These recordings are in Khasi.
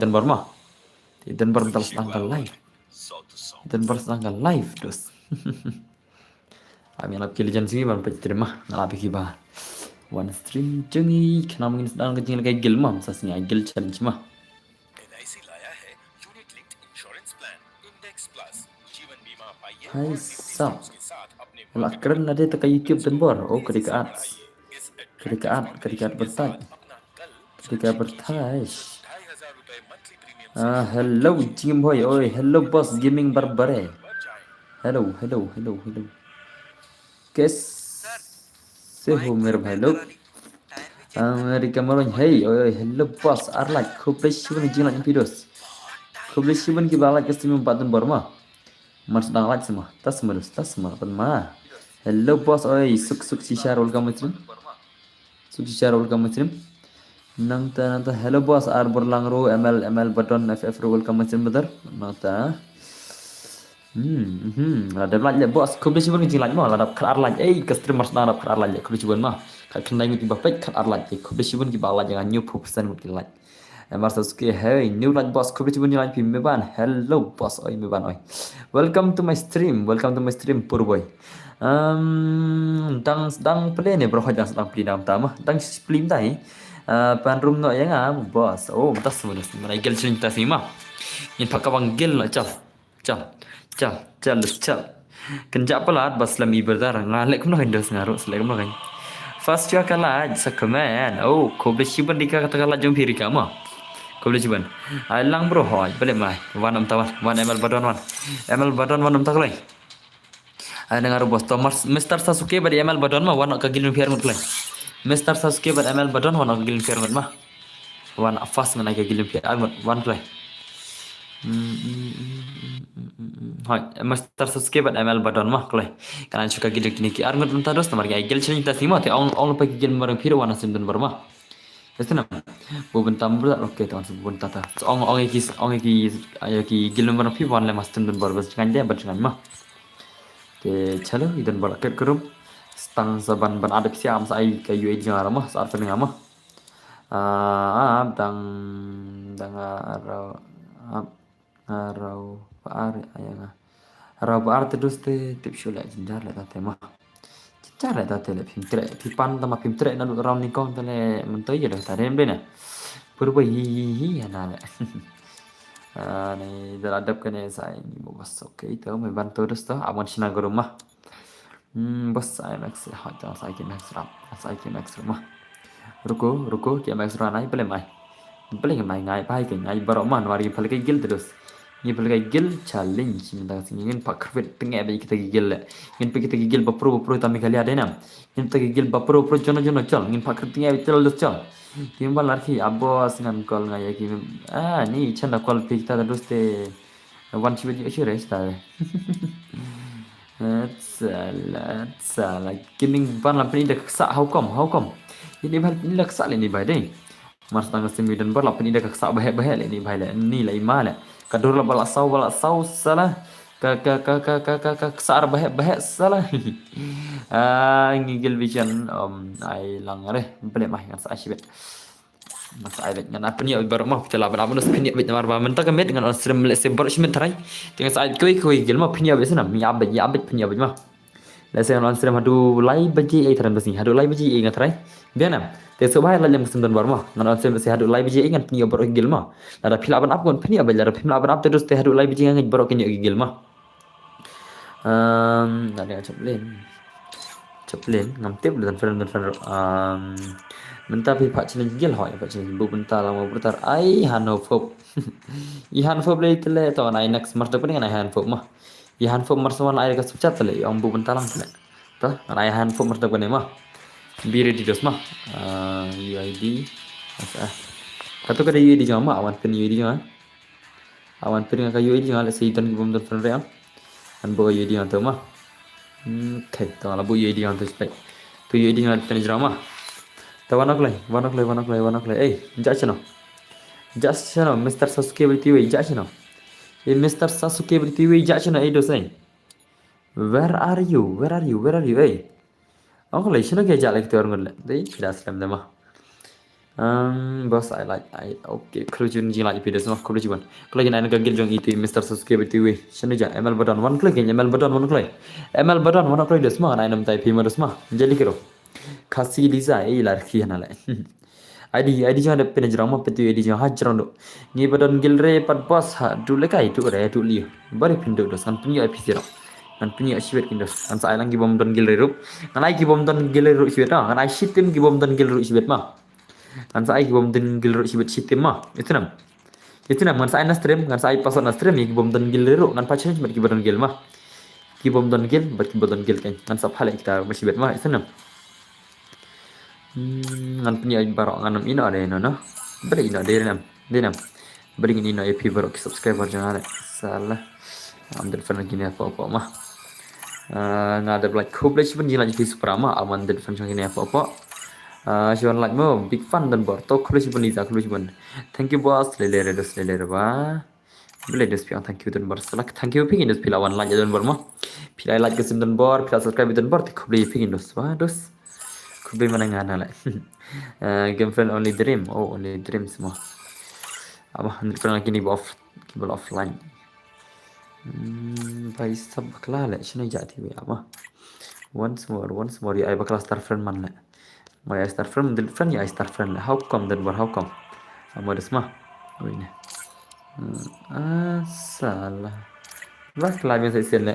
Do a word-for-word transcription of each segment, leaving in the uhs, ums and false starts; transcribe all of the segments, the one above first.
Don Bor ma. Don Bor mynta la sdang ka live. Don Bor sdang ka live, dos. Ami lap ki legend sngi ban peit stream ma. Nga lap ki ba wan stream jong ngi, khnang ngin sdang ka jingïalehkai guild ma, sa sngi ai guild challenge ma. Hai sap. La kren lade ta ka YouTube Don Bor. Oh, ka dei ka ads. Ka dei ka ad, ka dei ka advertise. Ka dei ka advertise. Ah, hello Jim Boy. Oi, hello boss Gaming Barbare. Hello, hello, hello, hello. Kaise ho mere bhai log? America Maroon, hey, oi, oi, hello boss, ar like, khublei shibun jinglike phi dos. Khublei shibun kiba like ka stream ba Don Bor ma. Mar sdang like sma, tas ma dos, tas ma, pan ma. Hello boss, oi, suk suk shisha, welcome stream. Suk shisha, welcome stream. Nangta, nangta, hello boss, ar Borlang ro, M L, M L Badon, F F ro, welcome stream brother. Nangta. Hmm, hmm. La dep like le boss, khublei shibun jinglike ma, la dep khatar like. Ei, ka stream mar sdang dep khatar like, khublei shibun ma. Ka khyndai ngut kiba peit khatar like, khublei shibun kiba like, nga hynñiew phew percent ngut ki like. Emar Sasuke, hey, new like boss, khublei shibun jinglike phi Meban. Hello boss, oi Meban oi. Welcome to my stream, welcome to my stream, poor boy. Um, dang dang play ne bro, dang dang play dang tama. Dang play dai. Uh, pan room no ïa nga boss. Oh, mynta semua mana gel sini tas ni ma. Ngin phah ka bang gel na chal. Chal. Chal, chal, chal. Kynjah palat ba slem i brother. Nga leh kumno kan dos nga ruh, leh kumno kan. First ïa ka like sa comment. Oh, khublei shibun Rika, kata ka like jong phi Rika ma. Khublei shibun. Ai lang bro, hoi, balik mai. Wan ym ta wan, wan M L Badon wan. M L Badon wan ym ta kloi. Ai nang aru boss to Mister Sasuke bad M L Badon ma, wan ka guild phi ar ngut kloi. Mister Sasuke bad M L Badon wan ka guild phi ar ngut ma. Wan first ngan ai ka guild phi ar ngut, wan kloi. Hmm, hmm, hmm, hmm, hmm, hmm. Hoi, Mister Sasuke bad M L Badon ma kloi. Kan ai shuh ka guild kine ki ar ngut mynta dos, namar ki ai guild challenge ta sima, te ong, ong lypa ki guild marang phi ruh wan ha stream Don Bor ma. Este nam. Bu bynta bru, okay, ta wan shu bu bynta ta. So, ong, ong ïa ki, ong ïa ki, ïa ki guild member phi wan lem ha stream Don Bor, bad sngewbha de, bad sngewbha ma. Te chalo, i Don Bor kit ka room. Stang sa ban, ban adep siam sa ai ka U I D jong nga ma, sa ar pynlong ma. Ah, ah, dang, dang, ah, rau, ah, ah, rau, ba ar, ah, ïa nga. Rau ba ar te dus te, tip shu leh jynjar leh ta te ma. Jynjar leh ta te leh phim treh, phi pan ta ma phim treh na lut rau nyngkong te leh mynta ïa leh ta dem de na. Pur ba hi, hi, hi, hana leh. Ah, ni da la dep kane sa ni bo bas, okay, to, me ban to dus to, abon shina guru ma. Hmm, bas ai max, ha, ta sa ki max rap, sa ki max rap ma. Ruko, ruko, ki max rap nai, bele mai. Bele mai ngai, bai ke ngai, baro man, wari pale ke guild terus. Ni pale ke guild challenge, ni ta sing ngin pak khrwit tenge ba kita ki guild le. Ngin pak kita ki guild ba pro, ba pro ta Meghalaya de nam. Ngin ta ki guild ba pro, pro jono, jono chal. Ngin pak khrwit tenge ba chal, chal. Kim ba larki, abo singan call ngai ki. Ah, ni chanda call pik ta terus te. Wan chibit yo shure sta. Sala, sala. Kining ban la pini da ksa, how come, how come? Ini ban pini da ksa le ni bai dei. Mar stang simi dan bar la pini da ksa bahek bahek le ni bai le. Ni la ima le. Ka dur la bala sau, bala sau sala. Ka, ka, ka, ka, ka, ka, ka ksa bahek bahek sala. Ah, ngigil vision, um, ai lang re. Bele mai ngan sa shibit. Ngan sa ai beit ngan pynïoh beit baroh ma, phi la ban ap nus pynïoh beit namar ba mynta ka miet ngan on stream lehse baroh shi miet tharai. Te ngan sa ai kawei kawei guild ma pynïoh beit snem, ïa beit ïa beit pynïoh beit ma. Lehse ngan on stream haduh lai baje ei tharai ba sngi, haduh lai baje ei ngan tharai. Biang nam. Te shu ba hai la lem ka stream don baroh ma. Ngan on stream lehse haduh lai baje ei ngan pynïoh baroh guild ma. Lada phi la ban ap ngan pynïoh beit, lada phim la ban ap te dus te haduh lai baje ngan ngeit baroh kin ïoh guild ma. Um, nga dei Chaplin. Chaplin, ngam tip le don friend, don friend. Um, mynta phi phah challenge guild hoi, phah challenge bu mynta la mo brutar. Ai, han hop hop. I han hop le tele to ngan ai next mar to puni ngan ai han hop ma. I han hop mar so wan ai ka super chat tele, ong bu mynta lang tele. To, ngan ai han hop mar to puni ma. Be ready dos ma. Uh, U I D. Asa. Katu ka dei U I D jong ma, awan pin U I D jong. Awan pin ka U I D jong lehse don ki bym don friend re am. An bo U I D jong to ma. Hmm, okay, to la bo U I D jong to spek. To U I D jong pin jong ma. To wan ok lai, wan ok lai, wan ok lai, wan ok lai. Ei, ja chano. Ja chano, Mister Sasuke bri tiwi, ja chano. Ei, Mister Sasuke bri tiwi, ja chano, ei dos ei. Where are you? Where are you? Where are you? Ei. Ok lai, chano ke ja lai kito ar ngun le. Dei, kida slem de ma. Um, boss, I like, I, okay, khublei shibun jinglaitluid dos ma, khublei shibun. Khublei shibun na ka guild jong i tu i Mister Sasuke bad tu i. Shano ja, M L Badon, wan kloi, M L Badon, wan kloi. M L Badon, wan kloi dos ma, ngan ai nam tai phi ma dos ma. Jali kero. Khasi Liza, ei lar khi hana le. I D, I D jong da pynjrong ma, pyntu I D jong ha jrong do. Ngi ba don guild re pat boss ha, du le kai, du re, du liu. Bari pyndu dos, ngan pynïoh ai phi sirok. Ngan pynïoh shibit kin dos. Ngan sa ai lang ki bym don guild re ruh. Ngan ai ki bym don guild re ruh shibit, ah. Ngan ai shitim ki bym don guild re ruh shibit ma. Ngan sa ai ki bym don guild re ruh shibit shitim ma. Itu nam. Itu nam, ngan sa ai na stream, ngan sa ai password na stream, ïa ki bym don guild re ruh, ngan pynshai bad ki ba don guild ma. Ki bym don guild, bad ki ba don guild kan. Ngan sa pynleh kita ba shibit ma, itu nam. Hmm, ngan pynïoh baroh ngan nam ino de no no. Bad ino de nam, de nam. Bad ngin ino ïa phi baroh ki subscriber jong nga le. Sala. Am ded fan kine hapoh hapoh ma. Ah, nga dep like khublei shibun jinglaitluid phi super ma. Am ded fan jong kine hapoh hapoh. Ah, shibun like mo, big fan don bor. To khublei shibun Liza, khublei shibun. Thank you boss, lele re dos lele re ba. Bele dos phi ang thank you don bor. Sala thank you phi dos phi la wan like don bor ma. Phi la like ka sim don bor, phi la subscribe don bor. Te khublei phi dos ba dos. Khublei mana nga na le. Eh, game friend only dream. Oh, only dreams ma. Aba, ngan pernah kini ba off, ki ba offline. Hmm, bai sab bakla le, shino ja ti ba aba. Once more, once more, ïa ai bakla star friend man le. Mo ïa ai star friend, dil friend, ïa ai star friend le. How come that, but how come? Amo des ma. Wait ne. Hmm, ah, salah. Bakla biasa isen le.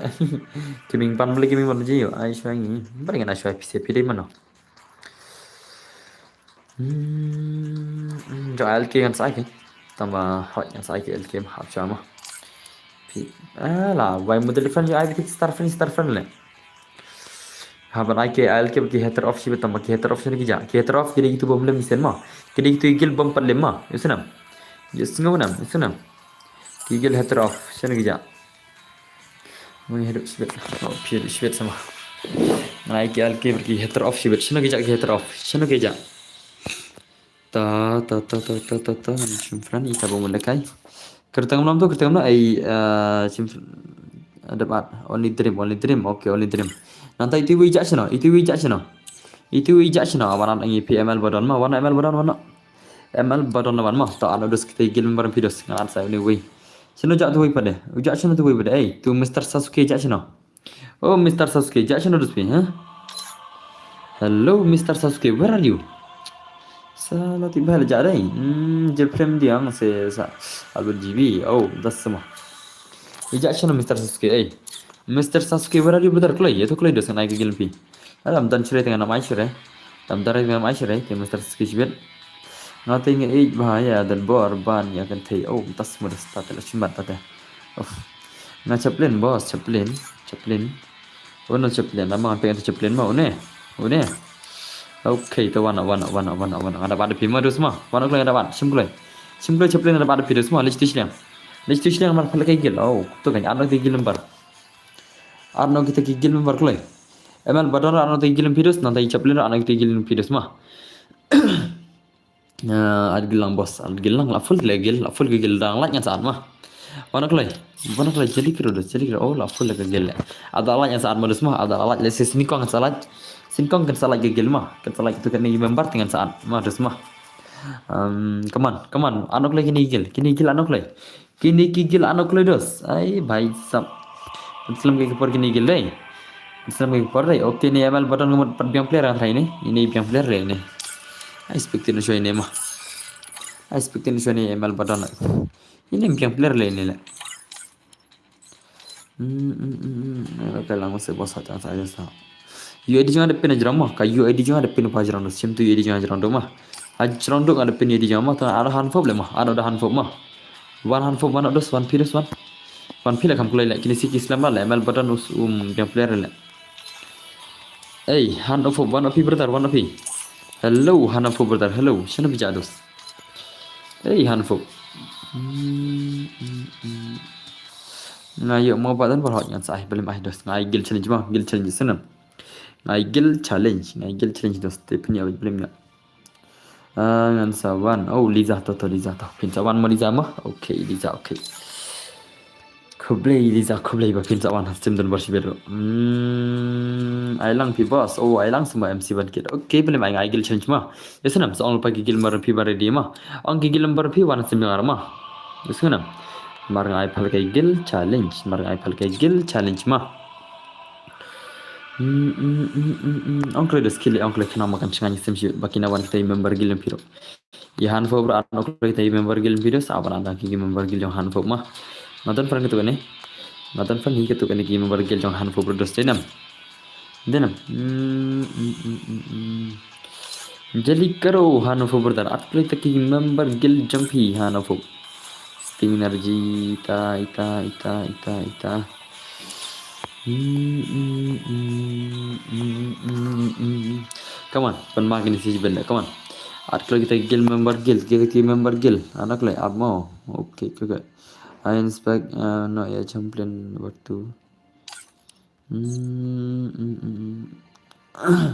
Kiming pan beli kiming pan jiyo. Ai shwangi. Bari ngan ai shwa pise pide mano. Hmm, hmm, jo L K ngan sa ai ke. Tama hot ngan sa ai ke L K ma hap shwa ma. Pi, ah, la, wai model friend jo ai ke star friend, star friend le. Ha ban ai ke L K ki hater off shibit tama ki hater off shibit ki ja. Ki hater off ki dei ki tu bom lem isen ma. Ki dei ki tu gil bom pat lem ma. Yusunam. Yusngo nam, yusunam. Ki gil hater off shibit ki ja. Mui haduh shibit. Oh, pi haduh shibit sama. Ngan ai ki L K ki hater off shibit. Shino ki ja ki hater off. Shino ki ja. Ta, ta, ta, ta, ta, ta, ta. Ngan shim friend, ita ba mun lekai. Kerteng mlam tu, kerteng mlam, ai, eh, shim fr-, ada bat. Only dream, only dream. Okay, only dream. Nanta itu wi jak shino, itu wi jak shino. Itu wi jak shino. Awan ang P M L badon ma, wan M L badon, wan. M L badon wan ma. Ta ano dos kita gil member pidos. Ngan sa ini wi. Shino jak tu wi pade. Ujak shino tu wi pade. Ei, tu Mister Sasuke jak shino. Oh, Mister Sasuke, jak shano dus phi, ha? Hello, Mister Sasuke, where are you? Sala ti bhal ja dai. Hmm, je prem diang se sa alba G B. Oh, das sama. Ijak shano Mister Sasuke, ei. Mister Sasuke, where are you, brother? Kloi, ito kloi dus ngan ai ka gil phi. Alam dan shire tengah nam ai shire. Tam dan tengah nam ai shire, ke Mister Sasuke shibit. Nga te nga ej bha ïa dan bor ban ïa kan thei. Oh, tas mo das ta te la shimbat ta te. Oh. Nga chaplain, boss, chaplain, chaplain. Oh, no chaplain, lama ngan peng chaplain ma, une. Une. Okay, to wan, wan, wan, wan, wan. Nga da bad phi ma dus ma. Wan kloi nga da bad, shim kloi. Shim kloi chaplain nga da bad phi dus ma, lech tu shliang. Lech tu shliang mar phalak gil. Oh, to kan ano te gil member. Ano kita ki gil member kloi. M L badon ano te gil phi dus, nanta i chaplain ano kita gil phi dus ma. Ah, ad gilang boss, ad gilang la full le gil, la full gil dang lait ngan saan ma. Wana kloi, wana kloi jeli kiro dos, jeli kiro, oh la full le gil le. Ada lait ngan saan ma dus ma, ada lait le sis ni kong ngan salait. Sin kong kan salait gil ma, kan salait tu kan ni member ngan saan ma dus ma. Um, come on, come on, ano kloi kini gil, kini gil ano kloi. Kini ki gil ano kloi dos. Ai, bhai sab. Islam ki por kini gil dei. Islam ki por dei. Okay, ni M L badon ngamut pat biang player ang trai ni. Ini biang player dei ni. Ai, expected na shoi ni ma. Ai, expected na shoi ni M L badon. Ini biang player le ni le. Hmm, hmm, hmm, hmm. Ka lang se boss hat sa sa. U I D jong da pin jrong ma. Ka U I D jong da pin pa jrong. Sim tu U I D jong jrong do ma. A jrong do da pin U I D jong ma. Ta ada han pop le ma. Ada ada han pop ma. Wan han pop wan dos wan pi dos wan. Wan pi le kam kloi le kini si ki slam le M L badon us um biang player le. Ei, han pop wan pi brother wan pi. Hello, han pop brother. Hello. Shano phi ja dos. Ei, han pop. Hmm, hmm, hmm. Nga ïoh mo ba dan ba hot ngan sa ai blim ai dos. Nga ai gil challenge ma, gil challenge senam. Nga ai gil challenge, nga ai gil challenge dos te pin ïa blim ïa. Ah, ngan sa wan. Oh, Liza to to Liza to. Pin sa wan mo Liza mo. Okay, Liza okay. Khublei Liza, khublei ba phin sa wan ha stream don bor shibit ruh. Hmm, ai lang phi boss. Oh, ai lang sumba M C ban kit. Okay, bele mai ngai guild challenge ma. Ïa sngewbha sa ong lypa ki guild member phi ba ready ma. Ong ki guild member phi wan ha stream ma. Ïa sngewbha. Mar ngai phal kai guild challenge. Mar ngai phal kai guild challenge ma. Hmm, hmm, hmm, hmm, hmm. Ong kloi da skill, ong kloi khnang ma kan sngewbha ïa stream shibit ba kine wan kita member guild phi ruh. Ïa Hanfo bro, ano kloi kita member guild phi ruh, sa ban da ki member guild jong Hanfo ma. Nga don fan katu kane. Nga don fan hi katu kane ki member guild jong Hanfo bro, dos denam. Denam. Hmm, hmm, hmm, hmm, hmm. Jali karo Hanfo brother, at kloi ta ki member guild jong phi Hanfo. Sting energy, ita, ita, ita, ita, ita. Hmm, hmm, hmm, hmm, hmm, hmm. Come on, pan ma kine shi benda, come on. At kloi kita guild member guild, kita ki member guild. Anak kloi, at mo. Okay, okay, okay. I inspect, uh, no, ya champion waktu. Hmm, hmm, hmm, hmm.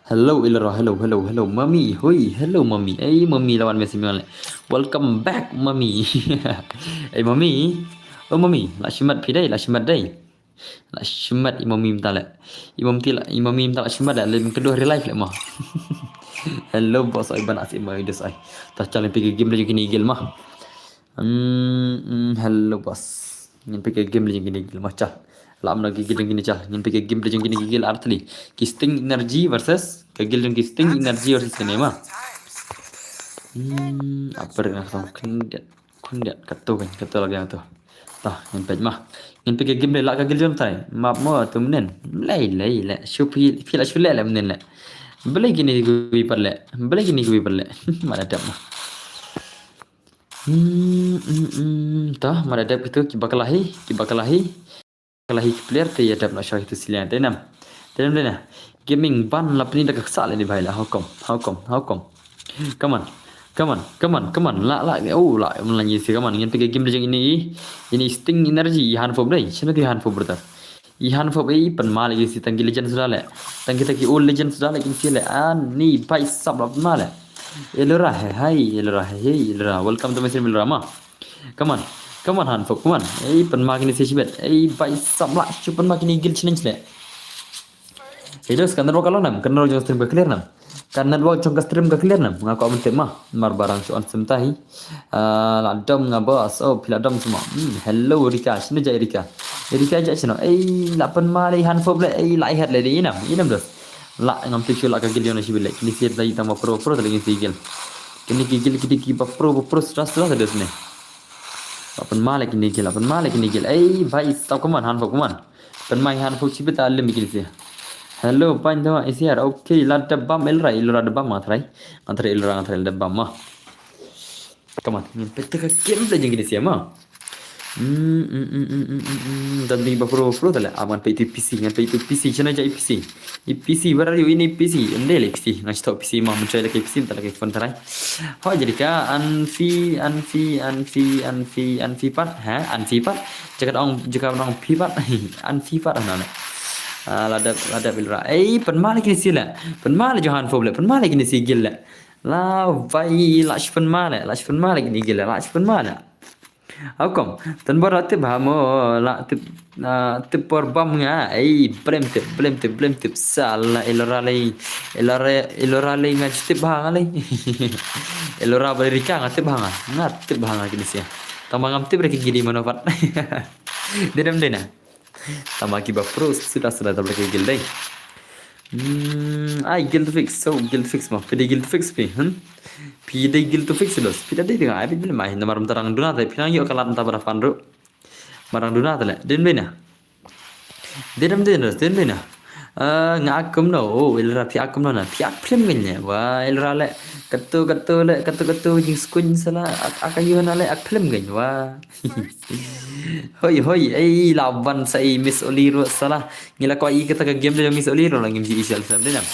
Hello, Ilra. Hello, hello, hello. Mami, hoi, hello, Mami. Ei, Mami, lawan mesi male. Welcome back, Mami. Ei, Mami. Oh, Mami, la shimat phi dei, la shimat dei. La shimat i Mami mynta le. I Mami mynta la, i Mami mynta la shimat le, lem keduh real life le ma. Hello, boss, oi ban asi ma, dos ai. Ta challenge phi game le jong kine guild ma. Hmm, hmm, hello boss. Ngin peit ka game lane jong kine ki guild ma chal. Lam na ki guild jong kine chal. Ngin peit ka game lane jong kine ki guild artylli. Ki Sting Energy versus ka guild jong ki Sting Energy versus kine ma. Hmm, apa nak tong khyndiat. Khyndiat kato kan, kato lagi yang tu. Tah, ngin peit ma. Ngin peit ka game lane la ka guild jong tai. Map mo tu menen. Lei lei le. Shu phi phi la shu le le menen le. Balei kine ki wi pat le. Balei kine ki wi pat le. Mana dap ma. Hmm, hmm, hmm. Tah, mada dep kitu, kiba kalahi, kiba kalahi. Kalahi ki player te ïa dep na shah kitu silian. Te nam. Te nam, te nam. Gaming ban la pini da ka ksa le ni bhai la. How come? How come? How come? Come on. Come on. Come on. Come on. La, la. Oh, la. Mun la ngi si, come on. Ngin peit ka game lane jong ine i. Ine i Sting Energy i Hanfo dei. Shano ki Hanfo brother. I Hanfo ei pan ma le ki si tang ki legend suda le. Tang kita ki old legend suda le ki si le. Ani bhai sab la pan ma le. Ilra he hai, Ilra he hai, Ilra. Welcome to my stream, Ilra ma. Come on. Come on, Hanfo, come on. Ei pan ma kine si shibet. Ei bhai sab la shu pan ma kine guild challenge le. Hey, dos, ka network ka long nam, ka network jong stream ka clear nam. Ka network jong ka stream ka clear nam. Nga ko am tip ma. Mar barang shu on sim tahi. Ah, la dom nga boss. Oh, phi la dom semua. Hmm, hello Rika. Shano jai Rika? Rika jai shano? Ei, la pan ma le Hanfo le. Ei, la i hat le de inam. Inam dos. La ngam tip shu la ka guild jong na shi bile. Kini sir dai tang ba pro pro tali kini sir guild. Kini ki guild kini ki ba pro ba pro stra stra dos ne. La pan ma le kini guild, la pan ma le kini guild. Ei, bhai, stop, come on, Hanfo, come on. Pan ma Hanfo chibit alim kini sir. Hello, pan dama isiar. Okay, la da bam Ilra, Ilra da bam ma trai. Antara Ilra, antara da bam ma. Come on, ngin peit ka game lane jong kine si ma. Hmm, hmm, hmm, hmm, hmm, hmm, hmm. Dan ding ba pro pro tale. Aman peit tu P C, ngan peit tu P C, shano jai P C. I P C, where are you? Ini P C, ende le P C. Ngan stop P C ma, mun chai lagi P C, tak lagi phone tare. Ho jadi ka, Anfi, Anfi, Anfi, Anfi, Anfi pat, ha? Anfi pat. Jaka ong, jaka ong P pat. Anfi pat, ana ne. Ah, la dep, la dep Ilra. Ei, pan ma le kini si le. Pan ma le jong Hanfo le. Pan ma le kini si guild le. La vai la shu pan ma le, la shu pan ma le kini guild le, la shu pan ma le. How come? Tan bor la tip ha mo, la tip, la tip por bam nga. Ei, blem tip, blem tip, blem tip. Sala Ilra le, Ilra, Ilra le nga tip ha nga le. Ilra bale Rika nga tip ha nga. Nga tip ha nga kini si. Tang ba ngam tip re ki gidi mano pat. Dedem dena. Tama ki ba pro suda suda tabla ki guild dei. Hmm, ai guild fix, so guild fix ma. Phi dei guild fix phi, hmm? Phi dei guild fix los. Phi dei dei ai phi dei mai namar mynta rang duna te phi nang ïoh ka lad mynta ba da fan ruh. Marang duna te le. Din bina. Din am din los, din bina. Ah, nga ak kumno. Oh, Ilra phi ak kumno na. Phi ak film gane. Wah, Ilra le. Katu katu le, katu katu jingskun sala. Ak ak ayu na le ak film gane. Wah. Hoi hoi, ei la ban sa i Miss Oli ruh sala. Ngi la ko i kata ka game de Miss Oli ruh la ngim ji i sel sam de nam.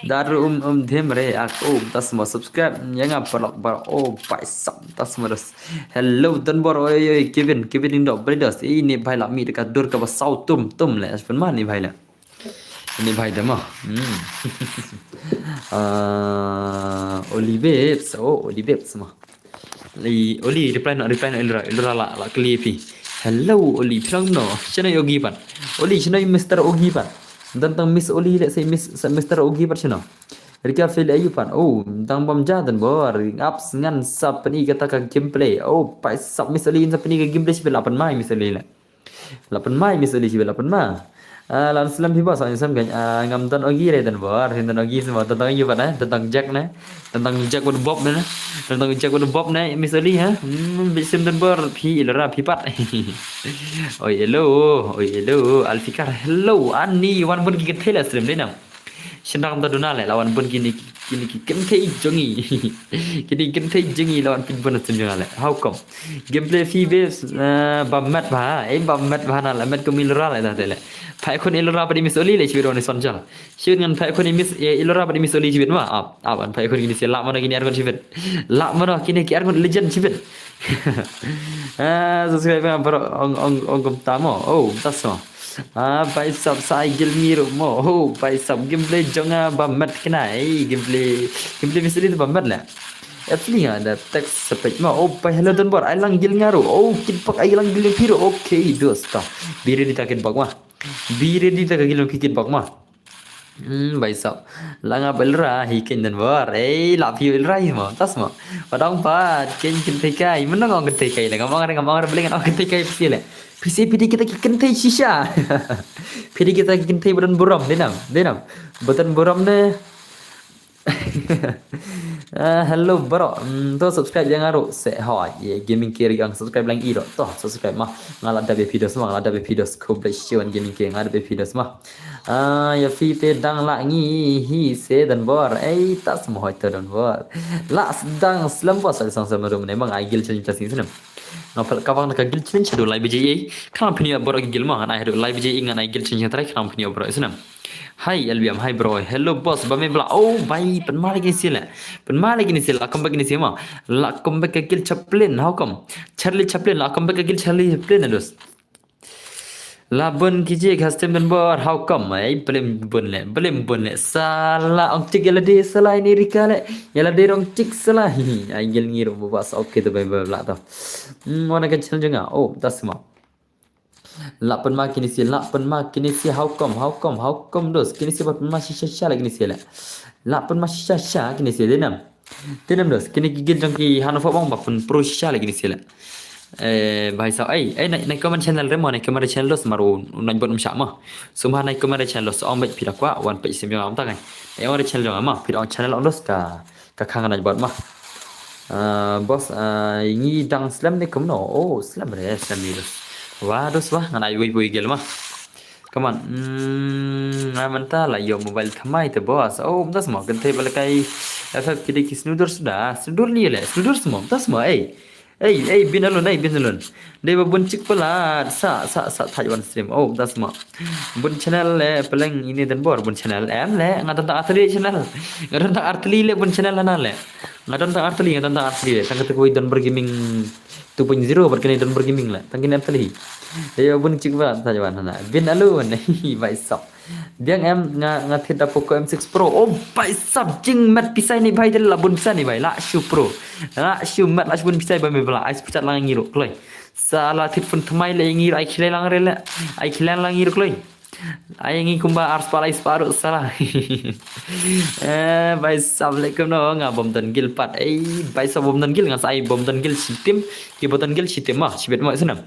Daru um um them re ak um tas mo subscribe. Yang apa lok bar oh pai sam tas mo das. Hello Don Bor oi oi Kevin Kevin Indo Bredos. Ini bhai la mi dekat dur ka ba sau tum tum le. Aspen man ni bhai le. Ini bhai dama. Hmm. Ah, Oli Babes. Oh, Oli Babes ma. Oli, Oli, reply noh, reply noh, Elra, Elra la, la kylli phi. Hello, Oli, phi long no? Shano Ogi pat? Oli, shano Mister Ogi pat? Don tang Miss Oli le, sa Miss, sa Mister Ogi pat shano? Rika phi le ayu pat. Oh, tang bam ja don bor. Ups, ngan sa pyni kata ka gameplay. Oh, paisap Miss Oli sa pyni ka gameplay shibit la pynmai Miss Oli le. La pynmai Miss Oli shibit la pynmai. Ah, lan slem phi bos, sa Sam kan. Ah, ngam don Ogi re don bor, don Ogi sma, don tang ayu pat ne, don tang Jack ne. Don tang Jack with Bob ne. Don tang Jack with Bob ne, Miss Oli ha. Hmm, bit sim don bor, phi Elra phi pat. Oi, hello. Oi, hello. Alfikar, hello. Ani wan bun ki kynthei la slem dei nam. Shin dang da duna le, la wan bun kini, kini ki kynthei jong ngi. Kini kynthei jong ngi la wan pynbun na shin jong le. How come? Gameplay phi bes, eh, ba met ba, eh, ba met ba na la met ko mi Elra le da te le. Phai khun Elra ba di Miss Oli le shibit wan son jal. Shibit ngan phai khun Miss, eh, Elra ba di Miss Oli shibit ma. Ap, ap, an phai khun kini si la mano kini ar ngan shibit. La mano kini ki ar ngan legend shibit. Ah, subscribe nga bro, ong, ong, ong kum tamo. Oh, tas mo. Ah, paisap sa ai gil ngi ruh mo. Oh, paisap gameplay jong nga ba met kena. Eh, gameplay, gameplay Miss Oli tu ba met le. Actually nga da text sepet mo. Oh, pai hello don bor. Ai lang gil nga ruh. Oh, kit pak ai lang gil phi ruh. Okay, dosta. Be ready ta kit pak ma. Be ready ta ka gil ki kit pak ma. Hmm, paisap. La nga ba Elra hi ken don bor. Eh, la phi Elra hi mo. Tas mo. Padang pat ken kynthei kai. Menang ong kynthei kai le. Ngam ong re, ngam ong re, bling ong kynthei kai phi le. Phi si phi di kita ki kynthei shisha. Phi di kita ki kynthei ba don burom, dei nam, dei nam. Ba don burom ne. Ah, hello bro. Hmm, to subscribe ïa nga ruh se hoi. Ye gaming kiri ang subscribe lang i ruh. To subscribe ma. Nga la dap ïa phi dos ma, nga la dap ïa phi dos. Khublei shibun gaming kiri, nga la dap ïa phi dos ma. Ah, ïa phi te dang la ngi hi se don bor. Ei, tas mo hoi to don bor. La dang slem bos, sa sang slem rum ne mang ai gil chen tas ni snem. Nga pal ka bang ka gil chen chen do lai biji ei. Kam phi ni bor gil ma ngan ai do lai biji ei ngan ai gil chen chen trai kam phi ni bor snem. Hi L B M, hi bro. Hello boss, ba me bla. Oh, bai, pynma lagi ni sila. Pynma lagi ni sila, la comeback ni sila. La comeback ka gil Chaplin, how come? Charlie Chaplin, la comeback ka gil Charlie Chaplin, dos. La bun kiji custom don bor, how come? Ai, blame bun le, blame bun le. Sala ong tik ïa lade, sala ini Rika le. Ïa lade ong tik sala. Ai gil ngi ro bas, okay to bai bai bla to. Hmm, wana ka challenge nga. Oh, tas mo. La pynma kini si, la pynma kini si, how come, how come, how come dos? Kini si ba pynma shisha shisha la kini si la. La pynma shisha shisha kini si, dei nam. Dei nam dos, kini ki gil jong ki hano fo bang ba pyn pro shisha la kini si la. Eh, bhai sa, ei, ei, nai, nai comment channel re mo, nai comment channel dos mar u, u nai bot msha mo. Suma nai comment channel dos, ong bek phi da kwah, wan pek sim jong am ta ngai. Nai ong channel jong am, phi da ong channel ong dos ka. Ka khang ngan bot ma. Ah, boss, ah, ngi dang slem ne kumno? Oh, slem re, slem ni dos. Wah, dos wah, ngan ai wei wei gel ma. Come on. Hmm, ngan mynta la ïoh mobile thymmai te boss. Oh, mynta sma, kynthei ba la kai F F ki dei ki snudur suda. Snudur li le, snudur sma, mynta sma, ei. Ei, ei, bin alun, ei, bin alun. Dei ba bun chik palat, sa, sa, sa, thaj wan stream. Oh, das ma. Bun channel le, peleng ini don bor, bun channel. Em le, nga don tang artylli channel. Nga don tang artylli le, bun channel hana le. Nga don tang artylli, nga don tang artylli le. Tang kata kawei Donbor Gaming two point zero, bad kane Donbor Gaming le. Tang kine artylli. Dei ba bun chik palat, thaj wan hana. Bin alun, hi, bai sap. Biang em nga, nga thied da Poco M six Pro. Oh, bai sap jing mat pisai ni bai de la bun pisai ni bai. La shu pro. La shu mat la shu bun pisai bai me bla. Ai shu pechat lang ngi ruh kloi. Sa la thied phone thymmai le ngi ruh ai khilai lang re le. Ai khilai lang ngi ruh kloi. Ai ngi kumba ar spah lai spah ruh sala. Eh, bai sap le kumno nga bom don gil pat. Ei, bai sap bom don gil ngan sa ai bom don gil shitim. Ki bom don gil shitim ma, shibit ma snam.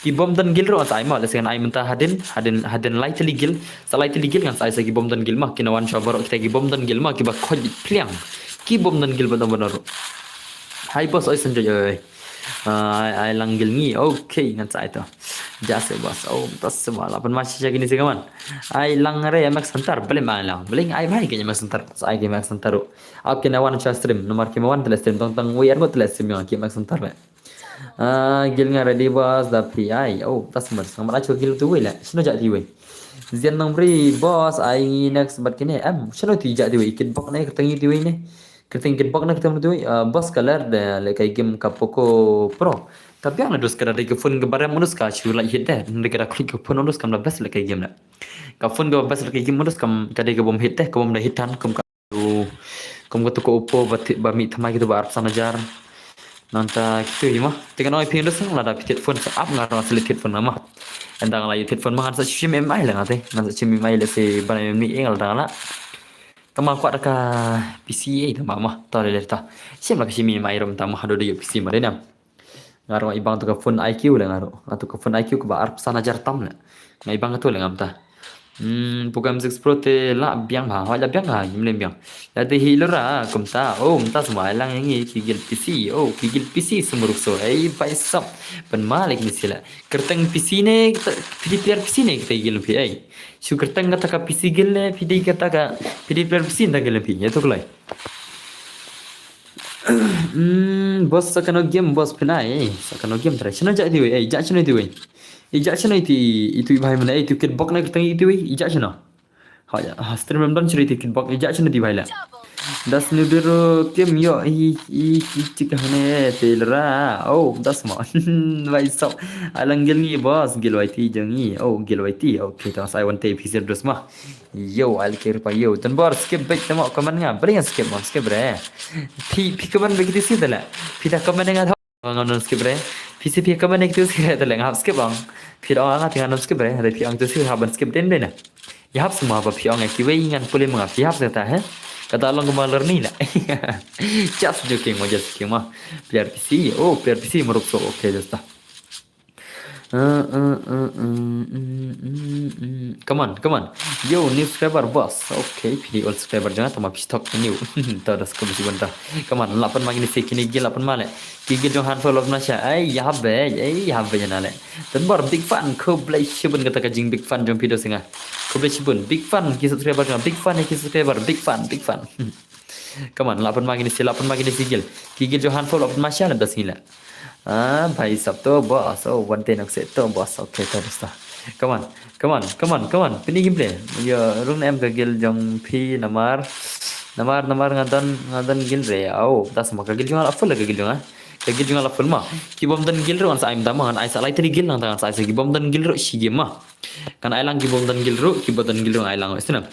Ki bom don gil ruh ngan sa ai ma, lehse ngan ai mynta hadien, hadien, hadien lai tylli gil, sa lai tylli gil ngan sa ai sa ki bom don gil ma, ki na wan sha baroh kita ki bom don gil ma, ki ba khoj pliang. Ki bom don gil ba don ba don ruh. Hai boss, oi Sanjay, oi. Ah, ai, ai lang gil ngi, okay, ngan sa ai to. Ja se boss, oh, tas se ma, la pynma shisha kini si kaman. Ai lang re, Max Hunter, bling ai lang, bling ai bai ki Max Hunter, sa ai ki Max Hunter ruh. Ap ki na wan sha stream, namar ki ma wan tylli stream, tang tang wei ar ngut tylli stream ïa ki Max Hunter le. Ah, gil nga ready boss da phi ai. Oh, tas mar sang mar acho gil tu wei le. Shino ja ti wei. Zian nong bri boss ai ngi next bat kine. Em, shino ti ja ti wei. Kit bok ne kata ngi ti wei ne. Kata ngi kit bok ne kata ngi ti wei. Ah, boss color de le kai game ka Poco Pro. Tapi ang dos kada de ke phone ke barem unus ka shu la hit de. De kada klik ke phone unus kam la best le kai game le. Ka phone ke best le kai game unus kam ka de ke bom hit de, ke bom da hit tan kum ka Kum kata ka Oppo ba thi-, ba mih thymmai kata ba arphew san hajar. Nangta kito hi ma. Te kan ong ïa phi ngan da sngap lada phi thied phone sa ap nga ruh nga sa leit thied phone nga ma. Ynda nga la ïoh thied phone ma ngan sa shim M I la nga te. Ngan sa shim M I la se ban M I la dang la. Tang ma kwah da ka P C ei tang ma ma. Ta lei lei ta. Shim la ka shim M I ruh tang ma haduh da ïoh P C ma dei nam. Nga ruh i bang tu ka phone I Q la nga ruh. Nga tu ka phone I Q kaba arphew san hajar tam la. Nga i bang tu la ngam ta. Hmm, Poco M six Pro te la biang ha, hoi la biang ha, ngim lem biang. La te hi lura, kumta, oh, kumta sma lang ïa ngi ki gil P C, oh, ki gil P C sumruk so, ei, bai sap, pynma lek ni sila. Kyrteng P C ne, kita, phi dei player P C ne kita gil phi, ei. Shu kyrteng kata ka P C gil ne, phi dei kata ka, phi dei player P C nta gil phi, ïa tu kloi. Hmm, boss sa kano game, boss pynai, ei, sa kano game trai. Shano ja iti wei, ei, ja shano iti wei. I ja shano iti, itu i bai mana, ei, itu kitbok na kyrteng itu wei, i ja shano. Ha, ja, ha, stream ram don shiri ti kitbok, i ja shano ti bai la. Das nudero kim yo, i, i, i, tik hane, te lra. Oh, das ma. Bai sap. Alang gil ngi boss, gil Y T jong ngi. Oh, gil Y T. Okay, tang sai wan te phi sir dos ma. Yo, al kir pa yo. Tan bor skip back tamo comment nga. Bring skip ma, skip re. Phi, phi comment back ti si tala. Phi ta comment nga. Ngam don skip re. Phi si phi comment ek tu skip re, te le ngam skip ong. Phi ong nga te ngam skip re, re phi ong tu skip, hap ban skip den den. Ïa hap semua ba phi ong ki wei ngan pule ma nga, phi hap sa ta, he. Kata long kama ler ni la. Just joking ma, just joking ma. Player P C, oh, player P C maruk so, okay, just ta. Uh, uh, uh, uh, mm, mm, mm. Come on, come on. Yo, new subscriber, boss. Okay, phi dei old subscriber jong nga, tama phi stok new. Ta das ko bisi banta. Come on, lapan ma kini se kini gil lapan ma le. Ki gil jong handful of nasha. Ai, ya be, ai, ya be na le. Tan bor big fan, khublei shibun kata ka jing big fan jong phi do singa. Khublei shibun, big fan ki subscriber jong nga, big fan ki subscriber, big fan, big fan. Come on, lapan ma kini se, lapan ma kini se gil. Ki gil jong handful of nasha le das ni le. Ah, bai sap to boss. Oh, one ten ok se to boss. Okay, to basta. Come on, come on, come on, come on. Pini gameplay. Yo, rung em ka gil jong phi namar. Namar, namar nga don, nga don gil re. Oh, das ma ka gil jong nga la full ka gil jong nga. Ka gil jong nga la full ma. Ki bom don gil re ngan sa ai mynta ma ngan ai sa lai tri gil nang ta ngan sa ai sa ki bom don gil re shi game ma. Kan ai lang ki bom don gil re, ki bom don gil re ai lang wei snam.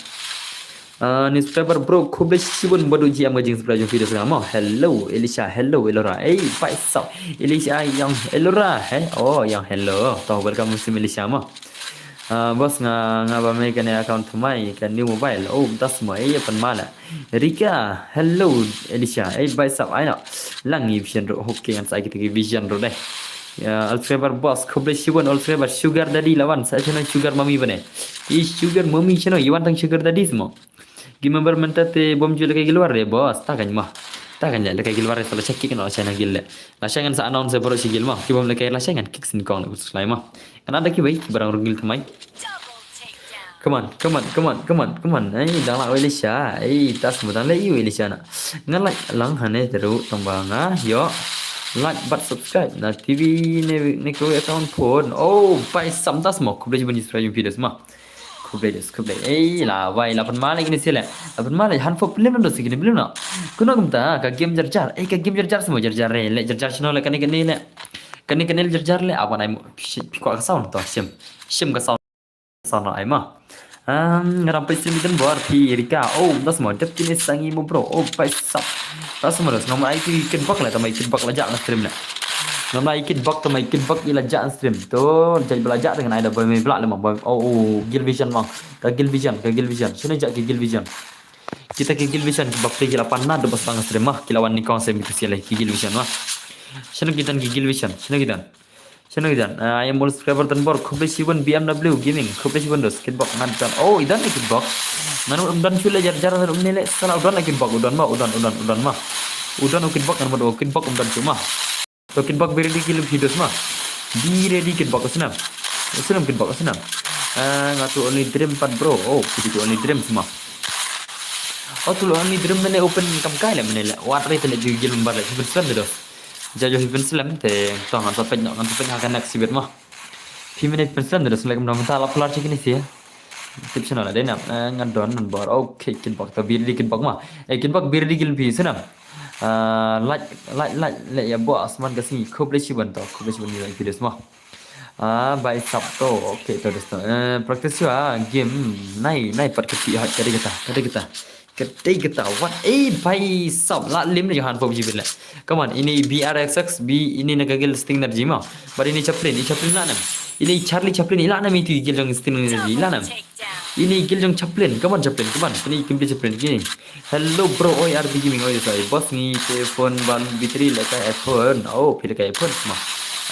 Ah, new subscriber bro, khublei shibun badu ji am ka jing subscribe jong video sngam mo. Hello, Elisha, hello, Elora. Ei, bai sap. Elisha yang Elora, he? Oh, yang hello. To welcome sim Elisha mo. Ah, boss nga, nga ba me kane account thymmai ka new mobile. Oh, das mo, ei, pan mala. Rika, hello, Elisha. Ei, bai sap, ai no. Lang i vision ro, okay, ngan sa kita ki vision ro deh. Ya, all subscriber boss, khublei shibun all subscriber sugar daddy lawan, sa channel sugar mommy bane. I sugar mommy channel, iwan tang sugar daddy semua. Gi member mynta te bom ju lehkai gilwar re boss, ta kan ma. Ta kan lehkai gilwar re sala check ki kan sala gil le. La shangan sa announce bro shi gil ma. Ki bom lehkai la shangan kick sin kong le uslai ma. Kan ada ki bai ki barang rung gil thymmai. Come on, come on, come on, come on, come on. Ai dang la wei le sha. Ai tas mo dang le i wei le sha na. Nga like lang hane teru tong ba nga yo. Like but subscribe na T V ne ne ko account phone. Oh, bai sam tas mo. Khublei ban subscribe yung videos ma. Khublei des, khublei. Ei, la wai, la pan mala kini sele. La pan mala han fo film do sikini film no. Kuno kumta ka game jar jar. Ei, ka game jar jar semua jar jar re. Le jar jar sino le kani kani le. Kani kani le jar jar le. Awan ai mo pi kwa ka sound to sim. Sim ka sound. Sound ai ma. Um, ngeram pe sim dan bor pi Erika. Oh, das mo dep kini sangi mo bro. Oh, bai sap. Rasmurus ngam ai ki kitbok la tamai kitbok la jak na stream la. Ngam ai kitbok tamai kitbok i la jak na stream. To jai bela jak dengan ai da boy mai bela le ma boy. Oh, oh, gil vision ma. Ka gil vision, ka gil vision. Sini jak ki gil vision. Kita ki gil vision ki bap ki la pan na do bas bang stream ma. Ki lawan ni kong sem ki sele ki gil vision ma. Sini kita ki gil vision. Sini kita. Chano idan? Ah, I am all subscriber dan bor. Khublei shibun B M W Gaming. Khublei shibun dos. Kitbok ngan dan. Oh, idan ni kitbok. Ngan um dan chule jar jar ngan um nele. Sala udan la kitbok. Udan ma. Udan, udan, udan ma. Udan u kitbok ngan mo do kitbok um dan chuma. To kitbok be ready gil videos ma. Be ready kitbok sinam. Sinam kitbok sinam. Ah, nga tu only dream pat bro. Oh, kita tu only dream semua. Oh, tu only dream mene open kam kai le mene le. Wat re tele ju gil member le. Open slam de dos. Jajo hi pen slem te to ngan sa pej no ngan sa pej ha ka next sibet ma. Phi mene pen slem de slem no ta la plar chikini si. Tip channel de na ngan don nan bor. Okay, kitbok ta bir di kitbok ma. Eh, kitbok bir di gil phi sinam. Ah, like like like le ya bo asman ka si khublei shibun to khublei shibun ni like videos ma. Ah, bai sap to. Okay, to dos to. Eh, practice yo ah game nai nai pat kiti ha kadi kata kadi kata. Katei kata wat. Eh, bhai sab la lim le johan pop jibin le. Come on, ini B R X X, B ini na ka guild Sting Energy ma. But ini Chaplin, i Chaplin la nam. Ini Charlie Chaplin, i la nam itu i guild jong Sting Energy, i la nam. Ini guild jong Chaplin, come on Chaplin, come on. Ini Kimberly Chaplin, ini. Hello bro, oi R B Gaming, oi sai. Boss ngi te phone bal battery le ka iPhone. Oh, phi le ka iPhone ma.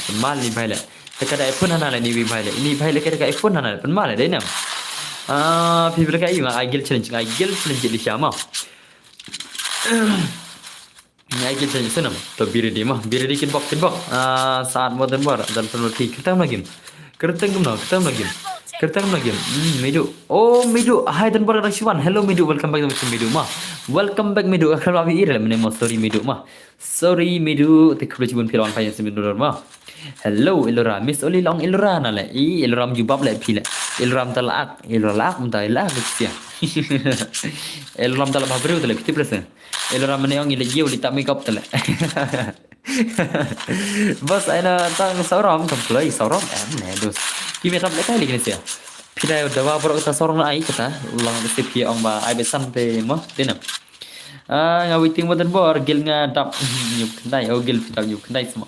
Pynmal ni bhai le. Te ka da iPhone hana le ni bhai le. Ini bhai le ka da iPhone hana le. Pynmal le dei nam. Ah, phi le ka i ma, ai guild challenge, ai guild challenge di sha ma. Ngai ki chai senam. To be ready ma. Be ready kin bok, kin bok. Ah, saat mo dan bor. Dan pun roti. Kertang lagi. Kertang kumno, kertang lagi. Kertang lagi. Hmm, Midu. Oh, Midu. Hai dan bor, Shiwan. Hello Midu. Welcome back to Midu ma. Welcome back Midu. Kalau abi ir le mene mo, sorry Midu ma. Sorry Midu. Te khublei shibun phi la wan phai sha Midu ma. Hello Elora. Miss Oli long Elora na le. I Elora jubab le phi le. Elora ta laak. Elora laak, ta laak sia. Elora ta laak bha briew te le phi te place. Elora mane ong i le ïew li ta makeup te le. Bas ai na tang sauram kam kloi sauram em ne dus. Ki me tap le kai li kine sia. Phi dai dawa bro kata sauram na ai kata. Ulang de phi ong ba ai be san te mo. Dina. Ah, nga waiting mo dan bor guild nga dap nyup khyndai. Oh, guild phi dap nyup khyndai sma.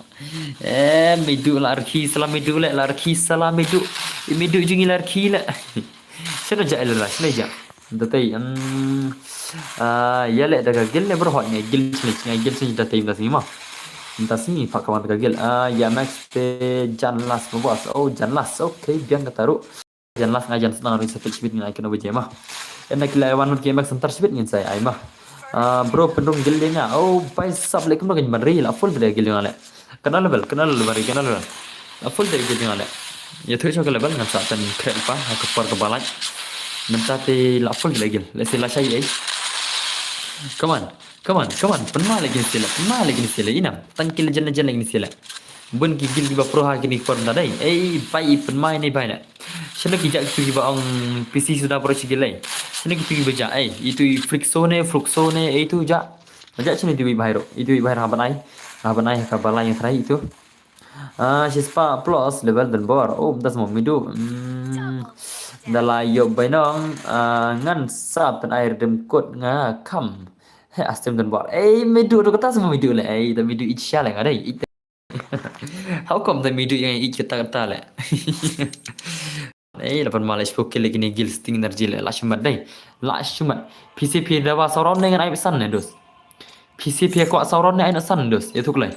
Eh, Midu la rkhi sala Midu le, la rkhi sala Midu. I Midu jong i la rkhi le. Shano ja Elora, shano ja. Datai, um, ah, ya le da ka guild le bro hot ne guild sini, sini guild sini datai da sini ma. Da sini pak kawan da ka guild. Ah, ya Max te jan las ma boss. Oh, jan las. Okay, biang ka taru. Jan las nga jan senang ri sepet sibit ngai kena baje ma. Enda kila wan ke Max sentar sibit ngin sai ai ma. Ah, bro pynrung guild nga. Oh, bai sab le kumno kan ban ri la full de guild nga le. Kena level, kena level, kena level. La full de guild nga le. Ya tu shoka level ngan sa tan kret pa, ha ka por ka balai. Mynta te la full de guild. Let's say la shai ai. Come on, come on, come on. Pynma lagi ni sila, pynma lagi ni sila. Inam, tang ki legend legend lagi ni sila. Bun ki guild ki ba pro ha kini por mynta dai. Ei, bai pynma ni bai na. Shano ki ja ki tu ki ba ong P C suda pro shi guild ai. Shano ki tu ki ba ja ai. Itu i Frixo ne, Fruxo ne, ei tu ja. Aja sini diwi bahai ro. Idiwi bahai ha banai. Ha banai ha ka balai yang trai itu. Ah, shispa plus level dan bor. Oh, das mo Midu. Hmm. Dala yo bainong. Ah, ngan sa pen air dem kot nga kam. He astem dan bor. Eh, Midu tu kata semua Midu le. Eh, da Midu ichia le ngadai. How come da Midu yang ich kata kata le. Ei, lapan malai shiphew kill lagi ni guild Sting Energy le, la shimet dei. La shimet. P C P dawa sauron ne ngan ai san ne dos. P C P kwah sauron ne ai na san dos. Ya thuk lai.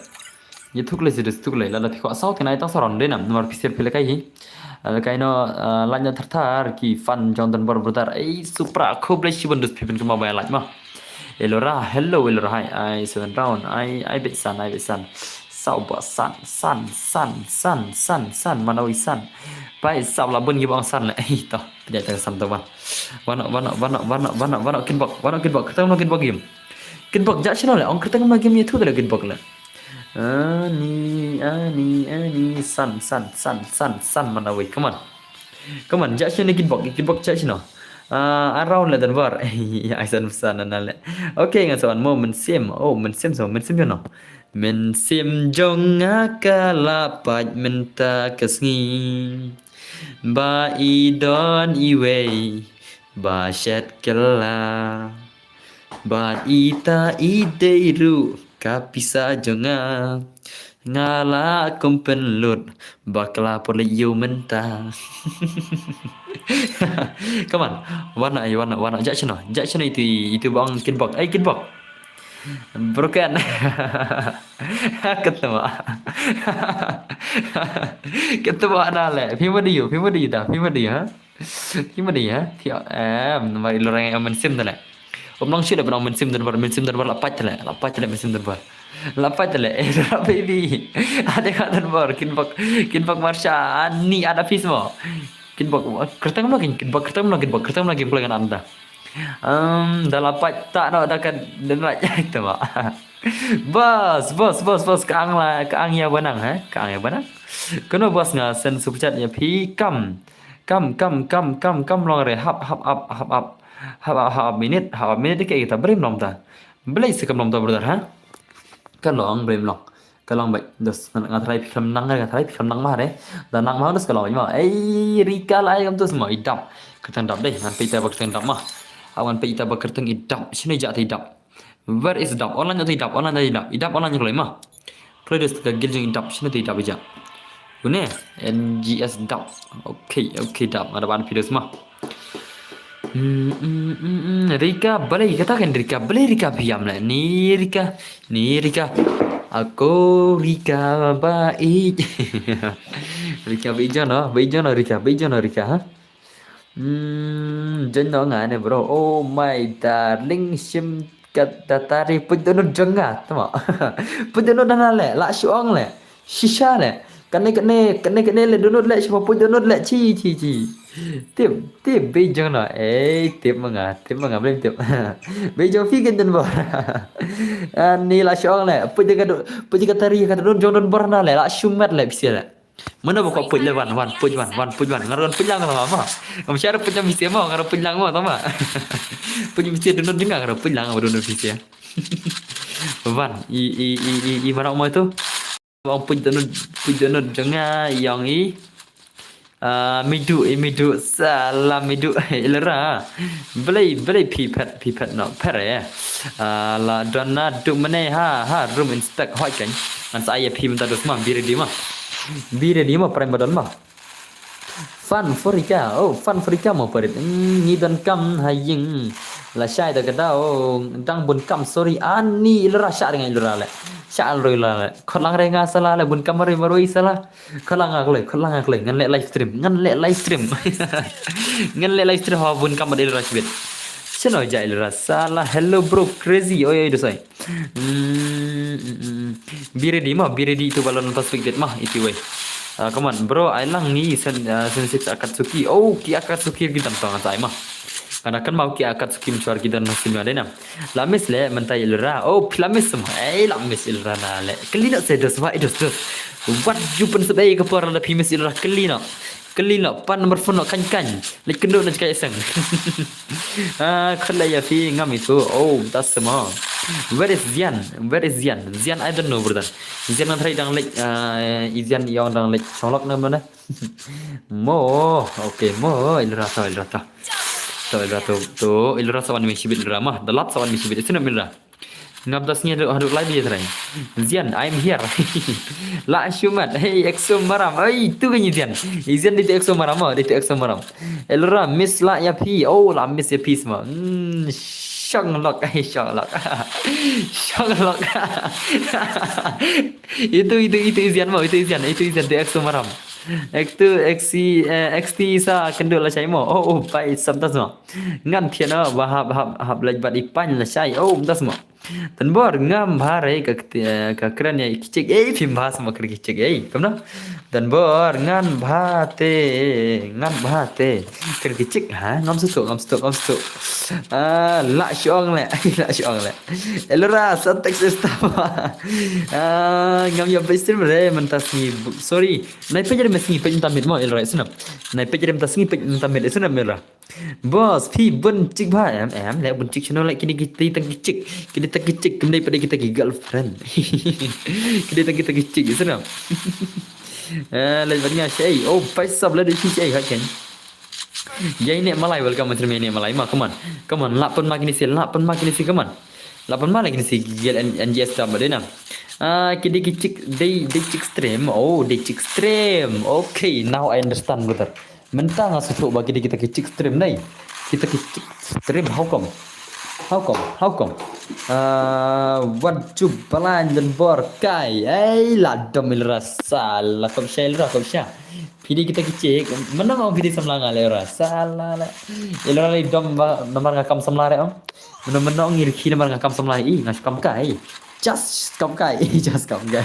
Ya thuk lai si dos thuk lai. Lada phi kwah sau te ngan ai tang sauron dei nam. Namar P C P le kai hi. Lada kai no, eh, lanya thar thar ki fan jong dan bor brother. Ei, supra khublei shibun dos phi pyn kama bai laj ma. Elora, hello Elora, hai, ai seven round, ai, ai bet san, ai bet san. Sau ba san, san, san, san, san, san, mana wi san. Bai sab la bun gi bang san le. Ai to, pidai ta san to ban. Wano, wano, wano, wano, wano, wano, kinbok, wano kinbok, ketang no kinbok game. Kinbok ja chino le, ong ketang no game ye thu le kinbok le. Ani, ani, ani, san, san, san, san, san, mana wi, come on. Come on, ja chino kinbok, kinbok ja chino. Ah, around le dan bar. Ai san san na le. Okay, nga sa wan mo mynsiem. Oh, mynsiem so, mynsiem yo no. Mynsiem jong nga ka la pait mynta ka sngi. Ba i don iwei ba shet kylla. Bad ita i dei ruh ka pisa jong nga. Nga la kum pynlut bakla por leit ïew mynta. Come on. Wana ai wana wana ja chino. Ja chino itu itu bang kinbok. Ai kinbok. Broken. Ketema. Ketema na le. Phi ma diu, phi ma diu da, phi ma diu ha. Phi ma diu ha. Phi em ma ilo rang em mynsiem da le. Um nong shu da bnong mynsiem da bar mynsiem da bar la pait le. La pait le mynsiem da bar. La pait le. Eh baby. Ada ka da bar kinbok kinbok marsha ani ada fis mo. Kinbok kertang mo kinbok kertang mo kinbok kertang mo kinbok ngan anda. Um, da la pait ta no da ka den la ita ma. Bas, bas, bas, bas ka ang la ka ang ya banang ha, ka ang ya banang. Kono bas nga sen super chat ya phi kam. Kam kam kam kam kam long re hap hap hap hap hap. Hap hap hap minute, hap minute ke kita brim long ta. Belai se kam long ta brother ha. Kan long brim long. Ka long bai dos nga trai phi kam nang nga trai phi kam nang ma re. Da nang ma dos ka long ma. Ei rika lai kam tus ma idam. Ka tang dap dei ngan pita bak tang dap ma. Awan peit ita ba kyrteng i Dap. Shane ja te i Dap. Where is Dap? Online te i Dap, online te i Dap. I Dap online kloi ma. Kloi dus ka guild jong i Dap, shane te i Dap ja. Une, N G S Dap. Okay, okay Dap. Nga da ban phi dus ma. Hmm, hmm, hmm, hmm. Rika, balei kata kan Rika, balei Rika phi ïam leh. Ni Rika, ni Rika. Ako Rika ba i. Rika ba i jano, ba i jano Rika, ba i jano Rika, ha? Hmm, jen no nga ne bro. Oh my darling, shim kat datari put dono jong nga, tama. Put dono dana le, la shuong le. Shisha le. Kane kane kane kane le dono le, shim put dono le, chi chi chi. Tip, tip, bejong no. Eh, tip ma nga, tip ma nga, blem tip. Bejong fi ken den bor. Ani la shuong le. Put jaga do, put jaga tari ka don jong don bor na le, la shumat le bisi le. Mana ba ko put le wan, wan, put wan, wan, put wan. Ngar wan put lang sama ma. Ngam share put lang bisi ma, ngar put lang ma sama. Put bisi dono dinga ngar put lang ma dono bisi. Wan, i, i, i, i, i mana mo itu. Wan put dono, put dono dinga yang i. Ah, midu, i midu, salam midu, ilra. Blei, blei phi phet, phi phet no, phet eh. Ah, la dona du mane ha, ha, room inspect hoi kan. Ngan sa ai phi mynta dus ma, be ready ma. Be ready ma, prime badon ma. Fan for Rika, oh, fan for Rika mo parit. Hmm, ngi don kam ha ïing. La shai da ka dau, dang bun kam, sorry, ani ilra sha ring ilra le. Sha al roi la le. Khot lang re nga sala le, bun kam roi maroi sala. Khot lang nga kloi, khot lang nga kloi. Ngan leh live stream, ngan leh live stream. Ngan leh live stream ha bun kam ilra shibit. Shano ja ilra sala, hello bro, crazy, oi, oi, dosai. Hmm, hmm, hmm. Be ready ma, be ready itu balon pas big date ma, itu wei. Ah, come on, bro, ai lang ngi sen, ah, sen six Akatsuki. Oh, ki Akatsuki ki tam tong tai ma. Kana kan mau ki Akatsuki mchuar ki dan masih ada na. La miss le mentai ilra. Oh, la miss ma. Eh, la miss ilra na le. Kelino se dos wa dos dos. Wat ju pen sebe ke por la phi miss ilra kelino. Kelino pan nomor phone kan kan. Lek kendo na kai seng. Ah, khala ya phi ngam itu. Oh, tas ma. Where is Zian? Where is Zian? Zian, I don't know, brother. Zian nang try dang lek, ah, i Zian yong dang lek. Chonglok na mana? Mo, okay, mo, ilra to, ilra to. To, ilra to, to, ilra sawan mi shibit ilra ma. The lap sawan mi shibit. Itu na ilra. Ngam das ngi haduk, haduk lai bi trai. Zian, I'm here. La shumat. Hey, exo maram. Hey, itu kan Zian. Zian di exo maram, oh, di exo maram. Ilra miss la ya phi. Oh, la miss ya phi sama. Hmm, shang lok, eh, shang lok. Shang lok. Itu, itu, itu Zian mo, itu Zian, itu Zian di exo maram. X two, X C, eh, X T sa kendu la shai mo. Oh, oh, pai sam tas mo. Ngan thian no, ba hap, hap, hap laj bat i pan la shai. Oh, tas mo. Tanbor ngam bha re ka kti-, eh, ka kren ya kichik. Eh, phim bha sama kren kichik. Eh, kam na? Tanbor ngan bha te, ngan bha te. Kren kichik, ha? Ngam sutuk, ngam sutuk, ngam sutuk. Ah, la shong le, la shong le. Elora, sa text esta. Ah, ngam ya page stream re, mentas ni, sorry. Nai page re mes ni, page tamit mo, Elora, isnam. Nai page re mentas ni, page tamit, isnam, Elora. Boss, phi bun chik bha, em, em, le bun chik shano le kini kita tang ki chik, kini tang ki chik, kini pada kita ki girlfriend. Kini tang kita ki chik, isnam. Eh, le banya shai, oh, paisa bela di shai, ha, kan. Ya ini malai, welcome, menteri ini malai, ma, come on. Come on, lapan ma kini si, lapan ma kini si, come on. Lapan ma kini si, gel N-, N G S dam, dena. Ah, kini ki chik, they, they chik stream, oh, they chik stream. Okay, now I understand, brother. Mynta nga shu ba kita, kita ki chik stream nai. Kita ki chik stream, how come? How come? How come? Ah, wat ju balan dan bor kai. Ei, la dom Elora sala, kom sha Elora, kom sha. Phi dei kita ki chik. Mana mau phi dei samla nga le Elora. Sala le. Elora le dom ba namar nga kam samla re om. Mana mana ngir khi namar nga kam samla i, nga kam kai. Just kam kai, just kam kai.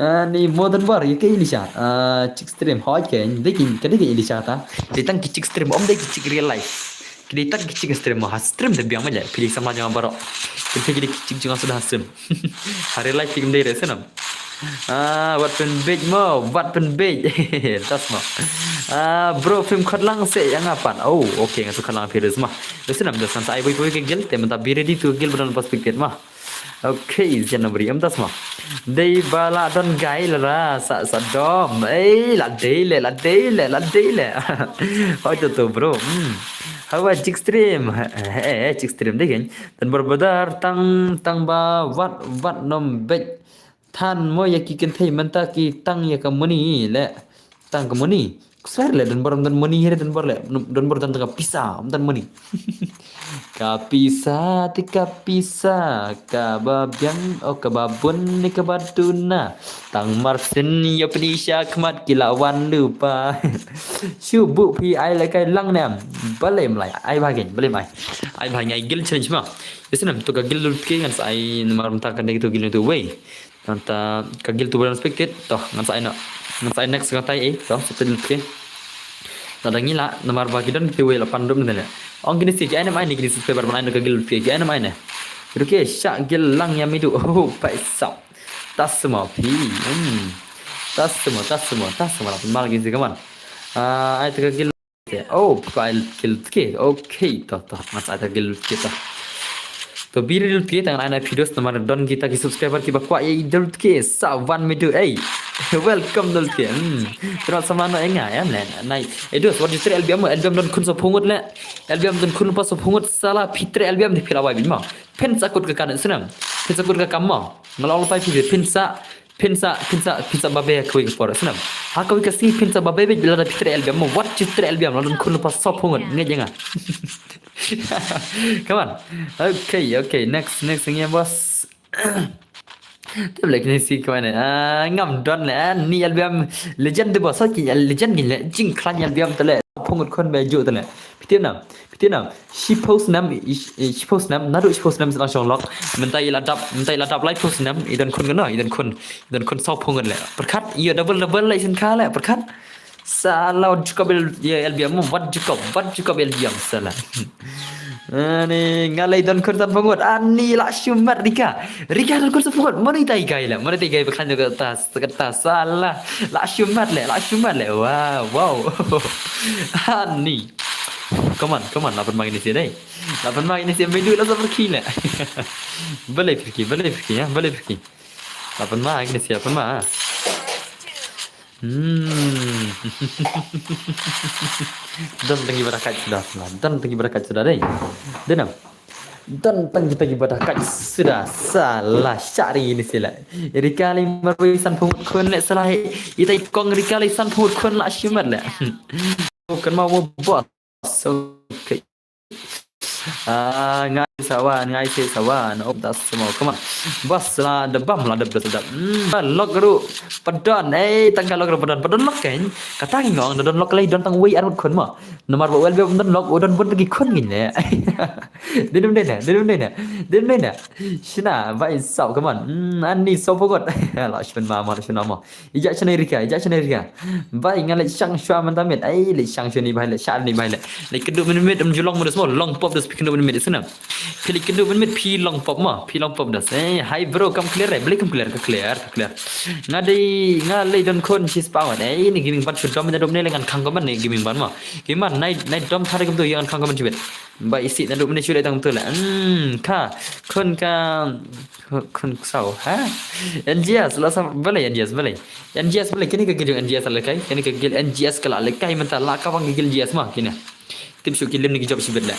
Ah, ni modern bar, ya ke Elisha. Ah, chik stream, hoi ke, dei ki, ka dei ki Elisha ta. Dei tang ki chik stream, om dei ki chik real life. Ki dei tang ki chik stream, ha stream de biang ma le. Phi dei samla jong nga baroh. Phi dei ki chik jong nga suda ha stream. Ha real life ki dei re senam. Ah, wat pynbeit mo, wat pynbeit. Tas mo. Ah, bro, phim khot lang se ya nga pat. Oh, okay, nga shu khot lang phi re sma. Re senam, das kan sa ai boi boi ke gel, te mynta be ready to gel badan pas piket ma. Okay, Zian Nabri, em tas ma. Dei ba la don gai la ra, sa, sa dom. Ei, la dei le, la dei le, la dei le. Hoi to to, bro. Hmm. Hawa Jik Stream. Eh, eh, Jik Stream dei kan. Donbor badar tang, tang ba wat, wat nym beit than mo ïa ki kynthei mynta ki tang ïa ka moni le. Tang ka moni. Ksar le donbor, don moni hi donbor le. Donbor don tang ka pisa, don moni. Ka pisa, te ka pisa, kaba biang, oh kaba bun, ne kaba duna. Tang marsien ïa pynïaid sha khmat ki la wan lypa. Shu buh phi ai la kai lang ne em. Balei mlai, ai bha kein, balei mai. Ai bha ngai guild challenge ma. Ïa snem to ka guild lutke ngan sa ai namar mynta ka dei to guild to wei. Ngan ta ka guild to wei unexpected. To ngan sa ai na. Ngan sa ai next ka tai eh. To sa pynlutke. Nada ngi la namar ba ki don ki wei la pan dum ne. Ong kini si ki ai ne mai ne kini subscriber ban ai na ka guild lutke ki ai ne mai ne. Ruke sha guild lang ïa midu. Oh paisap. Tas semua phi. Hmm. Tas semua, tas semua, tas semua la pynmal kini si kaman. Ah, ai ta ka guild. Oh, ka ai guild ke. Okay, to to. Mas ai ta guild ke to. To biri guild ke tangan ana videos namar don kita ki subscriber ki ba kwah ïa guild ke. Sa wan midu. Hey. Welcome guild ke. Hmm. Terus sama no enga ya ne. Nai. Eh dos, wat ju tre L B M, L B M don khun sa phungut le. L B M don khun pa sa phungut sala phi tre L B M di phi la wai bin ma. Phin sa kut ka kan snem. Phin sa kut ka kam ma. Ngalong lepai phi phin sa Phin sa, phin sa, phin sa babe kawei ka por snem. Ha kawei ka sngi phin sa babe bit bila da phi tre L B M mo. Wat ju tre L B M la don khun pa sa phungut nge jenga. Come on. Okay, okay. Next, next ngi boss. Te blek ni si kawei ne. Ah, ngam don le. Ah, ni L B M legend de boss. Ki legend ni le. Jing klan L B M te le. Phungut khun be ju te le. Phi tip nam. Phi tip nam. Shiphew snem, i- i- shiphew snem, naduh shiphew snem sa la shong lok. Mynta i la dap, mynta i la dap laiphew snem, i don khun kano, i don khun, i don khun saw phew ngut le. Pyrkhat, i double double le sien ka le, pyrkhat. Sa la wat ju kop ïa L B M, wat ju kop, wat ju kop L B M sa la. Ani nga le don khun san phew ngut, ani la shu mat Rika. Rika don khun san phew ngut, mano i tai kai le, mano i tai kai pyrkhat ka ta, ka ta sa la. La shu mat le, la shu mat le. Wow, wow. Ani. Come on, come on, la pynmang ini sih dei. La pynmang ini sih, menu la sa pyrkhi le. Balei pyrkhi, balei pyrkhi ya, balei pyrkhi. La pynmang ini sih, la pynmang. Hmm. Don tang ki ba da kait suda, don tang ki ba da kait suda dei. Denam. Don tang kita ki ba da kait suda, sa la shah ri ini sih la. Rika lei marwei san phew ngut khun le sa la hi. Ita i kong Rika lei san phew ngut khun la shu mat le. Kan mau mo boss. Okay. Ah, ngai sa wan, ngai se sa wan. Oh, das mo. Come on. Boss la da bam la da da da. Hmm, lok ru. Padon. Eh, tang ka lok ru padon. Padon lok kan. Kata ngi ngong da don lok lei don tang wei arut khun mo. Namar ba wel be don lok, u don bun bagi khun ngin le. Dei dum dei na, dei dum dei na. Dei dum dei na. Shina, bai sau, come on. Hmm, ani sau pokot. La shun ma ma, la shun ma. Ija channel Rika, ija channel Rika. Bai nga le shang shwa mynta mit. Ai le shang shwa ni bai le shar ni bai le. Le kedu min mit um julong mo des mo long pop des kedu min mit sena. Phi le kedu min mit phi long pop mo, phi long pop des. Eh, hi bro, kam clear eh. Beli kam clear, ka clear, ka clear. Nga dei nga le don khun shi spah wan. Eh, ni gaming ban shu dom na dom ne le ngan khang ko man ni gaming ban mo. Gaming ban nai nai dom thare kum tu yang ngan khang ko man chibet. Ba isi na dom ne shu le tang tu le. Hmm, ka khun ka Khun ksaw, ha? N G S, la sam, balei N G S, balei? N G S, balei? Kini ka gil N G S la kai, kini ka gil N G S ka la kai mynta la ka bang gil N G S ma, kini. Tim shu kilim ni ki job sibit le.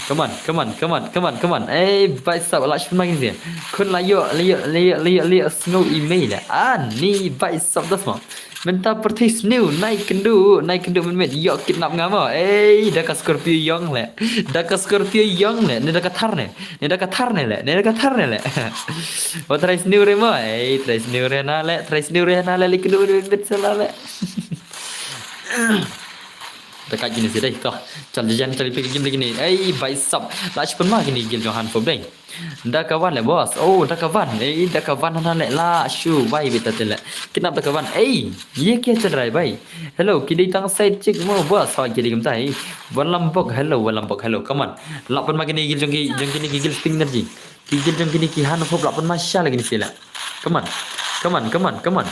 Come on, come on, come on, come on, come on. Eh, bai sab, la shun ma kini. Khun la yo, la yo, la yo, la yo, la yo, snow email le. Ah, ni bai sab das ma. Mynta pyrthei sniew, nai kynduh, nai kynduh mynmiet, ïoh kidnap nga mo. Ei, da ka Scorpio ïong le. Da ka Scorpio ïong le, ne da ka Thar ne. Ne da ka Thar ne le, ne da ka Thar ne le. Wa trai sniew re mo. Ei, trai sniew re na le, trai sniew re na le, li kynduh mynmiet sala le. Da ka kini si dei to. Chal jan chal pi kini kini. Ei, bai sab. La shpun ma kini gil jong han pop dei. Da ka wan le boss. Oh, da ka wan. Eh, da ka wan na le la shu bai bit ta le. Kidnap da ka wan. Eh, ye kya chal rai bai? Hello, ki dei tang side chick mo boss. Ha ki dei kumta hi. Wan lam bok. Hello, wan lam bok. Hello, come on. Lap pan ma kini gil jong ki jong kini ki gil sting energy. Ki gil jong kini ki han hop lap pan ma sha la kini sila. Come on. Come on, come on, come on.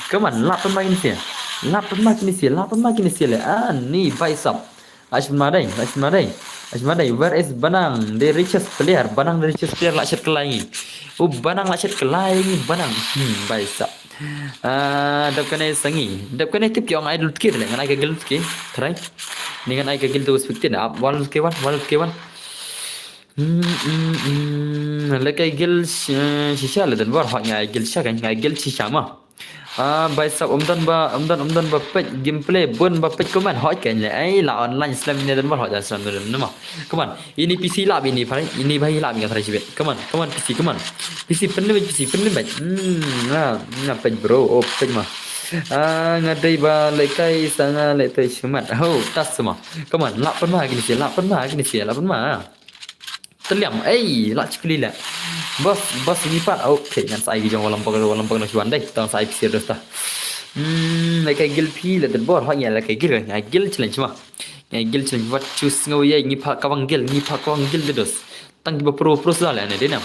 Come on, lap pan ma kini sila. Lap pan ma kini sila. Lap pan ma kini sila. Ah, ni bai sap. Ashmare, Ashmare, Ashmare, where is Banang, the richest player? Banang, the richest player, la shet kelai ngi. U Banang la shet kelai ngi, Banang. Hmm, bai sa. Ah, dap kane sangi. Dap kane tip ki ong idol tki le, ngan ai ka gil tki. Try. Ni ngan ai ka guild to Spectin. Ap, wan ke wan, wan ke wan. Hmm, hmm, hmm. Lehkai guild shisha la don bor, hot nga ai guild shisha kan, nga ai guild shisha ma. Ah, bai sap um don ba, um don, um don ba peit gameplay, bun ba peit comment, hot kan le. Ai la online slem ne don bor, hot slem ne don ma. Come on. Ini P C lap ini bhai, ini bhai lap nga try shibit. Come on, come on P C, come on. P C pynlem, P C pynlem. Hmm, nga, nga peit bro, oh peit ma. Ah, nga dei ba lehkai sa nga lehkai shimat. Ho, tas ma. Come on, lap pynma kini si, lap pynma kini si, lap pynma. Teliam, ei, lak chikli lak. Bos, bos ini pat. Okay, ngan sa ai ki jong walam pang, walam pang na chuan dei. Tang sa ai pisi dos ta. Hmm, lehkai guild phi la don bor, ha ngi lehkai guild, ngi guild challenge ma. Ngi guild challenge wat chus ngau ye, ngi pha kawang guild, ngi pha kawang guild dos. Tang ki ba pro, pro sa le ne dei nam.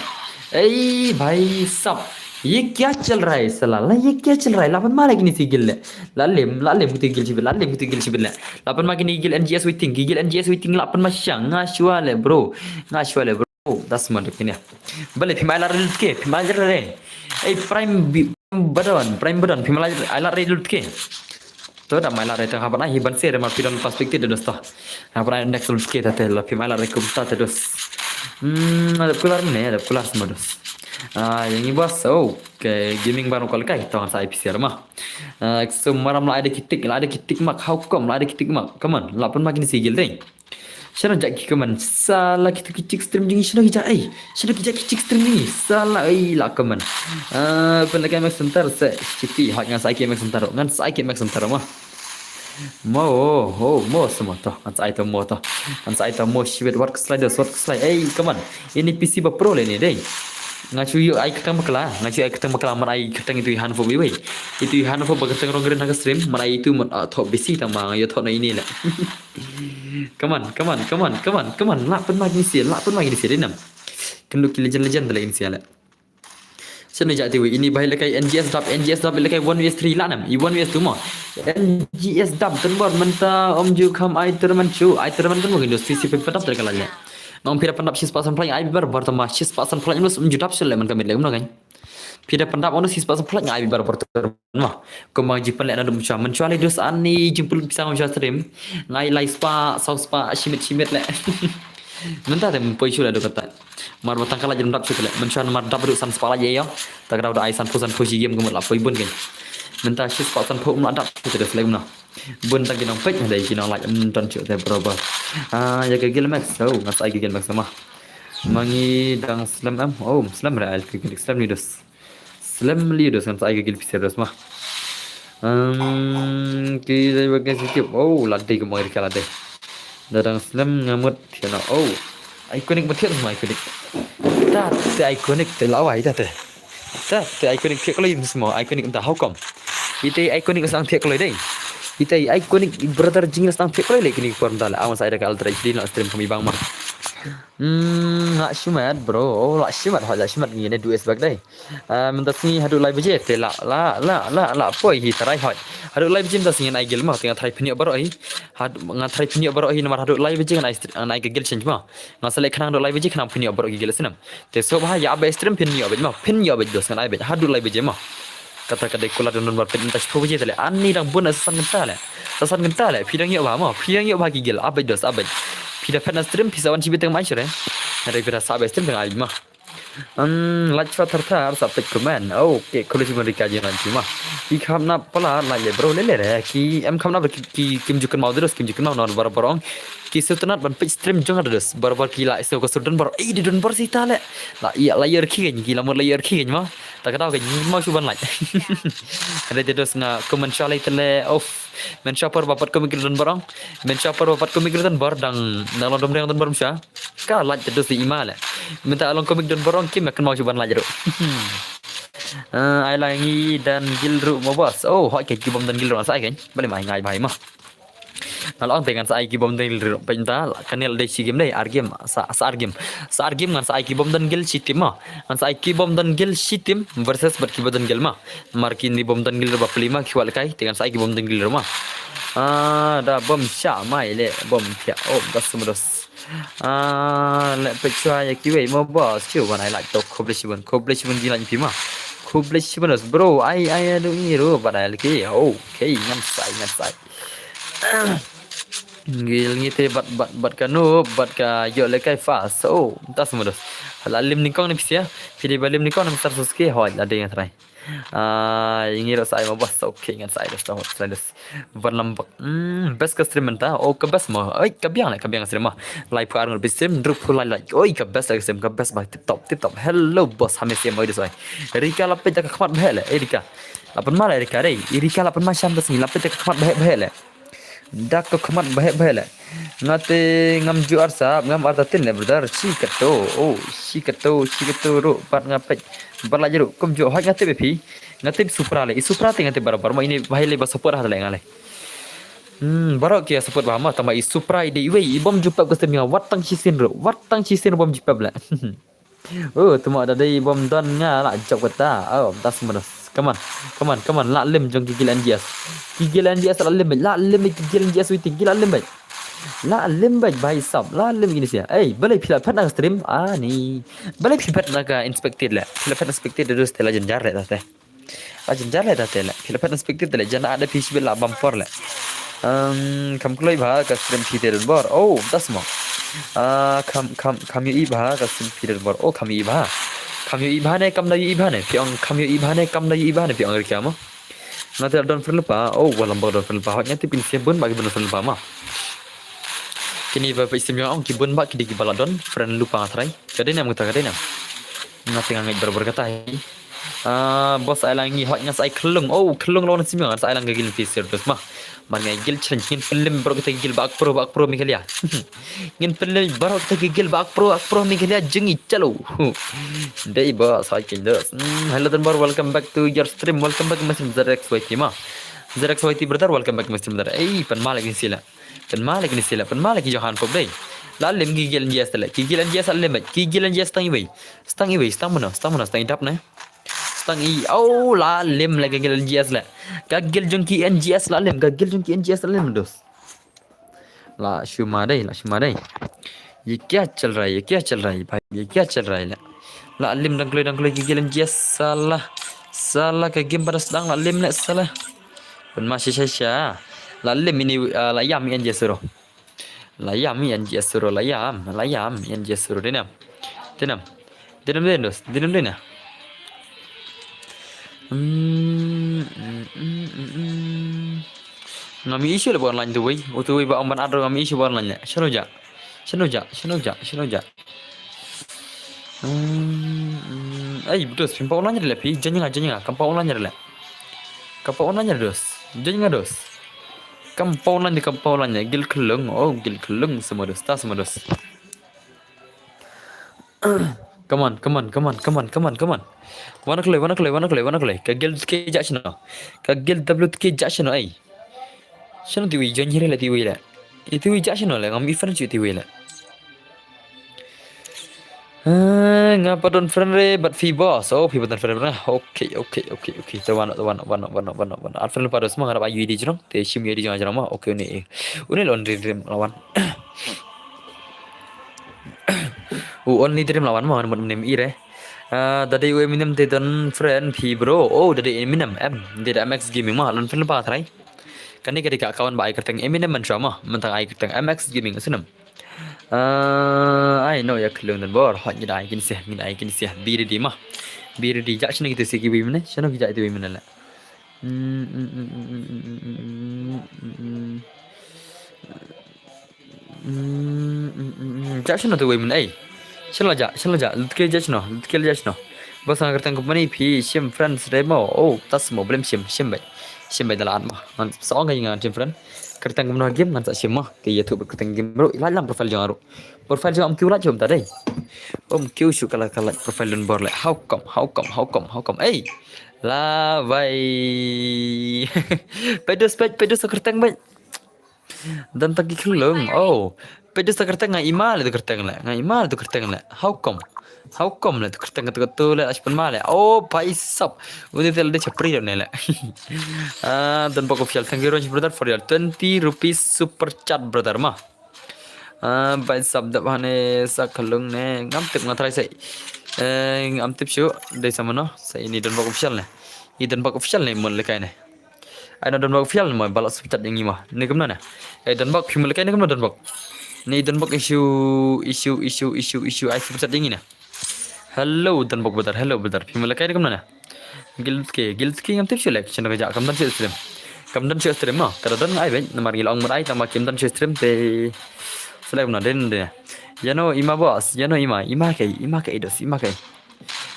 Ei, bhai sab. Ye kya chal raha hai sala? La ye kya chal raha hai? Lap pynma la kini si guild le. La lem, la lem kiti guild chibit, la lem kiti guild chibit le. Lap pynma kini guild N G S waiting, ki guild N G S waiting lap pynma shang. Nga shuwa le bro. Nga shuwa le bro. Das ma duk kini. Bale phi mai la rel ke, phi mai la rel. Ei Prime bi-, Badon, Prime Badon, phi mai la, ai la rel ke. To da mai la re tang haban ai hi ban se re ma phi don perspective de dos ta. Haban ai next lut ke ta te la phi mai la re kum ta te dos. Hmm, ada kular ne, ada kular semua dos. Ah, yang ini bos, oh, ke gaming baru kali kai, tong sa I P C ma. Ah, so maram la ada kitik, la ada kitik mak, how come la ada kitik mak? Come on, la pun makin sigil deh. Shano jak ki kaman sala kitu ki chick stream jing shano ki jak ai. Shano ki jak ki chick stream jing sala ai la kaman. Ah, pun lagi mak center se chiti hot ngan sa ai ki mak center ngan sa ai ki mak center ma. Mo ho mo semua to ngan sa ai to mo to. Ngan sa ai to mo shibit wat keslai dos wat keslai. Ei kaman. Ini P C ba pro le ni deh. Nga chu yu ai ketang bakla, nga chu ai ketang bakla man ai ketang itu i han fo bi wei. Itu i han fo ba ketang rong ren ha ka stream man ai itu man ah, thok bisi tang ma nga yu thok na ini le. Come on, come on, come on, come on, come on. Lak pun ma kini sia, lak pun ma kini sia dei nam. Kenduk ki legend legend dei kini sia le. Sini jak tiwi ini bahai lekai N G S dap, N G S dap lekai one vs three la nam. I one vs two mo. N G S dap ten bor menta om ju kam ai terman chu, ai terman kan mungkin dos P C pe petap ter kalanya. Nong pira pendap sis pasan play ai bar bar tama sis pasan play nus om ju dap sel le man kamit le um no kan. Phi da pyndap ono sis spah semplet ngai bar bar ter ma. Kumba ji pynleh na dum cha. Mynchwa le dus ani jingpul pisa ngam cha stream. Ngai lai spah, saw spah, shimit shimit le. Mynta te poi shu le do kata. Mar batang kala jam dap shu le. Mynchwa mar dap du san spah la ye yo. Ta ka dau da ai san phu san phu shi game kumut la poi bun ke. Mynta shi spah san phu um la dap shu le na. Bun tang ki nong peit dei ki nong like em don chu te bro bro. Ah, ya ke gil max so ngan sa ai ke gil max ma. Mangi dang slem em. Oh, slem re ai ke gil slem ni dus. Slem li dus ngan sa ai ke gil pisa dus ma. Um, ki dei ba ke sikip. Oh, la dei ke mangi ka la dei. Da dang slem ngamut thiana. Oh, iconic ma thian ma iconic. Ta te iconic te lawai ta te. Ta te iconic thiak loi im sma iconic ta how come. Ite iconic sang thiak loi dei. Ite iconic brother jing sang thiak loi le kini por da la awan sa ida ka alter H D la stream kami bang ma. Hmm, la shimat bro, la shimat hoi la shimat ngi ne du es bak dei. Ah, mynta sngi haduh lai baje te la la la la la poi hi tarai hoi. Haduh lai baje mynta sngi ngai gil ma te nga try pynïoh baroh hi. Had nga try pynïoh baroh hi namar haduh lai baje ngan ai str-, ngan ai ka gil change ma. Nga sa leh khnang haduh lai baje khnang pynïoh baroh ki gil snem. Te so ba ya ba stream pynïoh ba ma pynïoh ba dos ngan ai ba haduh lai baje ma. Kata ka dei kula don don bar pynta shiphew baje te le ani dang bun sa san kynta le. Sa san kynta le phi dang ïoh ba ma phi dang ïoh ba ki gil abej dos abej. Phi da phet na stream phi sa wan shibit teng mai shure. Nga dei phi da sa ba stream teng ai ma. Um, lach fa thar thar sa pek comment. Oh, okay, khublei shibun rika jin ran chima. Ki kham na pala la ye bro le le re. Ki em kham na ki, ki kim ju kynmaw dos kim ju kynmaw non bar barong. Ki sutunat ban pek stream jong dos bar bar ki la iso ko sudon bar. Ei di don bar sita le. La iya la yer ki ki la mur la yer ki ma. Ta ka daw ka ni ma shu ban lach. Ada te dos nga comment sha lai te le of. Men sha par ba pat komik don barong. Men sha par ba pat komik don bar dang na lon dom dang don bar sha. Ka lach te dos i ma le. Mynta along komik don barong kim kan mau chuban lach ru. Ah, ai la ngi dan gil ru mo bos. Oh, hoi ke ki bom dan gil ru sa ai ke. Bale mai ngai bai ma. Ngal ong te ngan sa ai ki bom dan gil ru. Pynta kanel dei shi game dei ar game sa sa ar game. Sa ar game ngan sa ai ki bom dan gil shi team ma. Ngan sa ai ki bom dan gil shi team versus bat ki bom dan gil ma. Mar ki ni bom dan gil ru ba pli ma ki wal kai te ngan sa ai ki bom dan gil ru ma. Ah, da bom sha mai le bom pia. Oh, das mo dos. Ah, le pechwa ya ki wei mo bos. Chu ban ai like to khublei shibun khublei shibun ji like pi ma. Khublei shibun dos bro. Ai ai adu ni ru ban ai like. Okay, ngan sai ngan sai. Ngil ngi te bad bad bad ka noob bad ka ïoh lehkai fast. Oh, tas mudos. La lim nyngkong ne phi sia. Phi dei ba lim nyngkong ne Mister Suzuki, hoi la dei nga trai. Ah, ngi ruh sa ai ma boss. Okay, ngan sa ai dos, sa ai dos. Ban lam bak. Hmm, best ka stream mynta. Oh, ka best mo. Oi, ka biang leh, ka biang stream mo. Lai pha ar ngut phi stream, drup phu lai lai. Oi, ka best ka stream, ka best ba, tip top, tip top. Hello boss, ha me sia mo dos oi. Rika la peit da ka khmat bheh leh. Eh, Rika. La pynma leh Rika dei. Rika la pynma sham da sngi, la peit da ka khmat bheh bheh leh. Da ka khmat bheh bheh leh. Nga te ngam ju ar sap, ngam ar tatin leh brother. Shi kato, oh, shi kato, shi kato ruh pat nga peit. Ba la ruh kum ju hoi nga te be phi. Nga te Supra leh, i Supra te nga te barabar mo, ini bahai leh ba support ha leh nga leh. Hmm, baroh ki support ba ma, tang ba i Supra i dei iwei, i bom ju pep ka stem nga, wat tang shisien ruh, wat tang shisien bom ju pep leh. Oh, tuma da dei bom don nga la jop kata. Oh, das manas. Come on. Come on, come on. La lim jong ki gil N G S. Ki gil N G S la lim beit. La lim beit ki gil N G S waiting. Ki la lim beit. La lim beit bhai sab. La lim gini sia. Ei, balei phi la phet na ka stream? Ah, ni. Balei phi phet na ka inspected leh? Phi la phet inspected terus te la jynjar leh te. La jynjar leh te leh. Phi la phet inspected te leh. Jan ada phi shibit la bam por leh. Um, kham kloi bha ka stream phi te don bor. Oh, das mo. Ah, kham, kham, kham ïohi bha ka stream phi te don bor. Oh, kham ïohi bha. Kham ïohi bha ne, kam da ïohi bha ne. Phi ong kham ïohi bha ne, kam da ïohi bha ne. Phi ong Rika mo. Nga te don friend lypa. Oh, wa lambok don friend lypa. Hot nga te pynsia bun ba ki bun friend lypa ma. Kini ba pynsia ong ki bun ba ki dei ki ba la don friend lypa trai. Ka dei nam kata, ka dei nam. Nga te nga ngeit barabar kata hi. Ah, boss ai la ngi hot nga sa ai khlung. Oh, khlung lo na sim nga sa ai lang ka gil phi serious ma. Mar nga gil challenge ngin pynlem baroh kita gil ba ak pro, ba ak pro Meghalaya. Ngin pynlem baroh kita gil ba ak pro, ak pro Meghalaya jong ngi chalo. Dei ba sa kin dos. Hmm, hello Dunbar, welcome back to your stream. Welcome back my stream Z X Y T ma. Z X Y T brother, welcome back my stream brother. Ei, pynma leh kin sila. Pynma leh kin sila. Pynma leh ki jong han pop dei. La lim ki gil N G S te leh. Ki gil N G S la lim. Ki gil N G S tang iwei. Stang iwei, stang mano, stang mano, stang idap ne. Stang i, oh, la lim leh ka gil N G S leh. Ka gil jong ki N G S la lim, ka gil jong ki N G S la lim dos. La shuma dei, la shuma dei. Ye kya chal raha hai, ye kya chal raha hai, bhai, ye kya chal raha hai leh. La lim dang kloi, dang kloi ki gil N G S sala. Sala ka game pada sdang la lim leh sala. Pynma sha sha sha. La lim ini, ah, la ïam N G S ro. La ïam N G S ro, la ïam, la ïam N G S ro, dei nam. Dei nam. Dei nam dei dos, dei nam dei na. Hmm, hmm, hmm, hmm, hmm. Ngam issue leh ba online tu wei. Utu wei ba ong ban adro ngam issue ba online leh. Shano ja. Shano ja, shano ja, shano ja. Hmm, hmm. Ai, dos, phi pa online leh phi. Janya nga, janya nga. Kam pa online leh. Kam pa online dos. Janya nga dos. Kam pa online, kam pa online. Gil khlung. Oh, gil khlung sama dos. Ta sama dos. Come on, come on, come on, come on, come on, come on. Wana kloi, wana kloi, wana kloi, wana kloi. Ka gil ke ja shano. Ka gil W ke ja shano ai. Shano tiwi jan hire leh tiwi leh. Itiwi ja shano leh ngam ifan ju tiwi leh. Ah, nga pa don friend re, but phi boss. Oh, phi pa don friend re. Okay, okay, okay, okay. Te wan, wan, wan, wan, wan, wan. Ar friend pa dos ma nga ba U I D jrong. Te shim U I D jrong jrong ma. Okay, uni. Uni lon dream lawan. U only dream lawan ma, mut mnem ire. Ah, da dei u Eminem te don friend phi bro. Oh, da dei Eminem. Em, da dei M X Gaming ma, lon friend pa trai. Kane ka dei ka account ba ai kyrteng Eminem man shwa ma, mynta ai kyrteng M X Gaming snem. Ah, ai no ya khlung don bor, hot ngi da ai kin sia, ngi da ai kin sia. Be ready ma. Be ready, ja shano kita sia ki wi mene, shano ki ja ita wi mene la. Mm, mm, mm, mm, mm, mm, mm, mm, mm, mm. Mm, mm, mm, mm. Ja shano tu wei mun ai. Shano ja, shano ja, lutke ja shano, lutke ja shano. Bos nga kyrteng company phi shim friends dei mo. Oh, tas mo blem shim, shim bai. Shim bai dalan mo. Ngan sa ong ka ngan shim friend. Kyrteng company game ngan sa shim mo. Ke YouTube kyrteng game ro, ilai lam profile jong ro. Profile jong am kiu la jom ta dei. Om kiu shu kala kala profile don bor le. How come, how come, how come, how come? Ei. La bai. Pedus pet, pedus kyrteng bai. Dan taki khlung. Oh. Pedus kyrteng nga ima le kyrteng le. Nga ima le kyrteng le. How come? How come le kyrteng kata kata le aspen ma le. Oh, paisap. Udah tel de chapri ne le. Ah, dan bok official. Thank you very much brother for your twenty rupees super chat brother ma. Ah, bai sap dap hane sa khlung ne. Ngam tip nga try sai. Eh, ngam tip shu dei sa mano. Sa ini don bok official ne. I don bok official ne mon lekai ne. Ai na Donbok fial mo ba la super chat ïa ngi mo. Ni kumno ne? Eh Donbok phim lehkai ni kumno Donbok? Ni Donbok issue issue issue issue issue ai super chat ïa ngi ne. Hello Donbok brother, hello brother. Phim lehkai ni kumno ne? Guilty, guilty ngam tip shu lek, shu ka ja kam don shu stream. Kam don shu stream mo. Ka don ai bek namar ngi la ong mut ai tang ba kim don shu stream te. Selek kumno den den. Ïa no ima boss, ïa no ima, ima kai, ima kai dos, ima kai.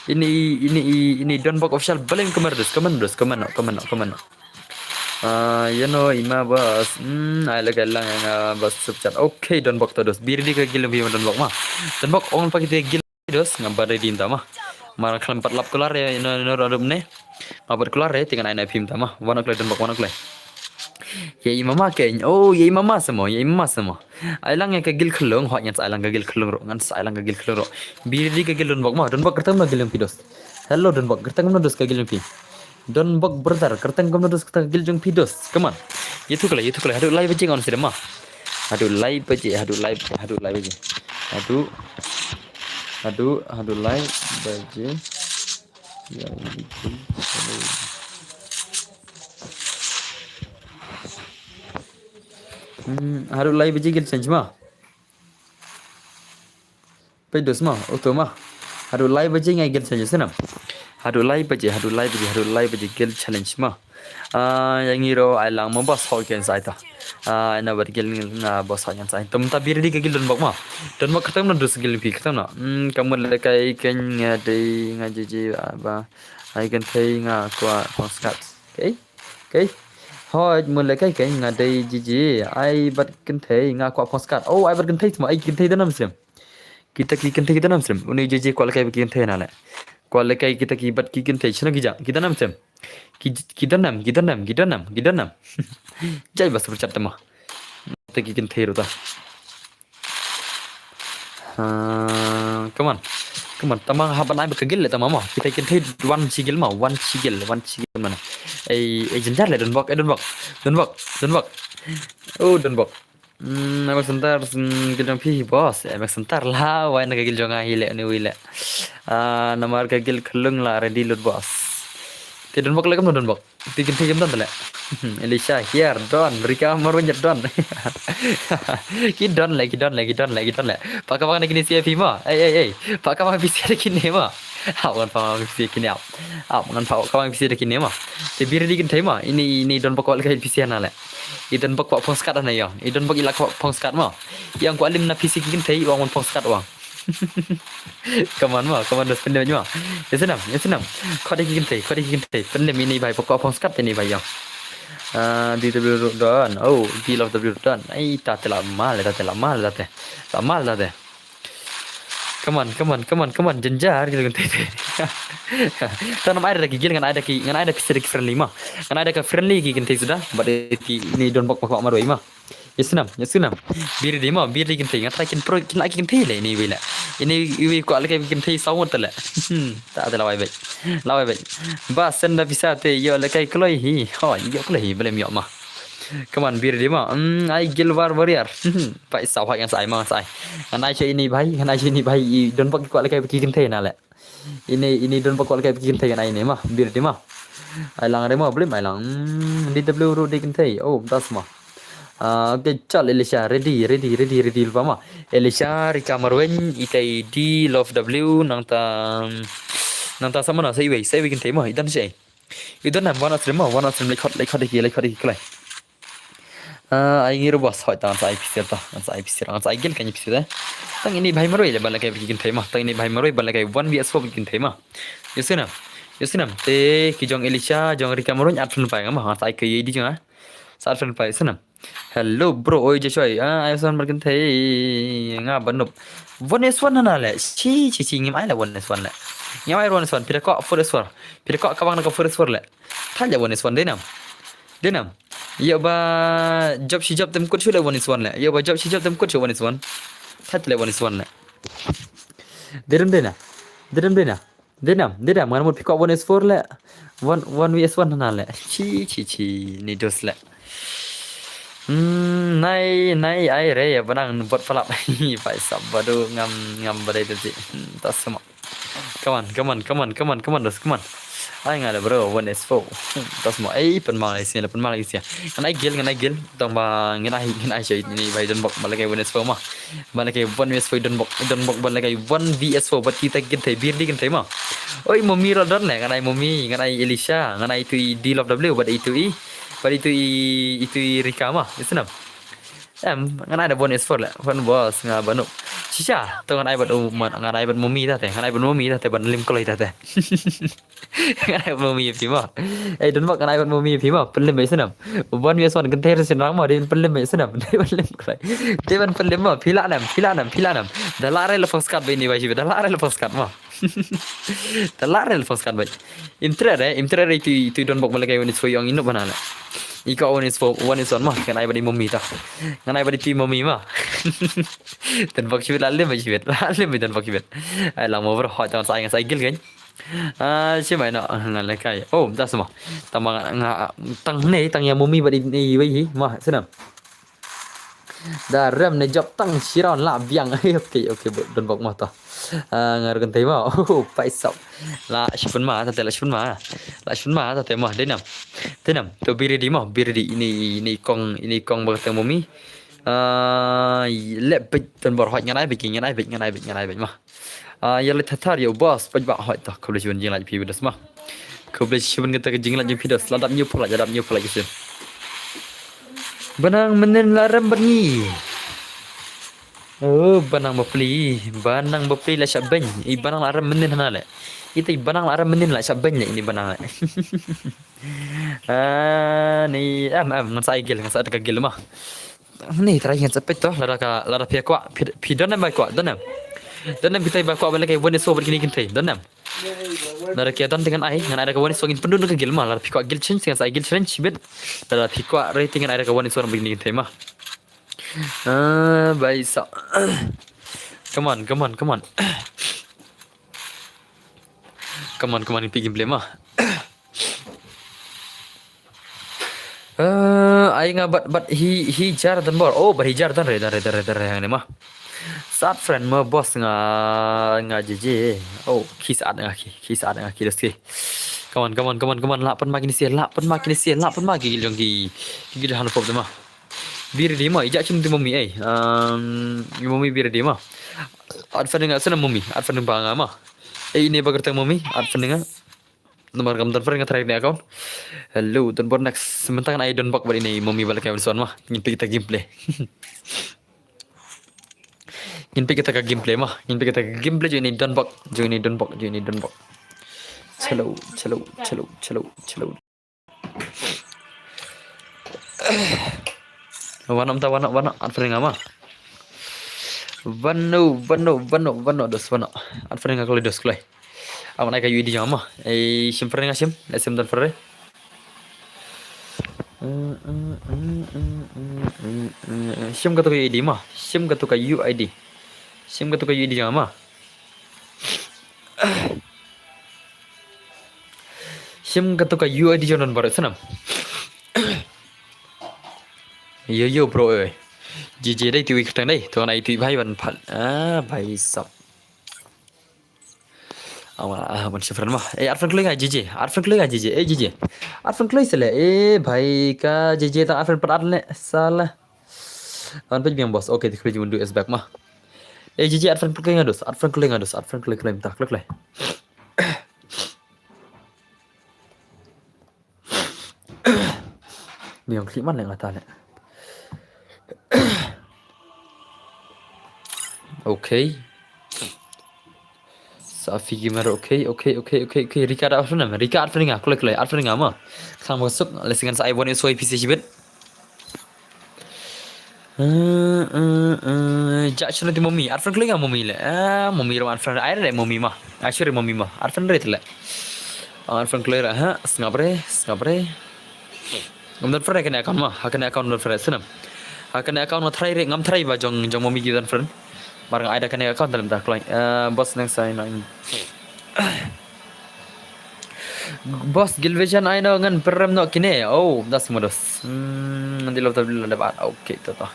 Ini ini ini Donbok official balem kumar dos, kumar dos, kumar no, kumar no, kumar no. Ah, ïa no ima boss. Hmm, ai lehkai lang nga boss super chat. Okay Donbok to dos. Biri di ka guild phi Donbok mo. Donbok ong pa kita guild dos nga ba ready mynta mo. Mar khlem pat lap kular ïa no no ro ne. Nga pat kular ïa te ngan ai na phi mynta mo. Wan kloi Donbok wan kloi. Ïa i mama kein. Oh, ïa i mama samo, ïa i mama samo. Ai lang ïa ka guild khlung, hoi ngan sa ai lang ka guild khlung ro, ngan sa ai lang ka guild khlung ro. Biri di ka guild Donbok mo, Donbok kyrteng no guild phi dos. Hello Donbok, kyrteng no dos ka guild phi. Donbok brother, kyrteng kumno dos ka guild jong phi dos. Come on. Ïa tu kala, ïa tu kala. Haduh lai baje ngan sirma. Haduh lai baje, haduh lai, haduh lai baje. Haduh, haduh, haduh lai baje. Ya, ini tu. Hmm, haduh lai baje guild change mo. Peit dos mo, uto mo. Haduh lai baje ngai guild challenge snam. Haduh lai baje, haduh lai baje, haduh lai baje guild challenge mo. Ah, ïa ngi ro ai lang mo boss hok ken sai ta. Ah, ina bad guild nga boss hok ken sai. Tum ta biri di ka guild Donbok mo. Donbok kata mo dos guild phi kata mo. Hmm, ka mut lehkai kein nga dei nga jiji ba. Ai kynthei nga kwah phong skat. Okay. Okay. Hoi mut lehkai kein nga dei jiji. Ai bad kynthei nga kwah phong skat. Oh, ai bad kynthei mo. Ai kynthei da nam sem. Kita ki kynthei kita nam sem. Uni je je kwah lehkai ki kynthei na le. Kwah lehkai kita ki bad ki kynthei shano ki ja. Kita nam sem. Ki kita nam, kita nam, kita nam, kita nam. Jai bas berchat tama. Kita ki kynthei ruta. Ah, come on. Come on. Tama ha ban ai ba ka guild le tama mo. Kita kynthei wan shi guild mo, wan shi guild, wan shi guild mana. Ei, ei jenjar le Donbok, ei Donbok. Donbok, Donbok. Oh, Donbok. Hmm, ai bak sentar, hmm, guild jong phi boss, ai bak sentar la, wai na ka guild jong nga hi le, ni wi le. Ah, namar ka guild khlung la ready lut boss. Te Donbok le kumno Donbok. Te kynthei kam don le. Elisha here don, Rika Marwin don. Ki don le, ki don le, ki don le, ki don le. Pa ka bang na kini C F mo. Ei, ei, ei. Pa ka bang P C R kini mo. Hap ngan pa bang P C R kini ap. Ap ngan pa ka bang P C R kini mo. Te biri di kynthei mo. Ini, ini Donbok kwah lehkai P C R na le. I Donbok kwah phong skat na ïa. I Donbok i la kwah phong skat mo. Ïa kwah lim na P C R ki kynthei wan phong skat wan. Come on mo, come on dos pyndem mo. Ïa snam, ïa snam. Khot ïa ki kynthei, khot ïa ki kynthei. Pyndem ini bhai, kwah phong skat ini bhai ïa. Ah, D W don. Oh, D love W don. Ai, ta te la mal, ta te la mal, ta te. La mal, ta te. Come on, come on, come on, come on. Jenjar ki kynthei te. Ta nam ai da ki guild ngan ai da ki, ngan ai da ki sida ki friendly mo. Ngan ai da ka friendly ki kynthei suda. Bad ki ini Donbok bak bak marwei mo. Ïa snam, ïa snam. Biri di mo, biri di kynthei. Nga try kin pro, kin ai kynthei le ini wi le. Ini wi kwah lehkai kynthei saw ngut le. Hmm, ta te la wai bek. La wai bek. Ba senda pisa te ïoh lehkai kloi hi. Ho, ïoh kloi hi, balem ïoh mo. Come on, biri di mo. Hmm, ai guild war warrior. Hmm, pai saw hai ngan sa ai mo, ngan sa ai. Ngan ai sha ini bhai, ngan ai sha ini bhai. I Donbok kwah lehkai ki kynthei na le. Ini, ini Donbok kwah lehkai ki kynthei ngan ai ini mo. Biri di mo. Ai lang re mo, balem ai lang. Hmm, D W ruh di kynthei. Oh, das mo. Ah, okay, chal Elisha, ready, ready, ready, ready, lypa mo. Elisha, Rika Marwin, itai D love W, nangta, nangta sa mano, sa iwei, sa iwei kynthei mo, i don shi. I don nam, wan stream mo, wan stream, like hot, like hot, like hot, like hot, like hot. Ah, ai ngi ruh boss, hoi, tang sa ai P C R ta, tang sa ai P C R, tang sa ai guild kan ai P C R ta. Tang ini bhai marwei le ban lehkai ki kynthei mo, tang ini bhai marwei ban lehkai one V S four ki kynthei mo. Ïa snam, ïa snam, te ki jong Elisha, jong Rika Marwin, at friend pai nga mo, tang sa ai ka I D jong nga. Sa at friend pai, snam. Hello bro, oi je choi. Ah, ai son mar kynthei. Nga ban nup. One S one na le. Chi, chi, chi, ngim ai le one S one le. Ngim ai one S one, phi da kwah four S four. Phi da kwah ka bang na ka four S four le. Thait le one S one, dei nam. Dei nam. Ïoh ba job shi job tem kut shu le one S one le. Ïoh ba job shi job tem kut shu one S one. Thait le one S one le. Dei nam dei na. Dei nam dei na. Dei nam, dei nam, ngan mut phi kwah one S four le. One, one V S one na le. Chi, chi, chi, ni dos le. Hmm, nai, nai, ai re, ïa ba nang bot palap. Pai sap badu ngam, ngam badai tu chi. Hmm, ta semok. Come on, come on, come on, come on, come on, dos, come on. Ai nga la bro, one S four. Hmm, tas mo ai pynmang lai sia, pynmang lai sia. Ngan ai gil, ngan ai gil. Tang ba ngan ai, ngan ai shai ni bai don bok ba la kai one S four ma. Ba la kai one S four don bok, don bok ba la kai one V S four, bad kita kynthei, Birdi kynthei ma. Oi, Mummy Rodon le, ngan ai Mummy, ngan ai Elisha, ngan ai itu i D Love W, bad itu i, bad itu i, itu i Rika ma. Isnam. Em, ngan ai da one S four le, one boss nga banu. Shisha, to ngan ai bad u, man, ngan ai bad Mummy ta te, ngan ai bad Mummy ta te, ban lim kloi ta te. Ngan ai bad Mummy phi ma. Eh, don bok ngan ai bad Mummy phi ma, pynlim bai snam. One V S one kynthei re sin rang ma, dei pynlim bai snam, dei pynlim kloi. Dei ban pynlim ma, phi la nam, phi la nam, phi la nam. Da la re la first card bai ni bai shi, da la re la first card ma. Da la re la first card bai. Im tre re, im tre re itu, itu don bok ba la kai one S four ong ino bana le. Iko one S four, one S one ma, ngan ai bad i Mummy ta. Ngan ai bad i Mummy ma. Don bok shibit la lim bai shibit, la lim bai don bok shibit. Ai lang mo bro, hot jangan sai, ngan sai gil kan. Ah, shi mai no, na le kai. Oh, da sama. Tama nga, tang ne, tang ya Mummy bad i, i wei hi, ma, snam. Da rem ne jop tang shi round la biang. Okay, okay, bro, don bok ma ta. Ah, nga ruh kynthei ma. Oh, paisap. La shipun ma, ta te la shipun ma. La shipun ma, ta te ma, dei nam. Dei nam, to Birdi ma, Birdi ini, ini kong, ini kong ba kata Mummy. Ah, lep bit don bor hot ngan ai bit, ngan ai bit, ngan ai bit, ngan ai bit ma. Ah, ya le thathar ya boss, paj ba hot ta, khublei shibun jinglain phi bidos ma. Khublei shibun kata ka jinglain jong phi dos, la dap new pulai, la dap new pulai kisim. Banang mynnin la rem bad ngi. Oh, banang bapli, banang bapli la shah beng. I banang la rem mynnin hana le. Ita i banang la rem mynnin la shah beng le ini banang le. Ah, ni, em, em, ngan sa ai gil, ngan sa ai ka gil ma. Ni trai ngan sa peit to, lada ka, lada phi kwah, phi, phi don em bai kwah, don em. Don em kita bai kwah ba la kai one S four bad kini kynthei, don em. Lada ki don te ngan ai, ngan ai da ka one S four ngin pyndun da ka gil ma, lada phi kwah gil change, ngan sa ai gil change shibit. Lada phi kwah re te ngan ai da ka one S four bad kini kynthei ma. Ah, bai sa. Come on, come on, come on. Come on, come on, phi gameplay ma. Eh, ai nga bad, bad hi, hi jar don bor. Oh, bad hi jar don re, don re, don re, don re, hangne ma. Sat friend ma boss nga, nga J J. Oh, ki sat nga ki, ki sat nga ki, dos ki. Come on, come on, come on, come on. Lah pynma kine sia, lah pynma kine sia, lah pynma ki jong ki. Ki jong han pop de ma. Birdi ma, ijak chim di Mummy ai. Um, Mummy Birdi ma. Ad friend nga sana Mummy, ad friend ba nga ma. Eh, ini ba kyrteng Mummy, ad friend nga. Namar kam don friend nga try ne account. Hello, don bor next. Sementara ngan ai don bok bad ini Mummy bad la kai one S one ma. Ngin peit kita gameplay. Ngin peit kita ka gameplay ma. Ngin peit kita ka gameplay jong ini don bok, jong ini don bok, jong ini don bok. Chalo, chalo, chalo, chalo, chalo. Wan noh mynta, wan noh, wan noh. Ad friend nga ma. Wan noh, wan noh, wan noh, wan noh, dos, wan noh. Ad friend nga kloi, dos kloi. Aman ai ka U I D jong nga ma. Eh, shim friend nga shim. Leh sim don friend. Shim katu ka U I D ma. Shim katu ka U I D. Shim katu ka U I D jong nga ma. Shim katu ka U I D jong don bor snam. Yo, yo, bro, eh. J J dei, tu i kyrteng dei. Tu ngan ai tu i bhai ban phat. Ah, bhai sab. Awa, ah, ban shim friend ma. Eh, ad friend kloi nga J J. Ad friend kloi nga J J. Eh, J J. Ad friend kloi sele. Eh, bhai ka J J tang ad friend pat ad le. Sala. Ban peit biang boss. Okay, the crazy window is back ma. Eh, J J ad friend kloi nga dos. Ad friend kloi nga dos. Ad friend kloi kloi mynta kloi kloi. Biang klik man le nga ta le. Okay. Safi Gamer, okay, okay, okay, okay, okay. Rika da ad friend nga, Rika ad friend nga, kloi kloi, ad friend nga ma. Sang masuk, leh si ngan sa ai one S four P C shibit. Eh, eh, eh, jak shu nanti Mummy, ad friend kloi nga Mummy le. Ah, Mummy ruh ad friend, ai re Mummy ma. Ai shu re Mummy ma, ad friend re te le. Ah, ad friend kloi re, ha, sngap re, sngap re. Ngam don friend ha kane account ma, ha kane account don friend snam. Ha kane account nga try re, ngam try ba jong, jong Mummy ki don friend. Mar nga ai da kane account dalam ta kloi. Eh, boss nang sai nang. Boss, Gilvision ai no ngan pyrem no kine. Oh, das modos. Hmm, nanti lo tabli lo dapat. Okay, to to.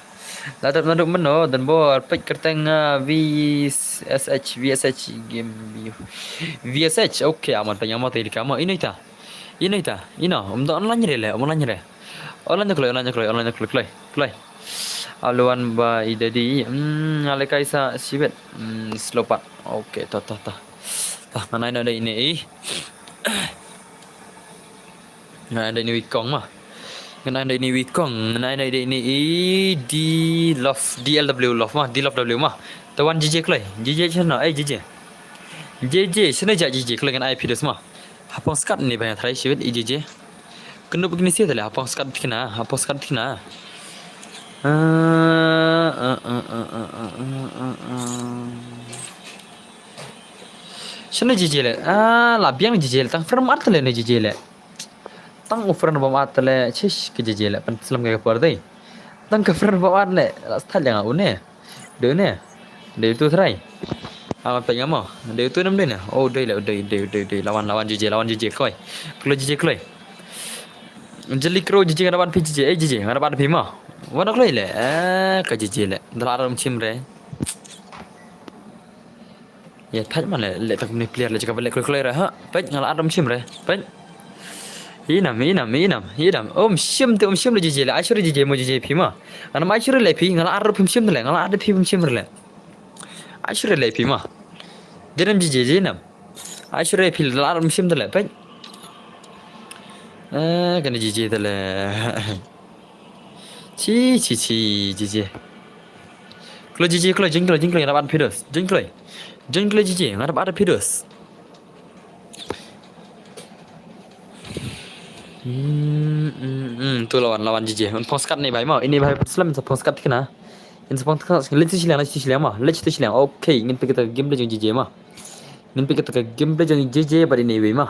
La dep naduh mynno, don bor, peit kyrteng, ah, V S H, V S H game view. V S H, okay, amat peit nga mo te di ka mo, ino ita. Ino ita, ino, um da online re le, um online re. Online kloi, online kloi, online kloi, kloi, kloi. Aluan ba i dadi, hmm, ale kaisa sibet, hmm, slow pat. Okay, ta, ta, ta. Ta, ngan ai na dei ni i. Ngan ai dei ni wikong ma. Ngan ai dei ni wikong, ngan ai dei ni i di love, D L W love ma, di love W ma. Tawan J J kloi, J J shano, eh, J J. J J, shano ja J J kloi ngan ai phi dos ma. Hapong skat ni ba nga try shibit i J J. Kyndup kini sia tale, hapong skat tikna, hapong skat tikna. Ah, ah, ah. Shano J J le, ah, la biang J J le, tang friend bym at tale ne J J le. Tang u friend bym at tale, chish ka J J le, pan slem ka por dei. Tang ka friend bym at le, la stat yang une. Dei ne. Dei tu try. Amat peit nga mo. Dei tu nam dei ne. Oh, dei le, dei, dei, dei, dei. Lawan, lawan J J, lawan J J kloi. Kloi J J kloi. Jeli kro J J nga da ban phi J J. Eh, J J, nga da ban phi mo. Wan kloi le. Eh, ka J J le. Dala aram chim re. Ye, thaj man le, le tak ni player le jaka le kloi kloi re ha. Peit nga la aram chim re. Peit. Inam, inam, inam, inam. Um shim te, um shim le J J le. Ai sure J J mo J J phi ma. Ngan ai sure le phi, nga la ar phim shim le, nga la ar phim shim le. Ai sure le phi ma. Janam J J, janam. Ai sure phi la ar phim shim le, peit. Eh, kane J J te le. Chi, chi, chi, J J. Kloi J J, kloi, jing kloi, jing kloi, nga da ban phi dos. Jing kloi. Jing kloi J J, nga da ban phi dos. Hmm, hmm, hmm, tu lawan, lawan J J. Un phong skat ni bai mo. Ini bai slem sa phong skat tikna. In sa phong skat, leit tu shiliang, leit tu shiliang mo. Leit tu shiliang. Okay, ngin peit kata gameplay jong J J mo. Ngin peit kata gameplay jong J J bad ini bai mo.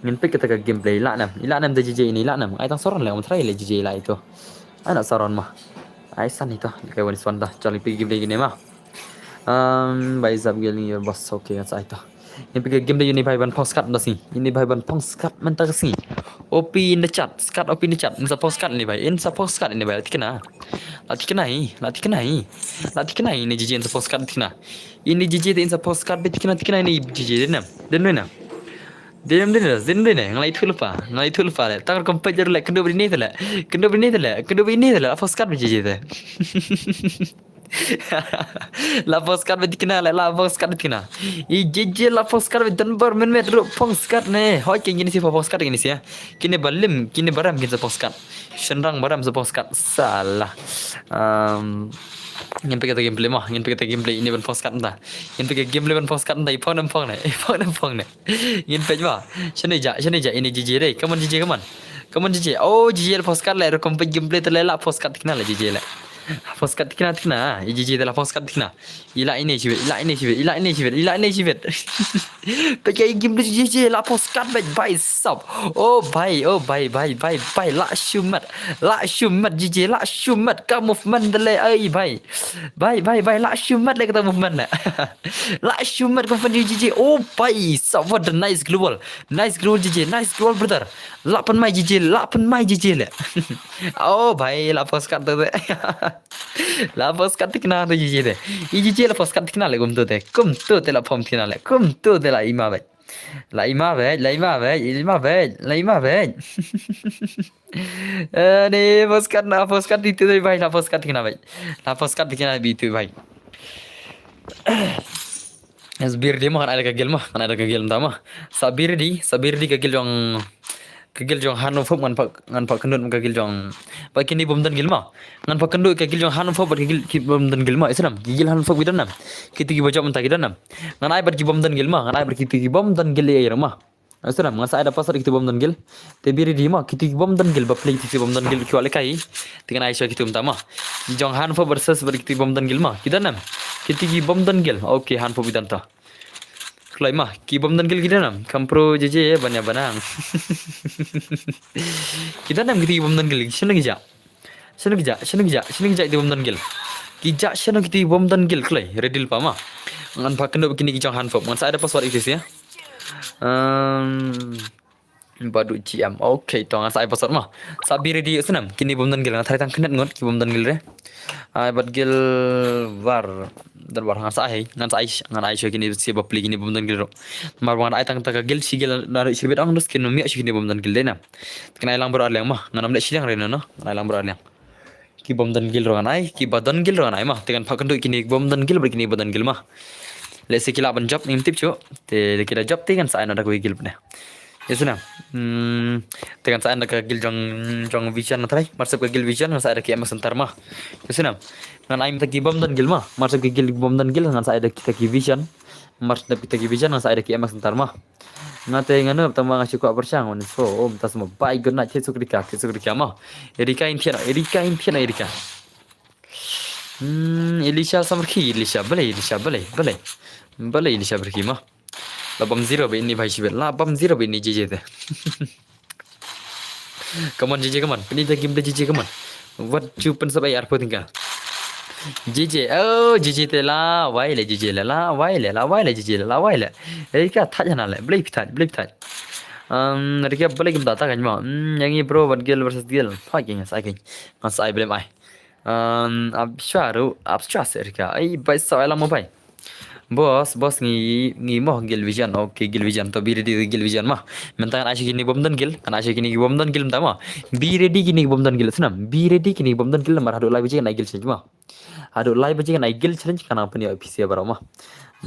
Ngin peit kata gameplay. Ila nam, ila nam da J J ini, ila nam. Ai tang soron le, um try le J J ila itu. Ai na soron mo. Ai san itu, kai wan swan ta. Chali peit gameplay kine mo. Um, bai zap gel ni bas, okay, ngan sa ai to. Ini peit ka game da ini bai ban phong skat da sngi. Ini bai ban phong skat mynta ka sngi. O P in the chat, skat O P in the chat. Ngan sa phong skat ini bai. In sa phong skat ini bai. La tikna. La tikna i. La tikna i. La tikna i ini J J in sa phong skat tikna. Ini J J te in sa phong skat bai tikna tikna ini J J dei nam. Dei nam. Dei nam dei nam. Dei nam dei nam. Nga la ithuh lypa. Nga la ithuh lypa le. Tang rukom peit le. Kyndup ini te le. Kyndup ini te le. Kyndup ini te le. La phong skat bai J J te. La phong skat bai tikna le, la phong skat bai tikna. I J J la phong skat bai, don bor mynmiet ruh phong skat ne. Hoi, kine shi phong skat kine shi. Kine ba lim, kine ba rem kin sa phong skat. Shynrang ba rem sa phong skat. Salah. Um, ngin peit kata gameplay mo, ngin peit kata gameplay ini ban phong skat mynta. Ngin peit ka gameplay ban phong skat mynta, i phong ne, phong ne, i phong ne, phong ne. Ngin peit mo. Shano ja, shano ja ini J J dei. Come on J J, come on. Come on J J. Oh, J J la phong skat le, rukom peit gameplay te le la phong skat tikna le J J le. Phong skat tikna tikna. I J J te la phong skat tikna. Ila ini shibit, ila ini shibit, ila ini shibit, ila ini shibit. Peit ka i gameplay J J la phong skat bai, bai sap. Oh bai, oh bai, bai, bai, bai, la shumat. La shumat J J, la shumat ka movement de le ai bai. Bai, bai, bai, la shumat le kata movement le. La shumat ka movement J J. Oh bai sap, what a nice global. Nice global J J, nice global brother. La pynmai J J, la pynmai J J le. Oh bai, la phong skat te. La phong skat tikna te J J te. I J J la phong skat tikna le kumto te. Kumto te la phong tikna le. Kumto te la ima bai. La ima bai, la ima bai, ima bai, la ima bai. Eh, ni phong skat na, phong skat itu te bai, la phong skat tikna bai. La phong skat tikna bai itu bai. As bir di mo kan ada ka gel mo, kan ada ka gel mynta mo. Sa bir di, sa bir di ka gel jong Ka gil jong Hanofop ngan pat, ngan pat kyndit ka gil jong. Bad kine bym don gil ma. Ngan pat kyndit ka gil jong Hanofop bad ka gil ki bym don gil ma. Isnam, ki gil Hanofop ki don nam. Kito ki ba jop mynta ki don nam. Ngan ai bad ki bym don gil ma. Ngan ai bad kito ki bym don gil ïa ma. Isnam, ngan sa ai da password kito bym don gil. Te be ready ma, kito ki bym don gil ba play kito ki bym don gil ki wa lehkai. Te ngan ai shuwa kito mynta ma. Ki jong Hanofop versus bad kito ki bym don gil ma. Ki don nam. Kito ki bym don gil. Okay, Hanofop ki don ta. Kloi ma, ki bym don gil ki don nam. Kam pro J J ban ïa banang. Ki don nam kito ki bym don gil, shano ki ja. Shano ki ja, shano ki ja, shano ki ja kito bym don gil. Ki ja shano kito bym don gil kloi, ready lypa ma. Ngan pat kynduh kine ki jong Hanofop. Ngan sa ai da password ïa kito sha. Ehm, Badu G M. Okay, to ngan sa ai password mo. Sa be ready snam. Kine bym don guild, nga tharai tang khyndai ngut ki bym don guild re. Ai bad guild war. Don war ngan sa ai, ngan sa ai, ngan ai shuwa kine shi bapli kine bym don guild ruh. Mar ngan ai tang ta ka guild shi guild na ruh shi bit ong dus kine mih shuwa kine bym don guild de na. Te ngan ai lang baroh arliang mo. Ngan ym leh shiliang re no no. Ngan ai lang baroh arliang. Ki bym don guild ruh ngan ai, ki ba don guild ruh ngan ai mo. Te ngan phah kynduh kine ki bym don guild bad kine ba don guild mo. Lehse ki lah ban jop ngim tip shuh. Te ki da jop te ngan sa ai noh da kawei guild ne. Ïa snam. Hmm, te ngan sa ai da ka guild jong, jong Vision na tharai. Mar sep ka guild Vision ngan sa ai da ki M S Center mo. Ïa snam. Ngan ai mynta ki bym don guild mo. Mar sep ki guild bym don guild ngan sa ai da kita ki Vision. Mar sep kita ki Vision ngan sa ai da ki M S Center mo. Nga te nga nup tang ba nga shu kwah pyrshang wan so, um, ta sma bai good night, thied suk Rika, thied suk Rika mo. Rika in thied, Rika in thied, Rika. Hmm, Elisha Samrkhi, Elisha, balei, Elisha, balei, balei. Balei Elisha Samrkhi mo. La bam zero ba ini bhai shibit, la bam zero ba ini J J te. Come on, J J, come on. Pynïaid da game da J J, come on. Wat ju pynsep ai arphew tyngka. J J, oh, J J te la wai le, J J le, la wai le, la wai le, J J le, la wai le. Rika thait hana le, balei phi thait, balei phi thait. Um, Rika balei kim thait ta kan mo. Hmm, ïa ngi bro, wat guild versus guild. Thait ki ngan sa ai ki. Ngan sa ai balei ai. Um, ap shwa ruh, ap shwa se Rika. Ai, bai sa ai lang mo bai. Boss, boss ngi, ngi mo guild Vision, okay, guild Vision, to be ready guild Vision mo. Mynta ngan ai shuwa kine ki bym don guild, ngan ai shuwa kine ki bym don guild mynta mo. Be ready kine ki bym don guild snam, be ready kine ki bym don guild mar haduh lai baje ngan ai guild challenge mo. Haduh lai baje ngan ai guild challenge kan ngan pynïoh phi sha baroh mo.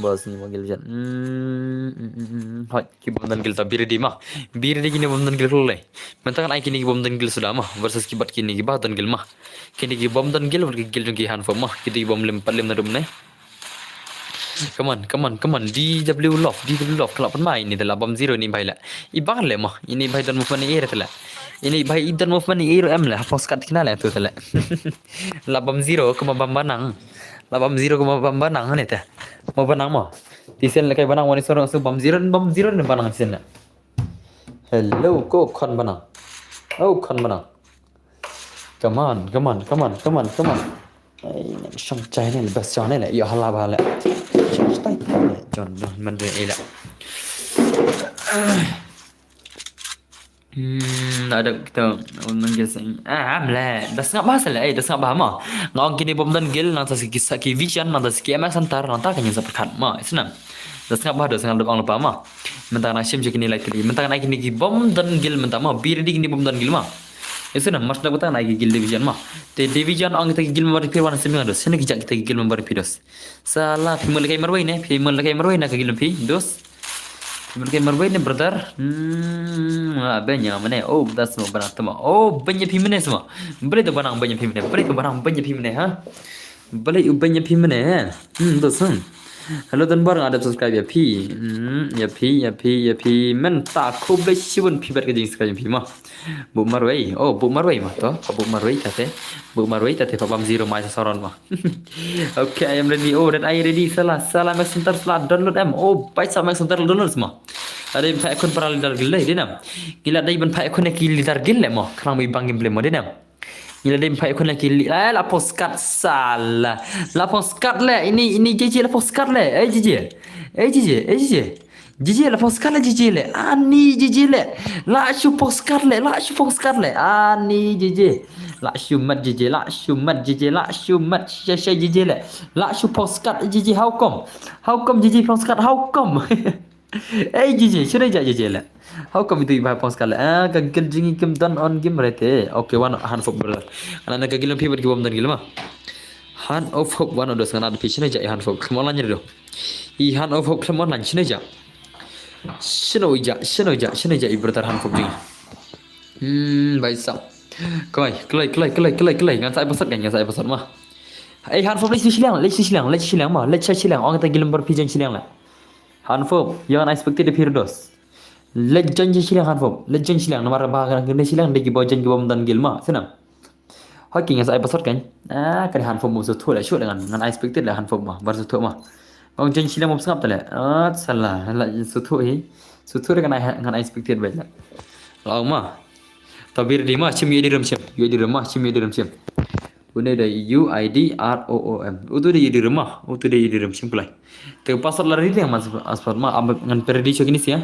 Boss ngi mo guild Vision. Hmm, hmm, hmm, hmm. Hoi, ki bym don guild to be ready mo. Be ready kine bym don guild khlem lei. Mynta ngan ai kine ki bym don guild suda mo. Versus ki bad kine ki ba don guild mo. Kine ki bym don guild, ki guild jong ki Hanfop mo. Kine ki bym lem pat lem na dum ne. Come on, come on, come on. D W Love, D W Love. Ka la pynmai ini te la bam zero ini bhai la. I bang le mo. Ini bhai don movement i re te la. Ini bhai i don movement i ru em le. Hapos kat kina le tu te la. La bam zero kumba bam banang. La bam zero kumba bam banang ne te. Mo banang mo. Tisen le kai banang wani sorong su bam zero, bam zero ne banang tisen le. Hello, ko khon banang. Oh, khon banang. Come on, come on, come on, come on, come on. Ai, ngan shong chai ne, best shong ne, ïa hala ba le. Shong chai ne, John, John, man de ila. Hmm, ada kita, um, nang guild sing. Ah, am le. Da sngap ba sa le, eh, da sngap ba mo. Nga ong kine bym don guild, nangta sa ki, sa ki Vision, nangta sa ki M S Center, nangta kan ïa sa pyrkhat mo. Isnam. Da sngap ba, da sngap da bang lepa mo. Mynta ngan shim shuwa kine lai tylli. Mynta ngan ai kine ki bym don guild mynta mo. Be ready kine bym don guild mo. Ïa snam, mar sep da mynta ngan ai ki guild Division mo. Te Division ong kita ki guild member phi wan sim nga dos. Sini ki jaka kita ki guild member phi dos. Sala phi mut lehkai marwei ne, phi mut lehkai marwei na ka guild phi dos. Phi mut lehkai marwei ne brother. Hmm, ah, banya mane. Oh, das mo bana tama. Oh, banya phi mane sama. Bale to banang banya phi mane. Bale to banang banya phi mane ha. Balei u beiñ ïa phi mynne, eh? Hmm, to sum. Hello Donbor, nga dep subscribe ïa phi. Hmm, ïa phi, ïa phi, ïa phi. Mynta khublei shibun phi bad ka jingsubscribe ïa phi mo. Buh marwei. Oh, buh marwei mo to. Ka buh marwei ta te. Buh marwei ta te, pha bam zero mai sa saron mo. Okay, I am ready. Oh, that I ready. Sala, sala Max Hunter sala download em. Oh, bai sa Max Hunter download mo. Ade pha ekhun para leader guild dei nam. Ngi la dei ban pha ekhun ki leader guild le mo. Khnang bai bang gameplay mo dei nam. Ngi la dei ban pha ekhun ki li-, eh, la postcard sala. La postcard le, ini, ini J J la postcard le. Eh, J J. Eh, J J, eh, J J. J J la postcard le, J J le. Ani J J le. La shu postcard le, la shu postcard le. Ani J J. La shu mat J J, la shu mat J J, la shu mat sha, sha J J le. La shu postcard J J, how come? How come J J postcard? How come? Ei, J J, shano ja J J le. How come itu i bai pause ka le. Ah, ka guild jong ngi kim don on game rete. Okay, one hand for brother. Ana na ka guild phi bad ki bom don guild ma. Hand of Hope one of those ngana da phi shano ja i hand for. Khlem online re do. I hand of Hope khlem online shano ja. Shano ja, shano ja, shano ja i brother hand for jong ngi. Hmm, bai sa. Kloi, kloi, kloi, kloi, kloi, kloi. Ngan sa i password kan, ngan sa i password ma. Ei, hand for leit shiliang, leit shiliang, leit shiliang ma, leit shiliang. Ong ta guild member phi jong shiliang la. Hanfop, ïa ngan expected da phi dos. Leit join shiliang Hanfop, leit join shiliang namar ba ka kane shiliang dei ki ba join ki bom don guild ma, sngewbha. Hoi ki ngan sa ai password kan. Ah, ka dei Hanfop mo sngewthuh la shuh ngan, ngan expected la Hanfop ma, bar sngewthuh ma. Ong join shiliang mo sngap ta le. Ah, sala, la sngewthuh hi. Sngewthuh ngan ai, ngan expected ba la. La ong ma. Ta bir di ma, shim ïa di rem shim, ïa di rem ma, shim ïa di rem shim. Une da U I D R O O M. Utu da idirim ma. Utu da idirim, shim klai. Te password la ready ma, password ma, am ngan pyrdi sha kine sha.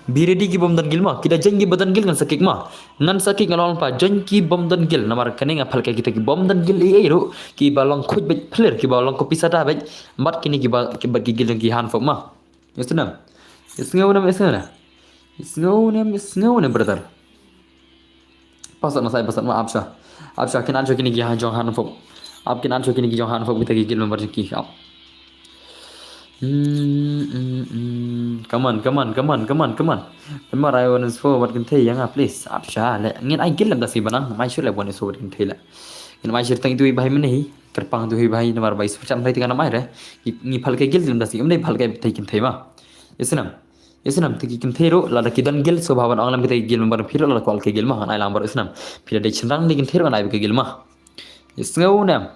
Bi ready ki bym don gil ma. Ki da join ki ba don gil ngan sa kick ma. Ngan sa kick ngan ong pa join ki bym don gil. Namar kane nga phal ka kita ki bym don gil ei ei ruh. Ki ba long khuid beit plir, ki ba long ko pisa da beit. Mat kine ki ba, ki ba ki gil ki han fok ma. Yes nam. Yes ngau nam, yes ngau nam. Yes ngau nam, yes ngau nam, brother. Password ma, sai password ma, ap sha. Ap sha, kin an sha kine ki ha jong han fok. Ap kin an sha kine ki jong han fok, kita ki gil member ki ap. Hmm, hmm, hmm. Come on, come on, come on, come on, come on. Pynmar ai wan sfo wat kynthei ïa nga, please. Ap sha le. Ngin ai gil lem da si banang, mai shu le wan sfo wat kynthei le. Ngin mai shu tang itu i bahai mene hi. Kyrpang tu hi bahai namar bai sfo cham lai tingan mai re. Ngi phal ke gil lem da si, em dei phal ke thei kynthei ma. Yes nam. Yes nam, te ki kynthei ruh, lada ki don gil, so ba ban ong lem kita ki gil member phi ruh, lada kwal ke gil ma, ngan ai lang baroh, yes nam. Phi da dei chynrang ni kynthei ruh, ngan ai ke gil ma. Yes ngau nam.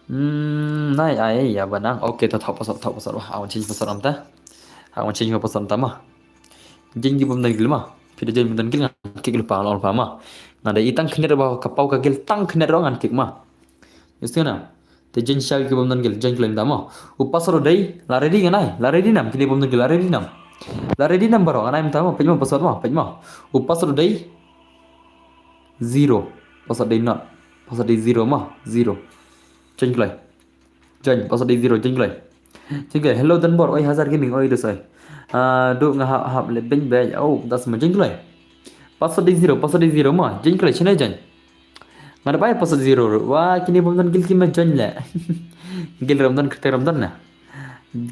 Hmm, nai ai, ïa banang. Okay, ta thok password, thok password, wah, awan change password am ta. Awan change password am ta ma. Jing ki bym don gil ma. Phi da jing bym don gil ngan kick lypa, lypa ma. Nga da i tang khyndiat ba ka paw ka gil tang khyndiat ruh ngan kick ma. Yes ngau nam. Te join sha ki bym don gil, join klem da ma. U password dei, la ready ngan ai, la ready nam, kine bym don gil, la ready nam. La ready nam baroh, ngan ai mynta ma, peit ma, password ma, peit ma. U password dei zero, password dei not, password dei zero ma, zero. Join klem. Join, password dei zero, join klem. Join klem, hello Donbor, oi Hajar Gaming, oi Dosai. Ah, du nga hap, hap le beng beng, oh, das ma join klem. Password dei zero, password dei zero ma, join klem, shane join. Nga da bai password zero ruh. Wa kine bym don gil ki ma join le. Gil ram don kyrteng ram don na.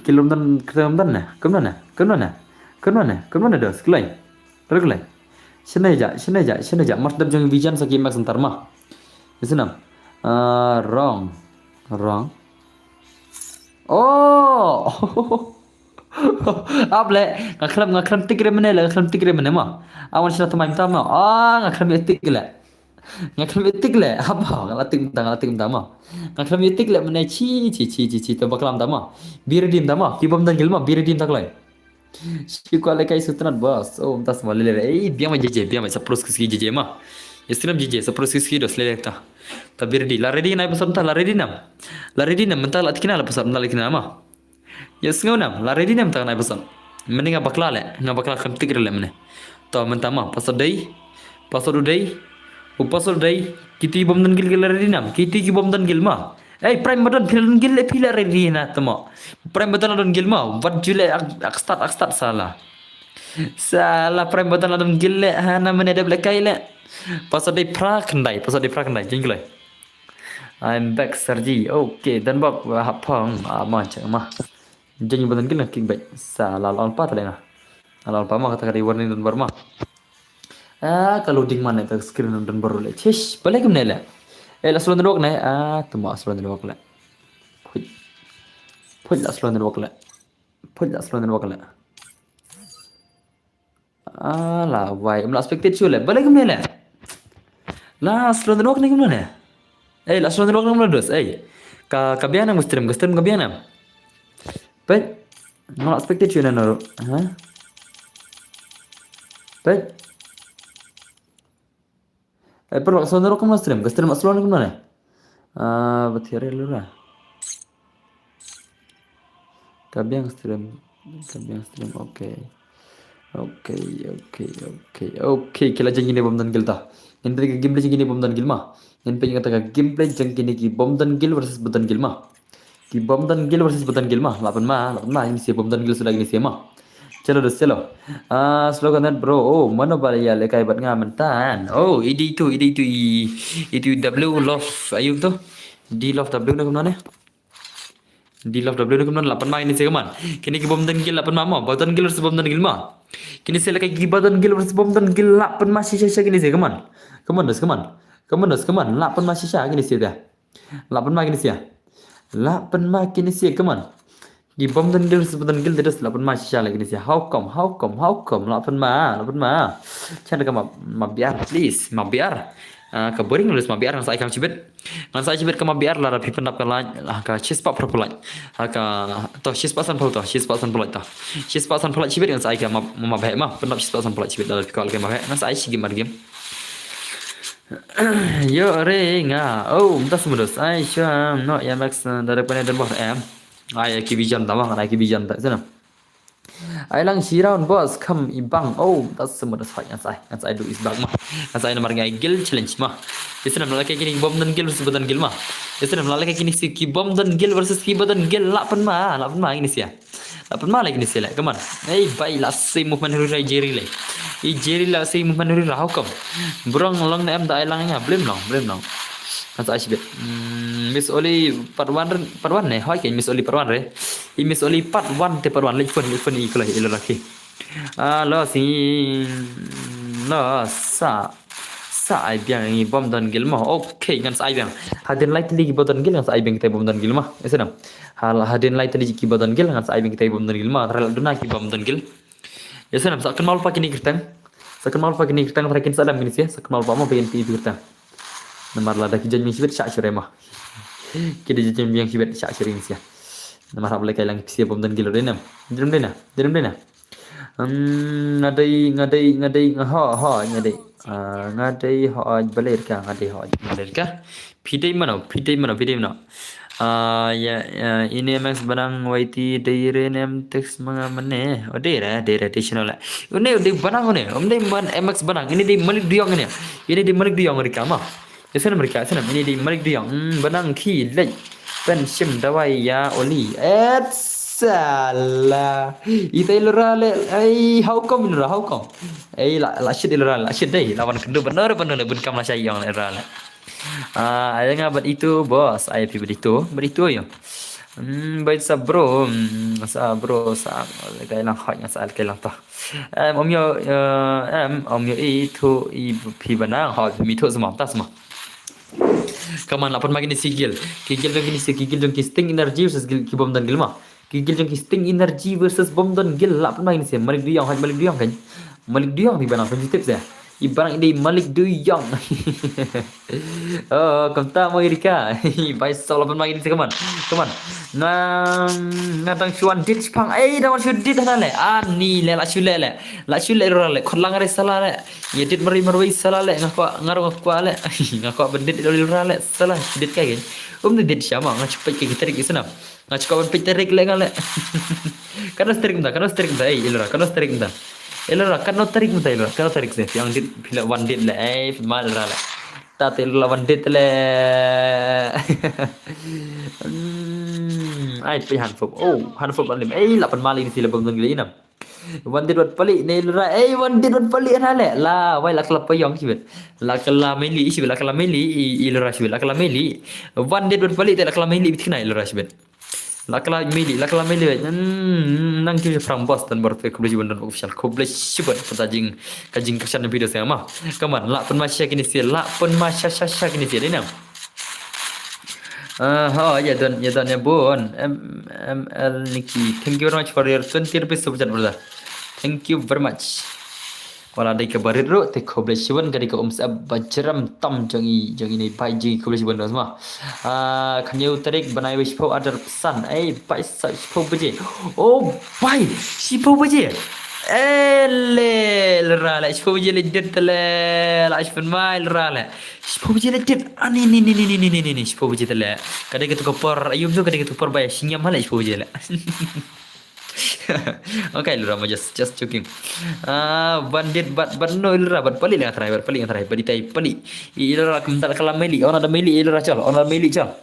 Gil ram don kyrteng ram don na. Kumno na? Kumno na? Kumno na? Kumno na dos? Kloi. Kloi kloi. Shane ja, shane ja, shane ja. Mas dap jong vision sa ki mak santar ma. Yes nam. Ah, wrong. Wrong. Oh. Ap le, nga khlem, nga khlem tik re mene le, nga khlem tik re mene ma. Awan shna tmai mynta ma. Ah, nga khlem tik le. Nga khlem tik le, haba, nga la tik mynta, nga la tik mynta ma. Nga khlem tik le mene chi, chi, chi, chi, chi, to bakla mynta ma. Bi ready mynta ma, ki bym don gil ma, bi ready mynta kloi. Shi kwah le kai sutnat boss. Oh, mynta sma lele. Eh, biang ma jeje, biang ma sa plus kiski jeje ma. Yes nam jeje, sa plus kiski dos lele ta. Ta bi ready, la ready nai password mynta, la ready nam. La ready nam mynta la tikna la password mynta la tikna ma. Yes ngau nam, la ready nam ta nai password. Mene nga bakla le, nga bakla khlem tik re le mene. To mynta ma, password dei, password u dei, u password dei, kiti bym don gil gil la ready nam, kiti ki bym don gil ma. Ei, Prime ba don phi la don gil le phi la ready na tmo. Prime ba don la don gil ma, wat ju le ak, ak start, ak start sala. Sala Prime ba don la don gil le, hana mene dep le kai le. Password dei phra khyndai, password dei phra khyndai, jing gilai. I'm back, Sarji. Okay, Donbor, hap phong, ah, ma, check ma. Jing ba don gil na kick back. Sa la lon pa ta le na. La lon pa ma kata ka dei warning Donbor ma. Ah, ka loading ma ne ta screen Donbor le. Chish, balik ne le. Eh, la slow network ne. Ah, tuma slow network le. Phuit. Phuit la slow network le. Phuit la slow network le. Ah, la wai, um la expected shu le. Balik kumne le. La slow network ne kumne. Eh, la slow network ne kumne dos. Eh. Ka, ka biang nam stream, ka stream ka biang nam. Peit. Um la expected shu ne naru. Ha? Peit. Eh, pero slow ne kumne stream, ka stream slow ne kumne. Ah, bathiare lura. Ka biang stream, ka biang stream, okay. Okay, okay, okay, okay. Ki la jeng kine bym don gil ta. Ngin peit ka gameplay jeng kine bym don gil ma. Ngin peit kata ka gameplay jeng kine ki bym don gil versus ba don gil ma. Ki bym don gil versus ba don gil ma. Lapan ma, lapan ma, ini si bym don gil sudah ini si ma. Chalo dos, chalo. Ah, slogan net bro. Oh, mano ba ya lekai bat nga mentan. Oh, idi tu, idi tu i, itu W love ayu tu. Di love W na kumna ne. Di love W ni kumno lapan ma ini si kaman. Kini ki bym don gil lapan ma mo. Ba don gil versus bym don gil ma. Kini si laka ki ba don gil versus bym don gil lapan ma shisha shisha kini si kaman. Kaman dos kaman. Kaman dos kaman. Lapan ma shisha kini si dah. Lapan ma kini si. Lapan ma kini si kaman. Ki bym don gil versus bym don gil dos lapan ma shisha la kini si. How come? How come? How come? Lapan ma. Lapan ma. Chan ka ma, ma biar please. Ma biar. Ah, ka boring lus ma biar ngan sa ai kam chibit. Ngan sa ai chibit ka ma biar lada phi pyndap ka like, ah, ka shispah pyrpyllait. Ha ka, to shispah sanphew to, shispah sanpyllait to. Shispah sanpyllait chibit ngan sa ai ka ma, ma bhek ma, pyndap shispah sanpyllait chibit lada phi kwah ka ma bhek. Ngan sa ai shi game ar game. Yo re nga. Oh, mynta smudos. Ai shwa no ya Max, eh, da repane da bor em. Ai ki vision ta ma, ai ki vision ta sana. Ai lang shi round boss kam i bang. Oh, mynta smudos fight ngan sai. Ngan sai du is bang ma. Ngan sai namar ngai guild challenge ma. Isna namar laka kini bom don guild versus bom don guild ma. Isna namar laka kini si ki bom don guild versus ki bom don guild, la pynma, la pynma kini sia. La pynma lagi ni sele, come on. Ei bai, la sei movement huri rai Jerry le. I Jerry la sei movement huri ra, how come? Brong long ne em da ai lang nga, blame long, blame long. Kan sa ai shibit. Hmm, Miss Oli part one re, part one ne, hoi ke Miss Oli part one re. I Miss Oli part one te part one, late phone, late phone i kulai, ilo laki. Ah, lo si, lo sa. Sa ai biang i bom don guild ma. Okay, ngan sa ai biang. Hadien lai tylli ki bom don guild ngan sa ai biang kita bom don guild ma. Ese nam. Hal hadien lai tylli ki bom don guild ngan sa ai biang kita bom don guild ma. Trai la duna ki bom don guild. Ese nam sa kynmaw lypa kini kyrteng. Sa kynmaw lypa kini kyrteng, trai kin sa dam kini sia. Sa kynmaw lypa ma pyn pi kyrteng. Namar lada ki jan biang shibit sha shurai ma. Ki da jan biang shibit sha shurai sia. Namar hap lai kai lang sia bom don guild dei nam. Dei nam, dei nam, dei nam, dei nam. Hmm, nga dei, nga dei, nga dei, nga ho, ho, nga dei. Ah, nga dei ho, baler ka, nga dei ho, baler ka. Phi dei mano, phi dei mano, phi dei mano. Ah, ya, ya, ini M X Banang Y T dei re nem text manga mane. O dei re, dei re, dei channel le. Une dei Banang une, um dei man M X Banang, ini dei Malik Duyong ini. Ini dei Malik Duyong re ka ma. Ese nam re ka, ese nam, ini dei Malik Duyong. Hmm, Banang ki lei. Pen shim dawai ya Oli. Et sala. Ita ilura le. Ei, how come ilura, how come? Ei, la, la shit ilura, la shit dei. Lawan kendu bener, bener le bun kam la shai yong ilura le. Ah, ai nga bat itu, boss. Ai phi bat itu, bat itu yo. Hmm, bait sa bro, hmm, sa bro, sa kai lang hoi nga sa kai lang to. Em, om yo, eh, em, om yo i thu i phi Banang, hoi mi thu semua, tas semua. Kaman lapan makin isi gil. Ki gil jong kini si, ki gil jong ki Sting Energy versus gil ki bom don guild ma. Ki gil jong ki Sting Energy versus bom don guild, lapan makin isi. Malik Duyong, hai Malik Duyong kan. Malik Duyong di Banang, phi tip sa. I Banang ini Malik Duyong. Oh, kumta mo iri ka. Bai sa lapan makin isi, kaman. Kaman. Nga, nga dang shu wan dit shipang. Ei, dang wan shu dit hana le. Ani le, la shu le le. La shu le ro le. Khot lang re sala le. Ye dit mari marwei sala le. Nga kwa, nga ro nga kwa le. Nga kwa bendit lo ra le. Sala, dit ka gen. Um dit shama, nga chupai ke tarik isna. Nga chukai ban peit tarik le nga le. Kano tarik mynta, kano tarik mynta, ei, ilura, kano tarik mynta. Ilura, kano tarik mynta, ilura, kano tarik se, piang dit, pila wan dit le, ei, mal ra le. Ta te ilura wan dit le. Hmm, ai, peit hanfop, oh, hanfop alim, ei, lapan mali ni sila bom dong gila inam. Wan dit wat pali, ne ilura, ei, wan dit wat pali na le, la, wai la kelap payong sibet. La kelap meli, sibet, la kelap meli, i, ilura sibet, la kelap meli. Wan dit wat pali, te la kelap meli, bitkena ilura sibet. La kelap meli, la kelap meli. Hmm, nang kim phrang boss dan baru te khublei shibun dan official. Khublei shibun ka jing, ka jingkyrshan video sa ma. Kaman, la pynma sha kini sia, la pynma sha sha sha kini sia dei nang. Ah, ha, ya don, ya don, ya bun. M, M L Nikki. Thank you very much for your twenty rupees super chat, brother. Thank you very much. Wala dei ka barit ruh, te khublei shibun ka dei ka um sep ba jram tam jong i, jong i nei bai jong i, khublei shibun ruh sma. Ah, khynñiew tarik bnai wei shiphew adar psan. Ei, bai sa shiphew baje. Oh, bai, shiphew baje. Ele, lra le, shiphew baje le dit le, la shiphew mai lra le. Shiphew baje le dit. Ani, ni, ni, shiphew baje le. Ka dei ka tu ka por, ayum tu ka dei ka tu por bai, shingyam hale shiphew baje le. Okay, lura mo, just, just joking. Ah, bandit, bat, bat no, lura, bat pali nga try, bat pali nga try, bat itai pali. I lura kum tal kalam meli, ona da meli, i lura chal, ona da meli chal.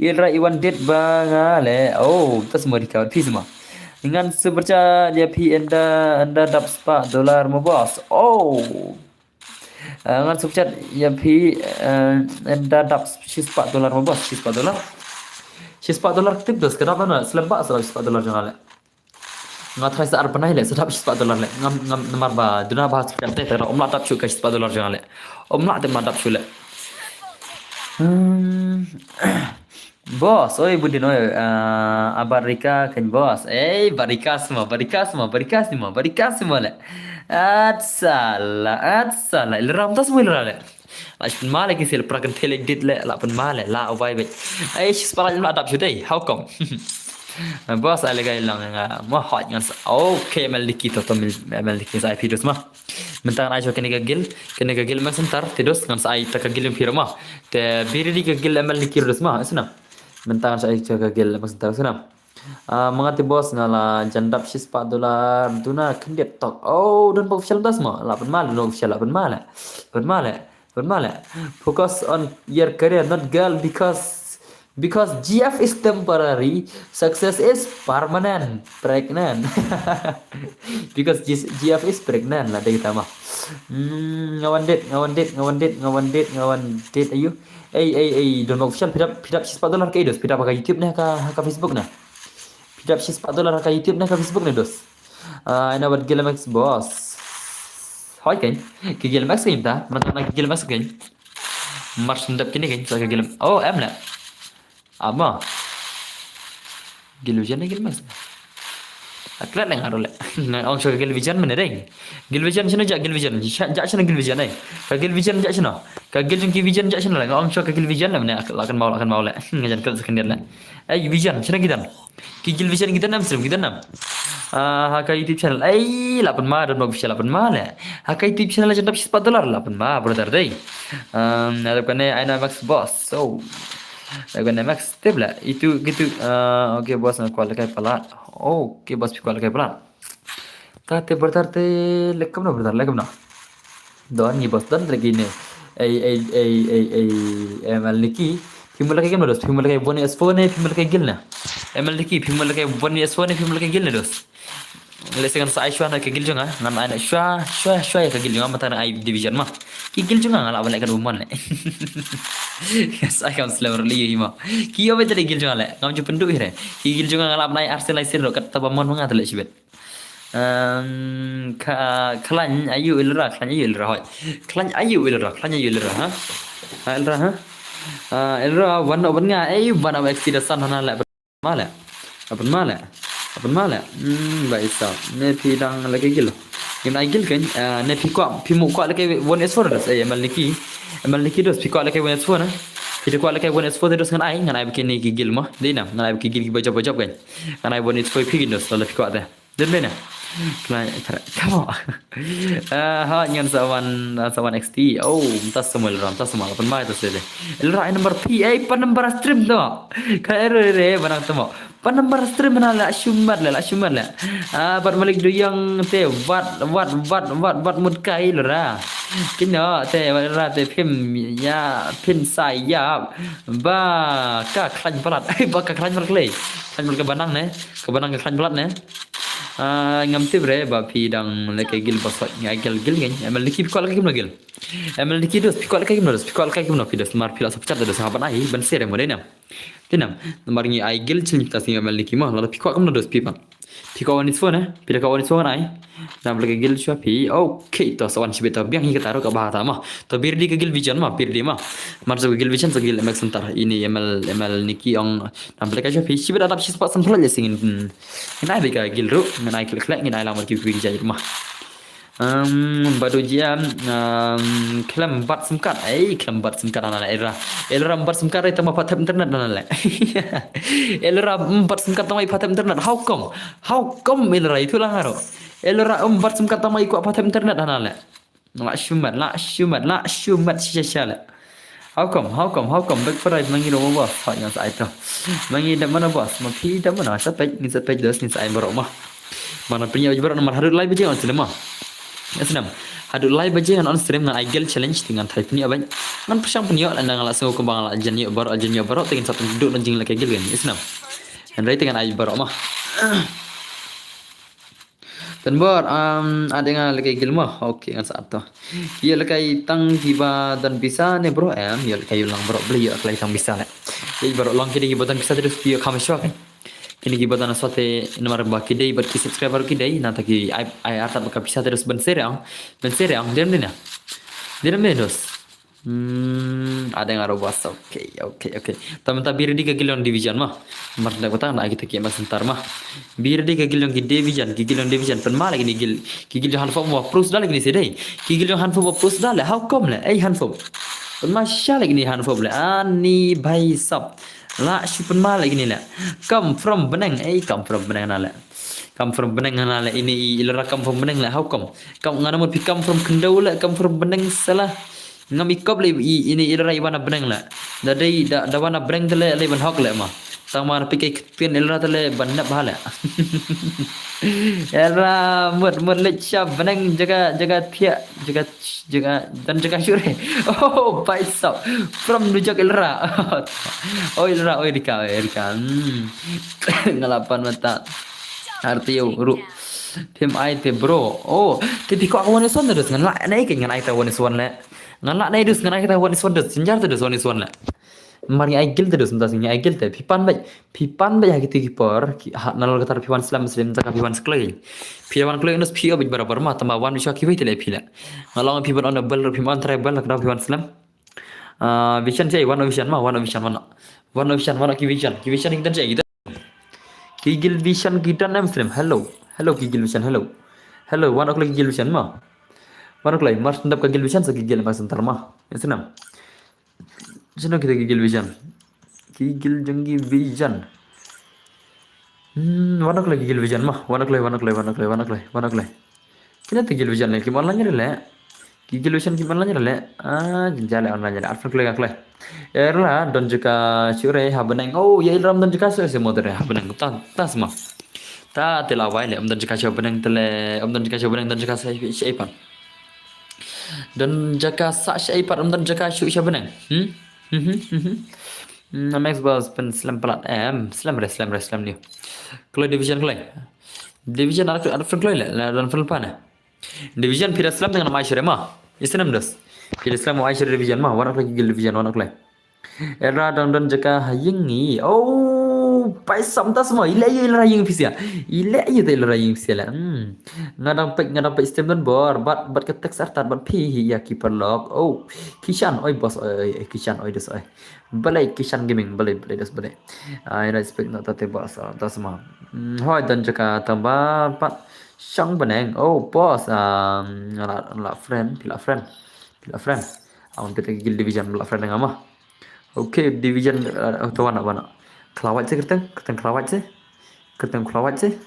I lura iwan dit ba nga le, oh, tas mo recover, peace ma. Ngan super chat ya phi enda, enda dap spah dollar mo boss. Oh. Ah, ngan super chat ya phi, eh, enda dap shispah dollar mo boss, shispah dollar. Shispah dollar tip dos, ka dap na, slem ba, slem shispah dollar jong nga le. Nga try sa ar bnai le, sa dap shispah dollar le. Ngam, ngam namar ba, duna ba super chat te, te um lah dap shu ka shispah dollar jong nga le. Um lah te ma dap shu le. Hmm. Boss, oi budin oi, ah, abarika kan boss. Ei, barika semua, barika semua, barika semua, barika semua le. Atsala, atsala. Ilram tas semua ilra le. La pun male ki sil prakan tele dit le, la pun male, la awai be. Ei, shispah la dap shu dei, how come? Boss, ai le gai lang nga, mo hot ngan sa. Okay, M L D ki to, to M L D ki sa ai pidus ma. Mynta ngan ai shuwa kane ka guild, kane ka guild Max Hunter, te dos ngan sa ai ta ka guild jong phi ruh ma. Te be ready ka guild M L Nicky ruh dos ma, isna. Mynta ngan sa ai shuwa ka guild Max Hunter, isna. Ah, mynta te boss nga la jan dap shispah dollar, duna khyndiat tok. Oh, don bok official dos ma, la pynma, don bok official la pynma le. Pynma le. Pynma le. Focus on your career, not girl, because because G F is temporary, success is permanent. Pregnant. Because G- GF is pregnant la dei kita ma. Hmm, nga wan date, nga wan date, nga wan date, nga wan date, nga wan date ayu. Ei, ei, ei, don bok official, phi dap, phi dap shispah dollar ka ei dos, phi dap ha ka YouTube ne, ha ka, ha ka Facebook ne. Phi dap shispah dollar ha ka YouTube ne, ha ka Facebook ne dos. Ah, ina wat guild Max boss. Hoi kein, ki guild Max kein ta, mynta na ki guild Max kein. Mar shen dap kine kein, sa ka guild. Oh, em le. Ama. Guild Vision ne guild Max. Aklat le nga ruh le. Nga ong shuwa ka guild Vision mynne dei. Guild Vision shano jah guild Vision. Jah, jah shano guild Vision ei. Ka guild Vision jah shano. Ka guild jong ki Vision jah shano le. Nga ong shuwa ka guild Vision le mynne. Ak- la kynmaw, la kynmaw le. Nga jan klet second le. Ei Vision shano ki don. Ki guild Vision ki don nam, stream ki don nam. Ah, ha ka YouTube channel. Ei, la pynma, don bok official la pynma le. Ha ka YouTube channel la jan dap shispah dollar la pynma, brother dei. Um, na kane ai na Max boss. So, na kane Max tip le. Itu gitu. Ah, okay boss, nga kwah lehkai palat. Oh, okay boss, phi kwah lehkai palat. Ta te brother te le kumno brother, le kumno. Don ngi boss, don lagi ne. Ei, ei, ei, ei, ei, M L Nicky. Phi mut lehkai kumno dos, phi mut lehkai one S four ne, phi mut lehkai guild ne. M L Nicky, phi mut lehkai one S four ne, phi mut lehkai guild ne dos. Lehse ngan sa ai shuwa na ka guild jong nga, ngan ai na shuwa, shuwa, shuwa ïa ka guild jong nga, mynta ngan ai division ma. Ki guild jong nga nga lah ban leh ka umman le. Sa ai kam slem ruh le ïa hi ma. Ki ïoh beit da guild jong nga le, ngam ju pynduh hi re. Ki guild jong nga nga lah ban ai arsien laisien ruh, kata ba mon ma nga te le shibit. Ehm, ka, khlaiñ aïu Elra, khlaiñ aïu Elra, hoi. Khlaiñ aïu Elra, khlaiñ aïu Elra, ha? Ha, Elra, ha? Ah, Elra, wan noh bad nga, ei, wan noh X T da san hana le, pynma le. Pynma le. Pynma le. Hmm, ba isa. Ne phi dang lehkai guild. Ngin ai guild kein, ah, ne phi kwah, phi mut kwah lehkai one S four dos, ei, M L Nicky. M L Nicky dos, phi kwah lehkai one S four na. Phi da kwah lehkai one S four dos ngan ai, ngan ai ba kine ki guild ma. Dei na, ngan ai ba ki guild ki ba jop ba jop kein. Ngan ai one S four phi kein dos, lada phi kwah te. Dei na. Khlaiñ, khlaiñ, come on. Ah, ha, ngan sa wan, sa wan X T. Oh, mynta sa mo Elra, mynta sa mo. Pynma ïa to sede. Elra ai number phi, ei, pan number stream to. Ka error re, ba nang to mo. Pan number stream na la shumat le, la shumat le. Ah, bad Malik Duyang te, wat, wat, wat, wat, wat mut kai Elra. Kino te, wat Elra te, phim, ïa, phin sa ïa. Ba, ka khlaiñ palat. Ba ka khlaiñ palat le. Khlaiñ palat ka ba nang ne. Ka ba nang ka khlaiñ palat ne. Ah, ngam tip re ba phi dang lehkai guild ba sot, ngi ai guild, guild ngi. M L Nicky phi kwah lehkai kumno guild. M L Nicky dos, phi kwah lehkai kumno dos, phi kwah lehkai kumno phi dos, namar phi la sa pyrchat dos, ha ban ai, ban share mo dei nam. Dei nam, namar ngi ai guild challenge ta sngi M L Nicky ma, lada phi kwah kumno dos phi pan. Phi kwah one S four ne, phi da kwah one S four ngan ai. Nang lehkai guild shuwa phi, okay, to sa wan shibit to, biang hi kata ruh kaba ha ta ma. To be ready ka guild Vision ma, be ready ma. Mar sa ka guild Vision sa guild Max Hunter, ine M L, M L Nicky ong, nang lehkai shuwa phi, shibit adap shispah san phew lai le sngin. Ngin ai beit ka guild ruh, ngin ai khlek khlek, ngin ai lang bad ki kwing jait ruh ma. Um, Badu G M, um, khlem bat sim card, ei, khlem bat sim card hana le, Elra. Elra bat sim card, ei, tang ma pha thep internet hana le. Elra bat sim card tang ma pha thep internet. How come? How come Elra itu lang aro. Elra um bat sim card tang ma i kwah pha thep internet hana le. La shumat, la shumat, la shumat shisha sha le. How come, how come, how come? Back for right, mangi dong boss. Ha, ngan sa ai to. Mangi da mana boss? Ma phi da mana? Sa peit, ngin sa peit dos, ngin sa ai baroh ma. Mana pynïoh baroh namar haduh lai baje ngan snem ma. Ngan snem. Haduh lai baje ngan on stream ngan ai guild challenge te ngan thai pynïoh bad. Ngan pyrshang pynïoh la nang la sngew kumba la jan ïoh baroh, jan ïoh baroh te ngin sa pynduh nang jinglehkai guild ngan snem. Hynrei te ngan ai baroh ma. Tynbor, um, ada nga lehkai guild mo. Okay, ngan sa ato. Ïoh lehkai tang kiba don pisa ne bro em, ïoh lehkai ïoh lang bro, beli ïoh lehkai tang pisa le. Ïoh bro long kidei kiba don pisa te dos ïoh kham shuwa kan. Kine kiba don shuwa te namar ba kidei bad ki subscriber kidei, nangta ki ai, ai artat bad ka pisa te dos ban share ong, ban share ong, dem dina. Dem dina dos. Hmm, ada nga robust. Okay, okay, okay. Tam ta be ready ka guild jong division ma. Mar da kata na kita ki Max Hunter ma. Be ready ka guild jong ki division, ki guild jong division. Pynma lagi ni guild, ki guild jong Hanfop mo plus da lagi ni sedei. Ki guild jong Hanfop mo plus da le. How come le? Ei Hanfop. Pynma sha lagi ni Hanfop le. Ani bhai sab. La shu pynma lagi ni le. Come from Beneng. Ei, come from Beneng na le. Come from bneng hana le, ine i Ilara come from bneng le, how come? Kam nga namut phi come from khyndew le, come from bneng sala. Ngam i kop le i, ine i Ilara i wan na bneng le. Da dei, da, da wan na bneng te le, le ban hok le ma. Tang ma phi kai ktien Ilara te le ban nep ha le. Ilara mut, mut le cha bneng jaga, jaga thiah, jaga, jaga, dan jaga shure. Oh, bhai sahab. From Dujok Ilara. Oh, Ilara, oh, Erika, oh, Erika. Hmm. Nga la pan mata. Artio, ru. Phim ai te bro. Oh, te phi kwah one is one te dus. Ngan lah nai ke ngan ai te one is one le. Ngan lah nai dus, ngan ai te one is one dus. Synjar te dus one is one le. Mar ngi ai guild te dus, mynta ngi ai guild te. Phi pan beit, phi pan beit ha kito ki por. Ki, ha, nalor kata phi wan slem, slem, mynta ka phi wan sklei. Phi wan klei nus phi beit barabar ma, tang ba wan beit sha kiwei te le phi le. Nga long phi ban on a bell, phi ban try bell, ka dang phi wan slem. Ah, Vision jai, wan o Vision ma, wan o Vision, wan o. Wan o Vision, wan o ki Vision. Ki Vision ki don jai, ki don. Ki Guild Vision ki don em snem. Hello. Hello ki Guild Vision, hello. Hello, wan o klei ki Guild Vision ma. Wan o klei, mar sendap ka Guild Vision sa ki Guild Ambassador ma. Em snem. Snem kita ki Guild Vision. Ki Guild jong ki Vision. Hmm, wan o klei ki Guild Vision ma. Wan o klei, wan o klei, wan o klei, wan o klei, wan o klei. Kine te Guild Vision le, kim online re le. Ki Guild Vision kim online re le. Ah, jin ja le online re. Arfan klei ka klei. Erla, don jaka shure ha bneng. Oh, ya Ilram don jaka shure se modere ha bneng. Ta, ta sma. Ta te la wai le, um don jaka shure bneng te le, um don jaka shure bneng, don jaka sa shi ipan. Don jaka sa shi ipan, um don jaka shu sha bneng. Hmm? Hmm, hmm, hmm, hmm. Hmm, Max Boss pen slem palat em, slem re, slem re, slem ni. Kloi Division kloi. Division ada, ada friend kloi le, la don friend pa ne. Division phi da slem dengan mai shure ma. Isnem dos. Phi da slem mai shure Division ma. Wan o kloi ki Guild Division, wan o kloi. Era dang don jaka ha ïing ngi. Oh, paisam ta sma. Ile yu ile ïing phi sia. Ile yu te ile ïing phi sia le. Hmm. Nga dang pek, nga dang pek stem don bor. Bat, bat ka text artat bat phi hi ya ki parlok. Oh, Kishan, oi boss, oi, oi, Kishan, oi dos, oi. Balai Kishan Gaming, balai, balai dos, balai. Ai respect na ta te boss, ta sma. Hmm, hoi don jaka tamba pat. Shang bneng. Oh, boss. Um, la, la friend, phi la friend. Phi la friend. Awan phi ta ki Guild Division, la friend nga ma. Okay, Division, uh, to wana, wana. Khlawait se kyrteng, kyrteng khlawait se. Kyrteng khlawait se.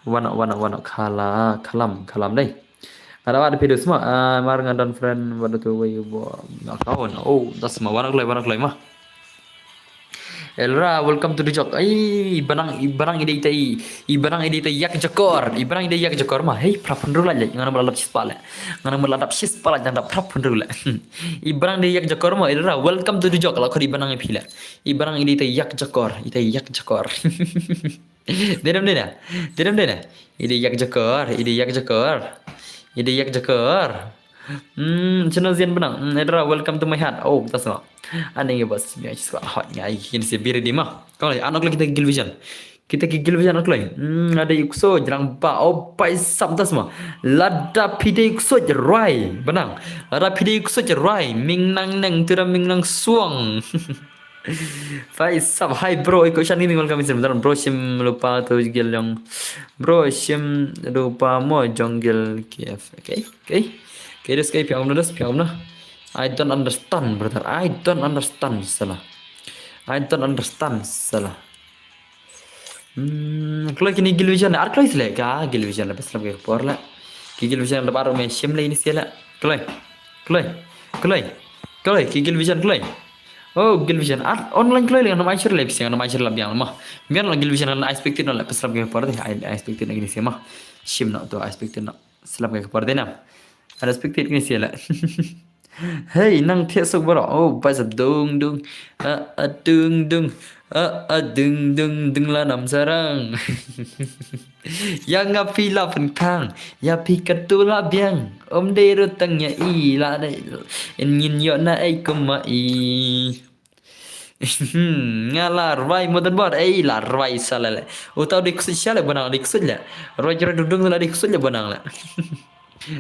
Wana, wana, wana. Khala, khalam, khalam dei. Nga da wad phi da sma, ah, mar nga don friend, wad tu wei bo. Nga kawan. Oh, da sma, wana kloi, wana kloi ma. Elra, welcome to the jok. Ai, i Banang, i Banang i dei te, i Banang i dei te yak jakor. I Banang i dei yak jakor ma. Hei, prap phun ru la le. Nga nam la dap shispa le. Nga nam la dap shispa le, nga dap prap phun ru le. I Banang i dei yak jakor ma. Elra, welcome to the jok. La khot i Banang i phi le. I Banang i dei te yak jakor. I te yak jakor. Dei nam dei na. Dei nam dei na. I dei yak jakor. I dei yak jakor. I dei yak jakor. Hmm, channel Zian Benang. Hmm, Edra, welcome to my heart. Oh, ta sma. Ani ngi bas, mi ai swa hot ngai kin se bir di ma. Kau lai, ano kloi kita Guild Vision. Kita ki Guild Vision ano kloi. Hmm, ada ikso jrang ba. Oh, paisam ta sma. Lada pide ikso roi. Benang. Lada pide ikso roi. Ming nang neng tu da ming nang suang. Paisam, hi bro, iko shan ini welcome in bro, shim lupa tu gel yang. Bro, shim lupa mo jong gel K F. Okay, okay. Okay, dos kai piang na, dos piang na. I don't understand, brother. I don't understand, salah. I don't understand, salah. Hmm, kloi kini Guild Vision, ar kloi sele ka Guild Vision la peslap ke por la. Ki Guild Vision la baru me shim le ini sele. Kloi. Kloi. Kloi. Kloi ki Guild Vision kloi. Oh, Guild Vision. Ar online kloi le ngam ai share le pisa ngam ai share la biang ma. Biang la Guild Vision la expected la peslap ke por de. I expected na kini sele ma. Shim na to expected na. Slap ke por de na. Unexpected kini sele. Hey, nang thiah suk baroh. Oh, paisam dung dung. Ah, ah, dung dung. Ah, ah, dung dung dung la nam sarang. Ya nga phi la pynthang. Ya phi katu la biang. Om dei ru tang ya i la dei. In ngin yo na ei kuma i. Nga la rwai modern bor, ei la rwai sala le. Utau dei ksuj sala banang dei ksuj le. Rwai jroi dudung la dei ksuj le banang le.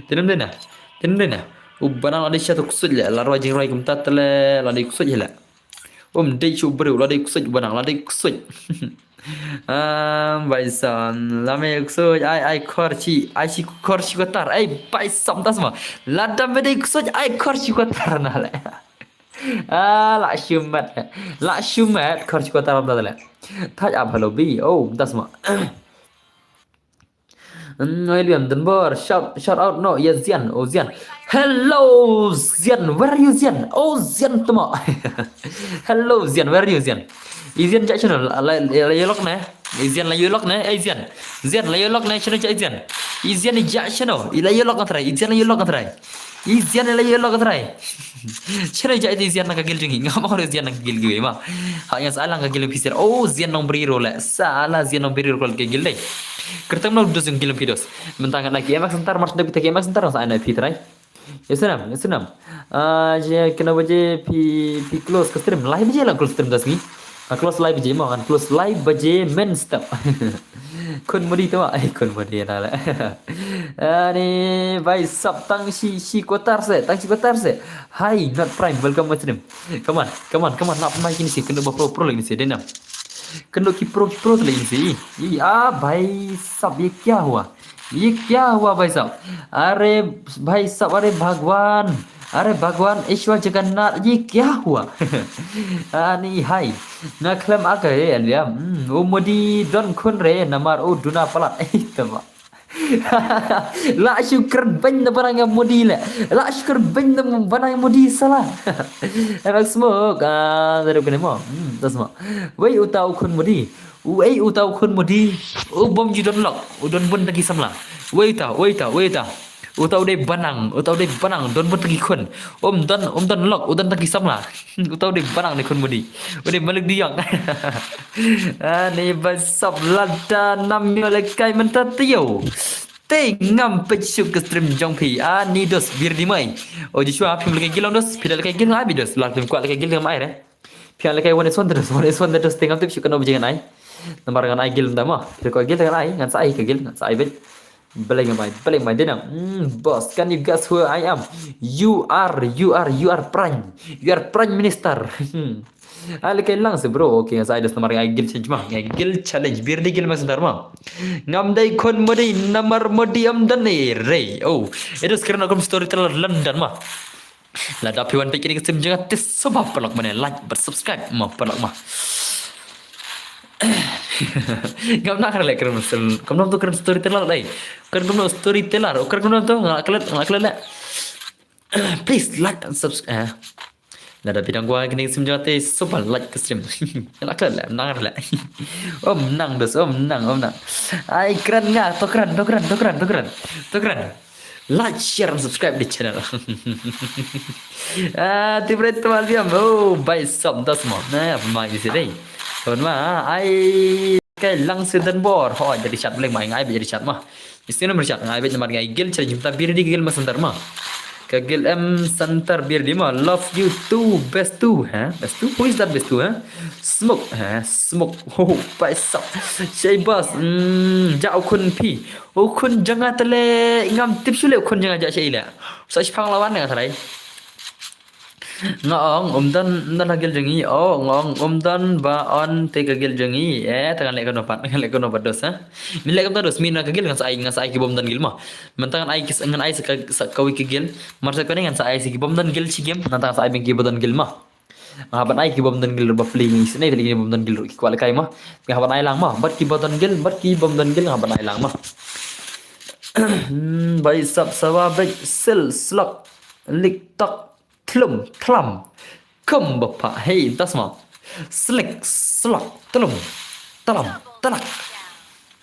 Tinem dena. Tinem dena. U banang la dei satu ksuj le. La rwai jroi kumta tele la dei ksuj le. Um dei chu bru la dei ksuj banang la dei ksuj. Ah, baisan la me ksuj ai ai khorchi ai si khorchi kotar ai baisan tasma. La dam dei ksuj ai khorchi kotar na le. Ah, la shumat. La shumat khor shi kwata ram da le. Thaj ab halo bi. Oh, das ma. Hmm, oi liam Dunbar, shout, shout out noh ïa Zian, oh Zian. Hello Zian, where are you Zian? Oh Zian tamo. Hello Zian, where are you Zian? I Zian ja shano, la, la, la ïa lok ne? I Zian la ïa lok ne? Ei Zian. Zian la ïa lok ne? Shano ja i Zian? I Zian i ja shano? I la ïa lok nga trai. I Zian la ïa lok nga trai. I Zian la ïa lok nga trai. Shano ja i Zian na ka guild jong ngi. Ngam ong Zian na ka guild jong ngi ma. Ha ïa sa la ka guild phi sir. Oh Zian nong bri ro le. Sa la Zian nong bri ro ka guild dei. Kyrteng no dos jong guild phi dos. Mynta nga na ki M X Center, mar sdep kita ki M X Center sa na phi trai. Ïa snam, ïa snam. Ah, je kena baje phi, phi close ka stream. Lai baje la close stream da sngi. Ka close lai baje mo, kan close lai baje men step. Khun mudi tu ai khun mudi na le. Ani bhai sab tang shi, shi quarter se, tang shi quarter se. Hi, not prime, welcome my stream. Come on, come on, come on, lap mai kini si, kena ba pro, pro lagi ni si, denam. Kena ki pro, ki pro lagi ni si. Ih, ah, bhai sab ye kya hua? Ye kya hua bhai sab? Are bhai sab, are Bhagwan, are Bhagwan Ishwar Jagannath, ye kya hua? Ani hai. Nga khlem aka e aliam. Hmm, u mudi don khun re namar u duna palat. Eh, tama. La shu kren bany na banang ya mudi le. La shu kren bany na banang ya mudi sala. Emak smoke. Ah, dari kene mo. Hmm, tas mo. Wei uta u khun mudi. U ei uta u khun mudi. U bom ju don lok. U don bun taki samla. Wei uta, wei uta, wei uta. Uta u dei banang, uta u dei banang, don bun taki khun. Um don, um don lok, u don taki samla. Uta u dei banang ni khun mudi. U dei malik diang. Ani bhai sab lada nam yo le kai mynta tio. Te ngam peit shuh ka stream jong phi. Ani dos bir di mai. O Joshua phi le kai gil dos, phi le kai gil ngai bi dos. La phi kwah le kai gil ngai re. Phi le kai one is one dos, one is one dos te ngam tip shuh kano bijing ngai. Namar ngan ai gil mynta mo. Phi ko gil ngan ai, ngan sa ai ka gil, ngan sa ai bit. Beleng mai, beleng mai denam. Hmm, boss, can you guess who I am? You are, you are, you are prime. You are prime minister. Hmm. Ai le kai lang se bro. Okay, ngan sa ai dos namar ai gil challenge ma. Ai gil challenge. Bir di gil ma sendar ma. Ngam dei khun mudi namar mudi am dan ne re. Oh, itu sekarang aku storyteller London ma. Lada phi wan peit kine ki stream jong nga te sngewbha paralok mane like bad subscribe ma paralok ma. Ngam nang kren leh kren, kam nang tu kren storyteller dei. Kren kam nang storyteller, kren kam nang tu nga klet nga klet leh. Please like and subscribe. Lada phi dang kwah kine ki stream jong nga te sngewbha like ka stream. Nga klet leh, nang leh. Om nang dos, om nang, om nang. Ai kren nga, to kren, to kren, to kren, to kren. To kren. Like, share and subscribe the channel. Ah, ti bret mal biam. Oh, bhai sab das mo. Na, ma isi dei. Kon ma, ai kai lang se dan bor. Ho, jadi chat bling ma, ngai jadi chat ma. Isi na chat ngai bet namar ngai gil challenge ta bir di gil ma center ma. Ka gil em center bir di ma. Love you too, best too, ha? Best too? Who is that best too, ha? Smoke, ha? Smoke. Oh, bhai sab. Shai bas. Hmm, ja u khun phi. U khun jong nga te le ngam tip shuh le u khun jong nga ja sha i le. Sa shipang lawan nga tharai. Nga ong um don, um don ha gil jong i. Oh, nga ong um don ba on te ka gil jong i. Eh, te ngan leh kano pat, ngan leh kano pat dos ha. Mi leh kumta dos, mi na ka gil ngan sa ai, ngan sa ai ki bym don gil ma. Mynta ngan ai ki, ngan ai sa ka, sa kawei ka gil. Mar sa kane ngan sa ai sa ki bym don gil shi game. Mynta ngan sa ai beng ki bym don gil ma. Nga hap ban ai ki bym don gil ruh ba pli ngi sne, te ki bym don gil ruh ki kwah lehkai ma. Nga hap ban ai lang ma. Bad ki bym don gil, bad ki bym don gil nga hap ban ai lang ma. Hmm, bhai sab sawa bek sil slok lik tok tlum tlam. Kum bapa hei tas ma. Slik slok tlum tlam tlak.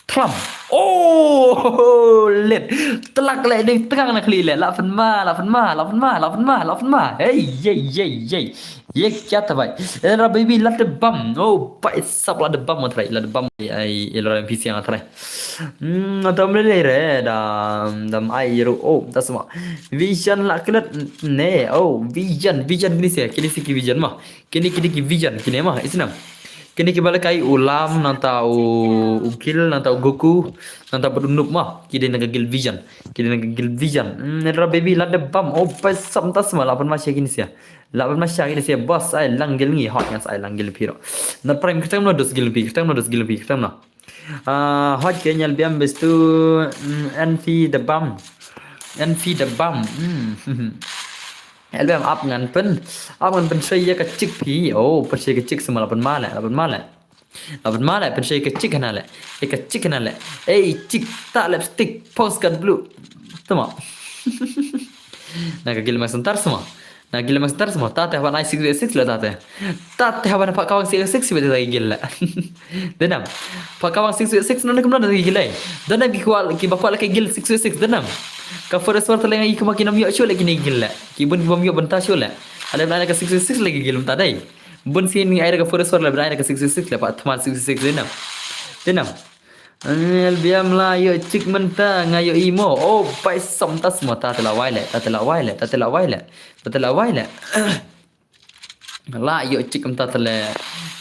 Tlam. Oh, let. Tlak le ding tngang na khli le. La pynma, la pynma, la pynma, la pynma, la pynma. Hey, yey, yey, yey. Ye kya tha bhai? Era baby la te bam. Oh, bhai sab la te bam ma trai. La te bam ai, ai, ila M P C nga trai. Hmm, dam le le re. Dam, dam ai ru. Oh, tas ma. Vision la klet ne. Oh, vision, vision kini se, kini se ki vision ma. Kini, kini ki vision, kini ma, isnam. Kini ki ba lehkai u Lam, nangta u, u Gil, nangta u Goku, nangta bad u Noob ma. Ki dei na ka gil vision. Ki dei na ka gil vision. Hmm, nera baby la te bam. Oh, bhai sab tas ma la pynma sha kini se. La pynma sha kini se, boss ai lang gil ngi, hot ngan sa ai lang gil phi ruh. Not prime kyrteng no dos gil phi, kyrteng no dos gil phi, kyrteng no. Ah, hot ke nyal biam bestu, mm, N P the bam. N P the bam. Mm. Album ap ngan pyn, ap ngan pynshai ïa ka chick phi. Oh, pynshai ka chick sma la pynma le, la pynma le. La pynma leh, pynshai ka chick hana leh. Ei ka chick hana leh. Ei chick, ta lipstick, pose kat blue. Tama. Na ka guild Mike Center sma. Na guild Mike Center sma. Ta te haba nai six v six leh ta te. Ta te haba na Pakkawang six v six sibit ta guild leh. Dei nam. Pakkawang six v six non kumno ta guild leh. Don nam ki kwah, kiba kwah leh ka guild six v six dei nam. Ka Forest War ta leh ngi kumba ki nam ïoh shuh leh kine guild leh. Ki bun ki bym ïoh bynta shuh leh. Ale bnai leh ka six v six leh ki guild mynta dei. Bun sien ngi ai da ka Forest War leh bnai da ka six v six leh pa thma six v six dei nam. Dei nam. Lbiam la ïoh chick mynta nga ïoh imo. Oh, bai sam ta sma ta te la wai leh, ta te la wai leh, ta te la wai leh, ta te la wai leh. La ïoh chick mynta te leh,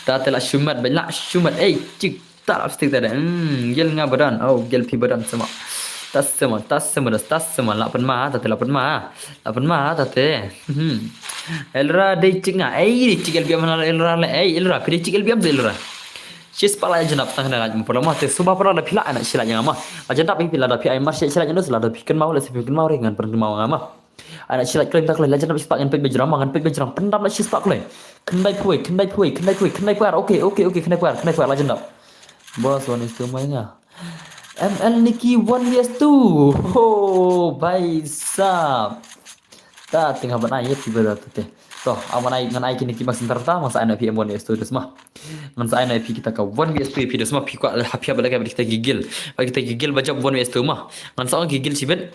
ta te la shumat, ba la shumat, ei, chick ta la stick ta de. Hmm, gel nga ba don, oh, gel phi ba don sma. Ta sma, ta sma, ta sma, la pynma, ta te la pynma, la pynma, ta te. Hmm. Elra dei chick nga, ei, dei chick lbiam na Elra leh, ei, Elra, phi dei chick lbiam de Elra. Shispah la jnap tang na laj ma pura ma te suba pura la phi la ana shilaj nga ma. La jnap phi la da phi ai mar shi shilaj nus la da phi kynmaw la si phi kynmaw re ngan pynmaw nga ma. Ana shilaj klem ta klem la jnap shispah ngan pek bejrang ma ngan pek bejrang pyndam la shispah klem. Khyndai phuai, khyndai phuai, khyndai phuai, khyndai phuai. Okay, okay, okay, khyndai phuai, khyndai phuai la jnap. Boss one is two mai nga. M L Nikki one vs two. Ho, bhai sab. Ta teng ha ban ai ïa phi ba da te. To, a ban ai ngan ai kine ki Mike Center ta, ngan sa ai na phi M one vs two dus ma. Ngan sa ai na phi kita ka one vs two phi dus ma, phi kwah ha phi ba leh ka kita ki guild. Ba kita ki guild ba jop one vs two ma. Ngan sa ong ki guild shibit.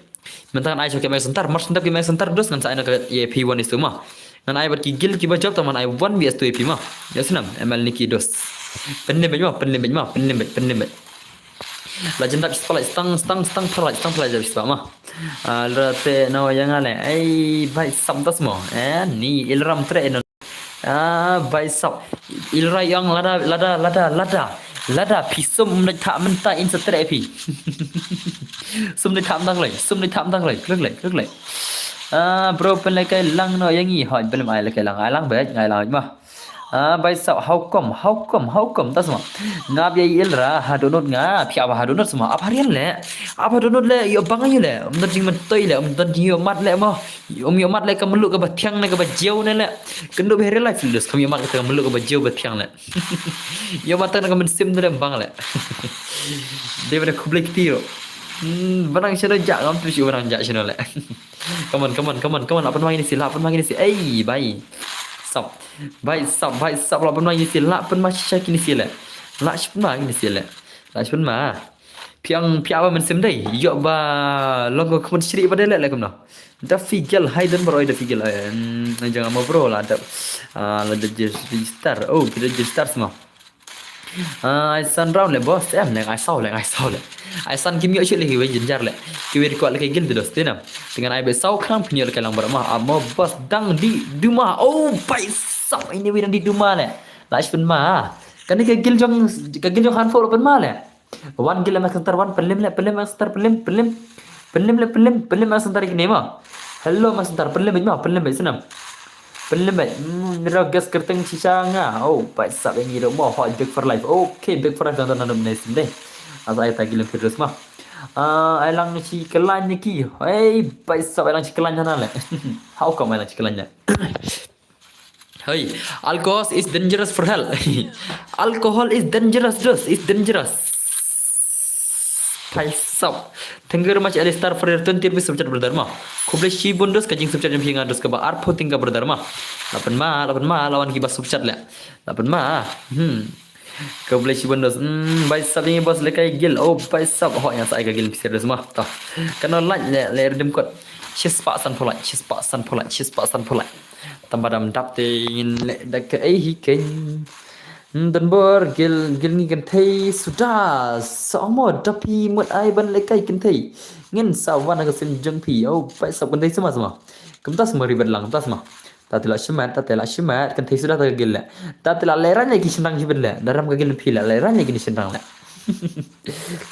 Mynta ngan ai sha ki Mike Center, mar sentap ki Mike Center dus ngan sa ai na ka ïa phi one vs two ma. Ngan ai bad ki guild ki ba jop ta ngan ai one vs two ïa phi ma. Ïa snam, M L Nikki dus. Pynlem bad ma, pynlem bad ma, pynlem bad, pynlem bad. La jnap spotlight stang stang stang phalai stang phalai jab spah ma. Ah, la te no yang ale. Ei, bai sam tas mo. Eh, ni ilram tre no. Ah, bai sap. Ilra yang lada, lada, lada, lada. Lada phi sum dei tha mynta in sa tre phi. Sum dei tha mynta kloi, sum dei tha mynta kloi, kloi, kloi, kloi, kloi. Ah, bro pynleh kai lang no yang i hoi belum ai leh kai lang, ai lang bet, ai lang ma. Ah, bai sap, how come, how come, how come, tas ma. Ngap ya ilra, ha donut nga, phi aba ha donut sma, aba rian leh. Aba donut leh, yo bang ayu leh, um don jing mentoi leh, um don jing yo mat leh mo. Um yo mat leh ka melu ka ba thiang ne ka ba jiau ne leh. Kynduh ba real life leh, kam yo mat ka melu ka ba jiau ba thiang leh. Yo mat ka mynsiem ne leh bang leh. Dei ba da khublei kti ro. Hmm, ba nang shano ja, ngam tu shi ba nang ja shano leh. Come on, come on, come on, come on, la pynma kine shi, la pynma kine shi. Ei, bai. Sap. Bai sap, bai sap, la pynma kine shi, la pynma shisha kine shi leh. La shi pynma kine shi leh. La shi pynma. Phi ong phi aba mynsiem dei, ïoh ba long ka khmut shrieh ba dei leh leh kumno. Da phi gel, hai don bro, da phi gel, eh, mm, jong ama bro la da, ah, la da register, oh, phi da register sma. Ah, ai san round leh boss, em leh ai saw leh, ai saw leh. Ai san kim ïoh shuh leh kiwei jynjar leh. Kiwei kwah leh ki guild dos te nam. Te ngan ai ba saw khnang phin ïoh leh ka lang bro ma. Amo boss dang di duma. Oh, bai sap, ini wi dang di duma leh. La shi pynma. Kane ka guild jong, ka guild jong Hanfo la pynma leh. Wan gil Mike Center wan, pynlem leh, pynlem Mike Center, pynlem, pynlem. Pynlem leh, pynlem, pynlem Mike Center kine ma. Hello Mike Center, pynlem bad ma, pynlem bad snam. Pynlem bad, mm, nira gas kyrteng shisha nga. Oh, bai sap yang i ro mo, hot big for life. Okay, big for life, dan dan dan ne sim dei. Asa ai ta gilem virus ma. Ah, ai lang shi klan ni ki. Hey, bai sap ai lang shi klan na leh. How come ai lang shi klan na? Hey, alcohol is dangerous for health. Alcohol is dangerous, dos, is dangerous. Paisap. Thank you very much, Alistar, for your twenty rupees super chat, brother ma. Khublei shibun dos ka jing super chat jong phi nga dos kaba arphew tyngka, brother ma. La pynma, la pynma, la wan kiba super chat leh. La pynma. Hmm. Khublei shibun dos. Hmm, bai sap ini bos leh kai gil. Oh, bai sap. Ho yang sa ai ka gil phi serious ma. Toh. Kano like leh, leh redeem code. Shispah san pulai, shispah san pulai, shispah san pulai. Tamba dam dap te ngin leh da ka ei hi kein. Hmm, don bor gil, gil ngi kynthei suda. Sa mo da phi mut ai ban leh kai kynthei. Ngin sa wan ka sim jong phi. Oh, bai sap kynthei sma sma. Kumta sma ribet lang, kumta sma. Ta te la shimet, ta te la shimet, kynthei suda ta ka gil leh. Ta te la lehraiñ leh ki shynrang shibit leh. Daram ka gil phi leh, lehraiñ leh ki shynrang leh.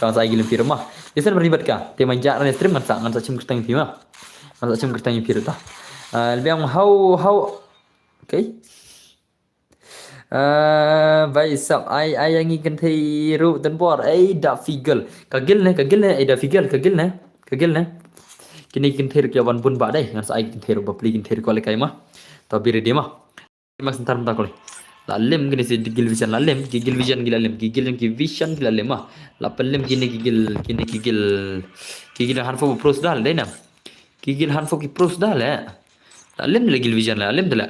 Tang sa ai gil phi ma. Isen beri bat ka. Te man ja ran stream ngan sa, ngan sa chim kyrteng phi ma. Ngan sa chim kyrteng phi ta. Ah, lbiang how, how. Okay. Ah, bai sap ai, ai yang i kynthei ruh don bor. Ai da figel. Ka gil ne, ka gil ne, ai da figel, ka gil ne. Ka gil ne. Kine kynthei ruh ki wan bun ba dei. Ngan sa ai kynthei ruh ba pli kynthei ruh ko leh kai ma. Ta biri dei ma. Mike Center mynta ko leh. La lem kine ki Gil Vision la lem, ki Gil Vision ki la lem, ki Gil ki Vision ki la lem ah. La pynlem kine ki Gil, kine ki Gil, ki Gil hanfo pros da dei na. Ki Gil hanfo ki pros da le. La lem le Gil Vision la lem de le.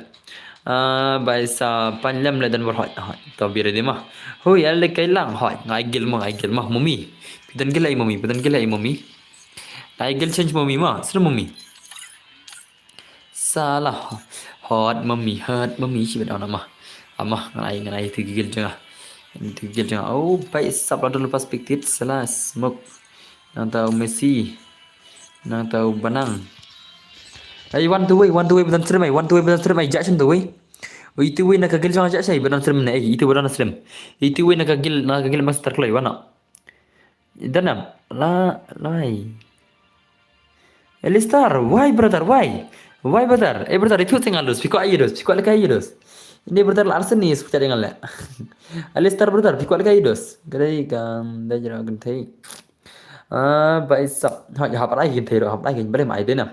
Ah, bai sa pan lem le dan bor hoi. Hoi. To bire de ma. Hoi ale kai lang hoi. Ngai Gil ma, ngai Gil ma mummy. Pidan Gil ai mummy, pidan Gil ai mummy. Ngai Gil change mummy ma, sra mummy. Salah. Hot mummy, hot mummy shi bet ona ma. Ama, ngai ngai tu Gil janga. Tu Gil janga. Oh, bai sap la dol perspective salah smoke. Nang tau Messi. Nang tau Banang. Ai one two way, one two way bedan srem ai, one two way bedan srem ai, jak shen tu way. Itu way na ka Gil jang jak shai bedan srem ne ai, itu bedan srem. Itu way na ka Gil, na ka Gil master kloi wana. Danam la lai. Alistar, why brother, why? Why brother? Eh brother, itu singal dos, piko ayo dos, piko leka ayo dos. Ini brother la arsen ni seperti dengan le. Alistar brother, piko leka ayo dos. Kadai kam da jero kan thei. Ah, bai sap. Ha, hap rai kin thei ro, hap rai kin bale mai dena.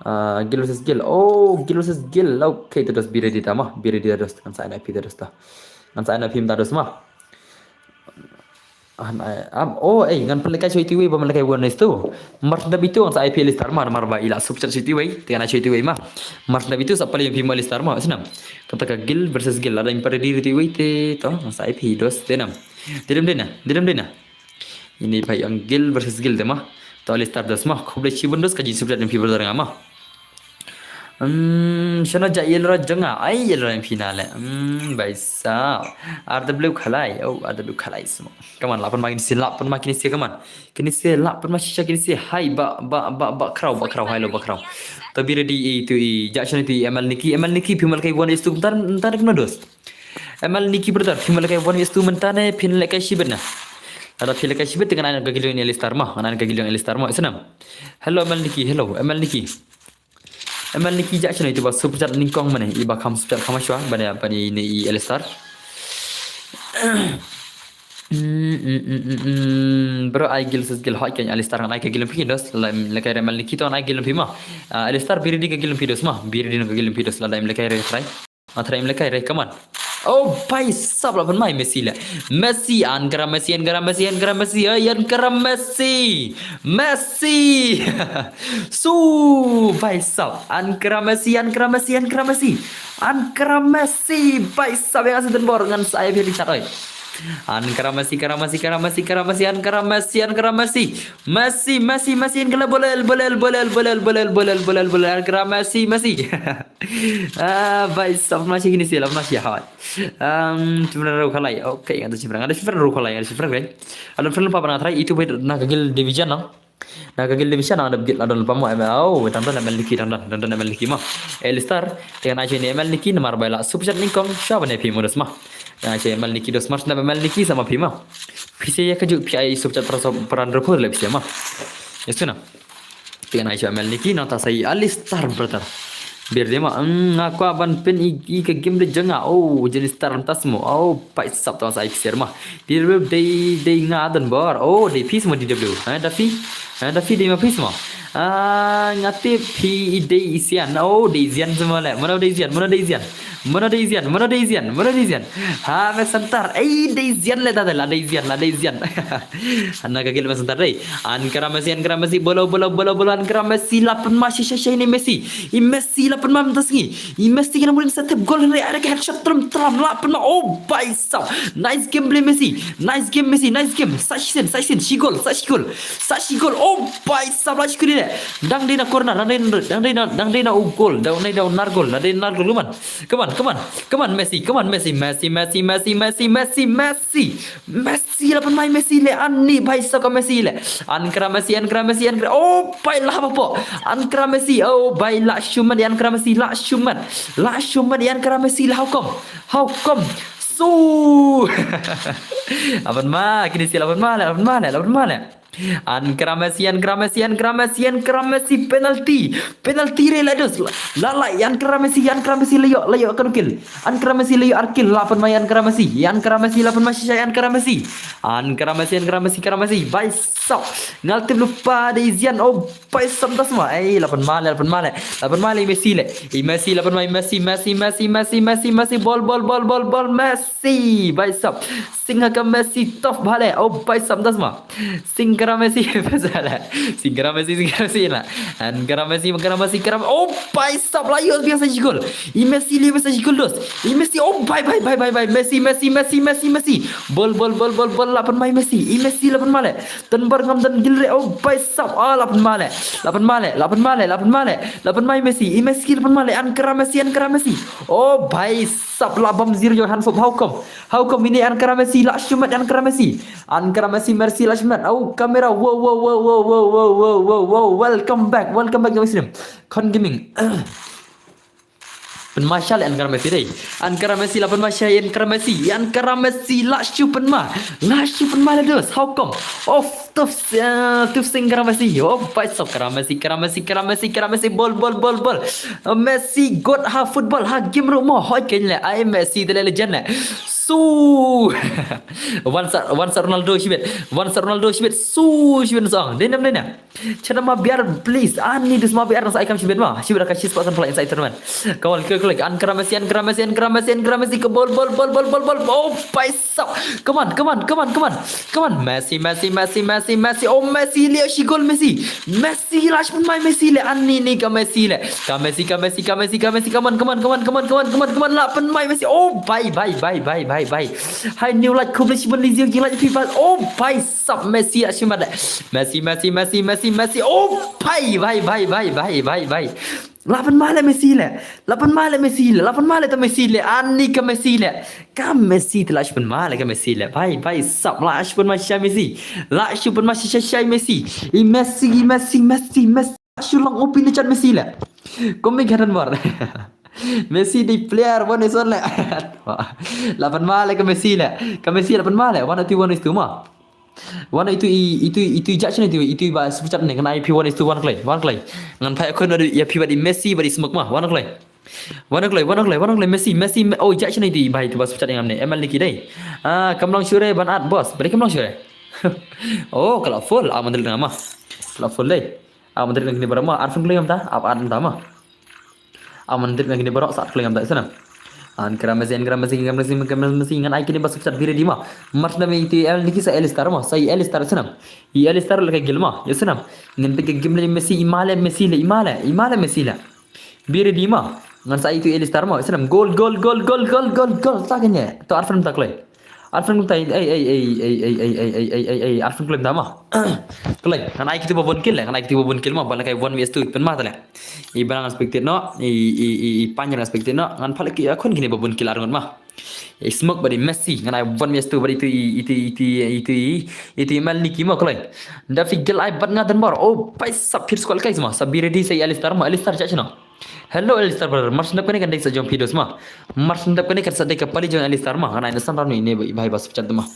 Ah, Gil versus Gil. Oh, Gil versus Gil. Okay, to dos bire di tama, bire di dos kan sa na pi dos ta. Kan sa na pi dos ma. An ai am oh ei ngan pynlehkai shuh itiwei ba man lehkai one is two. Mar da bitu ngan sa I P Alistar ma mar ba ila sub chat shuh itiwei te ngan ai shuh itiwei ma. Mar da bitu sa pali pi ma Alistar ma sinam. Kata ka Gil versus Gil lada im pare di itiwei te to ngan sa I P dos te nam. Didem dena, didem dena. Ini bai ang Gil versus Gil te ma. To Alistar dos ma. Khublei shibun dos ka jin sub chat pi brother nga ma. Hmm, shano ja yelra jong nga. Ai yelra yang pina le. Hmm, bai sa. R W Khalai. Oh, R W Khalai semua. Come on, lapan makin si, lapan makin si, come on. Kini si, lapan masih sya kini si. Hai, ba, ba, ba, ba kraw, ba kraw, hai lo, ba kraw. Tapi ready itu i, ja shano itu i, M L Niki, M L Niki, pimal kai one is two, ntar, ntar kena dos. M L Niki brother, pimal kai one is two mentane, pin lekai shibet na. Ada pin lekai shibet dengan anak gagil yang Alistar mah, anak gagil yang Alistar mah, senam. Hello M L Niki, hello M L Niki. M L Niki jak shano itu ba super chat ningkong mane, iba kam super chat kama shwa, bane apa ni ni i Alistar. Mm, mm, mm, mm, mm. Bro, ai gil ses gil hot kan Alistar ngan ai ka gil pi dos, la lekai M L Niki to ngan ai gil pi ma. Ah, Alistar biri di ka gil pi dos ma, biri di ka gil pi dos la da im lekai re try. Ah, try im lekai re, come on. Oh, bai sap la pun mai Messi la. Messi, an kara Messi, an kara Messi, an kara Messi, ai an kara Messi. Messi! Su, bai sap. An kara Messi, an kara Messi, an kara Messi. An kara Messi, bai sap yang asin bor ngan sa ai phi chat oi. An kara Messi, kara Messi, kara Messi, kara Messi, an kara Messi, an kara Messi. Messi, Messi, Messi, an kara bolel, bolel, bolel, bolel, bolel, bolel, bolel, bolel, an kara Messi, Messi. Ah, bai sap Messi kini si, la Messi hawai. Um, chimran ro khalai. Okay, ada chimran, ada chimran ro khalai, ada chimran ro. Ada chimran pa bana try itu bai na ka gil division na. Na ka gil division na ada gil ada pa mo M L. Oh, tang tang M L Niki, tang tang, tang tang M L Niki ma. Alistar, dengan aja ni M L Niki namar bai la super chat ningkong, siapa ni pi mo dos ma. Dengan aja M L Niki dos ma, na M L Niki sama pi ma. Pi se ya ka juk pi ai super chat para so peran ro pun le pi se ma. Itu na. Tian ai sha M L Niki nang ta sai Alistar brother. Bir de ma nga kwa ban pin i, i ka game de janga. Oh, jeli star tas mo. Oh, pai sap ta sai share ma. Dir dei dei nga dan bor. Oh, dei pis mo D W. Ha, da pi. Ha, da pi dei ma pis mo. Ah, ngati pi i dei isian. Oh, dei zian semua le. Mana dei zian? Mana dei zian? Mana dei zian? Mana dei zian? Mana dei zian? Ha, me santar. Ei, dei zian le ta la dei zian, la dei zian. Ana ka gil me santar dei. An kara Messi, an kara Messi, bolo, bolo, bolo, bolo, an kara Messi, la pynma shi, shi, shi, ini Messi. I Messi, la pynma mynta sngi. I Messi kena mudin sa tep gol, Henry, ada ke headshot, trum, trum, la pynma, oh, bai sap. Nice game play Messi. Nice game Messi, nice game. Sa shi sen, sa shi sen, shi gol, sa shi gol. Sa shi gol, oh, bai sap, la shi kuni ne. Dang dei na corner, dang dei na, dang dei na, dang dei na u gol, dang dei na u nar gol, dang dei na nar gol, come on. Come on, come on, come on, Messi, come on, Messi, Messi, Messi, Messi, Messi, Messi, Messi. Messi la pynmai Messi le ani bai saka Messi le. An kra Messi, an kra Messi, an kra. Oh, bai la ba po. An kra Messi. Oh, bai la shumat an kra Messi, la shumat. La shumat an kra Messi la how come? How come? So. Aban ma, kini si laban ma le, laban ma le, laban ma le. Ankara Messi, Ankara Messi, Ankara Messi, Ankara Messi, penalty. Penalty re la dos. La la, Ankara Messi, Ankara Messi la ïoh, la ïoh kano kill. Ankara Messi la ïoh ar kill, la pynmai Ankara Messi. Ankara Messi, la pynmai shisha Ankara Messi. Ankara Messi, Ankara Messi, Ankara Messi. Bai sap. Ngal tip lypa dei Zian, oh bai sap das ma. Ei, la pynmai le, la pynmai le. La pynmai le Messi le. I Messi la pynmai Messi, Messi, Messi, Messi, Messi, Messi. Bol, bol, bol, bol, bol, Messi. Bai sap. Sing ha ka Messi tough bha le. Oh bai sap das ma. Sing kara Messi, pasala. Sing kara Messi, sing kara Messi la. Ankara Messi, kara Messi, kara. Oh bai sap la ïoh biasa jigol. I Messi li biasa jigol dos. I Messi, oh bai, bai, bai, bai, bai. Messi, Messi, Messi, Messi, Messi. Bol, bol, bol, bol, bol, la pynmai Messi. I Messi la pynmai le. Tan bar ngam dan gil re, oh bai sap. Ah, la pynmai le. La pynmai le, la pynmai le, la pynmai le. La pynmai Messi. I Messi la pynmai le. Ankara Messi, Ankara Messi. Oh bai sap la bam zero jong han sop. How come? How come ini Ankara Messi la shumat Ankara Messi. Ankara Messi, Messi la shumat. Oh, kamera. Wow, wow, wow, wow. Welcome back. Welcome back to my stream. Khon Gaming. Pynmai sha le Ankara Messi dei. Ankara Messi la pynmai sha Ankara Messi. Ankara Messi la shu pynmai. La shu pynmai la dos. How come? Of tuf, uh, tuf sing kara Messi. Oh, bai sap kara Messi, kara Messi, kara Messi, kara Messi. Bol, bol, bol, bol. Uh, Messi got ha football, ha game ruh mo. Hoi ken le, ai Messi de le legend le. Su. Wan sa, wan sa Ronaldo shibit. Wan sa Ronaldo shibit. Su shibit song. Denam, denam. Chana ma biar, please. Ani dus ma biar nasa ikam shibit ma. Shibit ka shis pasan pala inside tournament. Kawal ke klik. Ankara Messi, Ankara Messi, Ankara Messi, Ankara Messi. Ke bol, bol, bol, bol, bol, bol. Oh, bai sap. Come on, come on, come on, come on. Come on. Messi, Messi, Messi, Messi, Messi. Oh, Messi, lihat shi gol Messi. Messi, last pun mai Messi le. Ani ni ka Messi le. Ka Messi, ka Messi, ka Messi, ka Messi. Come on, come on, come on, come on, come on, come on, come on. La pun mai Messi. Oh, bai, bai, bai, bai, bai, bai. Hai new like, khublei shibun li ziu, like, people. Oh, bai sap Messi, last pun mai le. Messi, Messi, Messi, Messi, Messi. Oh, bai, bai, bai, bai, bai, bai, bai. La pun mai le Messi le. La pun mai le Messi le. La pun mai le ta Messi le. Ani ka Messi le. Ka Messi te la shu pun mai le ka Messi le. Bai, bai sap la shu pun mai sha Messi. La shu pun mai sha, sha, sha Messi. I Messi, i Messi, Messi, Messi. La shu long open chat Messi le. Komi katan bor. Messi di player one is one le. La pun mai le ka Messi le. Ka Messi la pun mai le. One two, one is two ma. Wan itu i, itu, itu jak sini itu, itu ba super chat ne, kena I P one is to one klei, one klei. Ngan phai khun adu ya pi ba di Messi ba di smoke ma, one klei. One klei, one klei, one klei Messi, Messi, Me-, oh jak sini itu ba itu ba super chat ngam ne, M L Niki dei. Ah, kam long shure ban at boss, beri kam long shure. Oh, kalau full, ah, mandel ngam ma. Kalau full dei. Ah, mandel ngam ne berapa ma, arfun klei ngam ta, ap at ngam ta ma. Aman dip ngan kini barok sa kleng am da sanam. Ankara Messi, Ankara Messi, Ankara Messi, Ankara Messi, ngan ai kini ba super chat biri di ma. Mars na me itu L Niki sa Alistar ma, sa i Alistar sanam. I Alistar le ka gil ma, ya sanam. Ngan pik ka gim le Messi, i mai le Messi le, i mai le, i mai le Messi le. Biri di ma. Ngan sa itu Alistar ma, sanam. Gol, gol, gol, gol, gol, gol, gol. Sa kene. To arfan ta klei. Arfan ta ei, ei, ei, ei, ei, ei, ei, ei, ei, ei, ei, arfan klem ta ma. Klei. Ngan ai kitu ba bun kill le, ngan ai kitu ba bun kill ma, ba le kai one vs two, pen ma ta le. I bana ngan spectate no, i, i, i, i panya ngan spectate no, ngan pale ki, a khun kini ba bun kill ar ngan ma. I smoke ba di Messi, ngan ai one vs two ba di itu i, itu, itu, itu i, itu i M L Niki ma klei. Da fi gel ai bat nga dan bar, oh, pai sa pir squad kai ma, sa biri di sa i Alistar ma, Alistar cha chino. Hello Alistar brother, mar sendap kane kan dei sa jong phi dos ma. Mar sendap kane kan sa dei ka pali jong Alistar ma, ngan ai na san ran ni ne ba i bai ba super chat ma.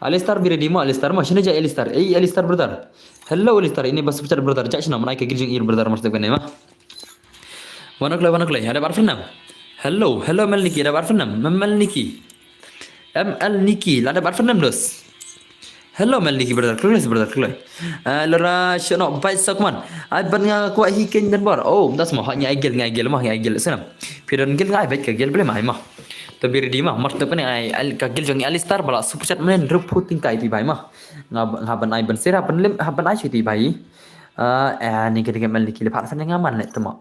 Alistar biri di ma, Alistar ma, shine ja Alistar. Ei, Alistar brother. Hello Alistar, ini ba super chat brother. Jak shina manai ka gil jong ir brother, mar sendap kane ma. Wan klei, wan klei. Ada bar fernam. Hello, hello M L Niki, ada bar fernam. M L Niki. M L Niki, la ada bar fernam dos. Hello M L Niki brother, klei brother, klei. Ah, lora shono bai sakman. Ai ban nga kwa hi ken dan bar. Oh, das ma, ngai gil, ngai gil ma, ngai gil sanam. Pidon gil ngai bai ka gil ble mai ma. To biri di ma, mar sendap kane ai, ai, ka gil jong Alistar bala super chat menen rup puting kai ti bai ma. Nga, nga ban ai ban sera ban lim, ha ban ai shuti bai. Ah, eh, ni kini M L Niki le pat fan nga man le tama.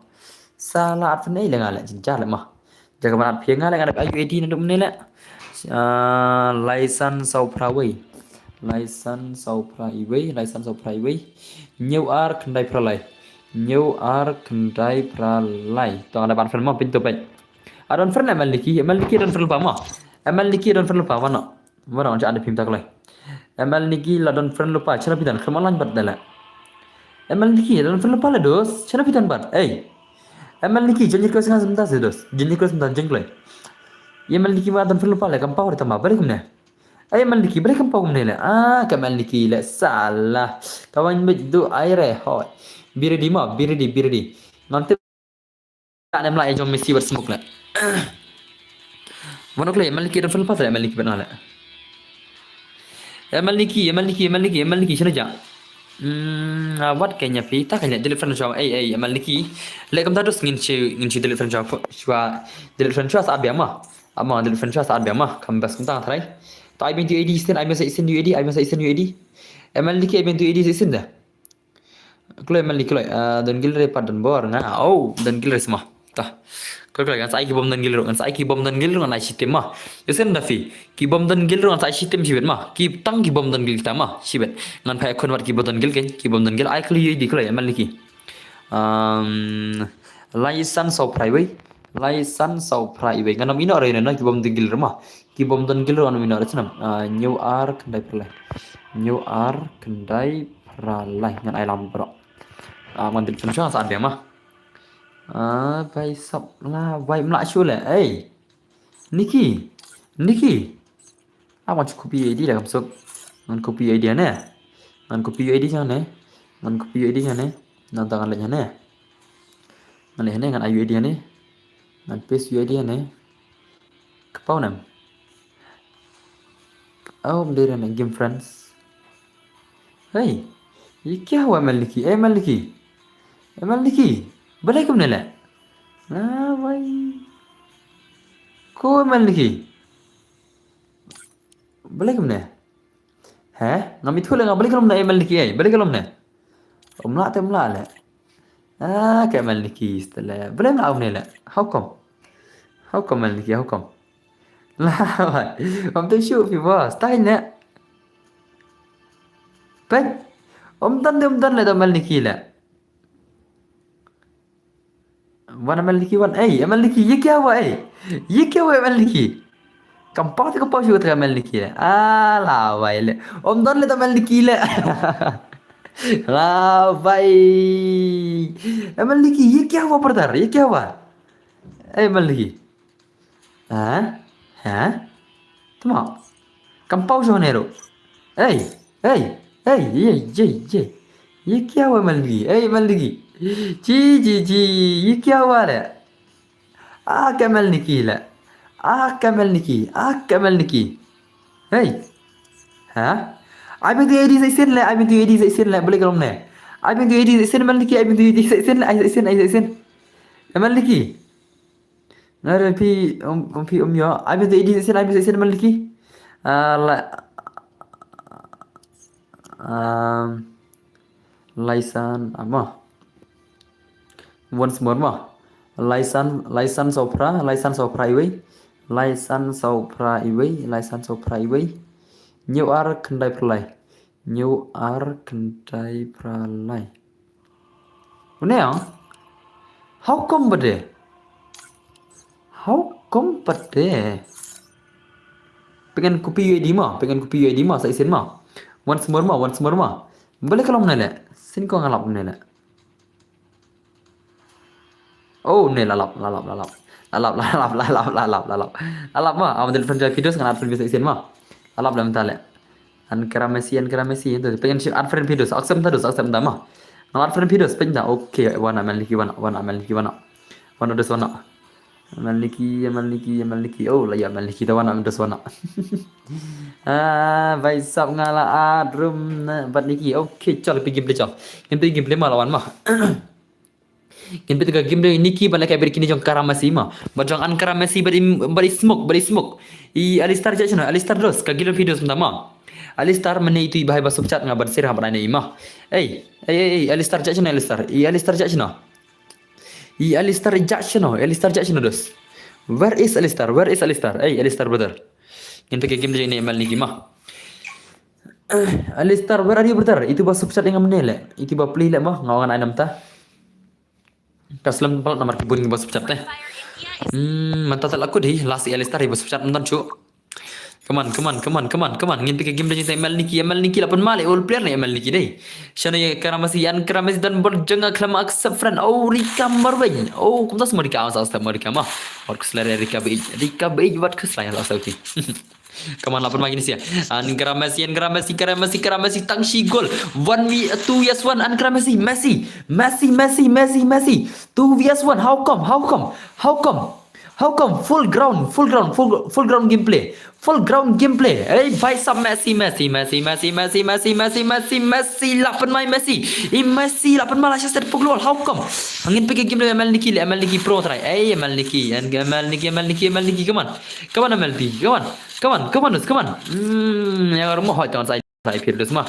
Sala at fan ei le nga le jinjar le ma. Jaga ban at phi nga le nga le U A D na dum ne le. Ah, Laisan Saupra wei. Laisan Saupra iwei, Laisan Saupra iwei. New ar kendai pralai. New ar kendai pralai. To ada ban fan ma pintu bai. Adon fan M L Niki, M L Niki don fan pa ma. M L Niki don fan pa ma no. Mana on cha ada phim tak lai. M L Niki la don friend lupa, chana pitan, khlem online bat dala. M L Niki la don friend lupa la dos, chana pitan bat. Ei. M L Niki, jen request nga sebentar se dos. Jen request sebentar, jen klei. Ye M L Niki ma don friend lupa la, kam power tama, balik kumne. Ai Maliki, balei kam pau kumne le? Ah, ka Maliki le salah. Ka wan bit du ai re hoi. Be ready ma, be ready, be ready. Ngan tip. Ka nem la ejong Messi bad smoke le. Wan ok le, Maliki don fan pass le, Maliki bad na le. Maliki, Maliki, Maliki, Maliki, shano ja? Hmm, ah, wat kenya phi, ta kenya delete friend shuwa, ei, ei, Maliki. Le kam ta dus ngin shi, ngin shi delete friend shuwa, shuwa, delete friend shuwa sa biang ma. Ama delete friend shuwa sa biang ma, kam bas kumta try. Ta ai bin tu A D sin, ai bin sa sin U A D, ai bin sa sin U A D. Maliki ai bin tu A D sin da. Kloi Maliki kloi, ah, don gilre pat don bor nga. Oh, don gilre sma. Ta. Kloi kloi ngan sa ai ki bom don gilre, ngan sa ai ki bom don gilre ngan ai shitim ma. Yosen da phi. Ki bom don gilre ngan sa ai shitim shibit ma. Ki tang ki bom don gil kita ma. Shibit. Ngan phai khun wat ki bom don gil ken, ki bom don gil ai kloi di kloi Maliki. Um, lai san saw phra iwei. Lai san saw phra iwei. Ngan ym ino re na ki bom don gilre ma. Ki bom don gilre ngan ym ino re snam. Ah, hynñiew ar khyndai phra lai. Hynñiew ar khyndai phra lai. Ngan ai lam bro. Ah, ngan delete friend shuwa sa biang ma. Ah, bai sap la, bai mla shu le. Ei. Niki. Niki. Ah, ngan copy A D la kam suk. Ngan copy A D ne. Ngan copy A D jang ne. Ngan copy A D jang ne. Ngan tangan le jang ne. Ngan le ne, ngan ai U A D ne. Ngan paste U A D ne. Ka pau nam. Oh, mdei re ne game friends. Hey, ye kya hua Maliki? Eh, Maliki. Eh, Maliki. Balei kumne le? Ah, bai. Ko Maliki. Balei kumne? He? Ngam ithuh le nga balei kumne, eh, Maliki, eh. Balei kumne? Ym lah te ym lah le. Ah, ka Maliki stele. Balei ym lah kumne le? How come? How come Maliki? How come? Lah, bai. Ym te shu phi bos. Tai ne. Pek. Ym don de ym don le da Maliki le. Wan Maliki wan. Ei, Maliki, ye kya hua, ei? Ye kya hua Maliki? Kam pau te kam pau shu te Maliki le. Ah, la bai le. Ym don le da Maliki le. La bai. Eh, Maliki, ye kya hua brother? Ye kya hua? Ei, Maliki. Ha? Ha? Tama. Kam pau shu ne ro. Ei, ei, ei, ye, ye, ye. Ye kya hua Maliki? Ei, Maliki. Ji, ji, ji. Ye kya hua le? Ah, ka Maliki le. Ah, ka Maliki. Ah, ka Maliki. Hey. Ha? Ai bin tu A D sa isin le, ai bin tu A D sa isin le, balei ka long ne? Ai bin tu A D sa isin Maliki, ai bin tu A D sa isin le, ai sa isin, ai sa isin. Eh, Maliki. Nga re phi, um, um, phi, um, yo. Ai bin tu A D sa isin, ai bin sa isin Maliki. Ah, la, um, lai san, ah, mo. Once more mo. Lai san, lai san saw phra, lai san saw phra iwei. Lai san saw phra iwei, lai san saw phra iwei. Hynñiew ar khyndai phra lai. Hynñiew ar khyndai phra lai. Une ya? How come bade? How come bade? Pengen copy U I D mo, pengen copy U I D mo, sa isin mo. Once more mo, once more mo. Balei ka long ne le? Sin ko nga lap ne le. Oh, ne la lap, la lap, la lap. La lap, la lap, la lap, la lap, la lap. La lap mo, am del friend phi dos ngan add friend phi sa isin mo. La lap la mynta le. Ankara Messi, Ankara Messi, tu pengen shi add friend phi dos, accept mynta dos, accept mynta mo. Ngan add friend phi dos, pynta. Okay, wan na Maliki, wan na, wan na Maliki, wan na. Wan na dos, wan na. Maliki, Maliki, Maliki. Oh, la ya Maliki, da wan na dos, wan na. Ah, bhai sab nga la add room na bad Niki. Okay, chal phi gameplay chal. Gameplay, gameplay mo la wan mo. Ngin peit ka game de Niki bad lehkai bad kine jong Ankara Messi mo. Bad jong Ankara Messi bad i, bad i smoke, bad i smoke. I Alistar jia shano, Alistar dos, ka gilong phi dos mynta mo. Alistar mynne itu i bahai ba sub chat nga ban sir ha bad ane i mo. Ei, ei, ei, ei, Alistar jia shano, Alistar. I Alistar jia shano. I Alistar jia shano, Alistar jia shano dos. Where is Alistar? Where is Alistar? Ei, Alistar brother. Ngin peit ka game de ine mal Niki mo. Alistar, where are you brother? Itu ba sub chat ïa nga mynne le. Itu ba play le mo, nga wan ai namta. Ka slem palat namar ki bun ki ba sub chat te. Hmm, mynta te la kut hi, last i Alistar hi ba sub chat mynta shu. Come on, come on, come on, come on, come on. Ngin peit ka game da jingteng Emal Nikki, Emal Nikki la pynmale, all player ne Emal Nikki dei. Shano ïa Ankara Messi, Ankara Messi don bor jong nga khlem accept friend. Oh, Rika Marwein. Oh, kumta sma Rika, asa asa ma Rika ma. Wat khuslai Rika beit, Rika beit wat khuslai asa asa ki. Come on, la pynmale kine sia. Ankara Messi, Ankara Messi, Ankara Messi, Ankara Messi, tang shi goal. One v two vs one, Ankara Messi, Messi, Messi, Messi, Messi, Messi. Two vs one, how come, how come, how come? How come? Full ground, full ground, full, full ground gameplay. Full ground gameplay. Ei, bhai sab Messi, Messi, Messi, Messi, Messi, Messi, Messi, Messi, Messi, la pynmai Messi. I Messi, la pynmai la shah set puk lol. How come? Ngin peit ka game da Emal Nikki le, Emal Nikki pro try. Ei, Emal Nikki, Emal Nikki, Emal Nikki, Emal Nikki, come on. Come on, Emal Nikki, come on. Come on, come on, come on. Hmm, ïa ruh mo hoi tang sai sai phi dus ma.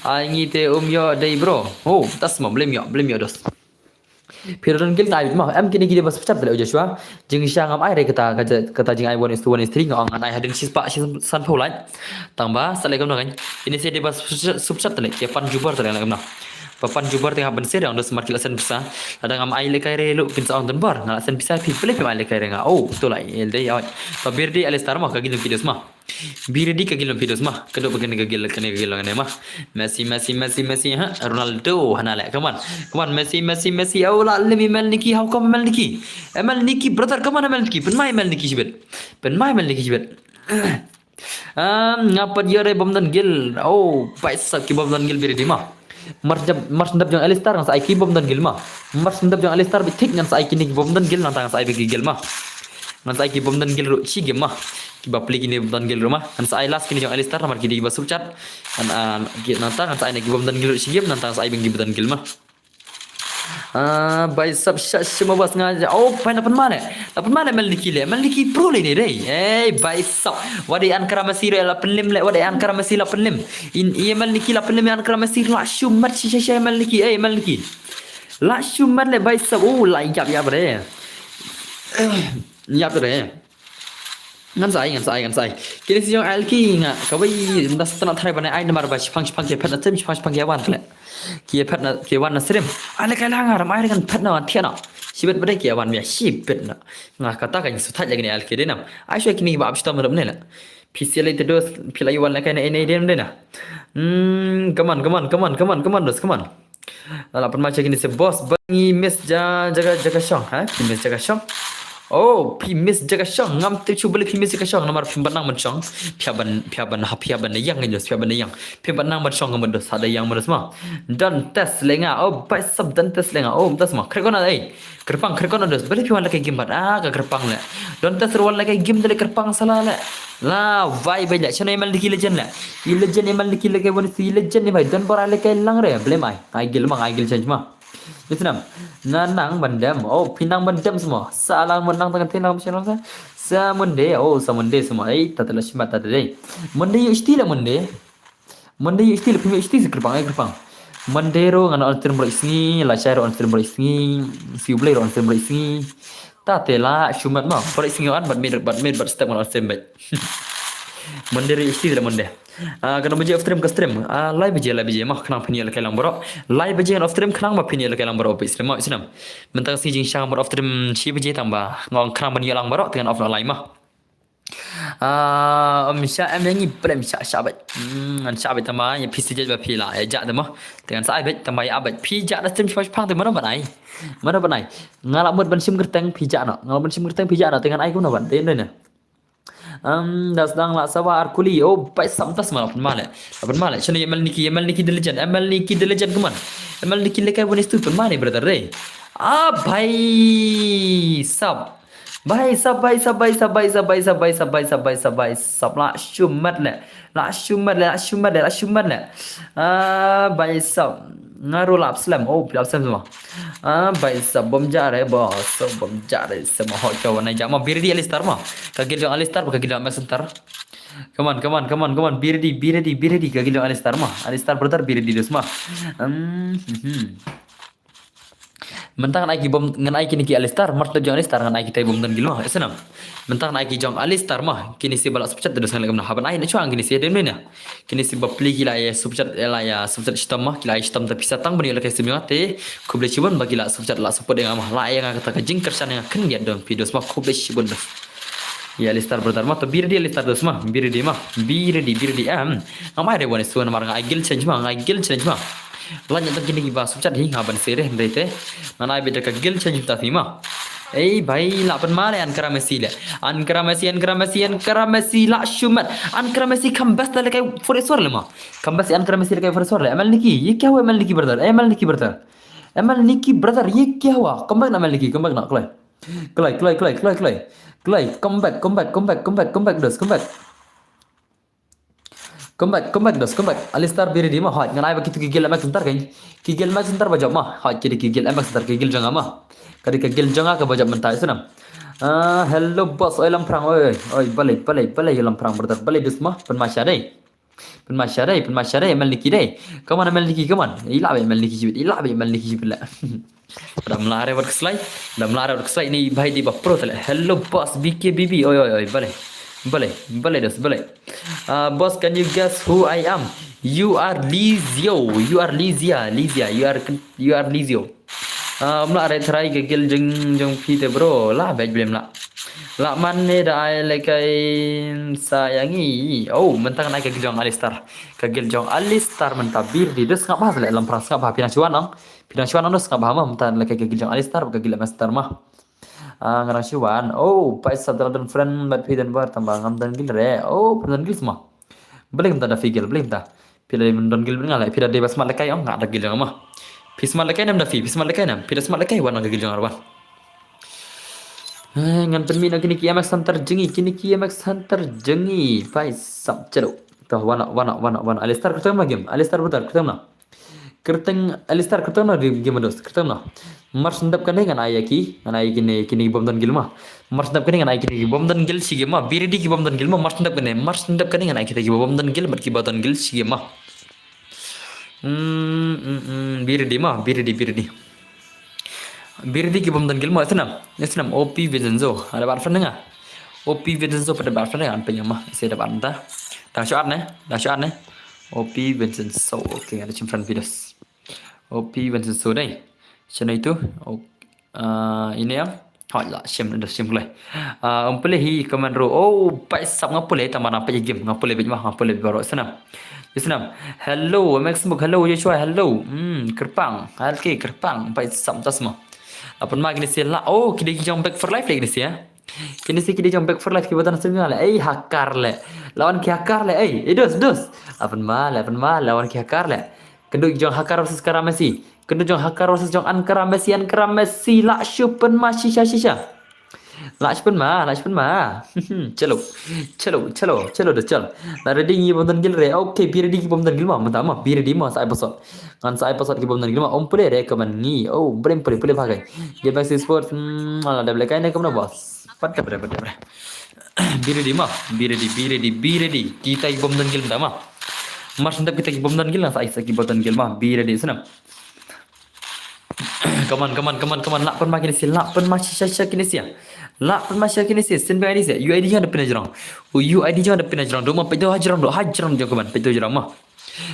Ai ngi te um ïoh dei bro. Oh, tas ma, blame ïoh, blame ïoh dus. Phi don gil ngai ma, em kine ki dei ba super chat le Joshua. Jingshisha ngam ai re kata, kata, kata jingai one is two, one is three, nga ong ngan ai hadien shispah shi sanphew lait. Tang ba sa leh kumno kan. Kine sia dei ba super chat, super chat le, ki pan jubor te le kumno. Ba pan jubor te nga ban sir ïa ong dos mar ki la send pisa. Lada ngam ai lehkai re luh kin sa ong don bor, nga la send pisa phi, phi leh phim ai lehkai re nga. Oh, to la el dei oi. Ba Birdi Alistar ma ka gil ki dos ma. Birdi ka gil ki dos ma. Ka dok ba kane ka gil, kane ka gil kane ma. Messi, Messi, Messi, Messi, ha. Ronaldo hana le. Come on. Come on, Messi, Messi, Messi. Oh, la lem Emal Nikki, how come Emal Nikki? Emal Nikki, brother, come on, Emal Nikki. Pynmai Emal Nikki shibit. Pynmai Emal Nikki shibit. Um, nga pat ïoh re bym don gil. Oh, bhai sab ki bym don gil Birdi ma. Mar sendap, mar sendap jong Alistar ngan sa ai ki bym don gil ma. Mar sendap jong Alistar beit thik ngan sa ai kine ki bym don gil, nangta ngan sa ai beit ki gil ma. Ngan sa ai ki bym don gil ruh shi game ma. Ki bapli kine bym don gil ruh ma. Ngan sa ai last kine jong Alistar namar ki dei ba super chat. Ngan, ah, ki, nangta ngan sa ai ne ki bym don gil ruh shi game, nangta ngan sa ai beit ki bym don gil ma. Ah, bhai sab shah shim bas nga. Oh, bhai la pynmale. La pynmale Emal Nikki le. Emal Nikki pro le ne dei. Ei, bhai sab. Wat dei Ankara Messi re la pynlem le. Wat dei Ankara Messi la pynlem. In, i Emal Nikki la pynlem Ankara Messi la shu mat shi shi shi Emal Nikki. Ei, Emal Nikki. La shu mat le bhai sab. Oh, la ïap ïap re. Ïap re. Ngan sa ai, ngan sa ai, ngan sa ai. Kine si jong Alki nga kawei nda sa tana thrai ban ai namar ba shipang shipang ki phet na stream, shipang shipang ki wan kle. Ki phet na, ki wan na stream. Ai lehkai la nga ram ai ngan phet na wan thian na. Shibit ba dei ki wan mia shibit na. Nga kata kan su thaj lagi ni Alki dei nam. Ai shwa kine ba ap shitom ruh ne la. Phi sia lei te dos, phi la wan lehkai na ine dei nam dei na. Hmm, come on, come on, come on, come on, come on, dos, come on. Lala pynmai check ini si boss, ba ngi miss ja, jaga, jaga shong, ha? Phi miss jaga shong. Oh, phi miss jaga shong. Ngam tip shuh balei phi miss jaga shong. Namar phim pat nang ban shong. Phi hap ban, phi hap ban, phi hap ban ïeng ngi dos, phi hap ban ïeng. Phim pat nang ban shong ngam dos, sa da ïeng ban dos ma. Don test lenga. Oh, bhai sab don test lenga. Oh, test ma. Khrek kona, eh. Kyrpang, kyrpang dos. Balei phi wan lehkai game pat. Ah, ka kyrpang le. Don test wan lehkai game da le kyrpang sala le. La, vai, vai le. Shano Emal Nikki legend le. I legend Emal Nikki lehkai wan si legend ni bhai. Don bor ai lehkai lang re. Balei mai. Ai gil ma, ai gil change ma. Iti nam. Nga nang ban dem. Oh, phi nang ban dem semua. Sa lang mon nang tangan tin lang machine sa. Sa Monday. Oh, sa Monday semua. Eh, tata la shimat tata dei. Monday ïoh shti la Monday. Monday ïoh shti la, phim ïoh shti si kyrpang, eh, kyrpang. Monday ruh ngan on stream baroh sngi, la shai ruh on stream baroh sngi, si U Blei ruh on stream baroh sngi. Ta te la shu mat ma, baroh sngi on, bad mid, bad mid, bad step ngan on stream bad. Monday ruh ïoh shti la Monday. Ah, kano baje off stream ka stream. Ah, lai baje, lai baje ma, khnang phin ïoh lehkai lang baroh. Lai baje off stream khnang ba phin ïoh lehkai lang baroh, bad stream ma, isnam. Mynta sngi jingshisha ngan off stream shi baje tang ba. Nga ong khnang ban ïoh lang baroh, te ngan off na lai ma. Ah, um, sha em ïa ngi blem sha, sha bad. Hmm, ngan sha bad tama, ïa phi sijat ba phi la, ïa jak tama. Te ngan sa ai bad, tama ïa bad. Phi jak da stream shipang shipang te mano ban ai. Mano ban ai. Nga la mut ban shim kyrteng phi jak no. Nga la ban shim kyrteng phi jak no, te ngan ai kumno ban. Te ne ne. Um, da sdang la sawa ar kuli. Oh, bhai sab tas ma la pynmale. La pynmale. Shano Emal Nikki, Emal Nikki the legend. Emal Nikki the legend, come on. Emal Nikki lehkai one is two pynmale, brother, re. Ah, bhai sab. Bhai sab, bhai sab, bhai sab, bhai sab, bhai sab, bhai sab, bhai sab, bhai sab, bhai sab. La shu mat le. La shu mat le, la shu mat le, la shu mat le. Ah, bhai sab. Nga ruh lap slem. Oh, lap slem semua. Ah, bhai sab bom jare, boss. So bom jare semua hot kawan ai jama Birdi Alistar ma. Ka gil jong Alistar, ka gil jong Messenger. Come on, come on, come on, come on. Birdi, Birdi, Birdi, ka gil jong Alistar ma. Alistar brother Birdi dus ma. Hmm, hmm, hmm. Mynta ngan ai ki bom, ngan ai kine ki Alistar, mar tep jong Alistar ngan ai kita bom don gil ma, isnam. Mynta ngan ai ki jong Alistar ma, kine si ba la super chat da dos ngan leh kumno, haban ai na chuang kine si dem ne na. Kine si bapli ki la ïa super chat, la ïa super chat shitom ma, ki la ïa shitom ta pisa tang ban ïoh lehkai sim ïa nga te, khublei shibun ba ki la super chat la support ïa nga ma, la ïa nga kata ka jingkyrshan ïa nga khyndiat don phi dos ma, khublei shibun dos. Ïa Alistar brother ma, to be ready Alistar dos ma, be ready ma, be ready, be ready em. Nga mai re wan su namar nga ai guild change ma, nga ai guild change ma. Lan ïa tang kine kiba super chat hi nga ban sere hynrei te. Nga ai bit ka guild change ta hi ma. Ei bhai la pan ma le Ankara Messi le. Ankara Messi, Ankara Messi, Ankara Messi la shu mat. Ankara Messi kam bas da le kai for sor le ma. Kam bas Ankara Messi le kai for sor le. Emal Niki, ye kya hua Emal Niki brother? Emal Niki brother. Emal Niki brother, ye kya hua? Come back na Emal Niki, come back na klai. Klai, klai, klai, klai, klai. Klai, come back, come back, come back, come back, come back, dos, come back. Come back, come back, dos, come back. Alistar be ready ma, hot. Ngan ai ba kitu ki guild M X center kan. Ki guild M X center ba jop ma. Hot, kiri ki guild M X center ki guild jong nga ma. Kadi ka guild jong nga ka ba jop mynta isnam. Ah, hello boss, oi Lamprang, oi, oi, oi, balai, balai, balai Lamprang brother, balai dus ma, pynmasha dei. Pynmasha dei, pynmasha dei, Emal Niki dei. Come on, Emal Niki, come on. Ila be Emal Niki jibit, ila be Emal Niki jibit la. Dam la re wat kslai, dam la re wat kslai ni bhai di ba pro tele. Hello boss B K B B. Oi oi oi, bale. Bale, bale dos, bale. Uh, boss, can you guess who I am? You are Lizio. You are Lizia, Lizia. You are you are Lizio. Uh, mla re try ka guild jong jong phi te bro. La bej blem la. La man ne da ai le kai sa yangi. Oh, mentang na ka guild jong Alistar. Ka guild jong Alistar mentang bir di des ngap ba le Lamprang ngap ba pina chuan ang. Pina chuan ang des ngap ba ma mentang le kai ka guild jong Alistar ka guild Alistar ma. Ah, ngarang chuan. Oh, pai sab dalam friend bat phi dan bar tambah ngam dan guild re. Oh, phi dan guild semua. Beli kita da figil, beli kita. Phi da don guild nga le, phi da dei ba smat le kai ong, nga da guild jong ma. Phi smat le kai nam da phi, phi smat le kai nam, phi da smat le kai wan ka guild jong arwan. Eh, ngan pynmih na kini ki M X Hunter jengi, kini ki M X Hunter jengi. Pai sab chalo. To wan wan wan wan Alistar kyrteng na game, Alistar brother kyrteng na. Kyrteng Alistar kyrteng na game dos, kyrteng na. Mar sendap kane ngan ai ki, ngan ai kini kini bom dan guild ma. Mar sendap kane ngan ai kini bom dan guild shi game ma. Biridi ki bom dan guild ma, mar sendap kane, mar sendap kane ngan ai kita ki bom dan guild mat ki bom dan guild shi game ma. Hmm, hmm, hmm, biridi ma, biridi, biridi. Biridi ki bom dan guild ma, isnam, isnam, O P Vincenzo, ada bat fan nga. O P Vincenzo pada bat fan nga, an penyama, isi ada bat ta. Dah shot ne, dah shot ne. O P Vincenzo, okay, ada chim fan videos. O P Vincenzo dai. Channel itu, oh, uh, ini ya. Hoi la, shim da shim kulai. Ah, um pule hi command ro. Oh, pai sap nga pule tama na pai game, nga pule bit ma, nga pule bit baru senam. Senam. Hello, Max Book, hello, Joshua, hello. Hmm, kerpang. Okay, kerpang. Pai sap tas ma. Lapan ma kini sila. Oh, kini jong back for life kini sila. Kini si kini jong back for life ki batan sila le. Eh, hakar le. Lawan ki hakar le. Eh, eh, dos, dos. Lapan ma, lapan ma, lawan ki hakar le. Kendu jong hakar versus Kara Messi. Kendu jong hakar versus jong Ankara Messi, Ankara Messi la shu pynma shisha shisha. La shu pynma, la shu pynma. Chalo. Chalo, chalo, chalo da chal. La ready ngi bom dan guild re. Okay, be ready ki bom dan guild ma, mata ma, be ready ma sa ai pasot. Ngan sa ai pasot ki bom dan guild ma. Om pule re kaman ngi. Oh, brem pule pule bagai. Dia bang si sport. Hmm, ala da blekai ne kamna boss. Pat da bre, pat da bre. Be ready ma, be ready, be ready, be ready. Kita ki bom dan guild ma. Mar sendap kita ki bom dan guild sa ai sa ki bom dan guild ma. Be ready senam. Come on, come on, come on, come on. Lak pynma kini si, lak pynma shisha shisha kini si. Lak pynma shisha kini si. Sin bang kini si. U I D jong da pina jrong. U I D jong da pina jrong. Do ma pito ha jrong, do ha jrong jong come on. Pito jrong ma.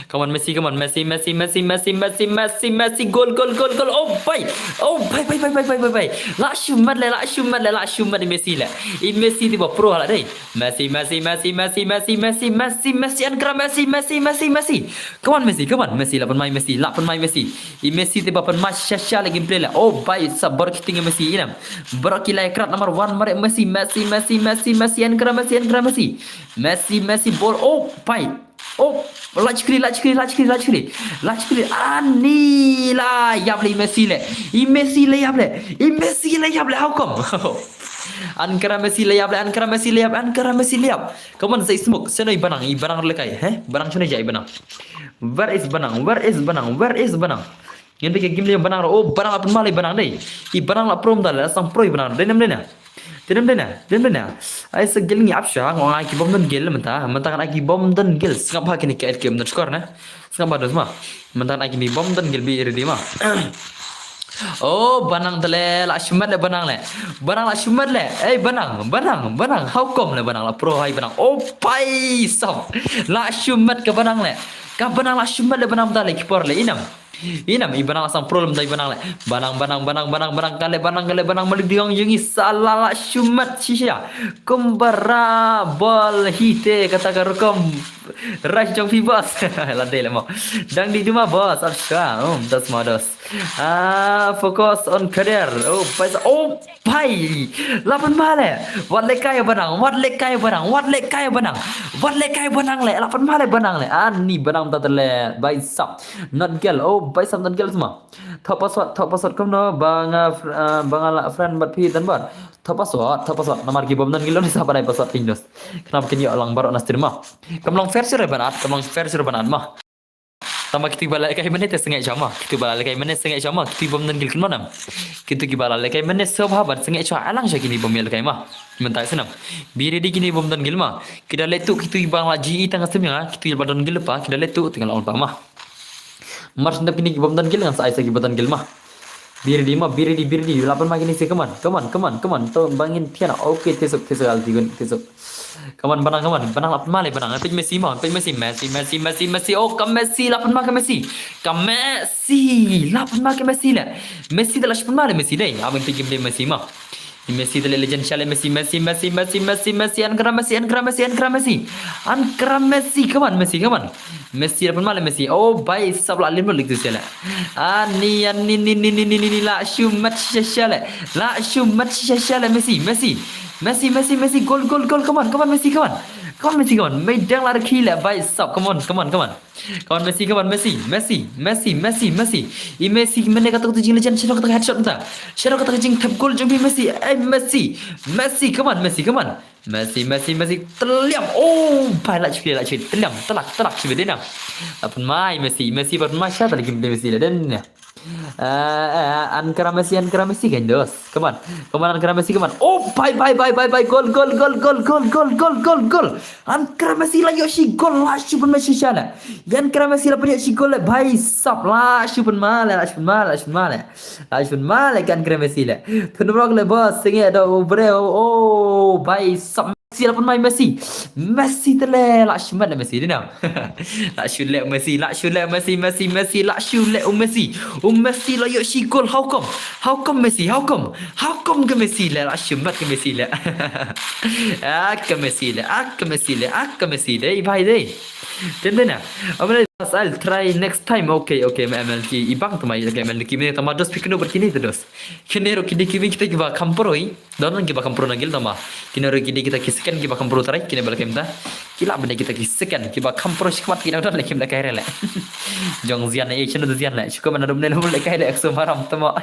Come on Messi, come on Messi, Messi, Messi, Messi, Messi, Messi, Messi. Goal, goal, goal, goal. Oh pai. Oh pai, pai, pai. La shu mat le, la shu mat le, la shu mat Messi le. I Messi ti ba pro la dei. Messi, Messi, Messi, Messi, Messi, Messi, Messi, Messi, Ankara Messi, Messi, Messi, Messi. Come on Messi, come on Messi, la pynmai Messi, la pynmai Messi. I Messi te ba pynmai sha sha le gameplay le. Oh bai sa bar kiting Messi inam. Bar ki lai krat number one mare Messi, Messi, Messi, Messi, Messi, Ankara Messi, Ankara Messi. Messi, Messi ball. Oh bai. Oh, la chikri, la chikri, la chikri, la chikri. La chikri. Ani la yap le Messi le. I Messi le yap le. I Messi le yap le. How come? Ankara Messi le yap le, Ankara Messi le yap, Ankara Messi le yap. Come on, say smoke. Seno i banang, i banang le kai, he? Banang seno ja i banang. Where is banang? Where is banang? Where is banang? Ngan pike game le banang. Oh, banang apun male banang dei. I banang la pro mdal, la sang pro i banang. Dei nam dei na. Dei nam dei na. Dei nam dei na. Ai sa gel ngi apsha, ngong ai ki bom dan gel menta. Menta kan ai ki bom dan gel. Sngap ha kini ke el ki bom dan skor na. Sngap ha dos ma. Menta kan ai kini bom dan gel be ready ma. Oh, banang tele la shumat le banang le. Banang la shumat le. Eh, banang, banang, banang. How come le banang la pro hai banang. Oh, pai sap. La shumat ke banang le. Ka banang la shumat le banang tele kipor le inam. Inam i Banang la sang problem dai Banang le. Banang, Banang, Banang, Banang, Banang, kale Banang, kale Banang, malik diong yung isa la la shumat shisha. Kumbara bol hite kata ka rukom. Rush jong phi boss. La dei le mo. Dang di duma boss, ap shwa. Um, dos mo dos. Ah, focus on career. Oh, paisa. Oh, pai. La pynma le. Wat le kai Banang, wat le kai Banang, wat le kai Banang. Wat le kai Banang le. La pynma le Banang le. Ani Banang ta le. Bai sap. Not girl. Oh, bai sap not girl sma. Thok password, thok password kumno ba nga fr- ah, ba nga la friend bad phi dan bad. Thok password, thok password. Namar ki bom don gilo ni sa ba dei password Windows. Khnap kin ïoh lang baroh na stream ma. Kam long fair sure ban at, kam long fair sure ban at ma. Tama kitu ba la kai mane te sngewsih ma. Kitu ba la kai mane sngewsih ma. Kitu bom don gil kin manam. Kitu ki ba la kai mane so ba ban sngewsih alang sha kini bom ïa kai ma. Mentai senam. Biri di kini bom don gil ma. Kita letu kitu ba la ji tang stream ya. Kitu ba don gil pa. Kita letu tinggal on pa ma. Mar sendap kini ki bom don gil ngan sa ai sa ki bom don gil ma. Biri di ma, biri di, biri di. Lapan ma kini si, come on, come on, come on, come on. To bangin tiana. Okay, tisuk, tisuk al tigun, tisuk. Come on, Banang, come on. Banang lapan ma le, Banang. Pej Messi ma, pej Messi, Messi, Messi, Messi, Messi. Oh, ka Messi, lapan ma ka Messi. Ka Messi, lapan ma ka Messi le. Messi da lapan ma le, Messi dei. Abang pej game dei Messi ma. Messi da le legend shale Messi, Messi, Messi, Messi, Messi, Messi, Ankara Messi, Ankara Messi, Ankara Messi. Ankara Messi, come on, Messi, come on. Messi lapan ma le Messi. Oh, bai sap la lim lik tu sele. Ani, ani, ni, ni, ni, ni, ni, ni, la shumat shisha shale. La shumat shisha shale Messi, Messi. Messi, Messi, Messi, gol, gol, gol, come on, come on, Messi, come on. Come on, Messi, come on. Meidang la rkhi le, bai sap, come on, come on, come on. Come on, Messi, come on, Messi, Messi, Messi, Messi, Messi. I Messi, mane kata kata jing legend, shadow kata headshot ta. Shadow kata jing tap goal jong Messi, eh, Messi. Messi, come on, Messi, come on. Messi, Messi, Messi, teliam. Oh, bai la chukli, la chukli. Teliam, telak, telak, chukli dina. Lapan mai Messi, Messi, lapan mai sha tali kim Messi le den. Ah, ah, Ankara Messi, Ankara Messi kan dos. Come on. Come on, Ankara Messi, come on. Oh, bai, bai, bai, bai, bai. Gol, gol, gol, gol. Ankara Messi la ïoh shi gol, la shu pynma shisha le. Ankara Messi la pynïoh shi gol le. Bai sap, la shu pynma le, la shu pynma le, la shu pynma le. La shu pynma le kan Ankara Messi le. Tun rok le boss, sing do bre. Oh, bai sap. Messi la pynma Messi. Messi te le, la shu mat le Messi dina. La shu le Messi, la shu le Messi, Messi, Messi, la shu le u Messi. U Messi la ïoh shi gol, how come? How come Messi? How come? How come ka Messi le, la shu mat ka Messi le. Ah, ka Messi le, ah, ka Messi le, ah, ka Messi dei, bai dei. Tem dina. Amale, I'll try next time. Okay, okay, ma M L K. Ibang tama, okay, M L K. Mane tama dos pikno berkini te dos. Kine ro kidi kiwin kita kiba kampor oi. Don kiba kampor nagil tama. Kine ro kidi kita ki second kiba kampor tarai, kine bala kemta. Kila bene kita ki second kiba kampor shikmat kine don le kim da kaire le. Jong zian e, chino zian le. Shiko mana dum ne le kaire ekso maram tama.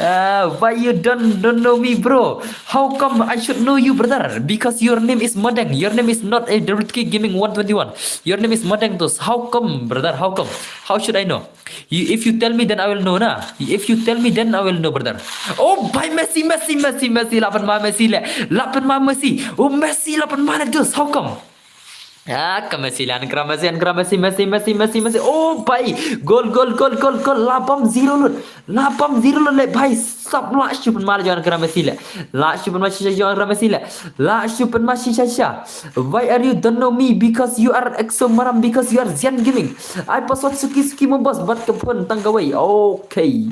Ah, why you don't don't know me, bro? How come I should know you, brother? Because your name is Modeng. Your name is not a Derutki Gaming one twenty-one. Your name is Modeng Tus. How come, brother? How come? How should I know? You, if you tell me, then I will know, na. If you tell me, then I will know, brother. Oh, bai Messi, Messi, Messi, Messi, la pynma Messi le. La pynma Messi. Oh, Messi la pynma le Tus. How come? Ah, ka Messi le, Ankara Messi, Ankara Messi, Messi, Messi, Messi, Messi. Oh, bai. Gol, gol, gol, gol, gol. La bam zero lut. La bam zero lut le, bai sap, la shu pynma le jong Ankara Messi le. La shu pynma shisha jong Ankara Messi le. La shu pynma shisha shisha. Why are you don't know me? Because you are exo maram, because you are Zian Gaming. Ai password suki suki mo boss, bat ka phone tang kawei. Okay.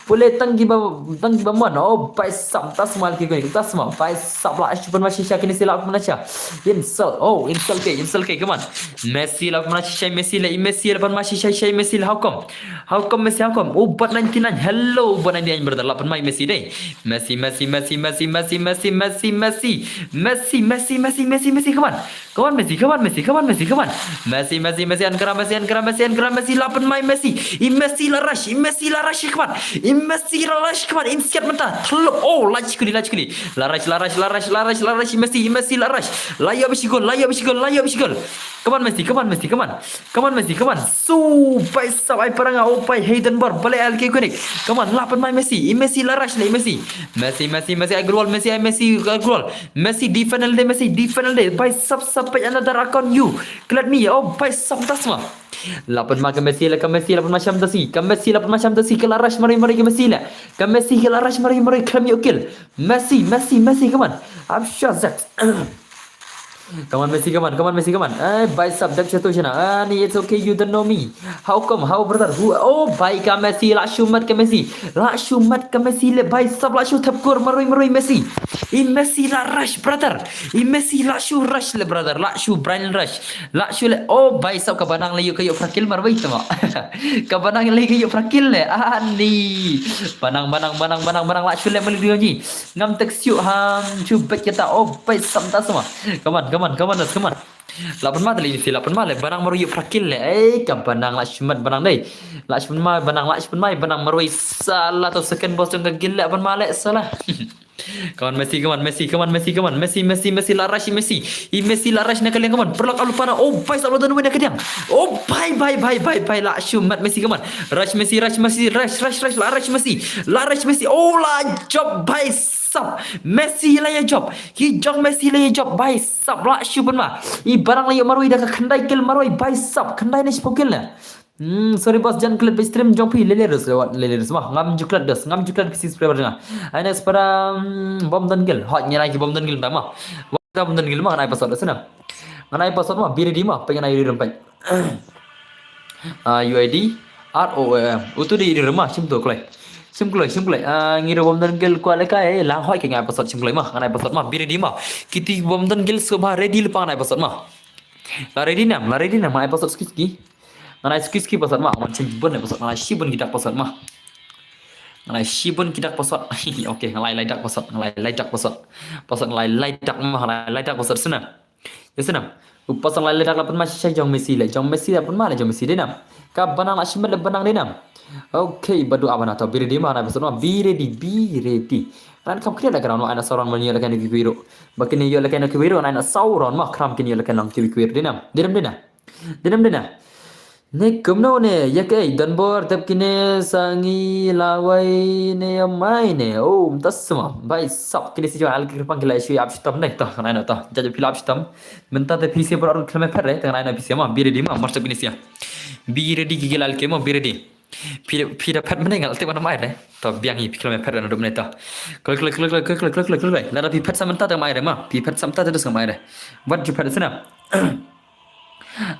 Pule tang kiba, tang kiba mon. Oh, bai sap, tasma ki kuni, tasma. Bai sap, la shu pynma shisha kini si la pynma shisha. Insult. Oh, insult ke, insult ke, come on. Messi la pynma shisha Messi le, Messi la pynma shisha Messi le. How come? How come Messi? How come? Oh, but ninety-nine. Hello, but ninety-nine, brother. La pynma Messi dei. Messi, Messi, Messi, Messi, Messi, Messi, Messi, Messi. Messi, Messi, Messi, Messi, Messi. Come on. Come on, Messi, come on, Messi, come on, Messi, come on. Messi, Messi, Messi, Ankara Messi, Ankara Messi, Ankara Messi, la pynma Messi. I Messi la rush, i Messi la rush, come on. I Messi la rush, come on. Im siat mynta. Thlop. Oh, la chikuli, la chikuli. La rush, la rush, la rush, la rush, la rush, i Messi, i Messi la rush. La ïoh bishi gol, la ïoh bishi gol, la ïoh bishi gol. Come on, Messi, come on, Messi, come on. Come on, Messi, come on. Su, bai sap ai paranga, oh, bai Hayden Bar, bale al ke kunik. Come on, la pynma Messi, i Messi la rush le, i Messi. Messi, Messi, Messi, ai gol, Messi, ai Messi, ai gol. Messi, defend le, Messi, defend le. Bai sap sap pai another account you. Klat ni, oh, bai sap tasma. La pynma ka Messi le, ka Messi la pynma sham tasi. Ka Messi la pynma sham tasi, ka la rush mari mari ka Messi le. Ka Messi ka la rush mari mari khlem ïoh kill. Messi, Messi, Messi, come on. Up shot, Zax. Come on, Messi, come on, come on, Messi, come on. Eh, bhai sab, dep chetu shina. Ani, it's okay, you don't know me. How come? How, brother? Who? Oh, bhai, ka Messi, la shu mat ka Messi. La shu mat ka Messi le, bhai sab, la shu thep kur, marwei, marwei, Messi. I Messi la rush, brother. I Messi la shu rush le, brother. La shu brain rush. La shu le, oh, bhai sab, ka Banang le ïoh, ka ïoh pra kill marwei tama. Ka Banang le ka ïoh pra kill le. Ani. Banang, Banang, Banang, Banang, Banang, la shu le mali duyo ni. Ngam tek siu ham, shu bet kita, oh, bhai sab ta sama. Come on, come on, come on, come on. La pynma tali si, la pynma le, Banang marwei ïoh pra kill le. Eh, ka Banang la shu mat Banang dei. La shu pynma Banang, la shu pynma Banang marwei, sala to second boss jong ka guild le, pynma le, sala. Come on, Messi, come on, Messi, come on, Messi, come on, Messi, Messi, Messi, la rush, Messi. I Messi la rush na ka liang, come on. Paralok, alu para, oh, bhai sab, la don wei na ka liang. Oh, bhai, bhai, bhai, bhai, bhai, la shu mat Messi, come on. Rush Messi, rush Messi, rush, rush, rush, la rush Messi. La rush Messi, oh, la jop, bhai sab. Messi la ïa jop. Ki jong Messi la ïa jop, bhai sab, la shu pynma. I Banang la ïoh marwei da ka khyndai kill marwei, bhai sab, khyndai ne shiphew kill ne. Hmm, sorry boss, jan klet ba stream jong phi, lele dus, lele dus ma. Ngam ju klet dus, ngam ju klet phi si spray barjang. Ai next para, hmm, bom don kill. Hot ngi nai ki bom don kill ma. Wa ka bom don kill ma, ngan ai password sna. Ngan ai password ma, be ready ma, pyngan ai ready rem pyn. Ah, U I D, R O M. Utu dei ready rem ma, shim tu kloi. Shim kloi, shim kloi. Ah, ngi ruh bom don kill kwah lehkai, eh, lang hoi ki ngan ai password shim kloi ma, ngan ai password ma, be ready ma. Kiti bom don kill sngewbha ready lypa, ngan ai password ma. La ready nam, la ready nam, ai password ski ski. Ngan ai ski ski password ma, ngan ai shibun password, ngan ai shibun ki dak password ma. Ngan ai shibun ki dak password. Okay, ngan ai lai dak password, ngan ai lai dak password. Password ngan ai lai dak ma, ngan ai lai dak password sna. Ïa sna. U password ngan ai lai dak la pynma shisha jong Messi le, jong Messi la pynma le, jong Messi dei nam. Ka Banang la shimet le, Banang dei nam. Okay, badu abana to, be ready ma, ngan ai password ma, be ready, be ready. Ngan ai kham khriat la ka round ma, ai na saw round ma, ïoh la ka na kiwi ruh. Ba kine ïoh la ka na kiwi ruh, ngan ai na saw round ma, kram kine ïoh la ka na kiwi kiwi ruh, dei nam. Dei nam, dei nam. Dei nam, dei nam. Ne kumno ne, ïa kaei, don bor tep kine sa ngi lawei ne ïa mai ne. Oh, mynta sma, bhai sab, kine si jong al ki kyrpang ki la shu ap shitom ne, to, ngan ai na to. Jaj phi la ap shitom. Mynta te phi si bor ar khlem phet re, te ngan ai na phi si ma, be ready ma, mar sab kine si. Be ready ki gilal ke ma, be ready. Phi, phi da phet mynne ngal te ban mai re. To biang hi phi khlem phet na dum ne to. Kloi, kloi, kloi. Lada phi phet sa mynta te mai re ma. Phi phet sa mynta te dus mai re. Wat ju phet sna.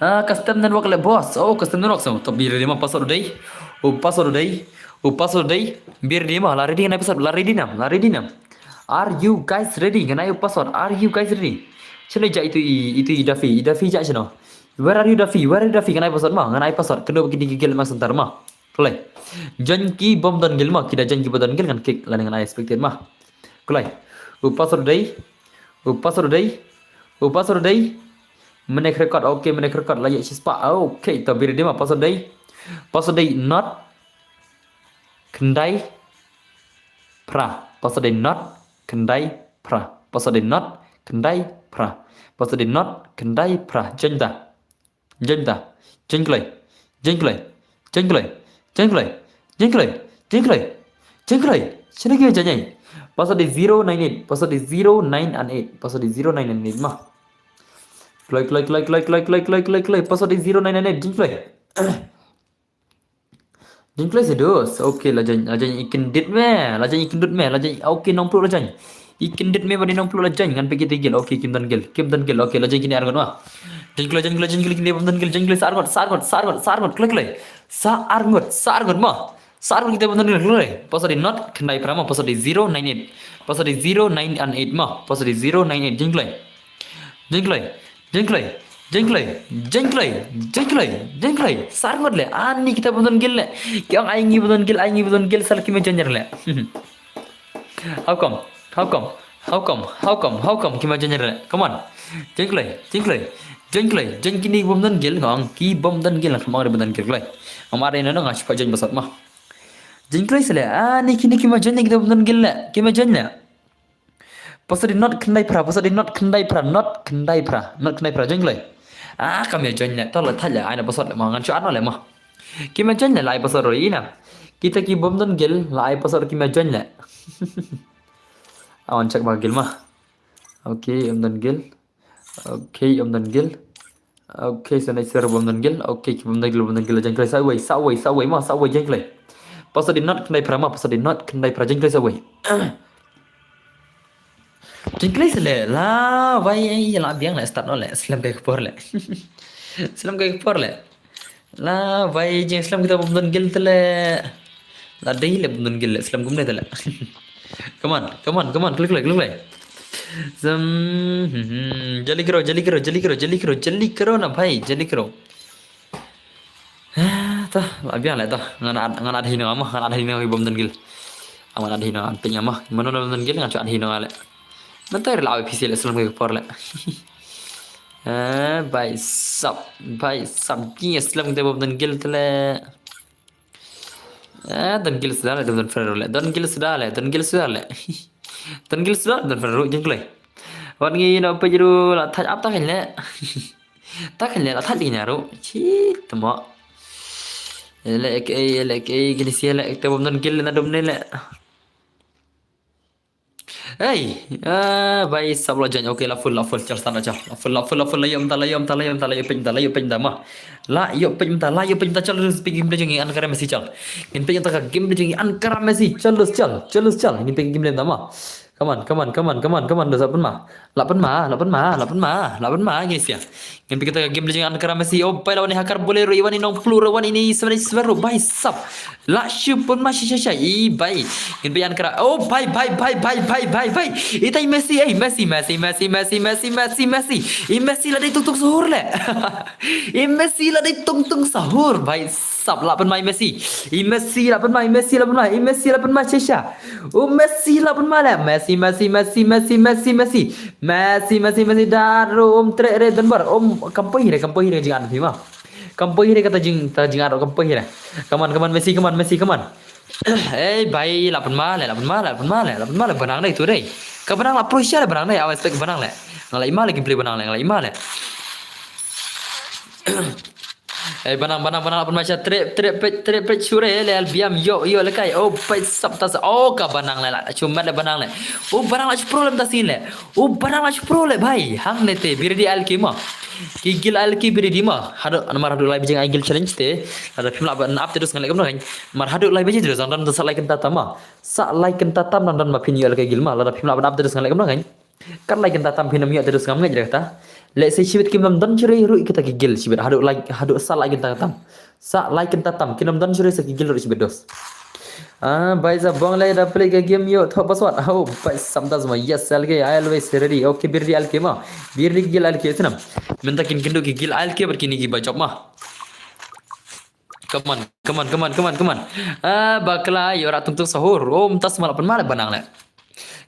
Ah, custom network le boss. Oh, custom network so. To be ready ma, password dei. Oh, password dei. Oh, password dei. Be ready ma. La ready ngan ai password. La ready nam. La ready nam. Are you guys ready? Ngan ai password. Are you guys ready? Shano ja itu i, itu i Daffy. I Daffy ja shano. Where are you, Daffy? Where are you, Daffy? Ngan ai password ma. Ngan ai password. Kano ba ki dei ki guild ma center ma. Kloi. Join ki bym don guild ma, ki da join ki ba don guild ngan kick lane ngan ai expected ma. Kloi. U password dei. U password dei. U password dei. Menek record. Okay, menek record la ïa shispah. Okay, to be ready ma, password dei. Password dei not khyndai phra. Password dei not khyndai phra. Password dei not khyndai phra. Password dei not khyndai phra. Join ta. Join ta. Join kloi. Join kloi. Join kloi. Join kloi. Join kloi. Join kloi. Join kloi. Shano ki join ei? Password dei zero nine eight. Password dei zero nine and eight. Password dei zero nine and eight ma. Kloi, kloi, kloi. Password dei zero nine and eight. Join kloi. Join kloi se dus. Okay, la join, la join i kyndit me. La join i kyndit me. La join, okay, nongpluh la join. I kyndit me bad i nongpluh la join. Ngan peit kito ki guild. Okay, kim don guild. Kim don guild. Okay, la join kine arngut ma. Join kloi, join kloi, join kloi, kine bym don guild. Join kloi sa arngut, sa arngut, sa arngut, sa arngut. Kloi, kloi. Sa arngut, sa arngut ma. Sa arngut kito bym don guild, kloi. Password dei not khyndai phra ma. Password dei zero nine eight. Password dei zero nine and eight ma. Password dei zero nine eight. Join kloi. Join kloi. Join kloi. Join kloi. Join kloi. Join kloi. Join kloi. Sa arngut le. Ani kita bym don guild le. Ki ong ai ngi bym don guild, ai ngi bym don guild, sa la kim join le. How come? How come? How come? How come? How come? Kim join le. Come on. Join kloi. Join kloi. Join kloi. Join kine bym don guild, nga ong ki bym don guild, nga ong bym don guild kloi. Nga ong are no no nga shu pat join ba sot ma. Join kloi se le. Ani kine kim join le, kita bym don guild le. Kim join le. Password dei not khyndai phra, password dei not khyndai phra, not khyndai phra, not khyndai phra, join kloi. Ah, kam ïa join le, to la thait le, ai na password le ma, ngan shu add noh le ma. Kim ïa join le, la ai password ruh i na. Kita ki bym don guild, la ai password kim ïa join le. Awan check ba guild ma. Okay, ym don guild. Okay, ym don guild. Okay, so next year bym don guild. Okay, ki bym don guild, bym don guild, la join kloi sa wei, sa wei, sa wei ma, sa wei join kloi. Password dei not khyndai phra ma, password dei not khyndai phra, join kloi sa wei. Jingkylli se leh, la wai, ai, la biang leh, start noh leh, slem kai ka por leh. Slem kai ka por leh. La wai, jingslem kita bym don gil te leh. La dei leh bym don gil leh, slem kumne te leh. Come on, come on, come on, kylli, kylli, kylli, kylli. Zam, hmm, hmm, jali karo, jali karo, jali karo, jali karo, jali karo na bhai, jali karo. Ah, ta, la biang leh ta. Ngan ad, ngan ad hi no ma, ngan ad hi no bym don gil. Ngan ad hi no, ad pyn ma. Mano bym don gil, ngan shu ad hi no leh. Mynta la wai phi se leh, slem kai ka por leh. Eh, bhai sab, bhai sab, jingslem kita bym don gil te leh. Eh, don gil suda leh, don friend ruh leh. Don gil suda leh, don gil suda leh. Don gil suda, don friend ruh, jingkylli. Wat ngi no peit ruh la thait ap ta khein leh. Ta khein leh la thait ina ruh. Chi tmo. Leh ek ei, leh ek ei, kine sia leh, te bym don gil na dum ne leh. Hey, ah, bhai sab la join. Okay, la full, la full, chal, start chal. La full, la full, la full, la ïoh mynta, la ïoh mynta, la ïoh mynta, la ïoh peit mynta, la ïoh peit mynta, ma. La ïoh peit mynta, la ïoh peit mynta, chal, peit game jong ngi Ankara Messi, chal. Ngin peit mynta ka game jong ngi Ankara Messi, chal, chal, chal, chal. Ngin peit game mynta, ma. Come on, come on, come on, come on, come on, la pynma. La pynma, la pynma, la pynma, la pynma, ngin sia. Ngin peit kata ka game leh jong ngi Ankara Messi. Oh bhai, la wan i hakar bole ruh, i wan i nongpluh ruh, wan i ni seven seven ruh, bhai sab. La shu pynma shisha shisha, i bhai. Ngin peit Ankara. Oh bhai, bhai, bhai. Itai Messi, ei, Messi, Messi, Messi. I Messi la dei tung tung sahur leh. I Messi la dei tung tung sahur, bhai sab, la pynma i Messi. I Messi la pynma, i Messi la pynma, i Messi la pynma shisha. U Messi la pynma leh. Messi, Messi, Messi, Messi, Messi, Messi. Messi, Messi, Messi, dar, um, treh re, don bor, um, kam poi hi re, kam poi hi re, jingad phi ma. Kam poi hi re, kata jing, kata jingad, kam poi hi re. Come on, come on, Messi, come on, Messi, come on. Eh, bhai, la pynma leh, la pynma leh, la pynma leh, la pynma leh, banang dei tu dei. Ka banang la pyrshah leh banang dei, awas pek banang leh. Nga la i ma leh gameplay banang leh, nga la i ma leh. Eh, banang, banang, banang, la pynma sha treh, treh peit, treh peit sure leh, albiam, ïoh, ïoh leh kai. Oh, peit sab ta sa. Oh, ka banang leh, la shu mat leh banang leh. Oh, banang la shu pro leh mynta sien leh. Oh, banang la shu pro leh bhai. Hangne te, biri di alki ma. Ki gil alki biri di ma. Haduh, namar haduh lai baje ai gil challenge te. Lada phim lah ban ap te dus ngan leh kumno kan. Namar haduh lai baje te dus ngan don sa lai kynta tam ma. Sa lai kynta tam ngan don ma phin ïoh leh kai gil ma. Lada phim lah ban ap te dus ngan leh kumno kan. Kat lai kynta tam phin ym ïoh te dus ngam ngeit re kata. Lehse shibit kim lam don shuh ruh kata ki gil shibit haduh lai, haduh sa lai kynta tam. Sa lai kynta tam kim lam don shuh sa ki gil ruh shibit dus. Ah, bhai sa bong lai da play ka game ïoh thoh password. Oh, bhai sam das ma. Yes, alke, I always ready. Okay, biri di alke ma. Biri di gil alke sinam. Mynta kin kynduh ki gil alke bad kine ki ba jop ma. Come on, come on, come on, come on, come on. Ah, bakla, ïoh rat tung tung sahur. Oh, mynta sma la pynma leh banang leh.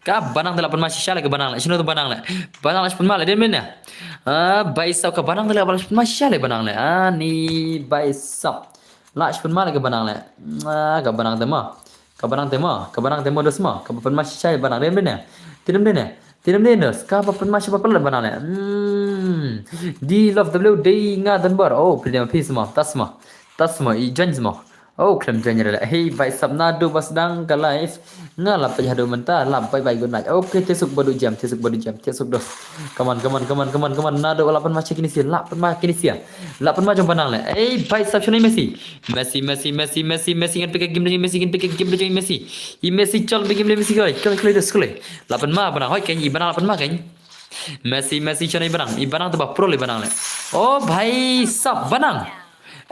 Ka banang te la pynma shisha leh ka banang leh. Shino tu banang leh. Banang la shu pynma leh, den mynne. Ah, bhai sab, ka banang te la pynma shisha leh banang leh. Ah, ni bhai sab. La shu pynma leh ka banang leh. Ah, ka banang te ma. Ka banang te ma, ka banang te ma dus ma, ka ba pynma shisha leh banang, den mynne. Tinem den ne. Tinem den dus, ka ba pynma shisha ba pynlait banang leh. Hmm. Di love W dei nga don bor. Oh, pynlait ma phi sma, tas ma. Tas ma, i join sma. Oh, khlem join re leh. Hey, bhai sab, naduh ba sdang ka live. Nga la peit haduh mynta, la bye bye, good night. Okay, te suk ba duh jam, te suk ba duh jam, te suk dos. Come on, come on, come on, come on, come on. Naduh la pynma sha kine sia, la pynma kine sia. La pynma jong banang leh. Ei, bhai sab, shano i Messi. Messi, Messi, Messi, Messi, Messi, ngan peit ka game jong i Messi, ngan peit ka game jong i Messi. I Messi chal peit game jong i Messi koi. Koi, koi, dos, koi. La pynma banang, hoi, kan, i banang la pynma, kan. Messi, Messi, shano i banang. I banang te ba pro leh banang leh. Oh, bhai sab, banang.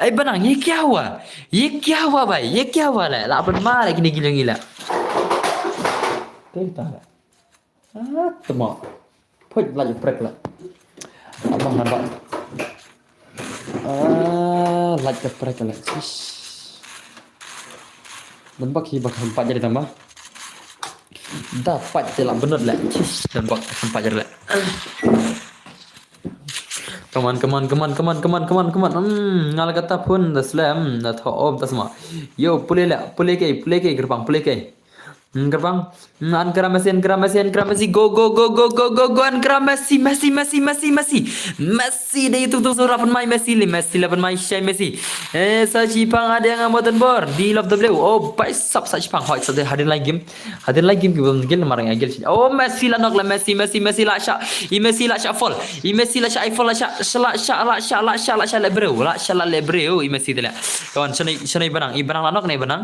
Ei, banang, ye kya hua? Ye kya hua, bhai? Ye kya hua leh? La pynma leh kine ki jong i leh. Koi ta leh. Ah, tmo. Phoit, lait ka prek leh. Abang nampak. Ah, lait ka prek leh. Chish. Nampak hi bak nampak jadi tambah. Da pat te la benut leh. Chish, nampak nampak jadi leh. Come on, come on, come on, come on, come on, come on, come on. Hmm, nga la kata pun da slem, da tho om ta sma. Yo, pule leh, pule ke, pule ke, gerbang, pule ke. Hmm, gerbang. Hmm, Ankara Messi, Ankara Messi, Ankara Messi. Go, go, go, go, go, go, go, Ankara Messi, Messi, Messi, Messi, Messi. Messi dei tung tung sahur, la pynma i Messi leh, Messi la pynma shisha i Messi. Eh, sa shipang ade nga mo don bor. Di love W. Oh, bhai sab, sa shipang. Hoi, sa de hadien lai game. Hadien lai game ki bym gil namar nga gil. Oh, Messi la knock leh, Messi, Messi, Messi la shah. I Messi la shah fall. I Messi la shah, i fall la shah, la shah, la shah, la shah, la shah leh briew. La shah la leh briew, i Messi te leh. Kawan, shano i, shano i banang. I banang la knock ne i banang.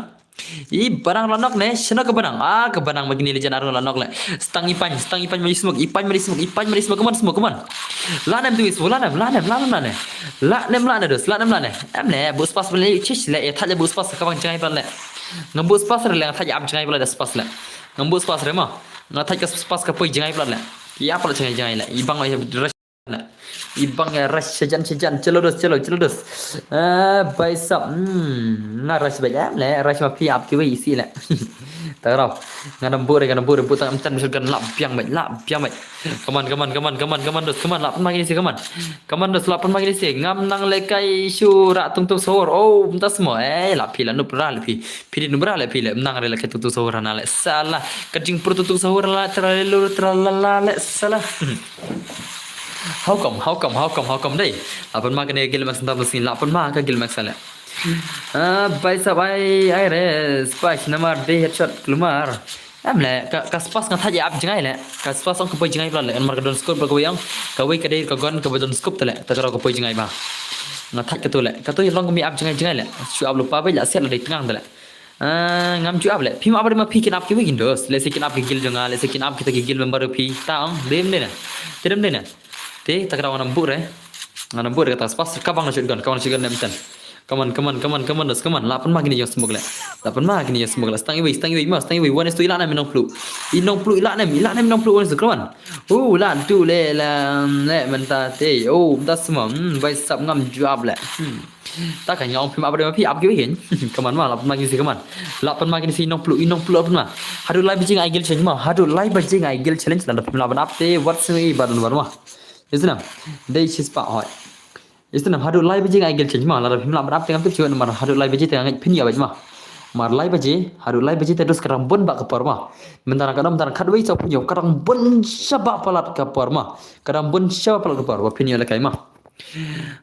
I Banang la knock ne, shano ka Banang? Ah, ka Banang ma kine legend arngut la knock le. Stang i Paiñ, stang i Paiñ ma i smoke, i Paiñ ma i smoke, i Paiñ ma i smoke, come on, smoke, come on. La nem tu i smoke, la nem, la nem, la nem, la nem. La nem, la nem, dos, la nem, la nem. Em le, bus pas bele, chish le, e thaj le bus pas ka bang jngai bele. Ngam bus pas re le, nga thaj ap jngai bele, das pas le. Ngam bus pas re ma. Nga thaj ka pas ka poi jngai bele. I ap le jngai jngai le. I bang le, I bang, eh, rush shajan shajan, chalo dos, chalo, chalo dos. Ah, bhai sab, hmm, nga rush bha em le, rush ma phi ap kiwei isi le. Takraw, nga nang bure, nga nang bure, butang em tan shotgun lap biang bha, lap biang bha. Come on, come on, come on, come on, come on dos, come on, lap ma kine si, come on. Come on dos, lap ma kine si, ngam nang le kai shu ra tung tung sahur, oh, mtas mo, eh, lap phi la nup ra le phi, phi di nup ra le phi le, nang re le kai tung tung sahur na le, sala, ka jingpur tung tung sahur la, tralelu, tralala le, sala. How come, how come, how come, how come dei? Lapan ma kane Gilmax nta blasing, lapan ma ka Gilmax ale. Ah, bhai sab ai, ai re, spice namar dei headshot kulmar. Em le, ka, ka spas nga thaj ap jngai le, ka spas ong ka poi jngai pla le, en mar ka don scope ka wei ong, ka wei ka dei ka gon ka ba don scope tale, ta ka ro ka poi jngai ba. Nga thaj ka tu le, ka tu long ka mi ap jngai jngai le, shu ap lupa ba la set la dei tngang tale. Ah, ngam ju ap le. Phim ap re ma phi kin ap ki wei kin dos. Lehse kin ap ki guild jong nga, lehse kin ap kita ki guild member phi. Ta ong, dem de na. Te dem de na. Te ta kra ngan bure. Ngan bure kata spas ka bang na shotgun, ka bang na shotgun nem ten. Come on, come on, come on, come on, dos, come on. Lapan ma kini jong smoke le. Lapan ma kini jong smoke le. Stang iwei, stang iwei ma, stang iwei. One is to ila nem nong plu. I nong plu ila nem, ila nem nong plu one is to, come on. Oh, la tu le la le menta te. Oh, menta semua. Hmm, bhai sab ngam ju ap le. Hmm. Ta ka nyong phim ap re ma phi ap ki wei kin. Kaman ma, lapan ma kini si kaman. Lapan ma kini si nong plu, i nong plu lapan ma. Haduh lai baje ngai guild challenge ma. Haduh lai baje ngai guild challenge lada phim lapan ap te wat sing i badon bar ma. Isnam. Dei shispa hoi. Isnam haduh lai baje ngai guild challenge ma. Lada phim lapan ap te ngam tip chuan mar haduh lai baje te ngai phin ya baj ma. Mar lai baje, haduh lai baje te dus kadang bun ba ka por ma. Mentara kadang mentara khat wei sa phin yo kadang bun shaba palat ka por ma. Kadang bun shaba palat ka por ba phin ya le kai ma.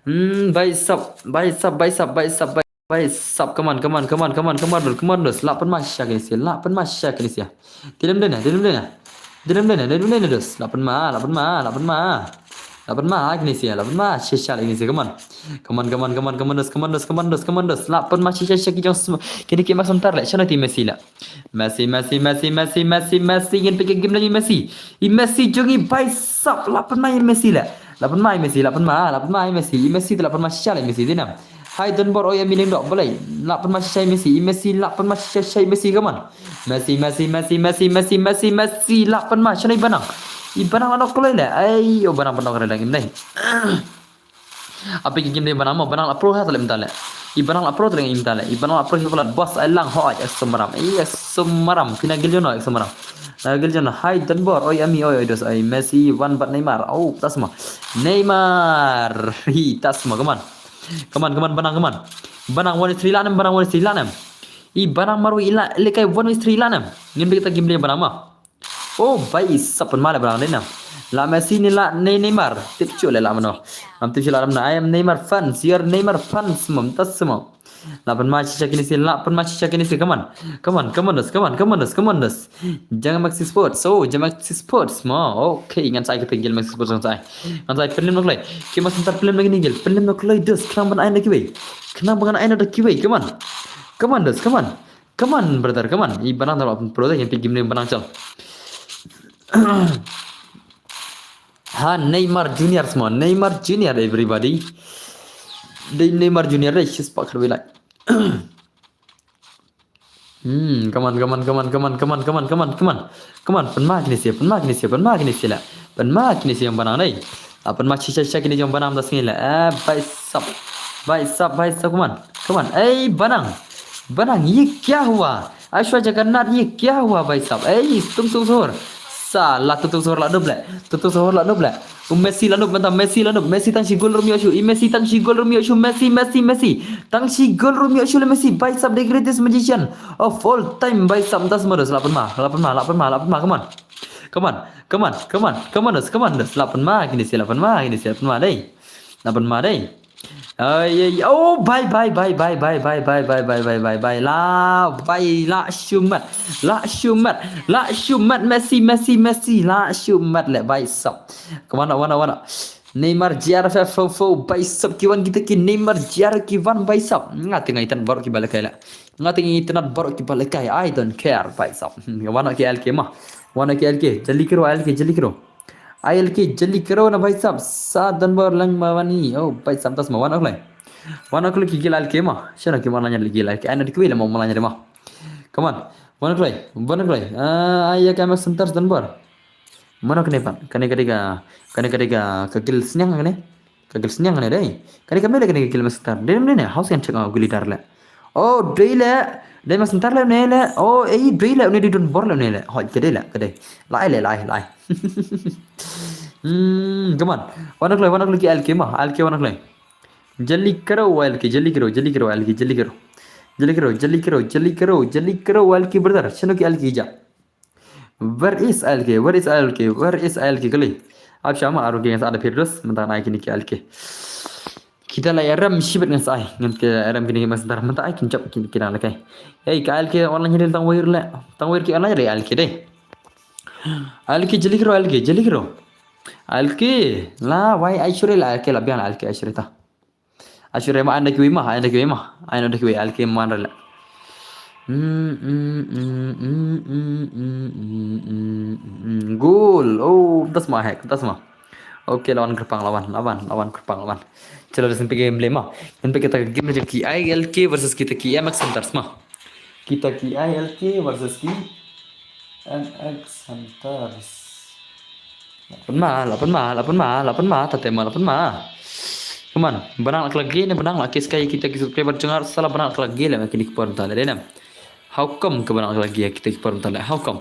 Hmm, bhai sab, bhai sab, bhai sab, bhai sab, bhai, bhai sab, come on, come on, come on, come on, come on, come on, come on, dos. Lapan ma shisha kini sia, lapan ma shisha kini sia. Dilem dena, dilem dena. Dilem dena, dilem dena, dos. Lapan ma, lapan ma, lapan ma. Lapan ma kini sia, lapan ma shisha kini sia, come on. Come on, come on, come on, come on, dos, come on, dos, come on, dos, come on, dos. Lapan ma shisha shisha ki jong sm-, kini ki mak samtar le, shana ti Messi la. Messi, Messi, Messi, Messi, Messi, Messi, ngin peit ka game lagi Messi. I Messi jong i bhai sab, lapan ma i Messi le. Lapan ma i Messi, lapan ma, lapan ma i Messi. I Messi te lapan ma shisha le i Messi te nam. Hai don bor oi ami leng dok balai. Lapan ma shisha i Messi, i Messi lapan ma shisha i Messi kaman. Messi, Messi, Messi, Messi, Messi, Messi, Messi, lapan ma shana i Banang. I Banang la nok kloi le. Ai, o Banang Banang kare lagi mdai. Ape ki game dei Banang mo, Banang la pro ha tale mtale. I Banang la pro tale mtale. I Banang la pro hi palat boss ai lang ho ai exo maram. Ai exo maram. Pina gil jono exo maram. Na gil jono hai dan bor oi ami oi oi dos ai Messi one bat Neymar. Oh, tasma. Neymar. Hi tasma kaman. Kaman kaman Banang kaman. Banang one three lanem, Banang one three lanem. I Banang marwi ila lekai one three lanem. Ngin bikta game dei Banang ma. Oh, bhai sab pynma le Banang dei nam. La Messi ni la ne Neymar. Tip chu le la mano. Am tip chu la nam na. I am Neymar fans. You are Neymar fans mam tas mo. Lapan ma shisha kini si, lapan ma shisha kini si. Come on. Come on, come on, dos. Come on, come on, dos. Come on, dos. Jang Maxi Sports. Oh, jang Maxi Sports mo. Okay, ngan sai kita gil Maxi Sports ngan sai. Ngan sai pelim nok lai. Ki mas ntar pelim lagi ni gil. Pelim nok lai dos. Kenang ban aina kiwei. Kenang ban aina da kiwei. Come on. Come on, dos. Come on. Come on, brother, come on. I Banang talo pun pro deh, yang pergi mending Banang chal. Ha, Neymar Junior semua, Neymar Junior everybody. Dei Neymar Junior dei, she's pak karbelai. Hmm, come on, come on, come on, come on, come on, come on, come on, come on. Come on, pynma kini sia, pynma kini sia, pynma kini sia la. Pynma kini sia yang Banang dei. Ah, pynma shisha shisha kini jong Banang da sngi la. Eh, bhai sab. Bhai sab, bhai sab, come on. Come on. Ei, Banang. Banang, ye kya hua? Ashwa Jagannath, ye kya hua, bhai sab? Ei, tung tung sahur. Sala tung tung sahur la nup le. Tung tung sahur la nup le. U Messi la nup, menta Messi la nup. Messi tang shi gol rum yo shu. I Messi tang shi gol rum yo shu. Messi, Messi, Messi. Tang shi gol rum yo shu le Messi. Bhai sab, the greatest magician of all time, bhai sab, menta semua dos. Lapan ma, lapan ma, lapan ma, lapan ma, come on. Come on, come on, come on, come on, dos, come on, dos. Lapan ma, kini sia, lapan ma, kini sia, lapan ma, dei. Lapan ma, dei. Ai, ai, oh, bhai, bhai, bhai, bhai, la, bhai, la, shumat, la, shumat, la, shumat, Messi, Messi, Messi, la, shumat, le, bhai sab. Come on, come on, come on. Neymar G R F F four four, bhai sab, ki wan kita ki Neymar G R ki wan, bhai sab. Nga te nga itynnad baroh kiba lehkai la. Nga te nga itynnad baroh kiba lehkai. I don't care, bhai sab. Hmm, wan ki L K ma. Wan ki L K. Jali kiro L K, jali kiro. Ai L K, jali kiro na, bhai sab. Sa don bor lang ma wani. Oh, bhai sab, tas ma wan kloi. Wan kloi ki gil L K ma. Shano ki ma lanya gil L K. Ai na dikwi la ma lanya ma. Come on. Wan kloi. Wan kloi. Ah, ai ya ka Max Hunters don bor. Mano kane pat? Kane ka dei ka, kane ka dei ka, ka gil sniang kane. Ka gil sniang kane dei. Kane ka mele kane ka gil Max Hunter. Dei mene ne, hau sien check, ah, gili dar le. Oh, dei le. Dei Max Hunter le ne le. Oh, ei, dei le, une dei don bor le ne le. Hoi, ka dei le, ka dei. Lai le, lai, lai. Hmm, come on. Wan kloi, wan kloi ki L K ma, L K wan kloi. Jali kiro L K, jali kiro, jali kiro L K, jali kiro. Jali kiro, jali kiro, jali kiro, jali kiro L K brother. Shano ki L K ja. Where is L K? Where is L K? Where is L K? Kali. Ab shama aru ki ngas ada Firdaus, mentang ai kini ki L K. Kita la yaram shibet ngas ai, ngan ke yaram kini mas dar mentang ai kin jap kini kina lekai. Hey, ka L K online hidil tang wir le. Tang wir ki online dei L K dei. L K jali kiro, L K jali kiro. L K la wai ai shuri la L K la biang L K ai shuri ta. Ashur ma, ai na kiwi ma, ai na kiwi ma, ai na kiwi, L K man rale. Hmm, hmm, hmm, hmm, hmm, hmm, hmm, hmm, hmm, hmm. Gol. Oh, tas ma hek, tas ma. Okay, lawan kerpang, lawan, lawan, lawan kerpang, lawan. Chalo, da sempik game le ma. Sempik kita game le ki I L K versus kita ki M X Hunters ma. Kita ki I L K versus ki M X Hunters. Lapan ma, lapan ma, lapan ma, lapan ma, tate ma, lapan ma. Come on, benang la kelagi ne, benang la kes kai kita ki subscriber jengar, salah benang la kelagi le, makin ki por tale dei nam. How come ke benang la kelagi kita ki por tale? How come?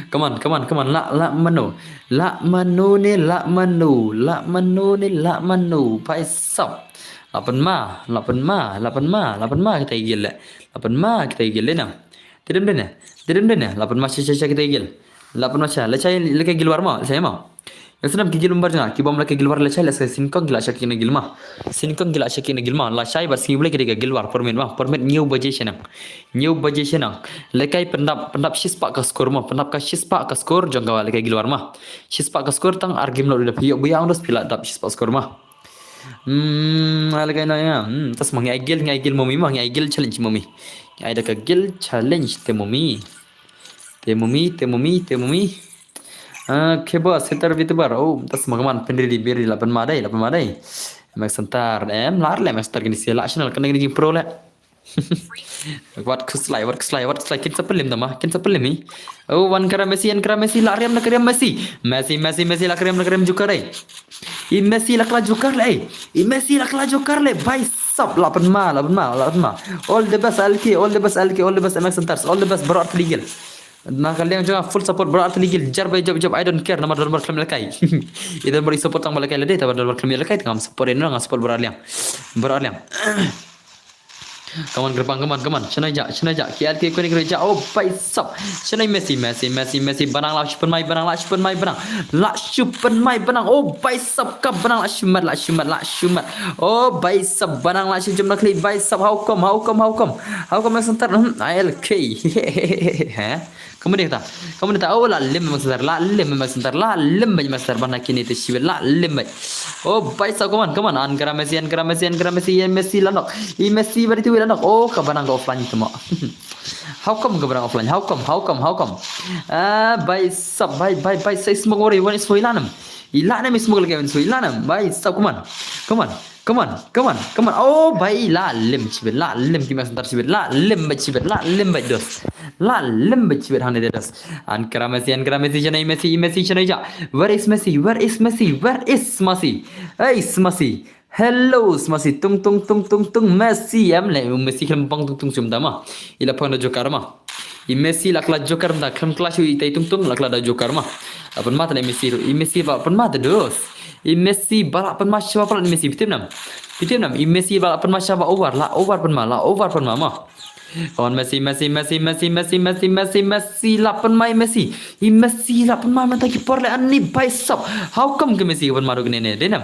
Come on, come on, come on, la, la mano. La mano ne, la mano, la mano ne, la mano. Pai sap. Lapan ma, lapan ma, lapan ma, lapan ma kita igil le. Lapan ma kita igil le nam. Tidem dene, tidem dene, lapan ma sha sha sha kita gil. Lapan ma sha, la sha la ka gil war ma, la sha ma. Yang senam ki gil umbar janga, ki bom la ka gil war la sha, la sha sinkong gila sha kina gil ma. Sinkong gila sha kina gil ma, la sha ba singi bule kita gil war, permit ma, permit new baje shenang. New baje shenang. Lekai pendap, pendap shispa ka skor ma, pendap ka shispa ka skor jong ka lekai gil war ma. Shispa ka skor tang ar game lo da phi, bu yang dos pila dap shispa skor ma. Hmm, ala kai na ya. Hmm, tas ma ngi ai gil, ngi ai gil momi ma, ngi ai gil challenge momi. Ngi ai da ka gil challenge te momi. Te momi, te momi, te momi. Ah, keba setar vitubar. Oh, tas ma kaman pendiri biri lapan ma dai, lapan ma dai. Max Center, em, lar le Max Center kini sia la channel kena kini pro le. Wat khuslai, wat khuslai, wat khuslai. Kin sa pelim tama, kin sa pelim ni. Oh, wan kara Messi, an kara Messi, la riam na kariam Messi. Messi, Messi, Messi, la kariam na kariam Joker dai. I Messi la kala Joker le. I Messi la kala Joker le. Bai sap, lapan ma, lapan ma, lapan ma. All the best L K, all the best L K, all the best M X Hunters, all the best bro artiligil. Na ka liang jong full support bro artiligil. Jar bai job job, I don't care. Nama dorbar klam lekai. I dorbar support tang balakai le dai, taba dorbar klam lekai, tang support ino, nga support bro liang. Bro liang. Come on, Gerbang, come on, come on. Shanai ja, shanai ja. K R K kuni kuni ja. Oh, bai sap. Shanai Messi, Messi, Messi, Messi. Banang la shupen mai, banang la shupen mai, banang. La shupen mai, banang. Oh, bai sap ka banang la shumat, la shumat, la shumat. Oh, bai sap banang la shujum na kli, bai sap. How come, how come, how come? How come yang center? Hmm, I L K. Heh? Kamu dia ta? Kamu dia ta? Oh, la lim Max Center, la lim Max Center, la lim Max Center, bana kini te shibit, la lim. Oh, bai sap, come on, come on. An kara Messi, an kara Messi, an kara Messi, ya Messi la nok. I Messi bari tu la nok. Oh, ka banang ka offline tu mo. How come ka banang offline? How come? How come? How come? Ah, bai sap, bai, bai, bai, sai smoke wari, wan is foi lanam. I lanam is smoke lagi, wan is foi lanam. Bai sap, come on. Come on. Come on, come on, come on. Oh, bai, la lim chibit, la lim ki Max Center chibit, la lim bai chibit, la lim bai dos. La lim bai chibit hane de dos. An kara Messi, an kara Messi, janai Messi, i Messi, janai ja. Where is Messi? Where is Messi? Where is Messi? Hey, Messi. Hello, Messi. Tung, tung, tung, tung, tung. Messi, em le, Messi khlem pang tung, tung, sum dama. Ila pang da Joker ma. I Messi la kala Joker da, khlem kala shu itai tung tung, la kala da Joker ma. Lapan ma ta le Messi ru. I Messi ba lapan ma ta dos. I Messi ba lapan ma shaba pala Messi. Pitim nam. Pitim nam. I Messi ba lapan ma shaba over. La over pan ma. La over pan ma ma. Kawan Messi, Messi, Messi, Messi, Messi, Messi, Messi, Messi, lapan ma i Messi. I Messi lapan ma mata ki por le ani bai sap. How come ke Messi lapan ma ru kene ne? Denam.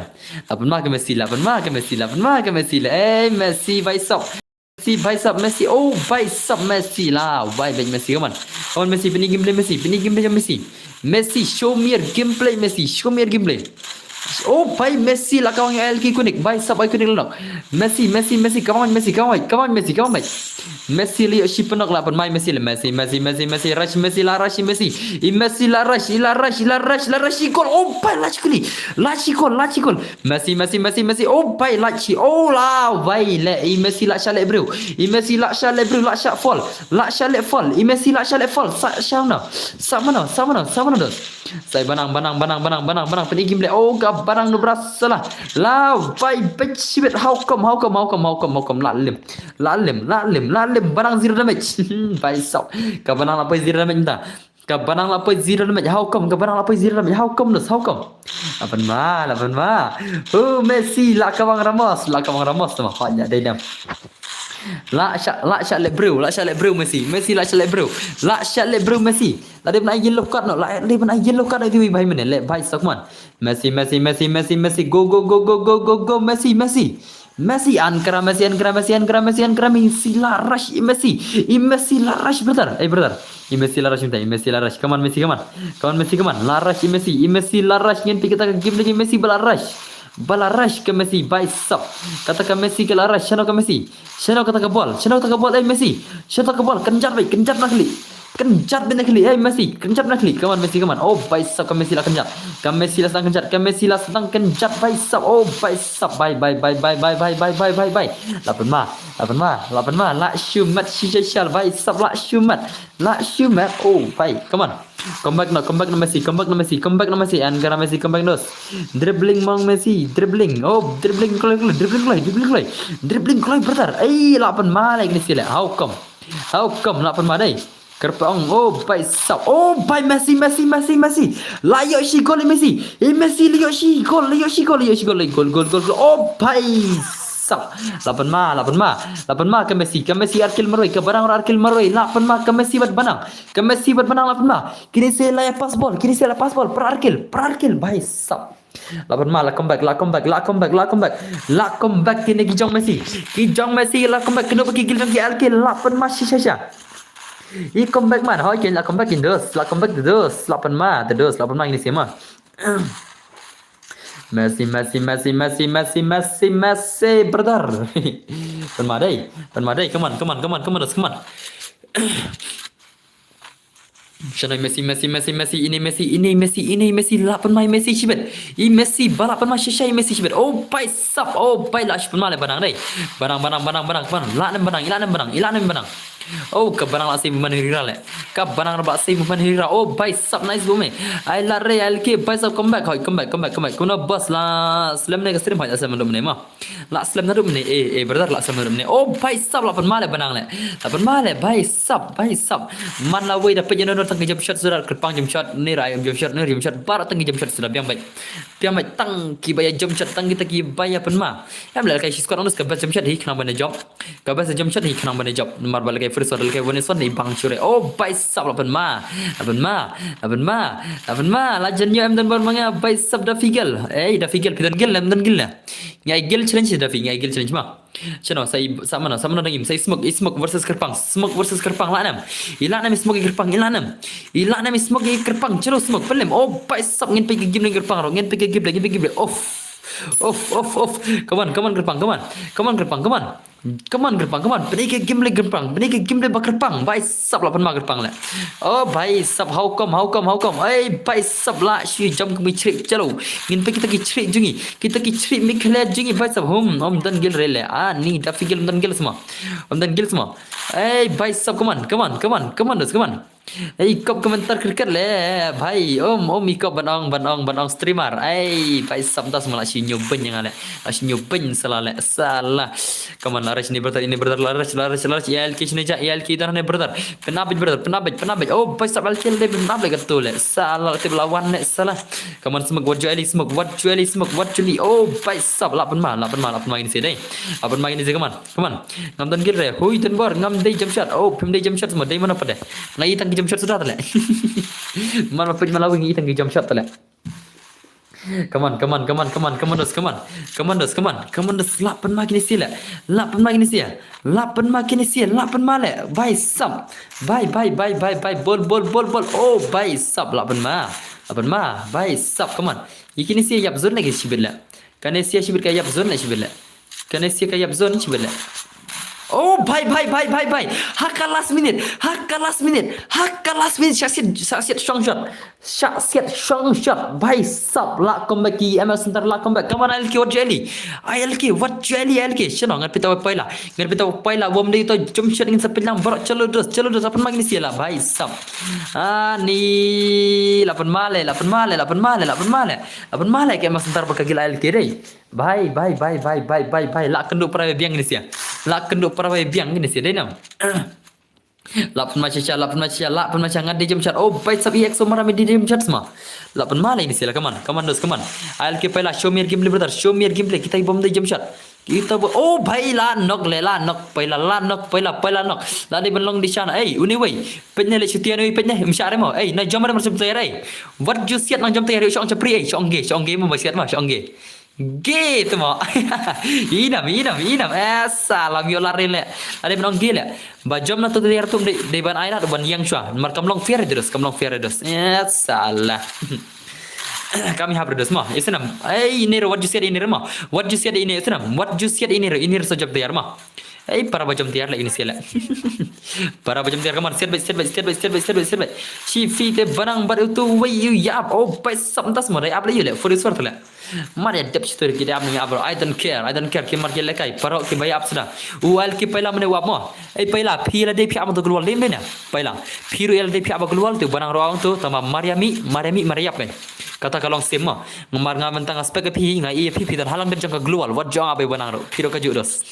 Lapan ma ke Messi, lapan ma ke Messi, lapan ma ke Messi le. Eh, Messi bai sap. Messi, bai sap Messi. Oh, bai sap Messi la. Bai, bai Messi, come on. Come on, Messi, pini gameplay Messi. Pini gameplay Messi. Messi, show me your gameplay, Messi. Show me your gameplay. Oh, bhai, Messi la kawang ïa L K Iconic. Bhai sab, Iconic la knock. Messi, Messi, Messi, kawang Messi, kawang, kawang Messi, kawang Messi. Messi la ïoh shi pynok, la pynmai Messi, la Messi, Messi, Messi, Messi, rush Messi, la rush Messi. I Messi la rush, i la rush, i la rush, la rush, i gol. Oh, bhai, la shi kuli. La shi gol, la shi gol. Messi, Messi, Messi, Messi. Oh, bhai, la shi. Oh, la, bhai, le. I Messi la sha le briew. I Messi la sha le briew, la sha foul. La sha le foul. I Messi la sha le foul. Sa sha mano. Sa mano, sa mano, sa mano dos. Sai banang, banang, banang, banang, banang, banang. Pynigim le. Oh, ka banang nu bras salah. La, bhai, bhai, shibit. How come, how come, how come, how come, how come? La lim. La lim, la lim, la lim. Banang zero damage. Bhai sab. Ka banang la poi zero damage nta. Ka banang la poi zero damage. How come? Ka banang la poi zero damage. How come, nus? How come? La pynma, la pynma. Oh, Messi, la kawang Ramos. La kawang Ramos, tama. Hot nya, dai dam. La sha, la sha le briew, la sha le briew Messi. Messi la sha le briew. La sha le briew Messi. La dei ban ai yellow card no, la dei ban ai yellow card no, dei bhai mane, le bhai sab man. Messi, Messi, Messi, Messi, Messi. Go, go, go, Messi, Messi. Messi, ankara Messi, ankara Messi, ankara Messi, ankara Messi, la rush, i Messi. I Messi la rush, brother. Hey, brother. I Messi la rush, minta, i Messi la rush. Come on, Messi, come on. Come on, Messi, come on. La rush, i Messi. I Messi la rush, ngin peit kata ka game lagi Messi ba la rush. Ba la rush ka Messi, bhai sab. Kata ka Messi ka la rush, shano ka Messi. Shano kata ka bol, shano kata ka bol, eh, Messi. Shano kata ka bol, kynjat beit, kynjat na khlieh. Kynjat beit na khlieh, eh, Messi. Kynjat na khlieh, come on, Messi, come on. Oh, bhai sab, ka Messi la kynjat. Ka Messi la sdang kynjat, ka Messi la sdang kynjat, bhai sab. Oh, bhai sab, bhai, bhai, bhai. La pynma, la pynma, la pynma, la shu met shisha, bhai sab, la shu met. La shu met, oh, bhai, come on. Come back no, come back no Messi, come back no Messi, come back no Messi, ankara Messi, come back no. Dribbling mong Messi, dribbling. Oh, dribbling kloi, kloi, dribbling kloi, dribbling kloi. Dribbling kloi, brother. Ei, la pynma le kine sile. How come? How come la pynma dei? Kyrpang, oh, bhai sab. Oh, bhai Messi, Messi, Messi, Messi. La ïoh shi gol Messi. Eh, Messi la ïoh shi gol, la ïoh shi gol, la ïoh shi gol, la ïoh gol, gol, gol, gol. Oh, bhai sab. La pynma, la pynma. La pynma ka Messi, ka Messi arkil marwei, ka banang arkil marwei. La pynma ka Messi bad banang. Ka Messi bad banang la pynma. Kine se la ïa pass bol, kine se la pass bol. Pra arkil, pra arkil, bhai sab. La pynma, la comeback, la comeback, la comeback, la comeback. La comeback kine ki jong Messi. Ki jong Messi la comeback, kino ba ki gil jong ki L K la pynma shisha sha. I comeback man, hoi kin la comeback kin dos, la comeback dos, la pynma, dos, la pynma kine se ma. Messi, Messi, Messi, Messi, Messi, Messi, Messi, brother. Pynma dei, pynma dei, come on, come on, come on, come on, come on. Shano Messi, Messi, Messi, Messi, ine Messi, ine Messi, ine Messi, la pynma Messi shibit. I Messi ba la pynma shisha i Messi shibit. Oh, bhai sab, oh, bhai la shi pynma le banang dei. Banang, banang, banang, banang, banang. La nem banang, i la nem banang, i la nem banang. Oh, ka banang la sei man rira le. Ka banang ba sei man rira. Oh, bhai sab, nice ball me. Ai la re, ai ke, bhai sab, come back, hoi, come back, come back, come back. Kuna bas la slem ne ka stream, hoi, la slem ne ma. La slem naduh mynne, eh, eh, brother, la slem naduh mynne. Oh, bhai sab, la pynma le banang le. La pynma le, bhai sab, bhai sab. Man la wei da peit ïa no no tang ki jump shot suda, kyrpang jump shot, ne rai jump shot, ne rai jump shot, baroh tang ki jump shot suda, biang beit. Biang beit tang ki ba ïa jump shot, tang kita ki ba ïa pynma. Em le ka shi squad onus ka best jump shot hi khnang ban ïa jump. Ka best jump shot hi khnang ban ïa jump. Namar ba le ka first shot le ka one shot ne bang shure. Oh, bhai sab, la pynma. La pynma. La pynma. La pynma. La jan ïa em don ban ma nga, bhai sab, da figel. Eh, da figel, phi don gel, em don gel na. Ngai gel challenge da phi, ngai gel challenge ma. Shano, sa i, sa mano, sa mano dang im, sa i smoke, i smoke versus kyrpang, smoke versus kyrpang, la nem. I la nem, i smoke i kyrpang, i la nem. I la nem, i smoke i kyrpang, chalo smoke, pynlem. Oh, bhai sab, ngin peit ka game ne kyrpang ro, ngin peit ka game, ngin peit ka game. Off. Off, off, off. Come on, come on, kyrpang, come on. Come on, kyrpang, come on. Come on, kyrpang, come on. Pynlem ka game le kyrpang, pynlem ka game le ba kyrpang. Bhai sab, la pynma kyrpang le. Oh, bhai sab, how come, how come, how come? Ei, bhai sab, la shu jam ka mi chrik, chalo. Ngin peit kita ki chrik jong ngi. Kita ki chrik mi klet jong ngi, bhai sab, hum, om don gel re le. Ah, ni da figel, om don gel sma. Om don gel sma. Ei, bhai sab, come on, come on, come on, come on, dos, come on. Ei, kop komentar cricket le, bhai, om, om, i kop ban ong, ban ong, ban ong streamer. Ei, bhai sab, da sma, la shu ñiew beiñ nga le. La shu ñiew beiñ salah le, salah. Come on, la rush ne brother, ne brother, la rush, la rush, la rush. Ïa L K shine ja, ïa L K dah ne brother. Pynabit brother, pynabit, pynabit. Oh, bhai sab, L K le pynabit kato le. Salah, tip lawan ne, salah. Come on, smoke, wat ju L E, smoke, wat ju L E, smoke, wat ju L E. Oh, bhai sab, la pynma, la pynma, la pynma kine se dei. La pynma kine se, come on, come on. Ngam don gel re, hui don bor, ngam dei jump shot. Oh, phim dei jump shot sma, dei mano pat de. Nga i tang ki jump shot suda tale. Man ma pynma la wing i tang ki jump shot tale. Come on, come on, come on, come on, come on, dos, come on. Come on, dos, come on. Come on, dos, la pynma kine se le. La pynma kine se. La pynma kine se, la pynma le. Bhai sab. Bhai, bhai, bhai, bhai, bhai. Bol, bol, bol, bol. Oh, bhai sab, la pynma. La pynma. Bhai sab, come on. Ïa kine sha ïap zone lagi shibit la. Kane sha shibit ka ïap zone la shibit la. Kane sha ka ïap zone shibit la. Oh, bhai, bhai, bhai, bhai, bhai. Ha ka last minute. Ha ka last minute. Ha ka last minute. Shah siat, shah siat shong shot. Shah siat shong shot. Bhai sab la comeback ki M S Center la comeback. Come on, I L K, what jelly? I L K, what jelly, I L K? Shano, ngan pynta paila. Ngan pynta paila. Wom dei to jump shot ngin sa pynlang. Bro, chalo dos, chalo dos. Apan ma ngin sila. Bhai sab. Ani, la pynmale, la pynmale, la pynmale, la pynmale. La pynmale ke M S Center ba ka gil I L K dei. Bhai, bhai, bhai, bhai, bhai, bhai, bhai. La kynduh para biang ngin sia. La kynduh para biang ngin sia. Dei nam. La pynma shisha, la pynma shisha, la pynma shisha, ngat dei jump shot. Oh, bhai sab E X O mara me dei jump shot sma. La pynma la ini sila, come on, come on, dos, come on. I L K paila, show me your gameplay, brother, show me your gameplay, kita bom dei jump shot. Kita bom, oh, bhai la knock le, la knock, paila, la knock, paila, paila knock. La dei ban long di shana, ei, uni wei. Peit ne le chutia ne, peit ne, msha re mo, ei, na jump re mo jump tayar, ei. Wat ju siat nang jump tayar, shong chapri, ei, shong ge, shong ge mo, ba siat mo, shong ge. Ge tu mo. Inam, inam, inam. Eh, salam yo lari le. Ada benong ge le. Ba jom na tu dia tu dei, dei ban ai na tu ban yang shwa. Mar kam long fair terus, kam long fair terus. Eh, salah. Kami hap terus mo. Isenam. Eh, ini ro, what you said ini ro mo. What you said ini isenam. What you said ini ro, ini ro sa jom tayar mo. Eh, para ba jom tayar la ini sila. Para ba jom tayar, come on. Siat bait, siat bait, siat bait, siat bait, siat bait, siat bait. Chi fi te banang bat utu wei yu yap. Oh, bait sab tas mo dei ap la yu le. Full sword le. Mar ïa dep shitur ki dei ap nang ap bro. I don't care, I don't care, ki mar ki lekai, parok ki bai ap sda. U I L K paila mane u ap mo. Ei paila, phi la dei phi ap mo to global dei mane. Paila, phi ruh ïa la dei phi ap mo global, te u banang ruh ong to, tama mar ïa mih, mar ïa mih, mar ïa ap kai. Kata ka long sim mo. Ngamar nga mynta nga spek phi, nga i phi, phi don halang dep jong ka global, wat jong ap ei banang ruh. Phi ruh ka ju dos.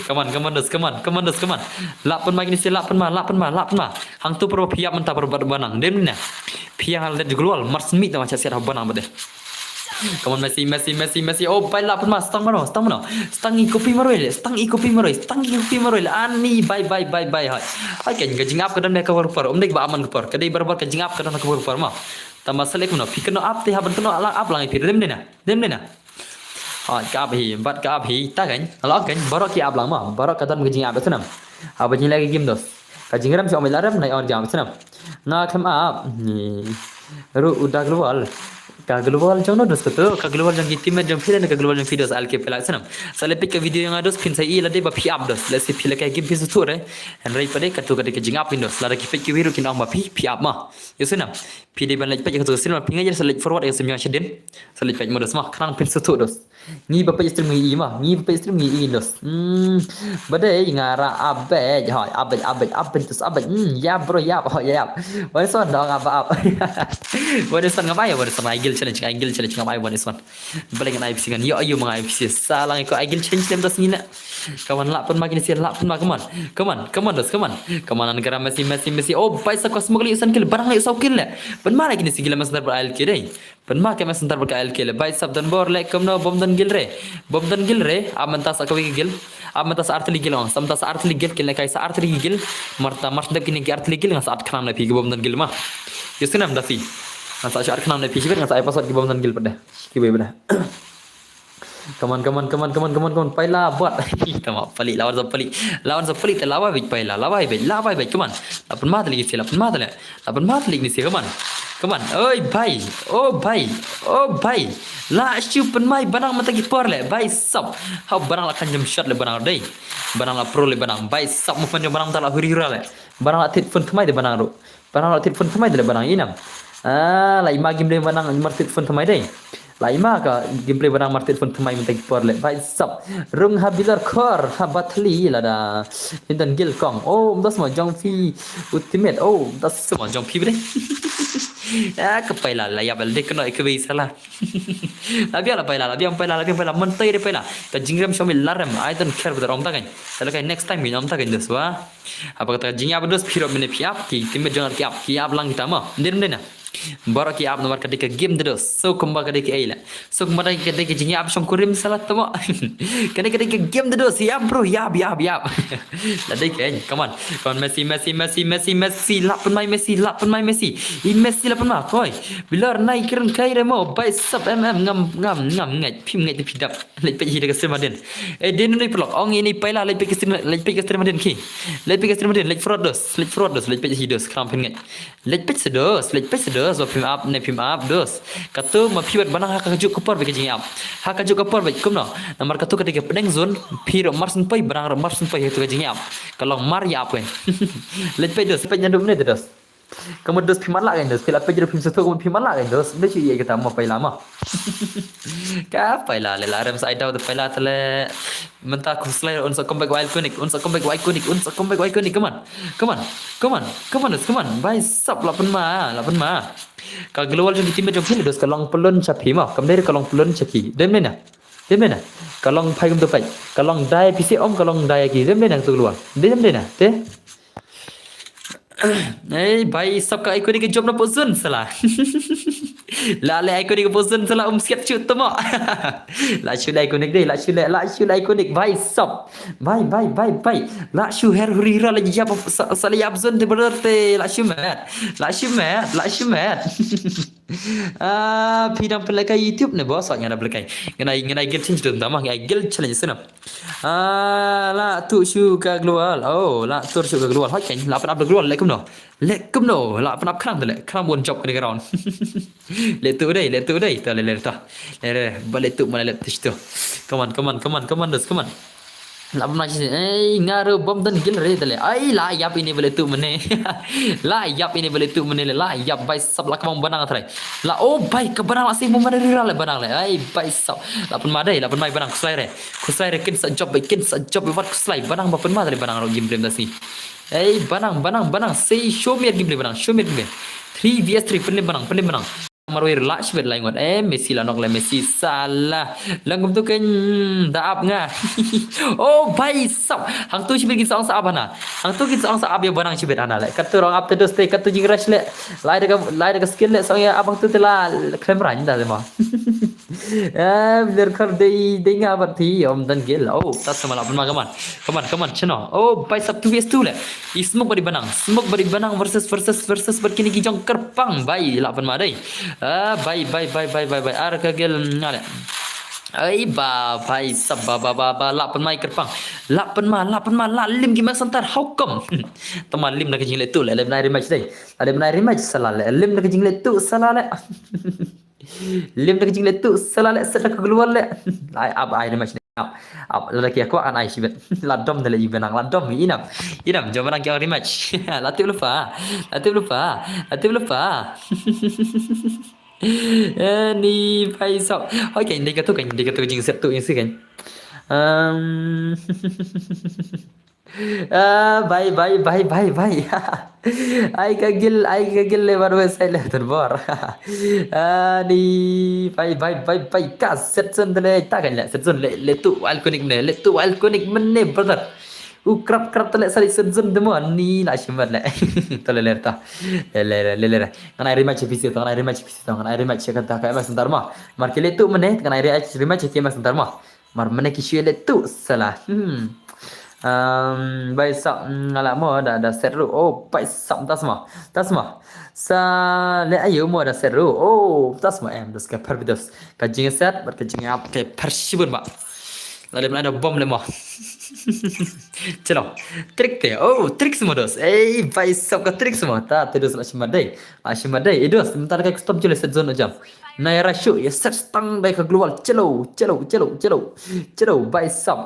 Come on, come on, dos, come on, come on, dos, come on. Lah pynma kine sha, lah pynma, lah pynma, lah pynma. Hangto parabot phi ïap mynta parabot banang. Dem ne. Phi ïa nga leit global, mar smiej tang ma sha siat ha banang bad de. Come on, Messi, Messi, Messi, Messi. Oh, bhai lah pynma, stang mano, stang mano. Stang i kopi maroi le, stang i kopi maroi, stang i kopi maroi le. Ani, bhai, bhai, bhai, bhai, hai. Hai kan, ka jingap ka don ne ka por por. Um dei ba aman ka por. Ka dei barabor ka jingap ka don ka por por ma. Tama selek mano. Phi kano ap te haban kano ap lang phi. Dem ne na. Dem ne na. Hot ka ap hi, bat ka ap hi, ta kan. Ala kan, barok ki ap lang ma, barok ka don ka jingap snam. Aba jing lagi game dos. Ka jingrem sha omai la rem nai or jam snam. Nga khlem ap. Ni. Ru uda global. Ka global jong no dos ka tu, ka global jong ki teammate jong phi ne ka global jong phi dos I L K paila snam. Sa le peit ka video jong nga dos phin sa i la dei ba phi ap dos. Let's see phi la ka game phi su tu re. Hynrei pat de ka tu ka dei ka jingap phin dos. Lada ki peit ki video kin ong ba phi, phi ap ma. Ïa snam. Phi dei ban leit peit ka tu ka stream phi nga jer sa leit forward ïa ka stream jong sha din. Sa leit peit mo dos ma, khnang phin sngewthuh dos. Ngi ba peit stream ngi i ma, ngi ba peit stream ngi i dos. Hmm. Ba dei nga ra abej, hoi, abej, abej, abej, tus abej. Hmm, ya bro, ya, hoi, ya. Wan son dong aba ap. Wan son nga bai, wan son ai gil challenge, ai gil challenge nga bai wan son. Balik ngan I P C ngan, yo ayu ma nga I P C. Salang ko ai gil challenge lem dos ngi na. Come on, lah pynma kine sha, lah pynma, come on. Come on, come on dos, come on. Come on, an garam Messi, Messi, Messi. Oh, bhai sab ka smoke le san kill, barang le saw kill le. Pynma la kine sha gil mas dar ba I L K dei. Pynma ke mas dar ba ka I L K le. Bhai sab don bor le, kumno bom don gil re. Bom don gil re. Am mynta sa kawei ka gil. Am mynta sa artylli gil ong. Sa mynta sa artylli gil, kine kai sa artylli gil. Marta, mar dep kine ki artylli gil, nga sa at khnang na phi ki bom don gil ma. Ïa snam da phi. Nga sa at khnang na phi, shibit nga sa ai password ki bom don gil pat de. Ki bai pat de. Come on, come on, come on, come on, come on, come on. Paila bot. Tama pali, lawan sa pali. Lawan sa pali te lawa bit paila, lawa bit, lawa bit. Come on. Lapan mata lagi sila, lapan mata le. Lapan mata lagi ni sila, come on. Come on. Oi, bhai. Oh, bhai. Oh, bhai. La shu pynmai banang mata ki por le. Bhai sab. Hau banang la kan jam shot le banang dei. Banang la pro le banang. Bhai sab movement jam banang mata la huri hura le. Banang la tit phone tmai de banang ru. Banang la tit phone tmai de banang inam. Ah, la ima game de banang mar tit phone tmai de. La ima ka gameplay banang mar tit phone tmai mynta ki por le. Bhai sab. Rung ha bilor khor ha bathli lada. Indan gil kong. Oh, mdos ma jong phi ultimate. Oh, mdos ma jong phi bde. Ah, ka paila la yap el de kno ke bai sala. La biang la paila, la biang paila, la biang paila. Mynta de paila. Ka jingrem shomi larem. I don't care whether om ta kan. Next time min om ta kan dos wa. Apa kata jingïap dos phi ruh mine phi ap ki teammate jong ki ap ki ap lang kita ma. Ndem dena. Baroh ki ap namar ka dei ka game de dos. So kumba ka dei ka ei la. So kumba ka dei ka jingïap shong kurim salat tama. Ka dei ka dei ka game de dos. Ïap bro, ïap, ïap, ïap. La dei ka ei. Come on. Come on Messi, Messi, Messi, Messi, Messi. Lap pynmai Messi, lap pynmai Messi. I Messi lap pynmai koi. Bilor nai kren kai remo. Bai sap M M ngam ngam ngam ngai. Phim ngai te phi dap. Leit peit hi da ka stream hadien. Eh, dei nunei paralok. Ong ini paila leit peit ka stream, leit peit ka stream hadien ki. Leit peit ka stream hadien, leit forward dos, leit forward dos, leit peit hi dos, kram phin ngai. Leit peit sa dos, leit peit sa dos. Dos, ba phim ap ne phim ap, dos. Katu ma phi wat banang ha kajuh ka por bad ka jingïap. Ha kajuh ka por bad kumno. Namar katu ka dei ka pdeng zone, phi ruh mar syn poi, banang ruh mar syn poi ha katu ka jingïap. Ka long mar ïap kein. Leit peit dos, peit naduh mynne te dos. Ka mut dos phim lah kein dos, phi la peit ruh phim sngewthuh ka mut phim lah kein dos. Ym dei shuh ïa kata mo, peit la mo. Ka peit la, lei la rem sa ai daw te peit la te lei. Mynta Khuslai un sa comeback wa iconic, un sa comeback wa iconic, un sa comeback wa iconic. Come on. Come on. Come on. Come on, come on. Bhai sab, lah pynma, lah pynma. Ka global jong ki teammate jong phi lei dos ka long pyllun sha phi mo. Kam dei ka long pyllun sha ki. Dei mynne na. Dei mynne na. Ka long phai kumtu phai. Ka long dai phi seh om, ka long dai ki. Dei mynne na tu global. Dei mynne na. Te. Ei, bhai sab, ka iconic ka jop na pok zone sala. La leh iconic ka pok zone sala, um siat shu temo. La shu leh iconic dei, la shu leh, la shu leh iconic, bhai sab. Bhai, bhai, bhai, bhai. La shu her huri hura la ïap sa, sa la ïap zone te brother te. La shu met. La shu met, la shu met. Ah, phi dang pynlehkai YouTube ne boss? Nga dang pynlehkai. Ngan ai, ngan ai guild challenge tu, tama ngan ai guild challenge sngewbha. Ah, la tuh shu ka global. Oh, la tuh shu ka global. Hoi kein, la pynap da global, leh kumno? Leh kumno? La pynap khnang te leh. Khnang bun jop kane ka round. Leh tuh dei, leh tuh dei. Ta leh, leh ta. Leh, leh, ba leh tuh mana leh tuh tu. Come on, come on, come on, come on, dos, come on. La pynma shi, ei, nga ruh bym don guild re te leh. Ai, la ïap ine ba leh tuh mynne. La ïap ine ba leh tuh mynne leh, la ïap, bhai sab, la kmang banang trai. La, oh bhai, ka banang la sih mo mana rira leh banang leh. Ai, bhai sab. La pynma dei, la pynma banang, Khuslai re. Khuslai re, kin sa jop, kin sa jop wat Khuslai. Banang ba pynma dei, banang ruh game blame da sih. Ei, banang, banang, banang. Sei show me game blame banang, show me game blame. Three V S three, pynlem banang, pynlem banang. Marwei la shibit lai ngot. Eh, Messi la nok leh, Messi sala. Lang kumtu kein, hmm, da ap nga. Oh, bhai sab. Hangtu shibit ki sa ong sa ap hana. Hangtu ki sa ong sa ap ïa banang shibit hana leh. Katu rong ap te dos te, katu jingrush leh. Lai da ka, lai da ka skill leh, sa ong ïa ap hangtu te la khlem rang da te mo. Eh, bler khar dei, dei nga bad phi, ym don guild. Oh, ta sa ma la pynma, come on. Come on, come on, chno. Oh, bhai sab, two V S two leh. I smoke bad i banang, smoke bad i banang versus, versus, versus bad kine ki jong kyrpang, bhai, la pynma dei. Ah, bhai, bhai, bhai, bhai, bhai, bhai. Ar ka guild nga leh. Ai ba, bhai sab, ba, ba, ba, ba, la pynma i kyrpang. La pynma, la pynma, la lim ki Max Hunter, how come? Tama lim na ka jingleh tuh leh, leh bnai rematch dei. Leh bnai rematch sala leh, lim na ka jingleh tuh sala leh. Lim da ka jingleh tuh sala leh, set da ka global leh. Ai, ap ai rematch ne, ap. Ap, lada ki kwah ngan ai shibit. La dom da leh i banang, la dom, inam. Inam, jom banang ki ong rematch. La tip lypa. La tip lypa. La tip lypa. Eh, ni bhai sab. Hoi kein, dei katu kein, dei katu ka jingset tuh ïa si kein. Um, Ah, bhai, bhai, bhai, bhai, bhai. Ai ka guild, ai ka guild leh bad website leh terbor. Ah, ni, bhai, bhai, bhai, bhai, ka set zone te leh, ta kein leh, set zone leh, leh tuh iconic ne, leh tuh iconic mynne, brother. U krap, krap te leh, sa leh set zone te mo, ni la shimet leh. Ta leh, leh ta. Leh, leh, leh, leh, leh. Ngan ai rematch phi seh to, ngan ai rematch phi seh to, ngan ai rematch ka ta ka Max Hunter mo. Mar ki leh tuh mynne, ngan ai rematch, rematch ki Max Hunter mo. Mar mynne ki shu leh tuh sala. Hmm. Um, bhai sab, mm, nga lah mo da, da set ruh. Oh, bhai sab, ta sma. Ta sma. Sa leh aïu mo da set ruh. Oh, ta sma em, dos ka par bidos. Ka jingset bad ka jingap ka par shibun ba. La dei mynta da bom leh mo. Chalo. Trick te. Oh, trick sma dos. Ei, bhai sab, ka trick sma. Ta te dos la shimat dei. La shimat dei. Ei dos, mynta ka custom chule set zone jam. Nai ra shu ïa set stang dei ka global. Chalo, chalo, chalo, chalo. Chalo, bhai sab.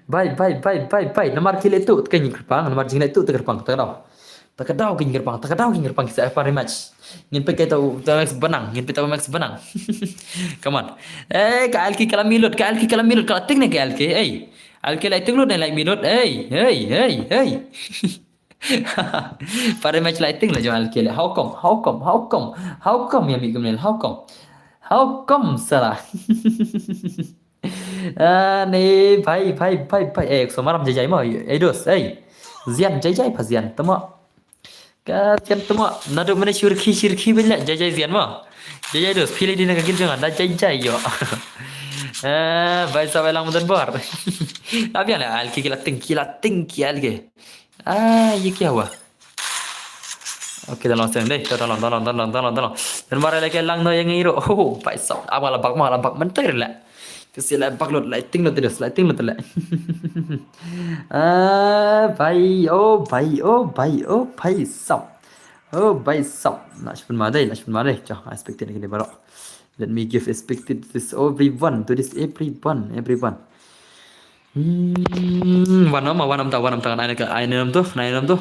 Bhai, bhai, bhai, bhai, bhai. Namar ki leh tuh, te ka jingkyrpang, namar jingleh tuh te kyrpang, ta ka daw. Ta ka daw ki jingkyrpang, ta ka daw ki jingkyrpang, ki sa pan rematch. Ngin peit kaei uta u Max Banang, ngin peit uta u Max Banang. Come on. Eh, ka Alki ka la mute lut, ka Alki ka la mute lut, ka la tieng ne ka Alki, ei. Alki la tieng lut ne la mute lut, ei, ei, ei, ei. Pan rematch la tieng la jong Alki leh. How come? How come? How come? How come ïa mih kumne? How come? How come sala? Ah, ne, bhai, bhai, bhai, bhai. Eh, so maram jai jai mo. Eh, dos, eh. Zian, jai jai, pa zian. Tamo. Ka zian tamo. Naduh mynne shu rkhi, shu rkhi bha leh. Jai jai zian mo. Jai jai dos. Phi leh dei na ka guild jong nga. Da jai jai ïoh. Ah, bhai sab, ai lang mynta bor. Ap ïa leh, Alki ki la tieng, ki la tieng, ki Alki. Ah, ye kya hua? Okay, ta long seng dei. Ta long, ta long, ta long, ta long, ta long. Namar leh ka lang noh ïa ngi ruh. Oh, bhai sab. Ap nga la bak mo, la bak mynta leh. Te shu la bak lut, la tieng lut te dos, la tieng lut te leh. Ah, bhai, oh, bhai, oh, bhai, oh, bhai sab. Oh, bhai sab. Lashman madai, lashman madai. Cho, I expected kini baroh. Let me give expected this everyone, to this everyone, everyone. Hmm, wan ma, wan ta, wan ta, ngan ai ka, ai nam tu, ai nam tu.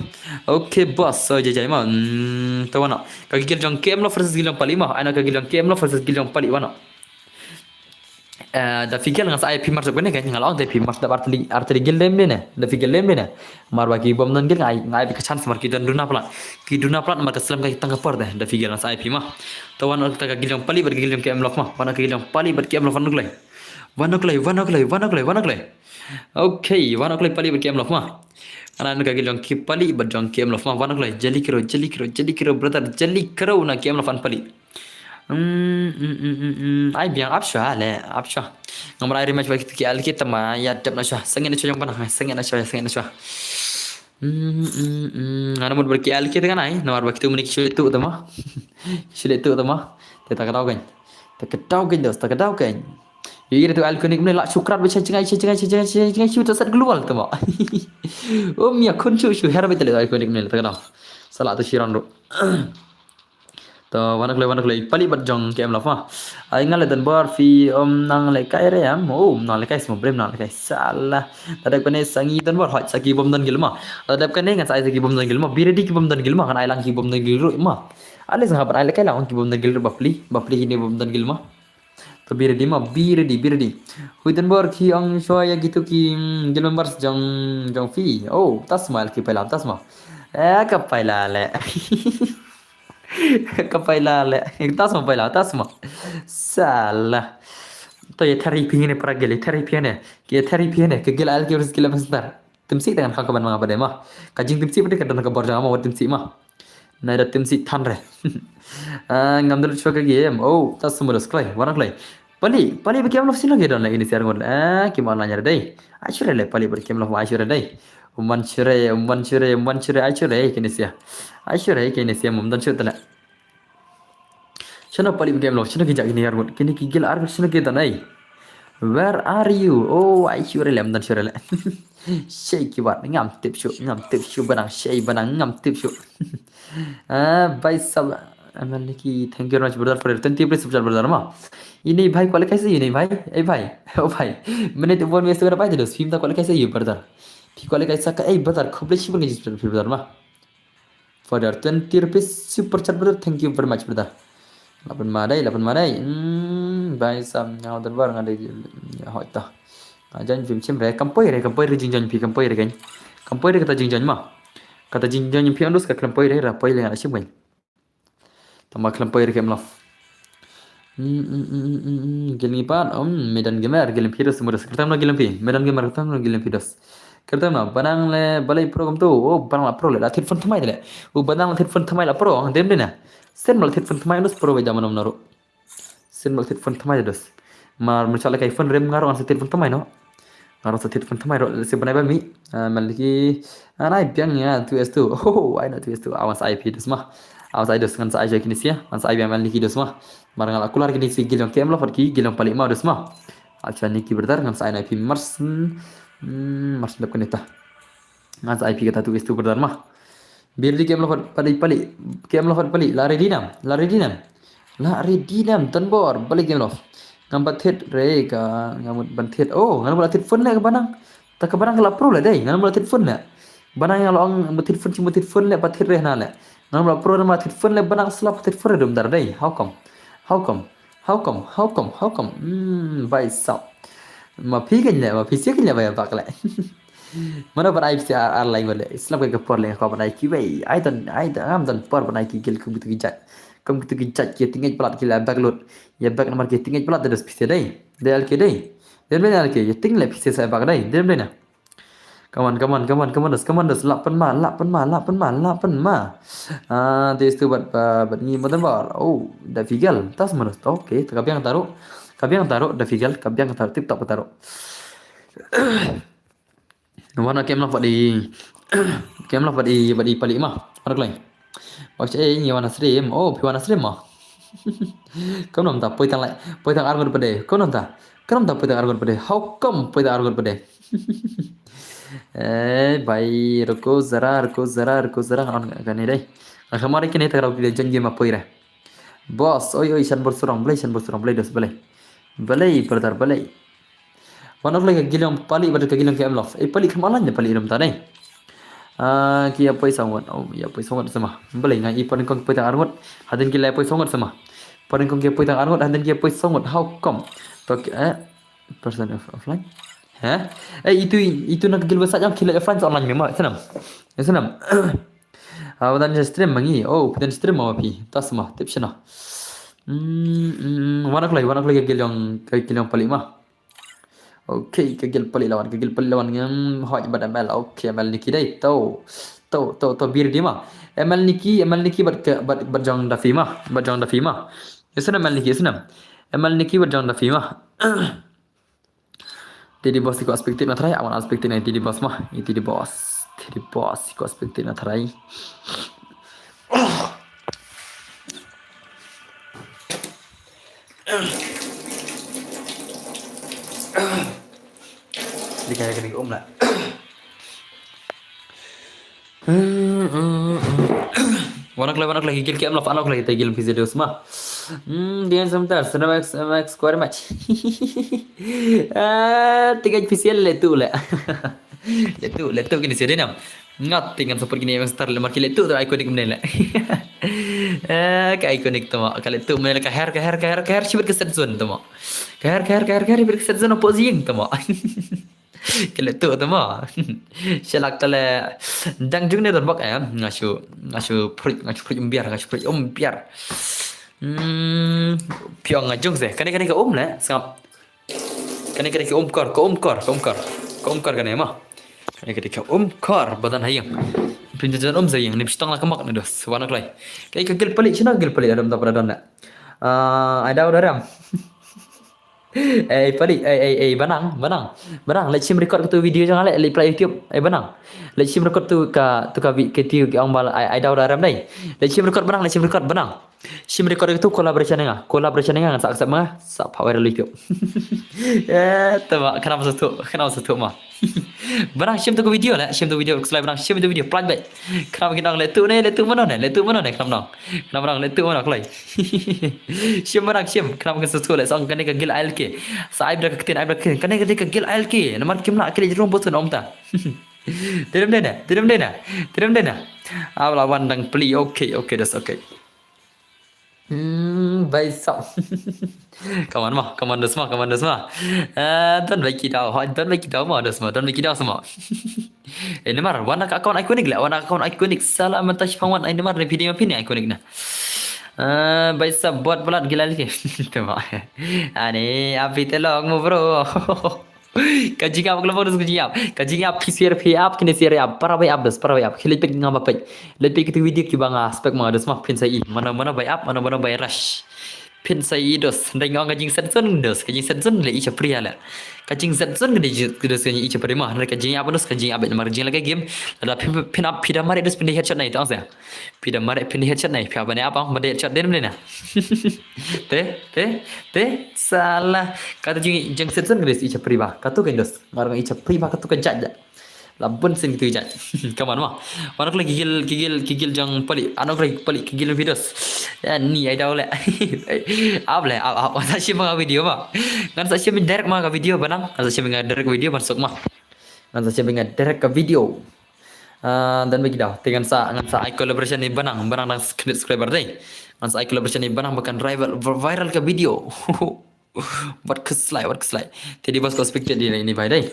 Okay, boss. So, jai jai ma. Hmm, to wan. Ka gil jong K M Love versus gil jong Palik ma. Ai na ka gil jong K M Love versus gil jong Palik, wan. Eh, da phi gel ngan sa ai phi mar suk ne kan, nga la ong te phi mar da arteli, arteli gel dem ne. Da phi gel dem ne. Mar ba ki bym don gel nga ai, nga ai ka chance mar ki don duna plat. Ki duna plat mar ka slem ka tang ka por de. Da phi gel ngan sa ai phi ma. To wan ka gil jong Palik bad gil jong K M Love ma. Wan ka gil jong Palik bad K M Love, wan kloi. Wan kloi, wan kloi, wan kloi, wan kloi. Okay, wan kloi Palik bad K M Love ma. Ana ka gil jong ki Palik bad jong K M Love ma. Wan kloi, jali kero, jali kero, jali kero, brother, jali kero na K M Love and Palik. Hmm, hmm, hmm, hmm, hmm. Ai biang ap shwa le, ap shwa. Nga mut ai rematch ba ki L K te ma, ïa dep na shwa. Sangit na shwa jong bana, sangit na shwa, sangit na shwa. Hmm, hmm, hmm. Nga mut ba ki L K te kan ai, namar ba ki tu mini ki shwa tu te ma. Shwa tu te ma. Te ta ka daw kan. Ta ka daw kan dos, ta ka daw kan. Ïa ïa tu Iconic mini la shukrat ba shwa jingai, shwa jingai, shwa jingai, shwa jingai, shwa ta sat global te ma. Um, ïa khun shwa shwa her ba te le Iconic mini ta ka daw. Sa la tu shiran ru. To, wan kloi, wan kloi. Palik bad jong K M Love ma. Ai nga le don bor phi, um, nang le kai re am. Oh, nang le kai smo brem nang le kai. Salah. Tadep kane sangi don bor hot sa ki bym don gil ma. Tadep kane ngan sa ai sa ki bym don gil ma. Bi ready ki bym don gil ma. Ngan ai lang ki bym don gil ruh ma. Ale sang haban ai le kai lang ki bym don gil ruh bapli. Bapli kine bym don gil ma. To bi ready ma, bi ready, bi ready. Hui don bor ki ong shwa ïa kitu ki, mm, gil members jong, jong phi. Oh, ta sma ki paila, ta sma. Eh, ka paila le. Ka paila le. Ta sma paila, ta sma. Salah. To ïa thari phi ne para gil, ïa thari phi ne. Ki ïa thari phi ne, ki gil al ki ris gil members tar. Tim sih te ngan khang ka ban ma nga pat de ma. Ka jingtim sih pat de ka don ka bor jong nga ma wat tim sih ma. Nai da tim sih than re. Ah, ngam dul chwa ka game. Oh, ta sumber kloi, wan kloi. Palik, Palik bad K M Love sino ki don lagi ni siar ngon. Ah, ki ma online re dei. Ai sure le Palik bad K M Love ai sure dei. Umman sure, umman sure, umman sure ai sure kini sia. Ai sure kini sia mum don sure tana. Shano Palik bad K M Love, shano ki jak kini arngut, kini ki gil arngut, shano ki don ai. Where are you? Oh, ai shu rele, am don shu rele. Shei ki wat, ngam tip shu, ngam tip shu, banang shei, banang ngam tip shu. Ah, bhai sab, Amaliki, thank you very much, brother, for your twenty rupees super chat, brother, ma. Ini bhai, kwalai kaise ini bhai? Eh, bhai. Oh, bhai. Maine to bol me sugara bhai, dos, phim ta kwalai kaise you, brother. Phi kwalai kaise ka, eh, brother, khublei shibun ka jis, brother, ma. For your twenty rupees super chat, brother. Thank you very much, brother. Lapan madai, lapan madai. Hmm, bhai sab, nga don bor nga dei hoi ta. Nga join phim chim re, kam poi re, kam poi re jing join phi, kam poi re kan. Kam poi re kata jing join ma. Kata jing join phi andus ka kam poi re, ra poi le nga da shim kan. Tama kam poi re K M Love. Hmm, hmm, hmm, hmm, hmm, hmm. Gil ngi pat, um, Medan Gamer, gil phi dos, murus. Kata na gil phi, Medan Gamer, kata na gil phi dos. Kata na, banang le, balei pro kam tu, oh, banang la pro le, la thit phone thamai le. Oh, banang la thit phone thamai la pro, dem dina. Sen mal thit phone thamai nus pro ba jaman om naru. Sen mal thit phone thamai dos. Mar, mar chala kai phone rem ngaro an se thit phone thamai no. Ngaro sa thit phone thamai ro, se banai ba mi. Ah, Maliki. Ah, nai biang ya, two S two. Oh, ai na two S two. Awan sa I P dos ma. Awan sa I P dos ngan sa I P kini sia. Ngan sa I P Maliki dos ma. Mar ngan la kular kini si gil jong K M Love ki, gil jong Palik ma dos ma. Acha ni ki brother ngan sa I P mars. Hmm, mars dap kini ta. Ngan sa I P kata two S two brother ma. Birdi K M Love pat Palik, Palik. K M Love pat Palik. La ready nam. La ready nam. La ready nam. Tan bor. Balik K M Love. Ngam pat thit re ka, ngam pat ban thit. Oh, ngam pat thit phone le ka banang. Ta ka banang ka la pro le dei. Ngam pat thit phone le. Banang ïa la ong ngam pat thit phone, chim pat thit phone le, pat thit re na le. Ngam pat pro le, ma thit phone le, banang slap thit phone re dum dar dei. How come? How come? How come? How come? Hmm, bhai sab. Ma phi kan le, ma phi sia kan le, bhai bak le. Mana ban ai phi ar, ar lai ngole. Slap ka por le ko ban ai ki wei. Ai don, ai don, ngam don por ban ai ki gil kum kitu ki jait. Kum kitu ki jait ki tingit plat ki la back load. Ïa back number ki tingit plat dos phi sia dei. Dei L K dei. Dei dei L K. Ïa ting le phi sia sa back dei. Dei dei na. Come on, come on, come on, come on, dos, come on, dos. Lap pen ma, lap pen ma, lap pen ma, lap pen ma. Ah, this tu bat, bat, bat ngi motor bar. Oh, da figal. Tas manus. Okay, ka biang taruh. Ka biang taruh, da figal, ka biang taruh, tip top taruh. Wana K M Love pat i, K M Love pat i, pat i Palik ma. Wana klai. Bak eh ngi wana stream. Oh, phi wana stream ma. Kam nam ta poi tang lai, poi tang arngut pade. Kam nam ta. Kam nam ta poi tang arngut pade. How come poi tang arngut pade? Eh, bhai, ruko zara, ruko zara, ruko zara. Ngan on kane dei. Nga khamar ïa kine ta ka rau ki da jan game ma poi re. Boss, oi oi, shan bor surong, balei shan bor surong, balei dos, balei. Balei brother, balei. Wan ok lei ka giliong pali bad ka giliong ki em lof. Eh, pali khamar lane pali rum ta nei. Ah, ki ïa poi saw ngut. Oh, ïa poi saw ngut sa ma. Balei nga i pon kong poi tang ar ngut. Hadien ki la poi saw ngut sa ma. Pon kong ki poi tang ar ngut, hadien ki poi saw ngut. How come? To ki, eh, person off, offline. Heh? Eh, itu, itu na ka gil website jong ki la offline sa online me ma. Snam. Snam. Ah, wadan je stream ma ngi. Oh, phi don stream ma phi. Ta sa ma, tip shano. Hmm, hmm, wan ok lei, wan ok lei ka giliong, ka giliong pali ma. Okay, ka gil pali la wan, ka gil pali la wan, ngam hoi bad M L. Okay, M L Niki dei. To, to, to, to, bir di ma. M L Niki, M L Niki bad ka, bad, bad jong Dafi ma, bad jong Dafi ma. Ïa snam M L Niki, ïa snam. M L Niki bad jong Dafi ma. T D Boss ko aspected na trai, awan aspected na T D Boss ma. Ïa T D Boss, T D Boss ko aspected na trai. Di kaya kini um lah. Wan ok lei, wan ok lei, gil ki em lof, wan ok lei, te gil phi zia dos ma. Hmm, dia sebentar, Snam X, M X Square Match. Ah, tiga official le tu le. Le tu, le tu kini sini nam. Ngat tingan support kini Youngstar le marki le tu tu iconic mene le. Eh, ka iconic tu ma, ka le tu mene ka her, ka her, ka her, ka her, shibit ka set zone tu ma. Ka her, ka her, ka her, ka her, shibit ka set zone opo zing tu ma. Ka le tu tu ma. Shalak ta le dang jung ne don bak em. Nga shu, nga shu prik, nga shu prik umbiar, nga shu prik umbiar. Hmm, piong nga jung se. Kane kane ka um le, sngap. Kane kane ka um kor, ka um kor, ka um kor. Ka um kor kane ma. Kane kane ka um kor, badan hayang. Pin jajan um sayang, ni pistong la ka mak ne dos. Wan ok lei. Kane ka gil pali, china gil pali, adam ta pada don ne. Ah, ai dau daram. Eh, pali, eh, eh, eh, Banang, Banang, Banang, leit shim record katu video jong nga, leit, leit pla YouTube, eh, Banang. Leit shim record tu ka, tu ka vi-, katu ki ong bal, ai, ai dau daram dei. Leit shim record Banang, leit shim record Banang. Shim record katu collaboration nga, collaboration nga, sa accept ma, sa pha viral YouTube. Eh, tama, kenapa satu, kenapa satu ma. Banang shim tu ka video le, shim tu video, kslai Banang shim tu video, plan baik. Kenapa kita le tu ne, le tu mana ne, le tu mana ne, kenapa nong. Khnam rang le tu ma na kloi. Shim rang shim, khnam kan susu le song kane ka gil ail ke. Sa ai bra ka ktien, ai bra ka ktien. Kane ka gil ail ke. Namar kim la kile jrum botun om ta. Tidem dena, tidem dena, tidem dena. Aw la wan dang pli. Okay, okay, das okay. Hmm, bai sap. Come on ma, come on das ma, come on das ma. Ah, don bai ki daw, hoi, don bai ki daw ma, das ma, don bai ki daw sama. Eh, namar wan ka account iconic le, wan ka account iconic, sala mynta shipang wan, eh, namar ne phi dei ma phi ne iconic na. Ah, bai sap bot palat gila lagi. Tema. Ani, api telong mo bro. Ka jingap ka long ka jingap. Ka jingap phi share phi ap, kine share ap, para bai ap das, para bai ap. Khilai pek ngam pek. Leit pek kitu video kiba nga spek ma das ma phin sa i. Mano mano bai ap, mano mano bai rush. Phin sa i dos, dang ong ka jingset zone dos, ka jingset zone le i chapri ale. Ka jingset zone ka dei ka dos ka i chapri ma, ka jingap dos, ka jingap namar jing la ka game. Lada phin, phin ap phi da mare dos phin dei headshot nai tang sa. Phi da mare phin dei headshot nai, phi ap ne ap ong ba dei headshot dei nam dei na. Te, te, te, sala. Katu jing, jingset zone ka dei i chapri ba. Katu ka dos, mar i chapri ba katu ka jat jat. La bun sien kitu jat. Come on ma. Wan ok lei ki gil, ki gil, ki gil jong pali. An ok lei pali ki gil videos. Ya ni ai dau le. Ap le, ap, ap. Ngan sa shim ka video ma. Ngan sa shim direct ma ka video Banang. Ngan sa shim nga direct video ban suk ma. Ngan sa shim nga direct ka video. Ah, dan bagi dau. Te ngan sa, ngan sa ai collaboration ni Banang. Banang dang subscriber dei. Ngan sa ai collaboration ni Banang ba kan rival, viral ka video. Wat khuslai, wat khuslai. Te dei bas ko expected dei ini bai dei.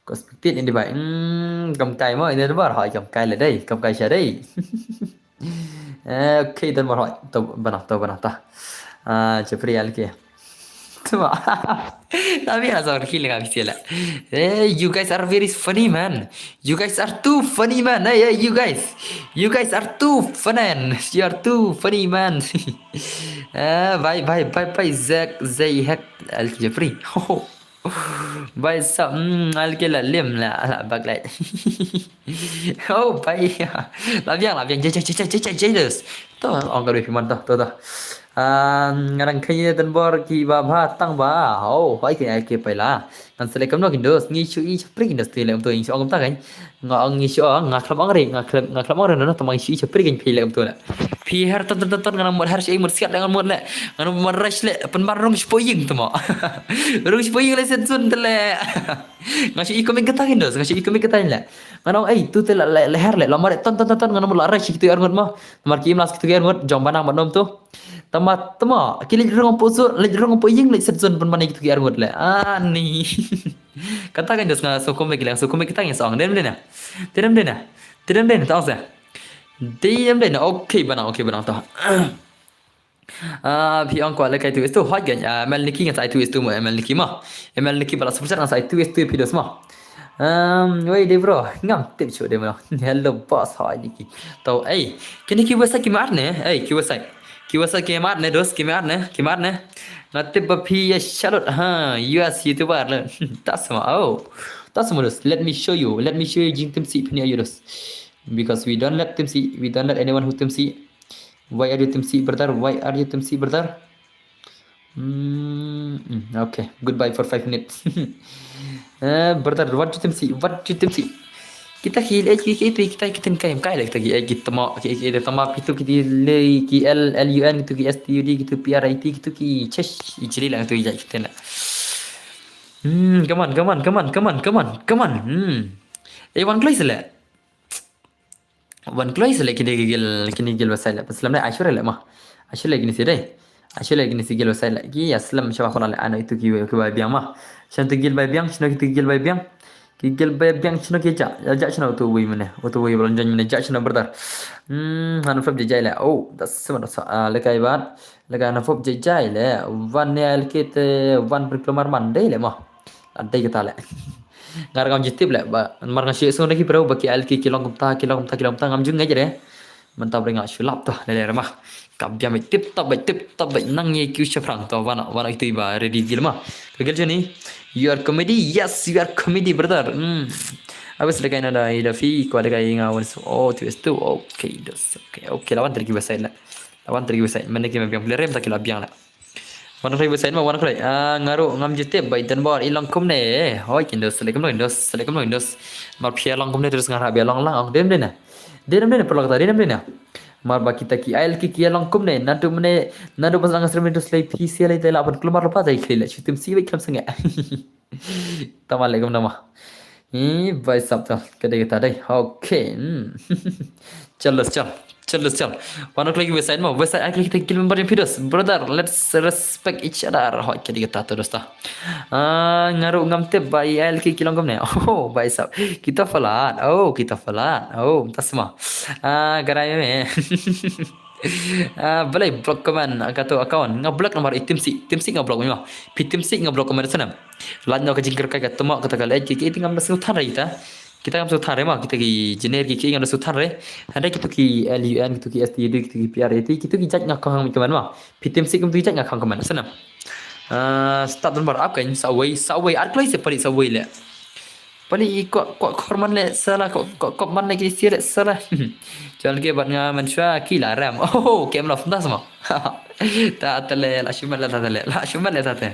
Ko expected ini bai. Hmm, kam kai mo ini bar hoi kam kai le dei, kam kai sha dei. Eh, okay, dan bar hoi. To Banang, to Banang ta. Ah, chapri al ke. Tuma. Tapi asal kili nggak bisa lah. Eh, you guys are very funny, man. You guys are too funny, man. Hey, hey, you guys. You guys are too funny. You are too funny, man. Ah, bye, bye, bye, bye, Zack, Zay, Hack, Al Jeffrey. Bye, sap, mm, Al Kela, Lim, la, la, Baglai. Oh, bye. La biang, la biang, jai, jai, jai, jai, jai, jai, dos. To, ong ka dei phi man to, to, to. Ah, nga dang kheiñ ïa Don Bor ki ba bha tang ba. Oh, hoi ki ai ki paila. Ngan sa leh kumno kin dos, ngi shu i shu prik kin dos te leh kumto, ngi shu ong kumta kan. Nga ong ngi shu ong, nga khlem ong re, nga khlem, nga khlem ong re, no, no, tang ba ngi shu i shu prik kin phi leh kumto leh. Phi her ton ton ton ton, ngan mut her shu i mut siat leh ngan mut leh. Ngan mut rah leh, pynban rung shu po ïing tang ba. Rung shu po ïing leh set zone te leh. Nga shu i kumne kata kin dos, nga shu i kumne kata leh. Ngan ong ei, tu te la, la, la her leh, la mar ton ton ton ton, ngan mut la rah shu kitu ar ngut mo. Mar ki im las kitu ar ngut, jong banang ba nom tu. Tama, tama, ki leit rung po su, leit rung po ïing leit set zone pynban ïa kitu ki ar ngut leh. Ah, ni. Kata kan dos nga sngewkhum beit ki leh, sngewkhum beit kata ngi song. Dem de na. Te dem de na. Te dem de na, tang sa. Te dem de na. Okay, banang, okay, banang to. Ah, phi ong kwah leh kai tu is tu, hot gan. Ah, M L Niki ngan sa ai tu is tu mo, M L Niki mo. M L Niki ba la super chat ngan sa ai tu is tu phi dos mo. Um, wei de bro, ngam tip shuh de bro. Hello boss, hi Niki. To, ei, kine ki website ki mad ne? Ei, ki website. Ki website ki mad ne, dos, ki mad ne, ki mad ne. Nga tip ba phi ïa shalut, ha, U S YouTuber le. Ta sama, oh. Ta sama dos, let me show you. Let me show you jingtim sih phi ne ayu dos. Because we don't let tim sih, we don't let anyone who tim sih. Why are you tim sih, brother? Why are you tim sih, brother? Hmm, hmm, okay. Goodbye for five minutes. Eh, brother, what you tim sih? What you tim sih? Kita ki, eh, ki, ki, kita, kita, kita, kai, kai, kita ki, eh, kita ma, ki, ki, kita ma, itu ki, le, ki L, L U N, itu ki S T U D, itu P R I T, itu ki, chesh, i chili lang, itu i jai, kita na. Hmm, come on, come on, come on, come on, come on, come on. Hmm. Eh, wan kloi sele. Wan kloi sele kini gil, kini gil website le. Pasal ne ai sure le ma. Ai sure kini si dei. Ai sure kini si gil website le. Ki ïa slem shaba pala le, ano itu ki, ki bai biang ma. Shan tu gil bai biang, shano ki tu gil bai biang. Ki gil bai biang shano ki ja. Ja, ja shano tu wei mane. Tu wei balon jan mane, ja shano brother. Hmm, han flop jai le. Oh, das sama das. Ah, le kai bat. Lada na pop jai jai le, wan ne ai lki te, wan pynkulmar man dei le mo. Dei kata le. Nga ruh ngam ju tip le, ba, mar nga shu ïohsngew na ki briew ba ki ai lki ki long kumta, ki long kumta, ki long kumta, ngam ju ngeit re. Mynta ba nga shu lap to, le le re ma. Ka biang beit tip top beit, tip top beit, nang ïa ki u shaphrang to, wan, wan ïa ki ba ready gil ma. Ka gil jani, you are comedy, yes, you are comedy, brother. Hmm. Abis lada kai na da, ida fi, ko lada kai nga wan su, oh, tu is tu, okay, dos, okay, okay, lawan terki basai le. Lawan terki basai, mane ki ma biang pule rem ta ki la biang le. Wan khlei website ma, wan khlei. Ah, nga ruh ngam ju tip ba i Don Bor i long kumne. Hoi, kin dos, selek kumno, kin dos, selek kumno, kin dos. Mar phi long kumne terus nga hap ïa long lang, ong dem dena. Dem dena, paralok kata, dem dena. Mar ba kita ki ai lki ki long kumne, naduh mane, naduh pas lang stream terus lei phi sia lei te la ban kulmar lepas ai khlei le, shu tim sih beit khlem sangeh. Tama le kumno ma. Ih, bhai sahab to, ka dei kata dei. Okay. Hmm. Chal dos, chal. Chal dos, chal. Wan klik website mo, website ai klik kita gil member yang pidos. Brother, let's respect each other. Hoi, ka dei kata to dos ta. Ah, nga ruh ngam tip ba i ai lki ki long kumne. Oh, bhai sahab. Kita palat. Oh, kita palat. Oh, tas ma. Ah, garai me. Ah, balei block comment, ah, kato account. Nga block namar i tim sih, tim sih nga block mo. Phi tim sih nga block comment sana. Lait noh ka jingkyrkhu ka tama kata ka leh ki, ki, ki ngam da sngewthuh re kita. Kita ngam sngewthuh re ma, kita ki jiner ki, ki ngam da sngewthuh re. Hynrei kitu ki L U N, kitu ki S T U D, kitu ki P R A T, kitu ki jait nga khang comment ma. Phi tim sih kitu ki jait nga khang comment sana. Ah, start number up kan, sa wei, sa wei, ar kloi se pali sa wei le. Pali i kwah, kwah khor man le sala, kwah, kwah, kwah man le ki sia le sala. Chal ke bat nga man shwa ki la ram. Oh, kem la funda sama. Ta ta le, la shuman le ta ta le, la shuman le ta ta.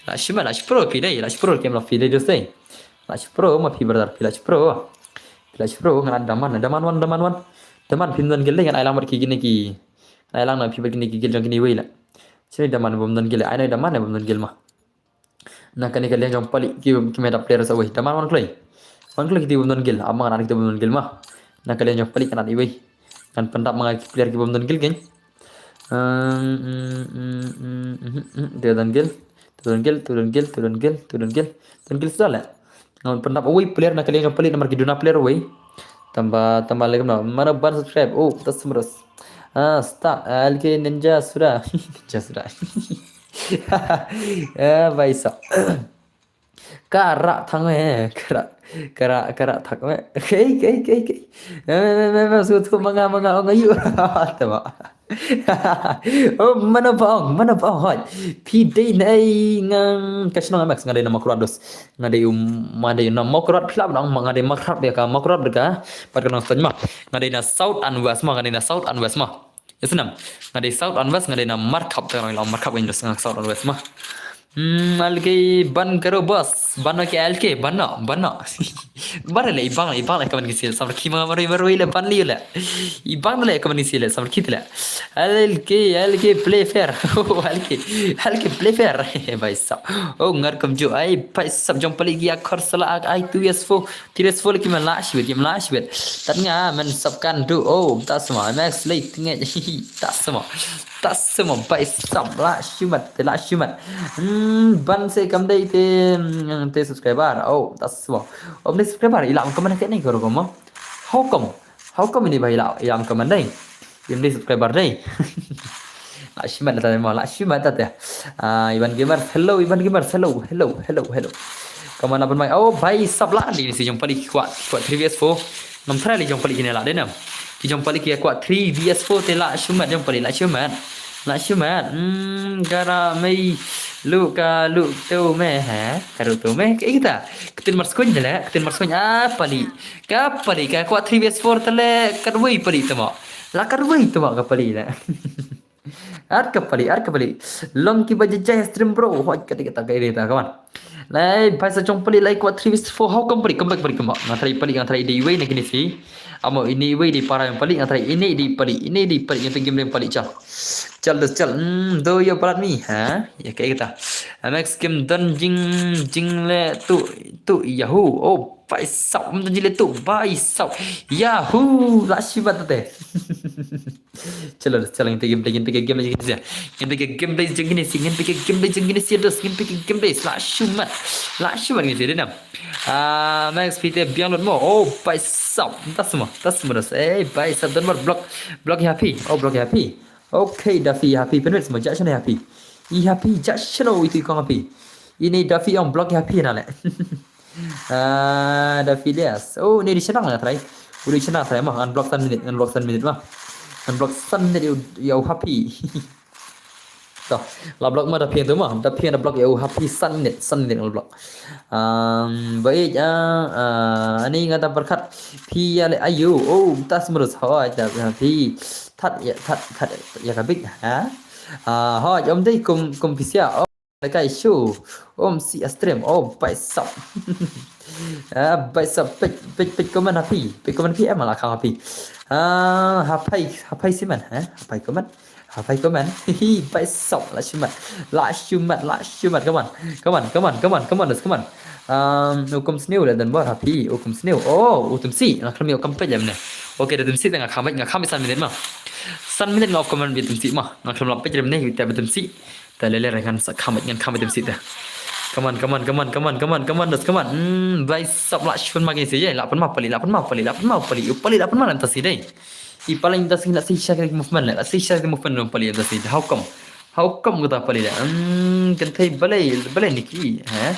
La shuman, la shpro pi dei, la shpro kem la pi dei dos dei. La shpro ma phi brother, phi la shpro. Phi la shpro ngan daman, daman wan, daman wan. Daman phi ngan gel dei ngan ai lang mat ki gini ki. Ai lang na phi bat gini ki gel jong gini wei la. Sini daman bom don gel, ai na daman bom don gel ma. Na kane ka liang jong pali ki, ki meda player sa wei. Daman wan kloi. Wan kloi kiti bym don gil. Amang na kiti bym don gil ma. Na ka liang jong pali kan i wei. Kan pyndap ma nga ki player ki bym don gil kin. Ehm, mm, mm, mm, mm, mm, mm, tu don gil. Tu don gil, tu don gil, tu don gil, tu don gil. Don gil suda le. Ngan pyndap wei player na ka liang jong pali namar ki duna player wei. Tamba, tamba lagi ma. Mana ban subscribe. Oh, tas semrus. Ah, start. Ah, lagi ninja suda. Ninja suda. Eh, bhai sahab. Ka rah thang me, ka rah, ka rah, ka rah thang me. Kei, kei, kei, kei. Eh, me, me, me, me, su tu manga, manga, ong ayu. Tama. Oh, mana ba ong, mana ba ong, hoi. Phi dei na ei ngang ka shnong Max nga dei na Mawkyrwat dos. Nga dei um, ma dei na Mawkyrwat phi lah ba ong ma nga dei Mawkyrwat bad ka, Mawkyrwat bad ka. Pat ka Nongstoiñ ma. Nga dei na South and West ma, nga dei na South and West ma. Isnam. Nga dei South and West, nga dei na Markhap, te nga la Markhap, nga dei South and West ma. Hmm, L K ban karo boss, ban ke L K, ban no, ban no. Ban le, ibang, ibang le, kaman kisi, samar ki ma marui, marui le, ban li le. Ibang le, kaman kisi le, samar ki le. L K, L K play fair. Oh, L K, L K play fair. Bhai sab. Oh, ngar kam ju, ai, bhai sab jong pali ki akhor sala ak, ai, two S four. Tires full ki man la shwit, ki man la shwit. Tat nga man sap kan du. Oh, ta sma, Max late nge. Ta sma. Ta sma, bhai sab la shwit, te la shwit. Hmm, ban se kam dei te, hmm, te subscriber. Oh, ta sma. Om dei subscriber, ila kam man ke nei ko ko mo. How come? How come ini bhai ila, ila kam man dei? Im dei subscriber dei. La shwit ta te mo, la shwit ta te. Ah, Ivan Gamer, hello, Ivan Gamer, hello, hello, hello, hello. Kaman apa mai? Oh, bhai sab la ni si jong pali kwah, kwah three V S four. Ngam try li jong pali kine la dei nam. Ki jong pali ki kwah three V S four te la shwit jong pali la shwit. La shwit. Hmm, kara mei lu ka lu tu me ha. Karu tu me. Ke kita. Ketin mar skuin de la, ketin mar skuin ah pali. Ka pali ka kwah three V S four te le kat wei pali te mo. La kat wei te mo ka pali la. Ar ka pali, ar ka pali. Long ki ba jajai stream bro. Hoi ka dei ka ta ka dei ta kaman. Lai bhai sa jong pali lai kwah three V S four, how come pali, come back pali, come back. Nga try pali, nga try dei wei na kini si. Amo ini wei dei para jong pali, nga try ini dei pali, ini dei pali, ini game dei pali chal. Chal dos chal. Hmm, do yo palat mi, ha? Ya kayak kita. Max game don jing, jing le tu, tu yahoo. Oh, bhai sab, um don jing le tu, bhai sab. Yahoo, la shwit ta te. Chalo, chalo, ngin peit gameplay, ngin peit gameplay jong kine si. Ngin peit gameplay jong kine si, ngin peit gameplay jong kine si, dos, ngin peit gameplay, la shwit. La shwit kine si, dei nam. Ah, Max P T biang lut mo. Oh, bhai sab. Ta sma, ta sma dos. Eh, bhai sab, don mar block. Block ya phi. Oh, block ya phi. Okay, Daffy ya phi. Pen wet sma, ja shano ya phi. I ya phi, ja shano itu i kong ya phi. Ini Daffy ong block ya phi na le. Ah, Daffy Diaz. Oh, ini di shnang nga try. Udi shnang try ma. Unblock san minit, unblock san minit ma. Unblock san minit ya, ya u Happy. To, la block ma Daffy tu ma. Daffy na block ya u Happy san minit, san minit la block. Um, baik ah, ah, ani nga ta perkat phi ya le ayu. Oh, tas merus hoi ta phi. Tat ya, tat, tat ya kabik ha. Ah, hoi om dei kum, kum pisia. Lekai show. Om si a stream. Oh, bhai sab. Ah, bhai sab pek, pek, pek comment Happy. Pek comment Happy em la khang Happy. Ah, Happy, Happy siman, ha? Happy comment. Happy comment. Hi, bhai sab la shwit. La shwit, la shwit. Come on. Come on, come on, come on, come on, dos, come on. Um, ukum sniew le dan bor Happy, ukum sniew. Oh, utum si. Nga khlem ïoh kam peit lem ne. Okay, da tum si da nga kham, nga kham san minit ma. San minit nga off comment bi tum si ma. Nga khlem la peit lem ne, ta bi tum si. Ta lele re ngan sa kham, ngan kham item sit ta. Come on, come on, come on, come on, come on, come on, dos, come on. Hmm, bhai sab la shun ma kine si ye. La pun ma pali, la pun ma pali, la pun ma pali. U pali la pun ma lam ta si dei. I pali ta si la si shakri movement la, la si shakri movement lam pali ta si. How come? How come kata pali la? Hmm, kan thei balai, balai Niki, ha?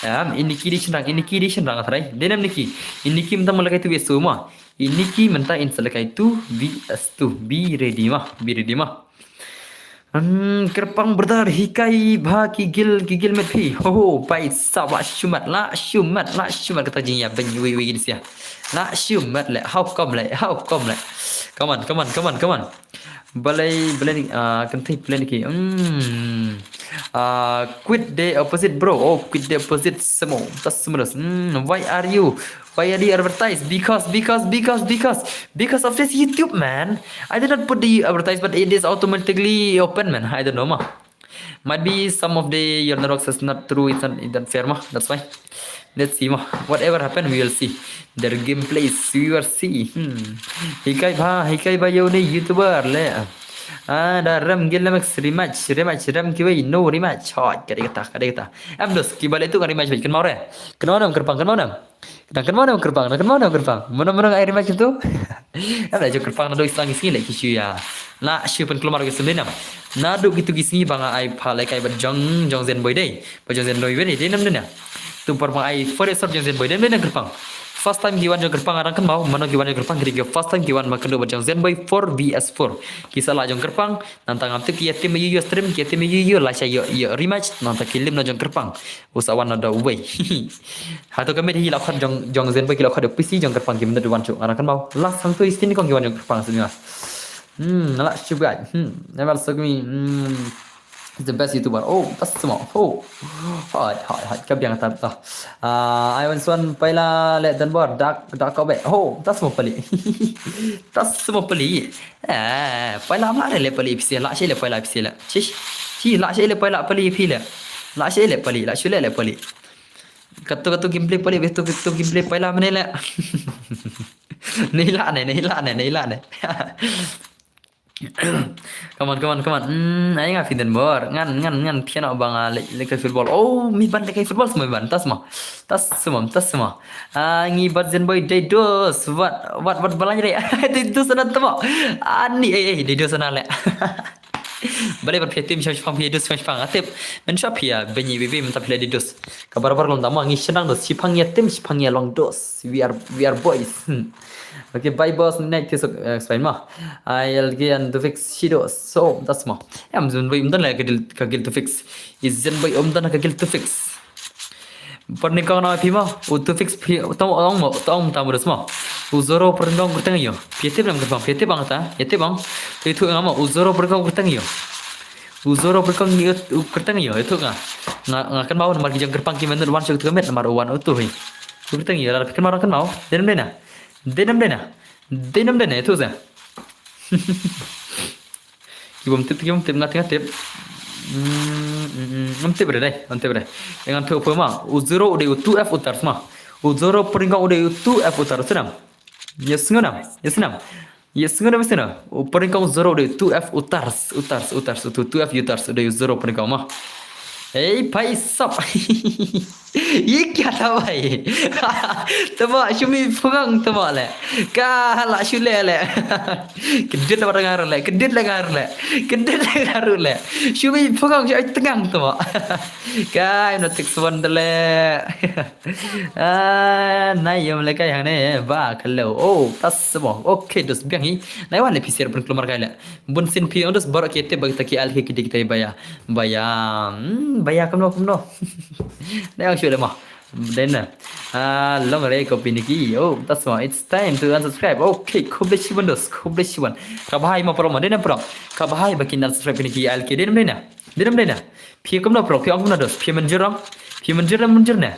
Am, in Niki di shenrang, in Niki di shenrang athrai. Denam Niki. In Niki menta mula kai tu biasa ma. In Niki menta in selekai tu V S two. Be ready ma, be ready ma. Hmm, Kyrpang brother, hikai bha ki gil, ki gil met phi. Ho, ho, bhai sab la shumat, la shumat, la shumat kata jingïa, ben wi, wi, gin sia. La shumat le, how come le, how come le. Come on, come on, come on, come on. Balai, balai ni, ah, kan thei plan ki. Hmm. Ah, quit the opposite, bro. Oh, quit the opposite, samo. Tas semeres. Hmm, why are you? Why are you advertise? Because, because, because, because, because of this YouTube, man. I did not put the advertise, but it is automatically open, man. I don't know, ma. Might be some of the your network is not true. It's not, it's not fair, ma. That's why. Let's see, ma. Whatever happen, we will see. Their gameplays, we will see. Hmm. Hikai bha, hikai bha, yo ni YouTuber le. Ah, da rem gil max rematch, rematch, rem kiwei, no rematch. Hot, kadai kata, kadai kata. Em dos, kiba le tu kan rematch, kan mau re. Kan mau nam, Kyrpang, kan mau nam. Nang kynmaw ne Kyrpang, nang kynmaw ne Kyrpang. Mano mano ai rematch tu. Em la jong Kyrpang naduh i slang i sngi leh ki shu ïa. La shu pynkulmar ki sum dei nam. Naduh kitu ki sngi ba nga ai pha leh kai bad jong, jong Zen Boy dei. Bad jong Zen Boy dei nam dei na. Tu por ba nga ai for sort jong Zen Boy dei nam dei na Kyrpang. First time ki wan jong Kyrpang arang kynmaw, mano ki wan jong Kyrpang ki dei ki first time ki wan ba kynduh bad jong Zen Boy four V S four. Ki sa la jong Kyrpang, nangta ngam tip ki ïa team ïa ïa stream, ki ïa team ïa ïa la sha ïa ïa rematch, nangta ki lim na jong Kyrpang. U sa wan na da uwei. Hato ka met hi la khot jong, jong Zen Boy ki la khot da P C jong Kyrpang ki mynta wan shuh. Nga dang kynmaw. Last hangto i stin kong ki wan jong Kyrpang sini la. Hmm, nala shibgaj. Hmm, never so me. Hmm, he's the best YouTuber. Oh, tas mo. Oh. Hot, hot, hot. Ka biang ta ta. Ah, I want one paila le dan bor dak dak ko be. Oh, tas mo pali. Tas mo pali. Eh, paila ma le pali pisi la shi le paila pisi la. Shish. Shi la shi le paila pali phi le. La shi le pali, la shi le le pali. Katu katu gameplay pali, katu katu gameplay paila mane le. Nei la ne, nei la ne, nei la ne. Come on, come on, come on. Hmm, ai nga phi dan bor. Ngan, ngan, ngan phi na bang le le kai football. Oh, mi ban le kai football semua ban. Tas mo. Tas semua, tas semua. Ah, ngi bat zen boy dei dos. Wat, wat, wat balang re. Dei dos na tamo. Ani, eh, eh, dei dos na le. Bale bat phi tim shong shong phi dos shong shong. Atip. Men shop phi ya. Benyi bibi men tap phi le dei dos. Ka barabar lom tamo. Ngi shenang dos. Shipang ya tim, shipang ya long dos. We are, we are boys. Hmm. Okay, bye boss, next is, uh, explain ma. I'll get and to fix shido. So, tas mo. Em zun boy umdan la ka gil, ka gil to fix. Is zun boy umdan ka gil to fix. Pyrkhat kong na phi ma, u to fix phi, tong ong mo, tong tam dos mo. U zoro pyrkhat kong kyrteng yo. Phi tip nam kyrpang, phi tip bang ta, phi tip bang. Tu itu ngam mo, u zoro pyrkhat kong kyrteng yo. U zoro pyrkhat kong yo, u kyrteng yo, itu nga. Nga, nga kan mau namar ki jong kyrpang ki menut wan shok tu met namar wan utu hi. U kyrteng yo, la kan mau kan mau. Dei nam dei na. Dei nam dei na. Dei nam dei na, itu sa. Ki bym tip, ki bym tip, nga tip, nga tip. Hmm, hmm, hmm. Ngam tip re dei, ngam tip re. Ngan tip phi ma. U zoro u dei u two F u tars ma. U zoro pyrkhat kong u dei u two F u tars nam. Yes ngam nam, yes nam. Yes ngam nam, yes nam. U pyrkhat kong zoro u dei u two F u tars, u tars, u tars, u two, two F u tars, u dei u zoro pyrkhat kong ma. Ei, paisap. Ye kya tha bhai? Tama shumi phungang tama le. Ka la shu le le. Kedit la ngar le. Kedit la ngar le. Kedit la ngar le. Shumi phungang shu tengang tama. Kai no tik suan de le. Ah, nai yom le kai hang ne ba kalo. Oh, tas mo. Okay, dos biang hi. Nai wan le phi share pynkulmar kai le. Bun sien phi ong dos baroh ki tip ba kita ki alke ki dei kita baya. Baya. Hmm, baya kumno kumno. Dei ong shu dei mo. Dei na. Ah, long re ko pini ki. Oh, tas mo. It's time to unsubscribe. Okay, khublei shibun dos. Khublei shibun. Ka bha hi mo pyrkhat mo. Dei na pyrkhat. Ka bha hi ba kin unsubscribe pini ki alke. Dei na dei na. Dei na dei na. Phi kumno pyrkhat. Phi ong kumno dos. Phi mynjur ong. Phi mynjur ong mynjur ne.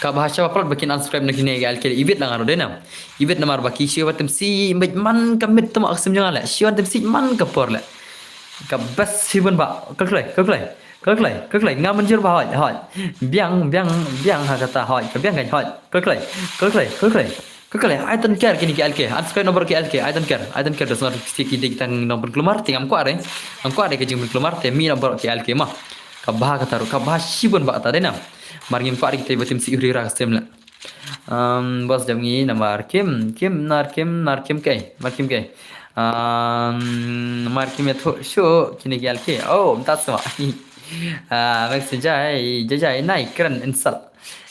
Ka bha shaba pyrkhat ba kin unsubscribe na kine ki alke. Ibit la nga ruh dei na. Ibit namar ba ki shi wat tim si met man ka met tama ka sim jong nga le. Shi wat tim si man ka por le. Ka best shibun ba. Kalklai, kalklai. Kalklai, kalklai. Nga mynjur ba hoi, hoi. Biang, biang, biang ha kata hoi. Ka biang kan hoi. Kalklai, kalklai, kalklai. Kalklai. I don't care kine ki alke. Unsubscribe number ki alke. I don't care. I don't care. Dos ngar ki dei tang nong pynkulmar. Te ngam kwah re. Ngam kwah re ka jingpynkulmar. Te mi number ki alke ma. Ka bha kata ruh. Ka bha shibun ba kata dei na. Mar ngim kwah re kita ba tim si uri ra ka stream le. Um, bos jam ngi namar kim, kim, nar kim, nar kim kai, mar kim kai. Um, mar kim ya thu shu, kine ki alke. Oh, mta sma. Ah, mek si jai, jai, jai, nai, kren, insult.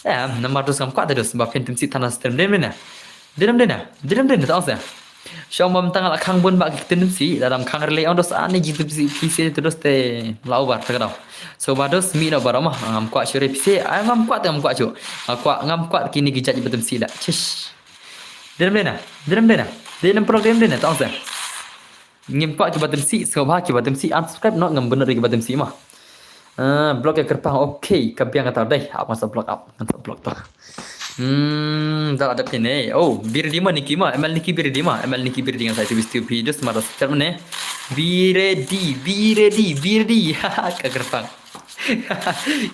Eh, namar dos ngam kwah te dos, ba phin tim si thana stream dei mena. Dei nam dei na, dei nam dei na, ta ong se. Shong bam tang la khang bun ba ki tim si, la dam khang rele ong dos ani ji tim si, ki si tu dos te la over ta ka dau. So ba dos mi no ba rama, ngam kwah shu re phi si, ai ngam kwah te ngam kwah shu. Ngam kwah, ngam kwah kini ki jait ba tim si la. Chish. Dei nam dei na, dei nam dei na, dei nam prok dei nam dei na, ta ong se. Ngim kwah ki ba tim si, so ba ki ba tim si, unsubscribe no ngam bener ki ba tim si ma. Ah, block ya kyrpang, okay, ka biang kata dei, ap ngan sa block ap, ngan sa block to. Hmm, dah ada pine. Oh, Birdi ma Niki ma, M L Niki Birdi ma, M L Niki Birdi ngan sa tu bis tu pi, just mara setel mene. Birdi, Birdi, Birdi, haha, ka kyrpang.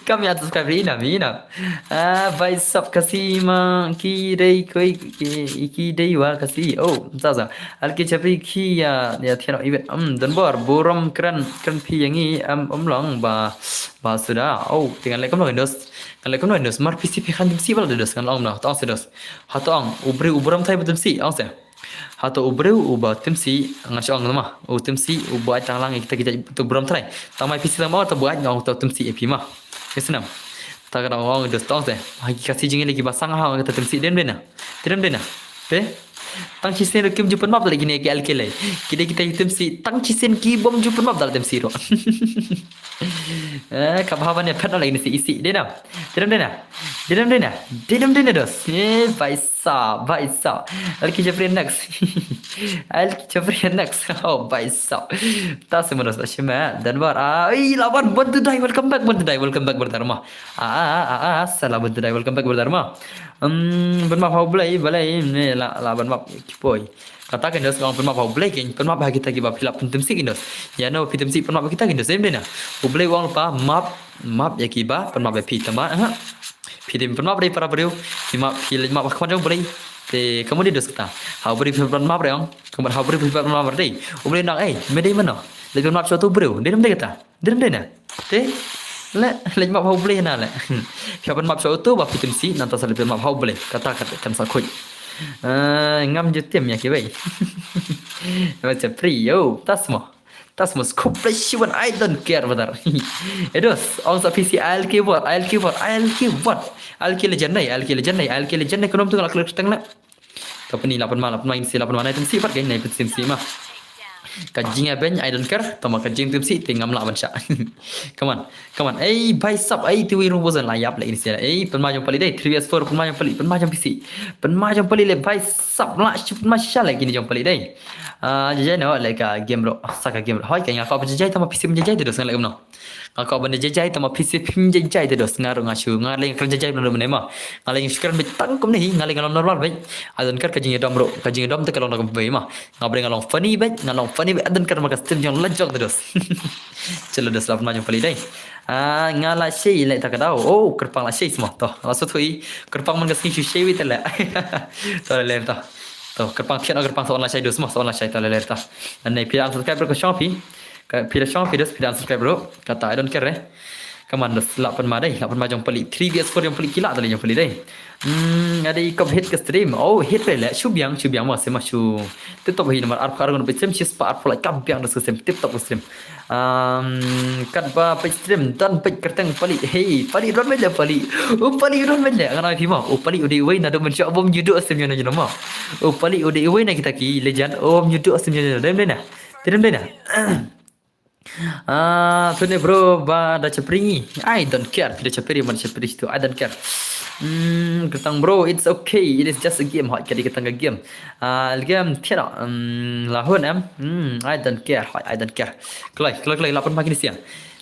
Kam ya subscribe ina, ina. Ah, bhai sab kasi ma, ki dei koi, ki, ki dei wa kasi. Oh, sa sa. Al ki chapi ki ya, ya thian ibet. Um, don bor, burom kren, kren phi yangi, um, um long ba, ba suda. Oh, tinggal lekom long dos. Ngan leh kumno dos, mar phi si phi khan tim si bal dos, ngan ong na, tong se dos. Ha tong, u briew u burom thai ba tim si, ong se. Ha to u briew u ba tim si, ngan shu ong ma, u tim si, u ba tang lang kita kita tu burom thai. Tang mai phi si tang ma, to ba ngan ong to tim si e phi ma. Ke snam. Ta ka ong dos tong se. Ha ki kasi jing le ki ba sang ha kita tim si dem dena. Dem dena. Te? Tang chisien ruh kim ju pynmap da kine ki alkele. Ki dei kita tim si tang chisien ki bym ju pynmap da tim si ruh. Eh, ka bha ban ïa phet na lagi nasi isi. Dei nam. Dei nam dei na. Dei nam dei na. Dei nam dei na dos. Eh, bhai sahab, bhai sahab. Lagi Jeffrey next. Al ki chapri next. Oh, bhai sab. Ta se manos ba shima. Dan bar. Ah, ei, laban Born to Die. Welcome back, Born to Die. Welcome back, brother ma. Ah, ah, ah, ah, ah, sala Born to Die. Welcome back, brother ma. Hmm, pynmap ha U Blei, balei ne la, la pynmap ki poi. Kata kan dos, ong pynmap ha U Blei, kan pynmap ha kita kiba phi la pyntimsi kan dos. Ïa no pyntimsi pynmap ha kita kan dos. Em dei na. U Blei u ong lypa map, map ïa kiba pynmap ïa phi, tangba, ha. Phi dei pynmap dei para briew, phi map, phi leit map ha khmat jong U Blei. Te ka mut dei dos kata. Ha U Blei phi pynmap dei ong. Ka mut ha U Blei phi pynmap dei. U Blei nang, ei, me dei mano? Leit pynmap sha uto u briew. Dei nam dei kata. Dei nam dei na. Te le, leit map ha U Blei na le. Phi pynmap sha uto ba phi timsi, nangta sa leit pynmap ha U Blei. Kata kata kan sa khuid. Eh, ngam ju tim ïa ki wei. Macam pri yo, tas mo. Tas mo, scoop play shiwan, I don't care, brother. Edos, ong sa P C, I L K what, I L K what, I L K what. I L K legend dei, I L K legend dei, I L K legend dei, khnang tu ngalak lek teng le. Ka pynmap, la pynmap, la pynmap, in si la pynmap, nai timsi pat ka, nai pyntimsi ma. Ka jingïabeiñ, I don't care, tangba ka jingtimsi te ngam lah ban shah. Come on, come on. Ei, bhai sab, ei, tiwi rung bosan la ïap leh in si la. Ei, pynmap jong pali dei, three V S four, pynmap jong pali, pynmap jong P C. Pynmap jong pali le, bhai sab, la shu pynmap shisha leh kine jong pali dei. Ah, jajai no leh ka game bro. Sa ka game bro. Hoi, ka nga ka jajai tangba P C pynjajai te dos, nga leh kumno. Nga ka ban jajai tangba P C pynjajai te dos, nga ruh nga shu, nga leh ka jajai bro ne ma. Nga leh screen beit tang kumne hi, nga leh nga long normal beit. I don't care ka jingïadom bro, ka jingïadom te ka long da kumba ma. Nga beit nga long funny beit, nga long funny beit, I don't care ma ka stream jong la jong te dos. Chalo dos, la pynmap jong pali dei. Ah, nga la shei leh ta ka daw. Oh, kyrpang la shei sma. To, la sut hui, kyrpang man ka sngi shu shei wi te leh. To leh leh to. To, kyrpang thian, kyrpang sa on la shai dos mo, sa on la shai, to leh leh ta. Nane phi la unsubscribe bro, ka shong phi. Ka phi la shong phi dos, phi la unsubscribe bro. Kata I don't care eh. Ka man dos, la pynmap dei, la pynmap jong pali. Three V S four jong pali, ki la ta leh jong pali dei. Hmm, ada i kop hit ka stream. Oh, hit re leh, shu biang, shu biang mo, se ma shu. Tip top hi namar arphew arngut peit stream, shispah arphew like, ka biang dos ka stream, tip top ka stream. Um, katba peit stream, don peit kyrteng pali. Hey, pali don peit leh pali. Oh, pali don peit leh. Ngan ai phi mo. Oh, pali u dei uwei na dum mynshwa bym ju duh stream ïa no ïa no mo. Oh, pali u dei uwei na kita ki legend. Oh, bym ju duh stream ïa no. Dei na. Dei na. Ah, tu ne bro ba da chapri ngi. I don't care. Phi da chapri man chapri tu. I don't care. Hmm, kyrteng bro, it's okay. It is just a game. Hot kali kyrteng ka game. Ah, game tiada. Hmm, lahun em. Hmm, I don't care. Hot, I don't care. Kloi, kloi, kloi, la pynmap kine siang.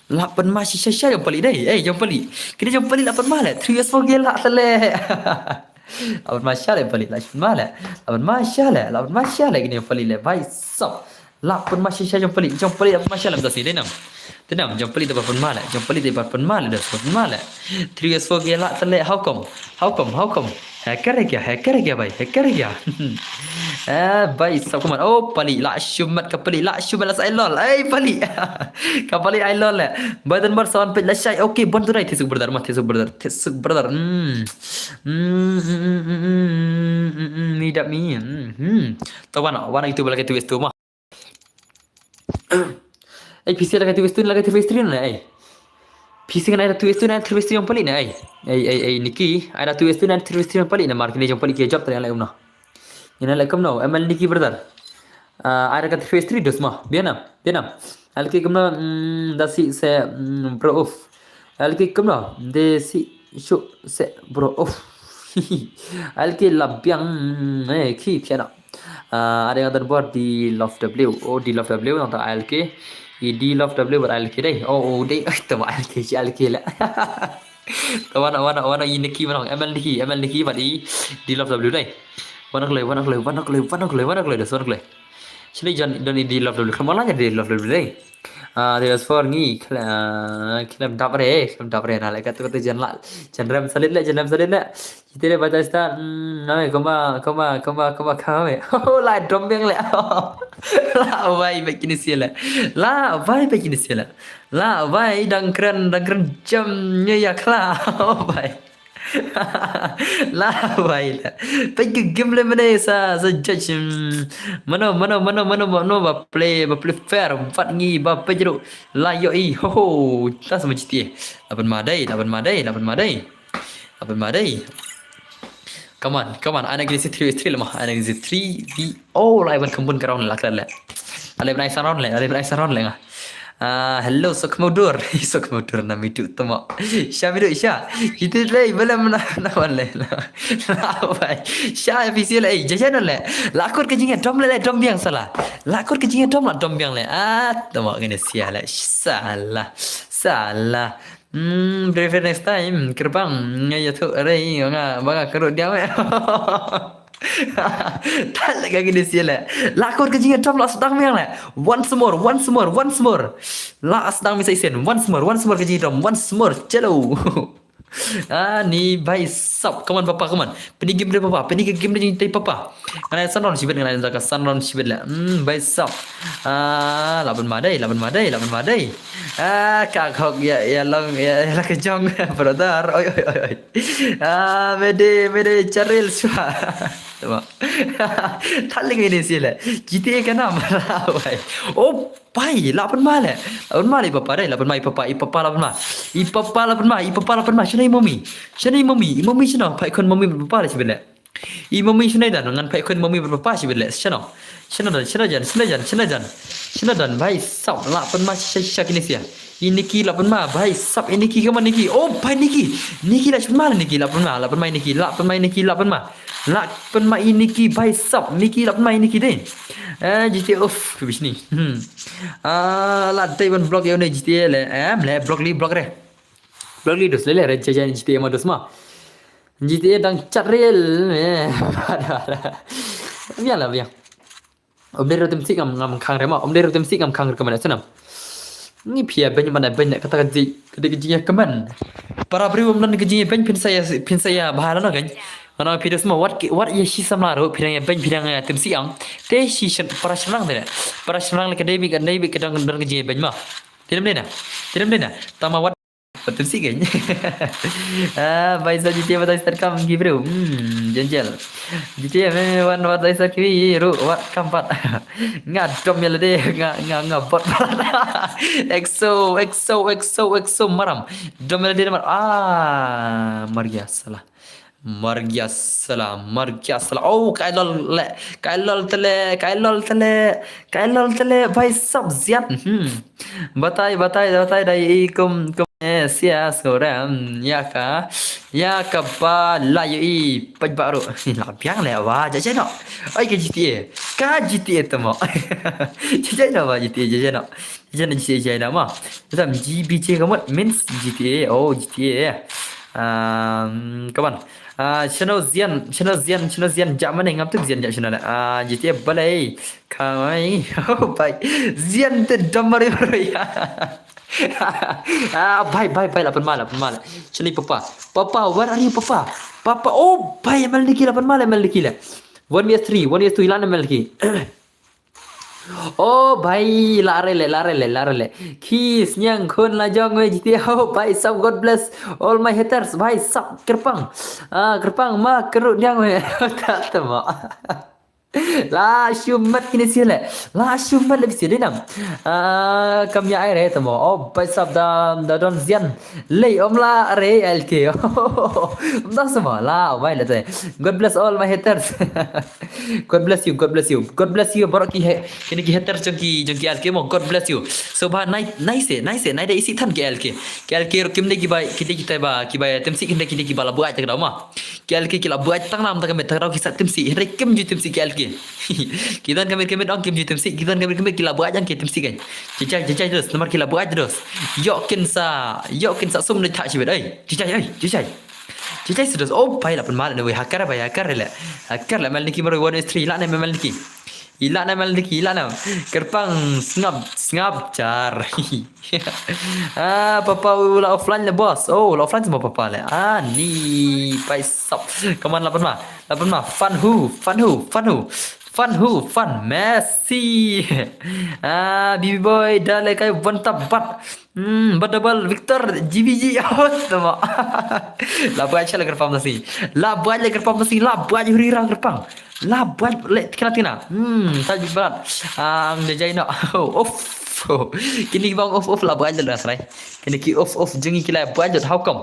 La pynmap shisha shisha jong pali dei. Eh, jong pali. Kine jong pali la pynmap leh. Three years four ge la tale. La pynmap shisha leh pali, la pynmap leh. La pynmap shisha leh, la pynmap shisha leh kine jong pali leh. Bhai sab. La pynmap shisha jong pali, jong pali la pynmap shisha leh, mynta sini dei nam. Dei nam, jong pali te ba pynmap leh, jong pali te ba pynmap leh, da pynmap leh. Three years four ge la tale, how come? How come? How come? Hacker hai kya? Hacker hai kya bhai? Hacker hai kya? Eh, bhai sab, come on. Oh, pali la shumat ka pali, la shumat la sa ai lol. Ai pali. Ka pali ai lol leh. Button bar sound page la shai. Okay, Born to Die, thesuk brother ma, thesuk brother, thesuk brother. Hmm. Hmm, hmm, hmm, hmm, hmm, hmm, hmm, mi dap mi. Hmm, hmm. To wana, wana itu bala ka tu istu ma. Eh, P C la ka tu istu, la ka tu istu na, eh. P C kan ai tu istu na, tu istu jong pali na, eh. Eh, eh, eh, Nikki, ai tu istu na, tu istu jong pali na, mar kini jong pali ki job tadi ala umna. Ina leh kumno, M L Nikki brother. Ah, ai ka three three dos ma. Bianam, bianam. Alki kumno, mm, da si se, mm, bro uf. Alki kumno, de si shu se bro uf. Alki la biang, mm, eh, ki tiana. Ah, ada yang dan buat di Love W. Oh, di Love W nang ta alki. I di Love W buat alki dei. Oh, oh, dei. Ai, tu alki, si alki lah. Wana, wana, wana, i Nikki, wana, M L Nikki, M L Nikki, wana i di Love W dei. Wana kloi, wana kloi, wana kloi, wana kloi, wana kloi, das wana kloi. Sini jan, don i di Love W, khlem wana jan di Love W dei. Ah, di das for ngi, khlem, khlem dap re, khlem dap re, na leh katu katu jan la, jan rem salit leh, jan rem salit leh. Kita dei baca sta, hmm, name, koma, koma, koma, koma, koma. Oh, la dom biang leh. La, wai, baik ini sih leh. La, wai, baik ini sih leh. La bai dang kren, dang kren jam ngi ïa khla. Oh bai. La bai la. Peit ka game le mane sa, sa judge. Hmm. Mano, mano, mano, mano, mano ba play, ba play fair. Bat ngi ba peit ruh. La ïohi. Ho ho. Tas ma G T A. Laban ma dei, laban ma dei, laban ma dei. Laban ma dei. Come on, come on. Ana gini si three v three lama. Ana gini si three v. Oh, lai ban kembun ka round la kala. Ale ban ai sa round le, ale ban ai sa round le nga. Ah, hello, sok modur. Sok modur na mitu temo. Sha mitu, sha. Itu le, bala mana, na wale. Sha, official, eh, jajan le. Lakut ke jingnya dom le, dom biang salah. Lakut ke jingnya dom la, dom biang le. Ah, temo ngene sia le. Salah. Salah. Hmm, prefer next time. Kerbang, nga ya tu, re, nga, banga kerut dia me. Tak lagi di sini. Lakut ke jingnya dom la sedang biang le. Once more, once more, once more. La sedang mi sa isen. Once more, once more ke jingnya dom. Once more. Chalo. Ah, ni bhai sab. Come on, papa, come on. Pini game de papa. Pini game de jingnya papa. Ngan ai san round shibit, ngan ai ka san round shibit le. Hmm, bhai sab. Ah, laban madai, laban madai, laban madai. Ah, ka khok ya, ya long, ya, ya la ke jong, brother. Oi, oi, oi, oi. Ah, mede, mede, charil swa. Tama. Thaling ini sila. G T A ka nam. Wai. Oh, pai, lapan male. Lapan male, papa dai, lapan ma, i papa, i papa lapan ma. I papa lapan ma, i papa lapan ma. Shana i mami. Shana i mami, i mami shana. Pai kon mami papa la sibile. I mami shana dan, ngan pai kon mami papa sibile. Shana. Shana dan, shana jan, shana jan, shana jan. Shana dan, bhai sab, lapan ma sha, sha kini sia. I Niki lapan ma, bhai sab, i Niki kaman Niki. Oh, bhai Niki. Niki lapan ma, Niki lapan ma, lapan ma i Niki, lapan ma i Niki, lapan ma. Lapan ma i Niki, bhai sab, Niki lapan ma i Niki de. Eh, G T A, uff, ke bisni. Hmm. Ah, la dei ban block yo ne G T A le. Eh, le block li, block re. Block li dus le, le, re, jajan G T A ma dus ma. G T A dang chat real. Eh, ada, ada. Biang la, biang. Om dei ruh tim sik ngam, ngam khang re ma. Om dei ruh tim sik ngam khang re kaman sunam. Ni pia beny mana beny kata ka ji, ka dei ka jingïakmen. Para briew ym don ka jingïabeng phin sa ïa, phin sa ïa bha lano kan. Ngan ong phi da sma wat ki, wat ïa shi samla ruh phi dang ïabeng phi dang ïa tim sik ang. Te shi shen, para shynrang te. Para shynrang le ka dei beit ka dei beit ka dang don ka jingïabeng ma. Te dei na. Te dei na. Tang ma wat tim sik kan. Ah, bhai sa G T A batai start kam ki briew. Hmm, jenjel. G T A me wan batai start ki ruh wat kam pat. Nga dom ïa lade, nga, nga, nga bot pat. Exo, exo, exo, exo maram. Dom ïa lade mar. Ah, mar gya sala. Mar gya sala, mar gya sala. Oh, kai lol le, kai lol tele, kai lol tele, kai lol tele. Bhai sab ziat. Hmm. Batai, batai, batai dai i kum, kum, eh, sia suram. Ïa ka, ïa ka ba la ïohi paj ba ruh. La biang le wa, ja ja no. Ai ka G T A. Ka G T A tamo. Ja ja no wa G T A, ja ja no. Ja ja no G T A ja no ma. Tam G B J ka mut means G T A. Oh, G T A. Um, come on. Ah, chano zian, chano zian, chano zian ja mane ngam tu zian ja chano la. Ah, G T A balai. Kamai. Oh, bhai. Zian te dom mari mari. Ah, bhai, bhai, bhai, lapan male, lapan male. Chani papa. Papa, where are you, papa? Papa, oh, bhai, mal niki lapan male, mal niki le. One vs three, one vs two, ilana mal niki. Oh, bhai, la re le, la re le, la re le. Kis, nyang khun la jong we G T A. Oh, bhai, sab, God bless all my haters. Bhai, sab, kerpang. Ah, kerpang, ma, keru nyang we. Tak tama. La shumat kini sile. La shumat le bisi dinam. Ah, kam ya ai re tamo. Oh, bhai sab da, da don zian. Lei om la re L K. Om da sama la, oh, bhai le te. God bless all my haters. God bless you, God bless you. God bless you, bro ki he. Kini ki haters jong ki, jong ki L K mo. God bless you. So ba nai, nai se, nai se, nai da isi than ki L K. Ki L K ro kim de ki bai, ki de ki tai ba, ki bai tem si ki de ki de ki ba la buat ta ka dau ma. Ki L K ki la buat tang nam ta ka met ta ka dau ki sa tem si. Hynrei kim ju tem si ki L K. Ki don ka met ka met ong kim ju tem si, ki don ka met ka met ki la buat jang ki tem si kan. Jajai, jajai dos, namar ki la buat dos. Yok kin sa, yok kin sa sum de tha shibit ai. Jajai ai, jajai. Jajai sa dos. Oh, bai la pun mal ne wei hakar bai hakar le. Hakar le mal niki mar one is three la ne mal niki. Ila na mal niki, ila na. Kerpang sngap, sngap jar. Ah, papa u la offline le boss. Oh, la offline sama papa le. Ah, ni pai sap. Come on, lapan ma. Lapan ma. Fun who? Fun who? Fun who? Fun who? Fun Messi. Ah, B B boy da le kai one tap bat. Hmm, bat double Victor G B G. Oh, tama. La buat sha le kerpang nasi. La buat le kerpang nasi. La buat huri rang kerpang. La buat le tkena tkena. Hmm, ta bit balat. Ang de jai no. Of. Kini bang of of la buat le srai. Kini ki of of jong ngi ki la buat. How come?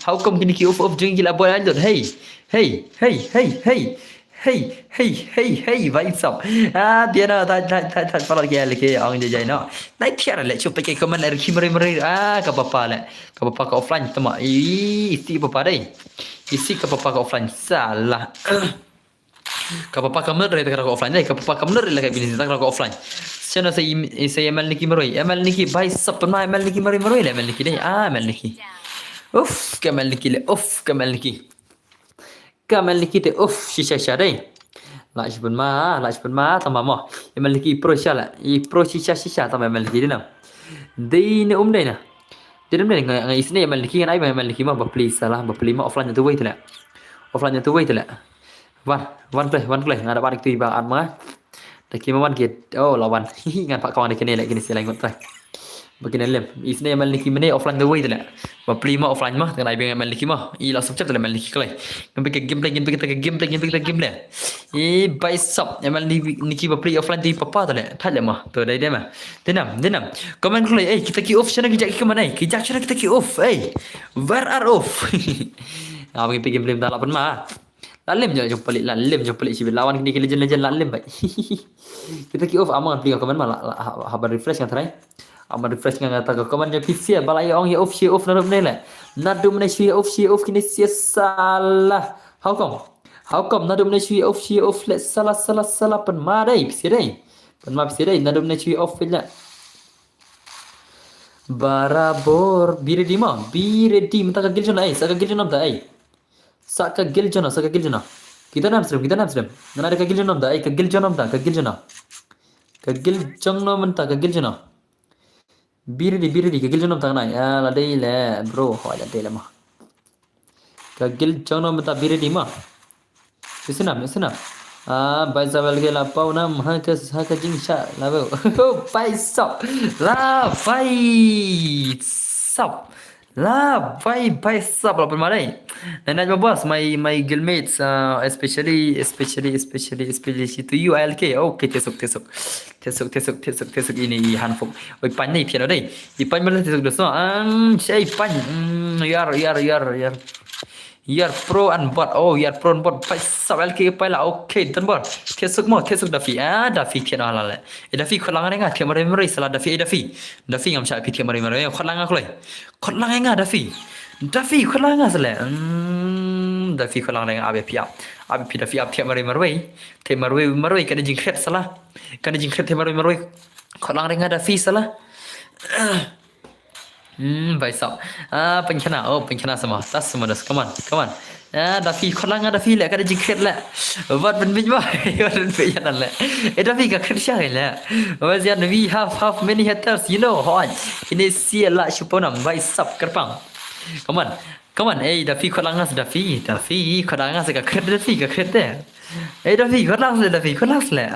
How come kini ki of of jong ngi ki la buat? Hey. Hey, hey, hey, hey. Hey, hey, hey, hey, what's up? Ah, dia na, thait, thait, thait, thait, palat ke, leke, ong je jai no. Nai tiar le, chup ke comment le, ki mari mari, ah, ka papa le, ka papa ka offline tama, i, isi papa dei, isi ka papa ka offline, salah. Ka papa ka mut re, ka offline dei, ka papa ka mut re, leke bini, ka offline. Siana sa i, sa ML Niki maroi, ML Niki, what's up, ma ML Niki maroi, maroi le, ML Niki dei, ah, ML Niki. Uff, ka ML Niki le, uff, ka ML Niki. Ka ML Niki te, uff, shisha shisha dei. La shipun ma, la shipun ma, tama mo. ML Niki pro shisha la, i pro shisha shisha, tama ML Niki dei na. Dei ne um dei na. Dei ne um dei nga, nga isne ML Niki ngan ai ba ML Niki ma, ba pli salah, ba pli ma offline tu wei tu le. Offline tu wei tu le. Wan, wan kloi, wan kloi, nga da wan tu ba at ma. Da ki ma wan ki, oh, la wan. Ngan pat kawang da kine le, kine si lai ngut tai. Ba kine lem. Isne ML Niki mene offline the way tele. Ba pli ma offline ma, tengah ibeng ML Niki ma. I la sub chat tele ML Niki kloi. Ngan pik gameplay, ngan pik gameplay, ngan pik gameplay. I bai sub, ML Niki ba pli offline the papa tele. Thale ma, to dai dai ma. Denam, denam. Comment kloi, eh, kita ki off sana ki jak ki mana, eh. Ki jak sana kita ki off, eh. Where are off? Apa ngan pik gameplay ta la pun ma. La lem jong palik, la lem jong palik shibit. Lawan kini ki legend, legend la lem bai. Kita ki off amang pli comment ma la, la ha, ha ban refresh nga try. Amang refresh nga, nga ta ka comment jong P C ba la ong ya off shi off naduh ne le. Naduh ne shi off shi off kini si salah. How come? How come naduh ne shi off shi off le salah salah salah pen ma dei P C dei. Pen ma P C dei naduh ne shi off le. Barabor, be ready ma, be ready mynta ka guild jong no, eh, sa ka guild jong no mynta, eh. Sa ka guild jong no, sa ka guild jong no. Kita nam srem, kita nam srem. Ngan ai ka guild jong no mynta, eh, ka guild jong no mynta, ka guild jong no. Ka guild jong no mynta, ka guild jong no. Be ready, be ready, ka guild jong no mynta ngan ai. Ah, la dei le, bro, hoi la dei le ma. Ka guild jong no mynta be ready ma. Isnam, isnam. Ah, bai sab la ke la pau nam ha ka, ha ka jingshah la pau. Bai sab. La bai sab. La bai bai sab la pun ma dei. Nai nai ma boss, my, my guildmates, uh, especially, especially, especially, especially to you, I L K. Okay, tesuk, tesuk. Tesuk, tesuk, tesuk, tesuk ini i hanfuk. Oi, pan ni tiada dei. I pan mana tesuk dosa. Ang, sei pan. Mm, yar, yar, yar, yar. Yar pro and bot. Oh, yar pro and bot. Bai sab L K pai la. Okay, dan bor. Tesuk mo, tesuk Daffy. Ah, Daffy tiada la le. Eh, Daffy khulang renga, tiada mari mari salah Daffy, eh, Daffy. Daffy ngam sha pi tiada mari mari. Khulang aku lei. Khulang renga Daffy. Daffy khulang renga sele. Hmm, Daffy khulang renga abi pi ap. Abi pi Daffy ap tiada mari mari. Tiada mari mari kada jingkret salah. Kada jingkret tiada mari mari. Khulang renga Daffy salah. Hmm, bai sab. Ah, pynkhana. Oh, pynkhana sama. Tas sama das. Come on, come on. Ah, Daffy, khulang renga Daffy le, kada jingkret le. Wat pynbit ba. Wat pynbit ya nan le. Eh, Daffy ka kret sha le. Wat yan we have, have many haters, you know. Hoi. Ini si la shuponam. Bai sab kerpang. Come on. Come on, eh, Daffy, khulang renga Daffy. Daffy, khulang renga ka kret Daffy, ka kret de. Eh, Daffy, khulang renga Daffy, khulang renga.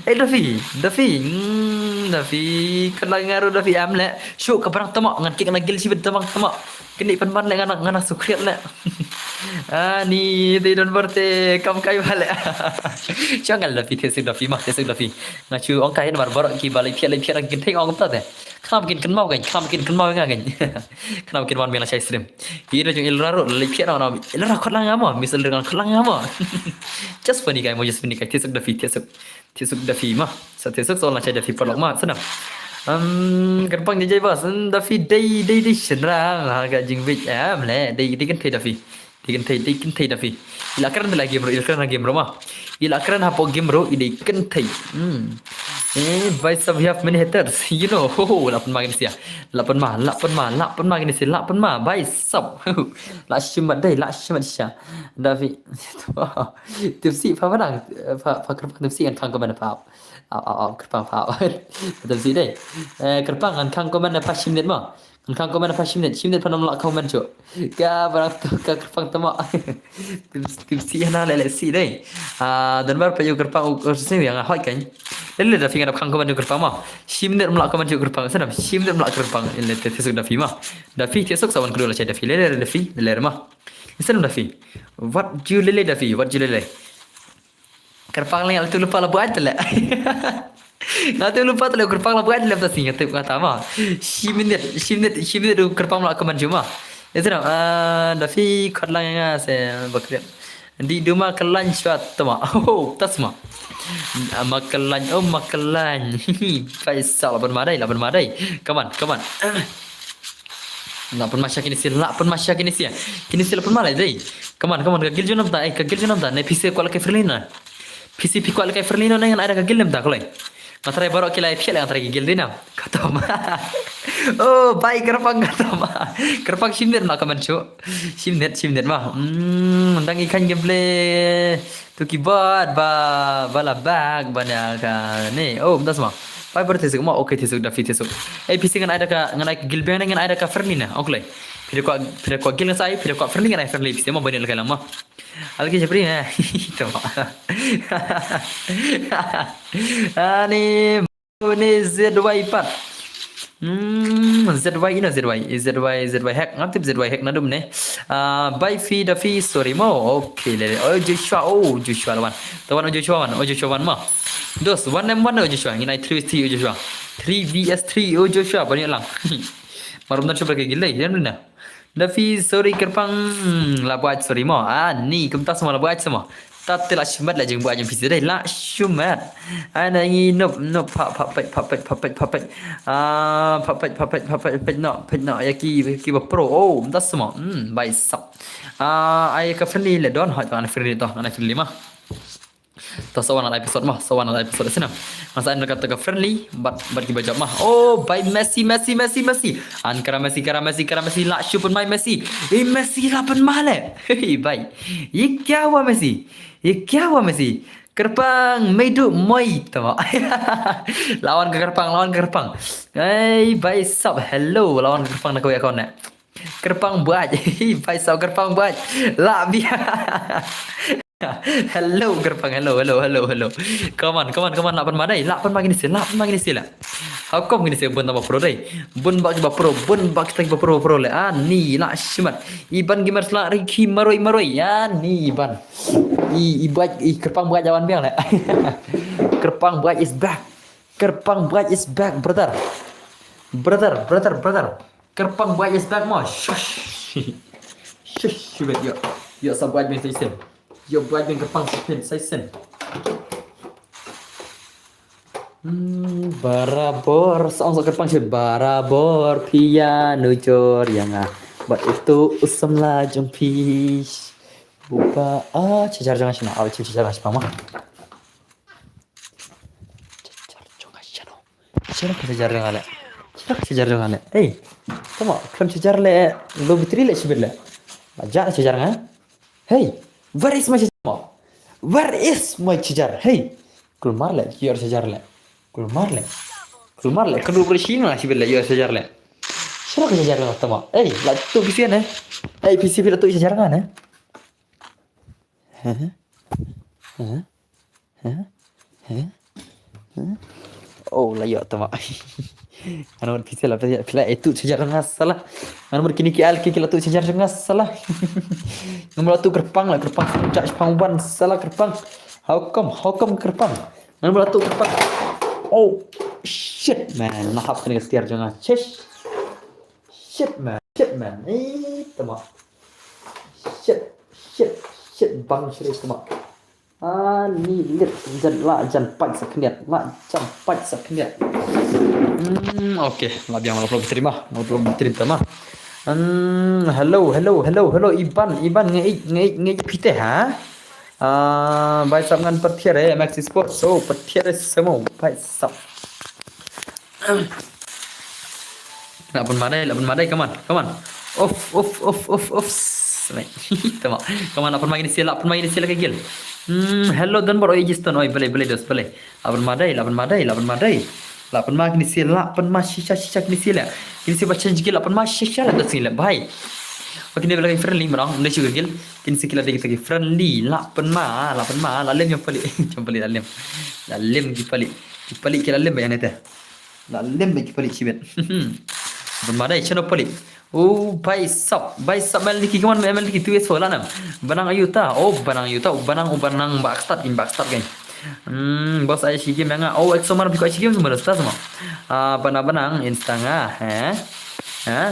Eh, Daffy, Daffy, mm, Daffy, khulang renga Daffy am le. Shu ka barang tama, ngan kik na gil shibit tama tama. Kini pan man le ngan, ngan sukriat le. Ah, ni te don berte kam kai bale. Chang ngal Daffy, tesuk Daffy ma, tesuk Daffy. Nga chu ong kai mar bor ki bale pia le pia ngan kinteng ong ta de. Kam kin kan mau kan, kam kin kan mau nga kan. Kam kin wan mela chai stream. Ira jong Ilra ro, lei pia na, Ilra khulang renga mo, misal dengan khulang renga mo. Just funny guy mo, just funny guy. Tesuk Daffy, tesuk. Tesuk Daffy ma. Sa tesuk so la chai Daffy paralok ma, sana. Um, kerpang jai jai bas. Hmm, Daffy dei, dei, dei shenra ha ka jingbit. Am le, dei, dei kan thei Daffy. Dei kan thei, dei kan thei Daffy. Ila kren la game ro, ila kren game ro ma. Ila kren hapo game ro, i dei kan thei. Hmm. Eh, bai sab have many haters. You know, ho, ho, la pun ma kini sia. La pun ma, la pun ma, la pun ma kini sia, la pun ma. Bai sab. La shimat dei, la shimat sha. Daffy. Tipsi pa padang, pa, pa kerpang tipsi kan kang ko mana pa. Au, au, au, kerpang pa. Tipsi dei. Eh, kerpang kan kang ko mana pa shim net ma. Kan kang ko mana pa shim net, shim net pa nom la ko man cho. Ka barang tu ka kerpang tama. Tipsi hana le le si dei. Ah, dan bar pa yo kerpang u sing yang hoi kan. Le le Daffy ngan kang ko mana kerpang ma. Shim net mla ko man cho kerpang. Sana shim net mla kerpang. Le te tesuk Daffy ma. Daffy tesuk sawan kedua la chai Daffy. Le le Daffy, le le ma. Listen Daffy. What you lele Daffy? What you lele? Kerpang le tu lupa la buat le. Nga tu lupa le kerpang la buat le ta sing tu kata ma. Shi minit, shi minit, shi minit tu kerpang la keman cuma. Itu na, ah, Daffy khulang renga se bakriat. Di duma kelan shwa tama. Oh, tas ma. Ma kelan, oh ma kelan. Paisa laban madai, laban madai. Come on, come on. Laban masha kini sia, laban masha kini sia. Kini sia laban malai dai. Come on, come on. Ka gil junam ta, eh, ka gil junam ta. Ne pise kwal ke Ferlina. Pise pi kwal ke Ferlina ne ngan ada ka gil nem ta kolai. Nga trai baroh ki lai phiah leh nga trai ki gil dei nam. Katom. Oh, bai kyrpang katom. Kyrpang shim net ma kaman chu. Shim net, shim net ma. Hmm, dang i khan gameplay. Tu ki bot ba ba la bak ba na ka ne. Oh, mdas ma. Bai bar tesuk ma. Okay, tesuk da fi tesuk. Eh, pisi ngan ai da ka, ngan ai ka gil beng ne ngan ai da ka Ferlina. Okay. Phi da kwah, phi da kwah gil ngan sa ai, phi da kwah Ferlina ngan ai Ferlina. Pisi ma bani la ka lang ma. Alki japri ne. Tama. Ani ni Z Y pat. Hmm, Z Y ina Z Y, Z Y, Z Y hack. Ngam tip Z Y hack nadum ne. Ah, bai fi da fi, sorry mo. Okay, le, le. Oh, Joshua, oh, Joshua lawan. Tawan, oh, Joshua wan, oh, Joshua wan mo. Dos, one M one, oh, Joshua. Nginai three V S three, oh, Joshua. Three V S three, oh, Joshua. Bani lang. Marum dan cuba ke gilai, dan mana? Dafi, sorry, kyrpang, hmm, la buat, sorry mo. Ah, ni kumta semua la buat semua. Tat te la shumat la jeng buat jeng pisi dai la shumat. Ai na ngi nop nop pa pa pa pa pa pa pa pa. Ah, pa pa pa pa pa pa pa no pa no ya ki ki ba pro. Oh, mta semua. Hmm, bai sap. Ah, ai ka Friendly le don hot ka Friendly to, ana Friendly ma. To sawan ada episode mah, sawan ada episode sini. Masa anda kata ka Friendly, bat bat ki bajak mah. Oh, bai Messi, Messi, Messi, Messi. An kara Messi, kara Messi, kara Messi, la shu pun mai Messi. Eh, Messi la pun male. Hei, bai. Ye kya hua Messi? Ye kya hua Messi? Kyrpang, meidu moi tama. Lawan ka kyrpang, lawan ka kyrpang. Hei, bai sap, hello, lawan ka kyrpang na kau ya kau ne. Kyrpang buat. Bai sap kyrpang buat. La bia. Hello, kyrpang. Hello, hello, hello, hello. Come on, come on, come on. Lapan madai. Lapan ma gini sih. Lapan ma gini sih lah. How come gini sih bun tambah pro dai? Bun bak ba pro. Bun bak kita ba pro, pro le. Ah, ni lah shimat. Iban gimar sela riki maroi, maroi. Ya, ni Iban. I, i buat, i kyrpang buat jawan biang le. Kyrpang buat is back. Kyrpang buat is back, brother. Brother, brother, brother. Kyrpang buat is back mo. Shush. Shush, shubit yo. Yo sa buat bin saisen. Yo buat bin kyrpang saisen, saisen. Hmm, barabor, song sa kyrpang sih barabor pia nujor yang ah. Buat itu usam la jong pis. Buka ah, cejar jangan sini. Awal cejar jangan sini mah. Cejar jong nga shano. Shano ka cejar jong nga le. Shano ka cejar jong nga le. Hey. Tama, khlem cejar le. Low battery le shibit le. Aja cejar nga. Hey. Where is my cejar? Where is my cejar? Hey. Kulmar le, yor cejar le. Kulmar le. Kulmar le. Kadu beri shina shibit le, yor cejar le. Shano ka cejar le tama. Hey, la tu pisi ne. Hey, pisi pila tu cejar nga ne. Huh? Huh? Huh? Huh? Huh? Oh, la yo tama. Anu pisi la pisi pila itu cejar nga salah. Anu kini ki al ki la tu cejar nga salah. Ngam la tu kyrpang la kyrpang cak pang ban salah kyrpang. How come? How come kyrpang? Ngam la tu kyrpang. Oh, shit man. Nahap kena setir jangan. Shish. Shit man. Shit man. Eh, tama. Shit, shit, shit, bang shri kuma. Ah, ni lit jan la jan pait sa khniat, la jan pait sa khniat. Hmm, okay, la biang la vlog terima, la vlog terima. Hmm, hello, hello, hello, hello, Iban, Iban, ngeit, ngeit, ngeit pite ha? Ah, bai sap ngan pertiar eh, Maxi Sports, so pertiar eh semua, bai sap. Lapan madai, lapan madai, come on, come on. Off, off, off, off, off. Come on, lapan madai ni sila, lapan madai ni sila kagil. Hmm, hello, don bor oi jiston oi, bele, bele, dos, bele. Lapan madai, lapan madai, lapan madai. Lapan madai ni sila, lapan madai shisha, shisha ni sila. Ni sila change gil, lapan madai shisha la dos ni la, bhai. Okay, ni bela friendly, mana, ni sila gil. Ni sila kita friendly, lapan madai, lapan madai, lalim yang pali, yang pali lalim. Lalim ki pali. Ki pali ki lalim ba yang ni teh. La lem bad ki palik shibit. Ban madai chano palik. Oh, bai sap, bai sap mel diki kawan mel diki tu es fola nam. Banang ayuta. Oh, banang ayuta. Banang, oh, banang backstab in backstab kan. Hmm, bos ai shigi menga. Oh, exo mar biko shigi menga stas ma. Ah, banang banang instanga, eh? Eh?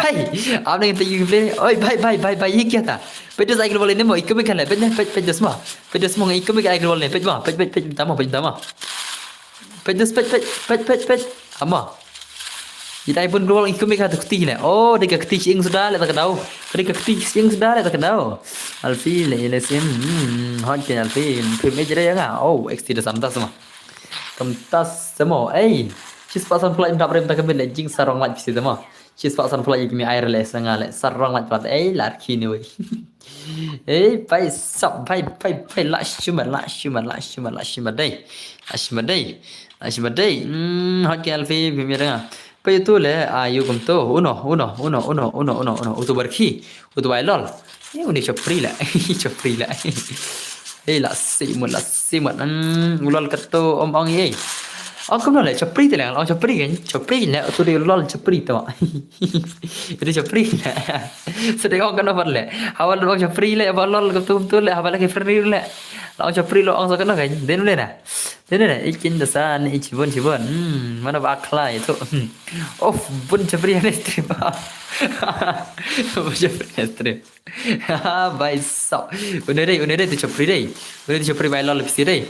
bhai. Am nang te yu play. Oi, bhai, bhai, bhai, bhai, ye kya tha? Peit dos ai global ne mo, i kumi khan le. Peit ne, peit, peit dos mo. Peit dos mo, i kumi khan ai global ne. Peit mo, peit, peit, peit, tama, peit, tama. Peit dos, peit, peit, peit, peit, peit. Ama. Ita i bun global i kumi khan tu kti ne. Oh, dei ka kti ing suda le ta ka dau. Dei ka kti ing suda le ta ka dau. Alfi le, le sim. Hmm, hot ke Alfi. Phim ej re nga. Oh, X T dos am tas ma. Kam tas mo. Ei. Chis pasan pula im dap rem ta ka bin le jing sarong laj pisi ta ma. Chis pasan pula i kimi ai re le sanga le. Sarong laj pula. Ei, lar ki ne wei. Ei, bhai sab, bhai, bhai, bhai, la shima, la shima, la shima, la shima dei. La shima dei. La shima dei. Hmm, hot ke Alfi, phim ej re nga. Peit tu le, a, yu kum tu. Uno, uno, uno, uno, uno, uno, uno. Utu barki. Utu bai lol. Eh, uni chapri la. Chapri la. Eh, la simut, la simut. Hmm, u lol katu om ong ye. Ong kum le, chapri te le, ong chapri kan. Chapri le, utu de lol chapri tu. Utu chapri le. Sedang ong kan over le. Hawal ong chapri le, hawal lol katu tu le, hawal ke free le. La ong chapri lo ong sa kan kan. Den le na. Dene ne, ikin da san, ichi bun, chi bun. Hmm, mana ba khlai tu. Hmm. Of, bun chapri ne stream. Bun chapri ne stream. Ha, bhai sab. Une dei, une dei tu chapri dei. Une tu chapri bai lol pisi dei.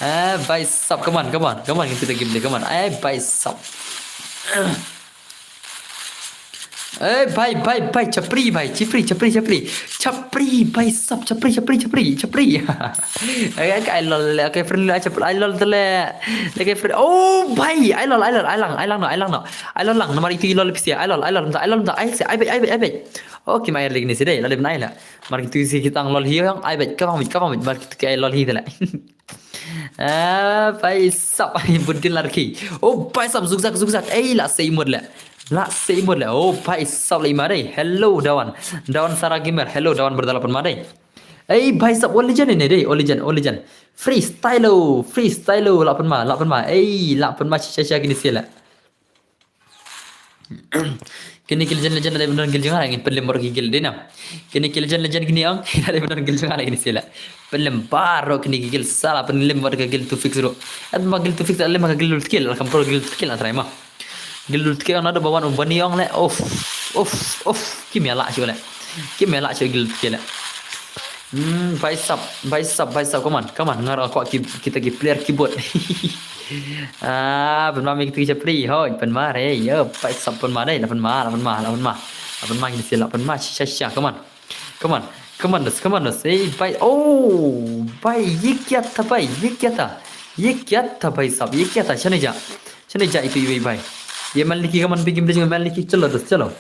Ah, bhai sab, come on, come on, come on, kita game dei, come on. Ai, bhai sab. Eh, bhai, bhai, bhai, chapri, bhai, chapri, chapri, chapri. Chapri, bhai sab, chapri, chapri, chapri, chapri. Eh, ka ai lol, le, ka friend le, chapri, ai lol te le. Le, ka friend, oh, bhai, ai lol, ai lol, ai lang, ai lang no, ai lang no. Ai lol lang, namar itu i lol pisi, ai lol, ai lol, ai lol, ai se, ai bet, ai bet, ai bet. Oh, ki mai lagi ni sih deh, lol ai la. Mar itu sih kita lol hi yang, ai bet, ka bang bet, ka bang bet, mar itu ki ai lol hi te le. Ah, bhai sab, ai budil lagi. Oh, bhai sab, zugzag, zugzag. Eh, la sei mut le. La se imut le. Oh, bhai sab le ima dei. Hello, Dawan. Dawan Sara Gamer. Hello, Dawan brother, la pynma dei. Ei, bhai sab, o legend ne dei, o legend, o legend. Freestyle, freestyle, la pynma, la pynma. Ei, la pynma shisha shisha kine sila. Kine ki legend legend dei ban don guild jong nga, ngin pynlem bad ki guild dei na. Kine ki legend legend kine ong, dei ban don guild jong nga kine sila. Pynlem baroh kine ki guild, sala pynlem bad ka guild two fix ruh. At ma guild two fix, lem ka guild skill, kam pro guild skill na try ma. Guild skill ong nado ba wan u bani ong le. Uff, uff, uff. Kim ïa lah shuh le. Kim ïa lah shuh guild skill le. Hmm, bhai sab, bhai sab, bhai sab, come on, come on. Nga ruh nga kwah ki, kita ki player keyboard. Ah, pynma me kita ki chapri, hoi, pynma re, yo, bhai sab pynma dei, la pynma, la pynma, la pynma. La pynma kine sila, la pynma shisha shisha, come on. Come on. Come on, dos, come on, dos. Ei, bhai. Oh, bhai, ye kya tha, bhai? Ye kya tha? Ye kya tha, bhai sab? Ye kya tha? Shane ja. Shane ja itu, bhai, bhai. Ye mal niki, come on, bigim dei mal niki, chalo, dos, chalo.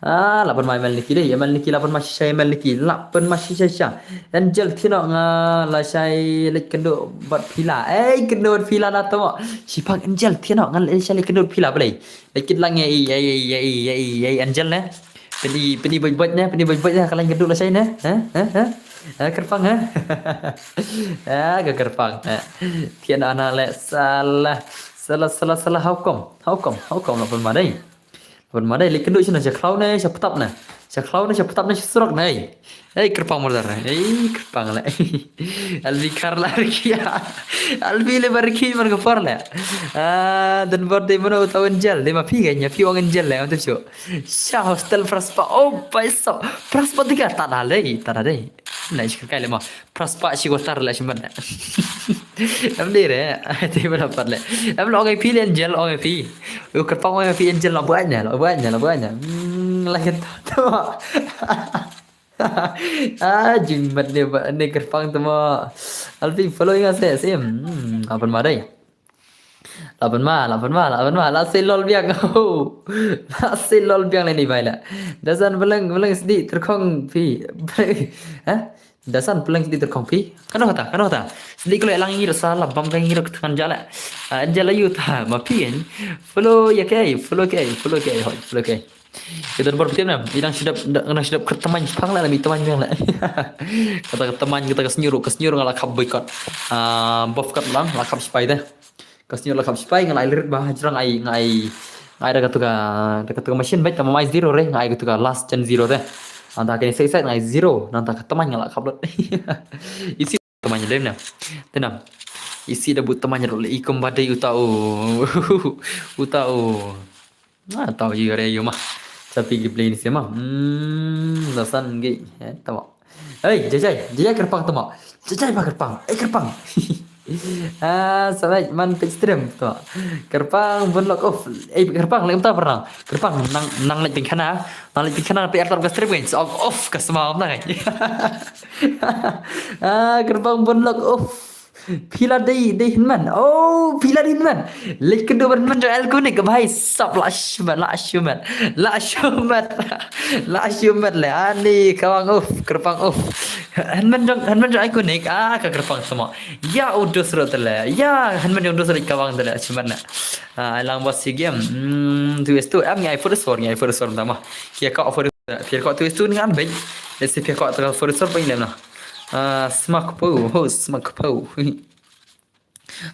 Ah, la pynma mal niki dei, ye mal niki, la pynma shisha, ye mal niki, la pynma shisha shisha. Angel thiah noh, nga lashai leit kynduh bad phi la. Ei, kynduh bad phi la na to. Shipang Angel thiah noh, nga lashai leit kynduh bad phi la balei. Leit kit lang ei, ei, ei, Angel ne. Pyni, pyni bait bait ne, pyni bait bait ne, ka lain kynduh lashai ne. Ha? Ha? Ha? Ha, kyrpang ha. Ha, ka kyrpang. Ha. Thiah noh na le sala. Sala, sala, sala, how come? How come? How come la pynma dei? La pynma dei, leit kynduh shano, sha khlaw ne, sha ptap ne. Sha khlaw ne, sha ptap ne, sha surok ne. Ei, kyrpang murder ne. Ei, kyrpang le. Albi khar la riki. Albi le ba riki man ka por le. Ah, dan bor dei mano uta u Angel, dei ma phi ka nya phi ong Angel le, ong tu shu. Sha hostel Praspa. Oh, bhai sab. Praspa dei ka, ta da dei, ta da dei. Na shi kai le ma. Praspa shi ko tar le shi man. Em dei re. Te ba pat le. Em lo ngai phi le Angel, ong ngai phi. U kyrpang ong ngai phi Angel, la buat ne, la buat ne, la buat ne. Hmm, la kita. Ah, jingmat ne ba, ne kyrpang tamo. Alpi following ase, sim. Hmm, apan ma dei. La pynma, la pynma, la pynma, la sei lol biang. La sei lol biang le ni bai la. Dasan beleng, beleng sdi terkong phi. Ha? Dasan beleng sdi terkong phi. Kano kata, kano kata. Sdi kelo lang ngir sa la bam ka ngir tang jala. Ah, jala yu ta ma phi en. Follow ya ke, follow ke, follow ke, hoi, follow ke. Kita bor tim na, idang sidap, idang sidap ker teman Jepang la, mi teman biang la. Kata ka teman, kata ka senyur, ka senyur nga la khap boycott. Ah, buff kat lang, la khap spy te. Ka snier la khap spy, nga la ai rit ba hajrang ai, nga ai, nga ai da katu ka, da katu ka machine bait, ka mamai zero re, nga ai katu ka last gen zero te. Nangta kane side side nga ai zero, nangta ka teman nga la khap lut. Isi teman dem na. Tenam. Isi da but teman lut le ikum badai uta u. Uta u. Ah, tau ji re yu ma. Tapi ki play ni sema. Hmm, dasan gi. Eh, tama. Hei, jajai, jajai kerpang tama. Jajai ba kerpang. Eh, kerpang. Ah, sabai man page stream tama. Kerpang bun lock off. Eh, kerpang lem ta pernah. Kerpang nang nang lek pingkana. Nang lek pingkana pe artar ka stream kan. Off off ka sema nang. Ah, kerpang bun lock off. Pila dei dei hinman. Oh, pila dei hinman. Lek kendo ban man jong Iconic ka bai sap la shumat la shumat. La shumat. La shumat le ani kawang off kerpang off. Hinman jong hinman jong Iconic ah ka kerpang sama. Ya udos ro tele. Ya hinman jong udos ro kawang tele shumat na. Ah, lang bos si game. Hmm, tu es tu am ngai for sor ngai for sor tama. Kia ka for kia ka tu es tu ngan bai. Esi kia ka tu for sor bai lem na. Ah, smak po, ho smak po.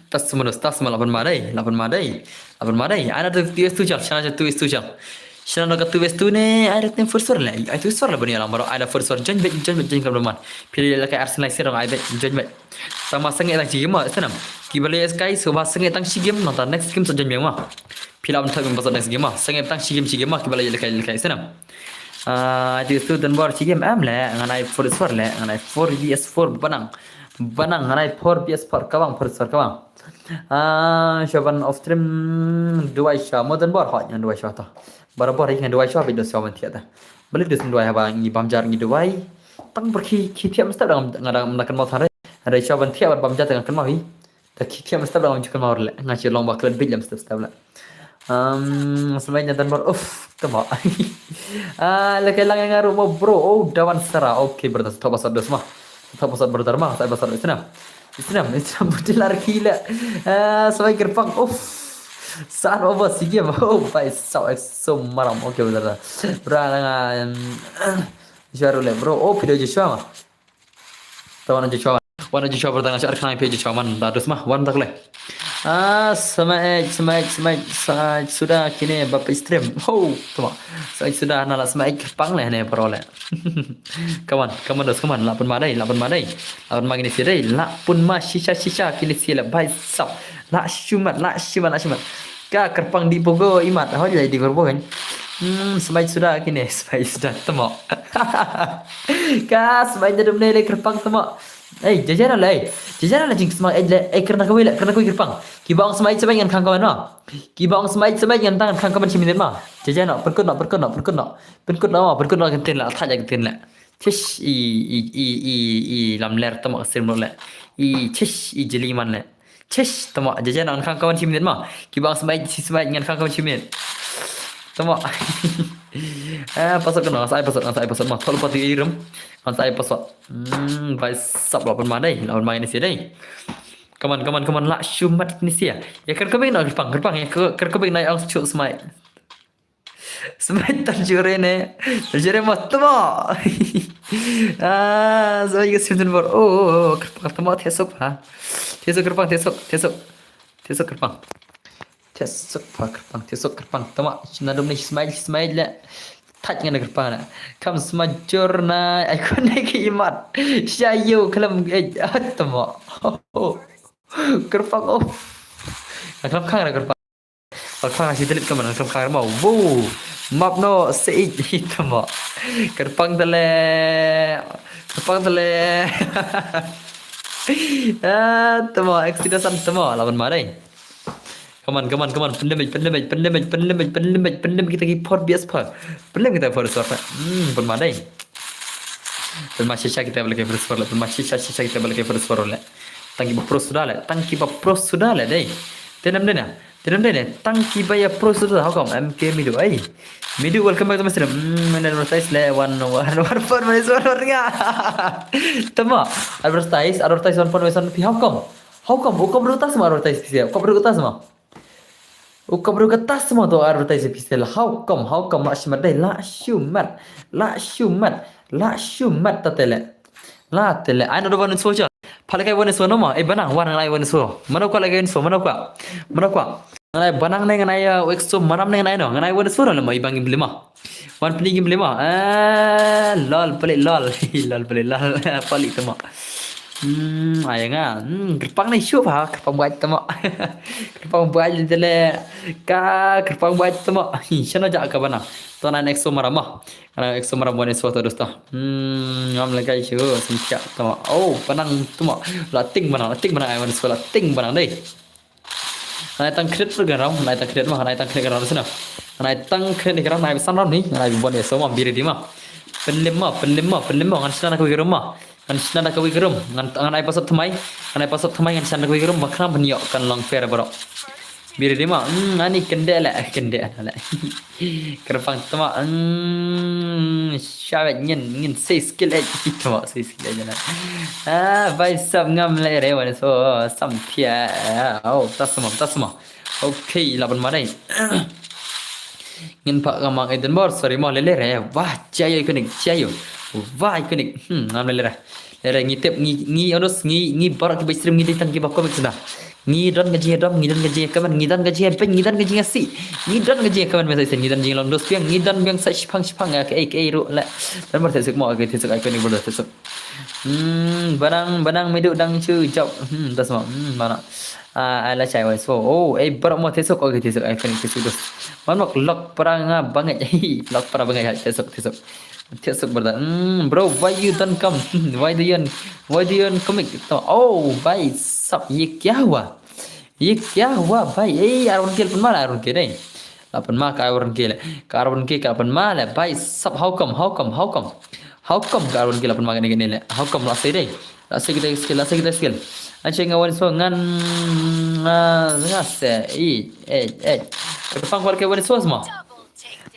Tas mano, tas ma lapan madai, lapan madai, lapan madai. Ana tu tu es tu chal, shana tu es tu chal. Shana ka tu es tu ne, ai da tem for sor le, ai tu sor le bani alam baro, ai da for sor join bet, join bet, join kam man. Pili la ka Arsenal sir ai bet, join bet. Sama sange tang chigim ma, sanam. Ki bale es kai, so ba sange tang chigim, nang ta next game so join ma. Pila am thak ba next game ma, sange tang chigim chigim ma, ki bale le kai le kai sanam. Ah, tu tu dan bor chigim am le, ngan ai for sor le, ngan ai four V S four banang. Banang ngan ai four V S four kabang for sor kabang. Ah, shaban off stream duai sha modern bor hot ngan duai sha ta. Barabor ngan duai sha bit do shaban thiat ta. Balik dus duai haba ngi bamjar ngi duai. Tang ber ki ki thiat mesti dang ngadang mendakan mau thare. Ada shaban thiat bamjar tengah kan mau hi. Da ki thiat mesti dang kan mau le. Ngachi long ba klen bit jam step step le. Um, sebenarnya dan bor uff tama. Ah, le kai lang ngan ru mo bro. Oh, dawan sara. Okay, brother. Stop pasal dos ma. Thap pasal brother ma, thap pasal Islam. Islam, Islam betul lari gila. Ah, sampai gerbang. Uff. San over si game. Oh, bhai sab, ek so maram. Okay, brother. Bro, nga, em, Joshua ruh le, bro. Oh, phi dei Joshua ma. Te wan Joshua. Wan Joshua, bro, tang nga shah khana phi Joshua man. Da dus ma, wan tak le. Ah, smash, smash, smash, smash suda kine ba phi stream. Ho, tama. Smash suda na la smash pang le ne, bro le. Come on, come on, dos, come on. La pun ma dei, la pun ma dei. La pun ma kine si dei. La pun ma shisha, shisha kine si le, bhai sab. La shumat, la shumat, la shumat. Ka kyrpang di pogo imat, hoi lai di pogo kan. Hmm, smash suda kine, smash suda tamo. Ka smash da dum ne le kyrpang tamo. Ei, jajan le, jajan le jing smash, ei, le, ei, kyrna kawei le, kyrna kawei kyrpang. Kiba ong smash, smash ngan khang kawan ma. Kiba ong smash, smash ngan tang khang kawan shi minit ma. Jajan no, perkut no, perkut no, perkut no. Perkut no, perkut no, kentin le, athaj kentin le. Chish, i, i, i, i, i, lamler tamo ka sirmut le. I, chish, i, jeli man le. Chish, tamo, jajan ngan khang kawan shi minit ma. Kiba ong smash, shi smash ngan khang kawan shi minit. Tamo. Ah, pasot kano, ngan sa ai pasot, ngan sa ai pasot ma. Thol pati irum. Ngan sa ai pasot. Hmm, bhai sab la pun ma dei, la pun ma kine si dei. Come on, come on, come on, la shumat kine si ya. Ya kyrkabik no kyrpang, kyrpang ya kyrkabik no ong shu smash. Smash tan jure ne. Jure ma tamo. Ah, so you seem to, oh, oh, oh, kyrpang tamo thesok ha. Thesok kyrpang, thesok, thesok. Thesok kyrpang. Thesok pa kyrpang, thesok kyrpang. Tamo, shim na dum ne smash, smash le. Thaj ngan kyrpang na. Kam smash jur na, ai ko ne ki imat. Sha yo khlem, eh, ah, tamo. Oh, oh. Kyrpang, oh. Khlem khang na kyrpang. Khlem khang na si delete kaman, khlem khang na ma. Wow. Map no, se ij, tamo. Kyrpang tale. Kyrpang tale. Ah, tamo, accident san tamo, la pun ma dei. Come on, come on, come on. Pyndem, pyndem, pyndem, pyndem, pyndem kita ki por bias por. Pyndem kita por sor. Hmm, pun ma dei. Pun ma shisha kita balik por sor, pun ma shisha shisha kita balik por sor le. Tang kiba pro suda le, tang kiba pro suda le dei. Tenem dei na. Tenem dei ne. Tang kiba ya pro suda, how come? M K Midu, ai. Midu, welcome back to my stream. Hmm, mana advertise le, one, one, one, four, minus one, one, nga. Tamo, advertise, advertise, one, four, minus one, how come? How come? How come advertise ma, advertise pisa? How come advertise ma? U ka bru ka tas mo to advertise pisa la. How come? How come la shumat dei? La shumat. La shumat. La shumat ta tele. La tele. Ai no do ban so cha. Pale kai wan so no ma. Eh, banang wan ngai wan so. Mano ka la kai so. Mano ka. Mano ka. Ngai banang ne ngai, uh, exo maram ne ngai no. Ngai wan so no ma ibang iblima. Wan pini game lima. Ah, lol, pelik lol. Lol, pelik lol. Pelik tamo. Hmm, ai nga. Hmm, kyrpang ne shuh ha, kyrpang buat tamo. Kyrpang buat tele. Ka kyrpang buat tamo. Shano ja ka bana. To na next summer ma. Ana next summer mo ne so to dosta. Hmm, ngam lekai shuh, singkya tamo. Oh, panang tamo. La ting bana, la ting bana ai wan so la ting bana dei. Nai tang kret tu garau, nai tang kret ma, nai tang kret garau sina. Nai tang kret ni garau, nai san rau ni, nai bon ya so ma biri di ma. Penlim ma, penlim ma, penlim ma, ngan sina da kawi garum ma. Ngan sina da kawi garum, ngan, ngan ai pasot thamai, ngan ai pasot thamai, ngan sina da kawi garum, bakram ban yok kan long fair bro. Biri di ma, hmm, ani kende le, kende le. Kyrpang tamo, hmm, shawet ngin, ngin sei skill eh, tamo, sei skill eh jana. Ah, bhai sab ngam le re wan so, sam thia. Oh, tasma, tasma. Okay, laban ma dei. Ngin pa ka mang Edinburgh, sorry mo le le re. Wah, chayo ikonik, chayo. Wah, ikonik. Hmm, ngam le le re. Le re ngi tip, ngi, ngi onus, ngi, ngi barak ki bai stream ngi dei tang ki ba comics na. Ngi don ka jingdom, ngi don ka jingkaman, ngi don ka jingpeng, ngi don ka jingasi. Ngi don ka jingkaman mesa isen, ngi don jinglong dos piang, ngi don biang sa shipang shipang ya ke ei ke ei ru le. Dan mar thesuk mo ke thesuk ai ko ni bodo thesuk. Hmm, banang banang midu dang chu jop. Hmm, das mo. Hmm, mana. Ah, ala chai wai so. Oh, ei bar mo thesuk, okay thesuk ai ko ni thesuk dos. Man mok lok para nga bangai. Lok para bangai thesuk thesuk. Thesuk berda. Hmm, bro, why you don't come? Why do you, why do you comic? Oh, bhai sab ye kya hua? Ye kya hua bhai? Ei, arwan ke lapan mala arwan ke dei. Lapan ma ka arwan ke le. Ka arwan ke ka lapan mala bhai sab, how come? How come? How come? How come ka arwan ke lapan ma kene kene le? How come la sei dei? La sei kita skill, la sei kita skill. Anche nga wan so ngan nga se. Ei, ei, ei. Ka pang kwal ke wan so sma.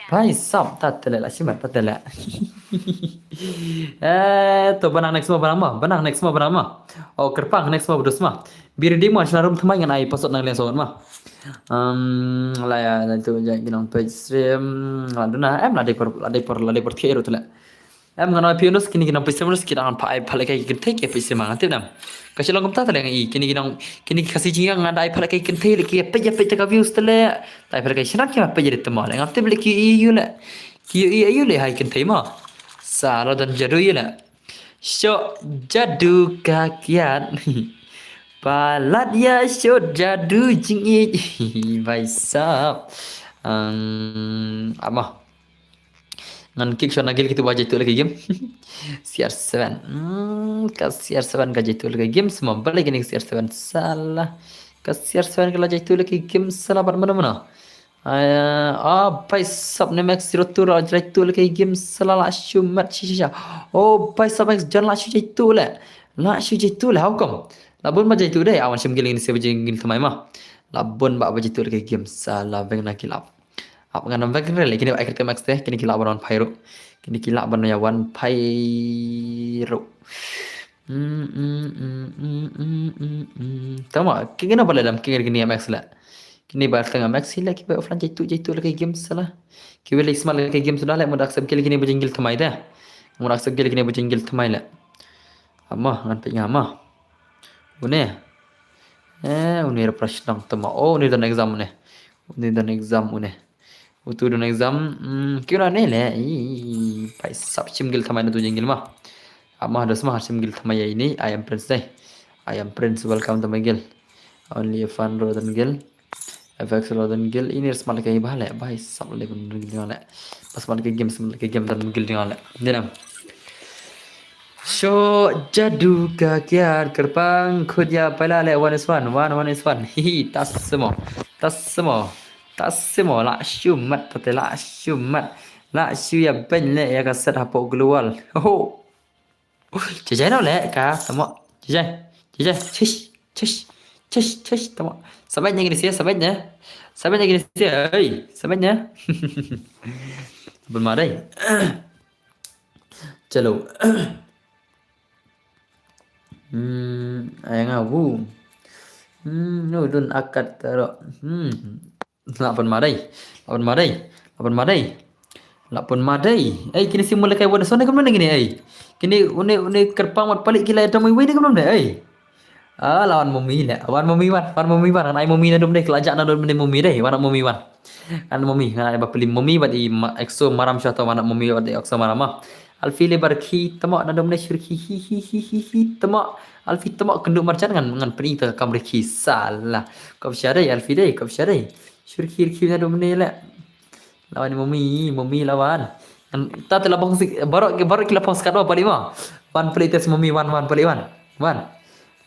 Bhai sab ta tele la shimat ta tele. Eh, to ba nang next mo, ba nang mo, ba nang next mo, ba nang mo. Oh, kyrpang next mo, ba dus mo. Be ready mo, shna room thymmai ngan ai password na ka liang sawdong mo. Um, la ïa, la tu ïa ki nongpeit stream, la duna, em la dei por, la dei por, la dei por thiah ruh tu leh. Em ngan ai phi u nus, kine ki nongpeit stream nus ki dang phah ai phah lehkai ki kynthei ki peit stream nga tip ne em. Ka shu long kumta te leh nga i, kine ki nong, kine ki Khasi jingïang nga dang ai phah lehkai ki kynthei leh ki peit ïa peit te ka views te leh. Dang ai phah lehkai shynrang ki ma peit ïa rit te mo leh, ngam tip leh ki ïohi ïa u leh. Ki ïohi ïa u leh ha ki kynthei mo. Sa la don jadu ïa u leh. Shoh jadu ka kiad. Palat ïa shoh jadu jingïeit. Bhai sab. Um, ama. Ngan kick shot na gil kitu ba jaitu lehkai game. C R seven. Hmm, ka C R seven ka jaitu lehkai game, semua balik ini ka C R seven salah. Ka C R seven ka la jaitu lehkai game salah bad mana-mana. Ah, ah, bhai sab ne Max zero two la jaitu lehkai game salah, la shu mat shi shi sha. Oh, bhai sab Max John la shu jaitu leh. La shu jaitu leh, how come? La bun ba jaitu dei, awan shim gil ini se ba jingil thymmai mo. La bun ba ba jaitu lehkai game salah, beng na ki lap. Ap ngan ym beng re leh, kine ba ai kyrteng Max te, kine ki lah ban wan phai ruh. Kine ki lah ban ïa wan phai ruh. Mm, mm, mm, mm, mm, mm, mm. Tama, kine ba leh dam, kine kine Max leh. Kine ba tang Max leh, ki ba offline jaitu, jaitu lehkai game salah. Ki ba leh smart lehkai game suda leh, mut accept gil kine ba jingil thymmai te. Mut accept gil kine ba jingil thymmai leh. Ama, ngan peit nga ma. Une. Eh, une ruh prashnang tama. Oh, une don exam une. Une don exam une. Utu don exam. Hmm, kira ne leh. Ih, bhai sab shim gil thymmai na tu jingil ma. Ama dos ma shim gil thymmai ïa ini. I am Prince dei. I am Prince. Welcome to my gil. Only a fan ro don gil. F X la don gil, ini smart lehkai ba leh, bhai sab leh ban gil ding leh. Ba smart lehkai game, smart lehkai game don gil ding leh. Dei ne em. Shoh jadu ka kiad kyrpang khut ïa paila leh one is one, one, one is one. Hi hi, tas semo, tas semo, tas semo, la shu mat pate, la shu mat. La shu ïa beng leh ïa ka set hapoh global. Ho ho. Jai jai noh leh ka, tamo. Jai jai, jai jai, chish, chish, chish, chish, tamo. Sabet nya kine sia, sabet nya. Sabet nya kine sia, hei, sabet nya. Bun ma dei. Chalo. Hmm, ai nga wu. Hmm, no dun akat taro. Hmm. Lah pynma dei. Lah pynma dei. Lah pynma dei. Lah pynma dei. Ei, kine sim mula kai wad sone kam ne kine ei. Kine une une kyrpang wat palik kila dom wei ne kam ne ei. Ah, lawan mumi ne. Wan mumi wan. Wan mumi wan. Ai mumi na dum dei kila jak na dum ne mumi dei. Wan mumi wan. An mumi ngan ai ba peli mumi bad i exo maram sha to wan mumi bad i exo maram ma. Alfi le bar khi tamo na dum ne shur khi hi hi hi hi hi tamo. Alfi tamo kendu marjan ngan ngan peni ta kam re khi salah. Kop sha dei Alfi dei kop sha dei. Shur khir khir na dum ne le. Lawan mumi, mumi lawan. Ta te la bong sik barok barok kila pong skat wa pali ma. Wan pali tes mumi wan wan pali wan. Wan.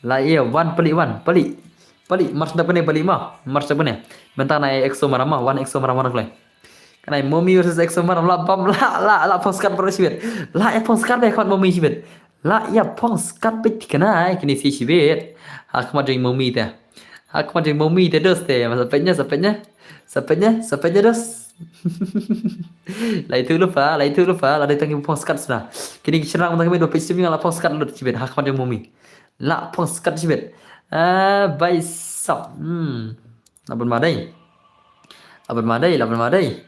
La iya wan pali wan pali. Pali mars da pene pali ma. Mars da pene. Mentang na exo maram ma wan exo maram wan klai. Kanai mumi versus exo maram la bam la la la pong skat barok shibit. La ya pong skat be khmat mumi shibit. La ya pong skat bit kanai kini si shibit. Ha khmat jing mumi te. Ha khmat jing mumi te dos te. Masa penya sapenya. Sapenya sapenya dos. Lai tu lupa lai tu lupa la dei tangi pong skat sna. Kini ki shrang tangi do pit simi la pong skat lut shibit. Ha khmat jing mumi. La pong skat shibit. Ah, bai sap. Hmm. Laban madai. Laban madai, laban madai.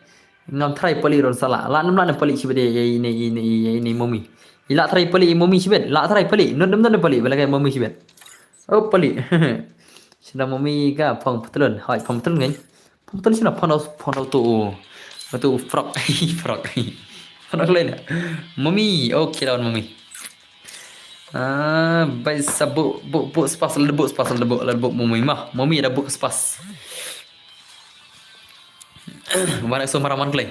Ngam trai pali ron salah. La nam la nam pali shibit ya ini ini ya ini mumi. Ila trai pali mumi shibit. La trai pali. Nun nam nun pali. Bala kai mumi shibit. Oh pali. Sina mumi ka pong petelun. Hai pong petelun kan. Pong petelun sina pong pong tu. Tu frog. Frog. Frog lain. Mumi. Okay lawan mumi. Ah, bai sa bu bu bu spas le bu spas le bu le bu mumi ma. Mumi da bu spas. Wan exo maram wan klei.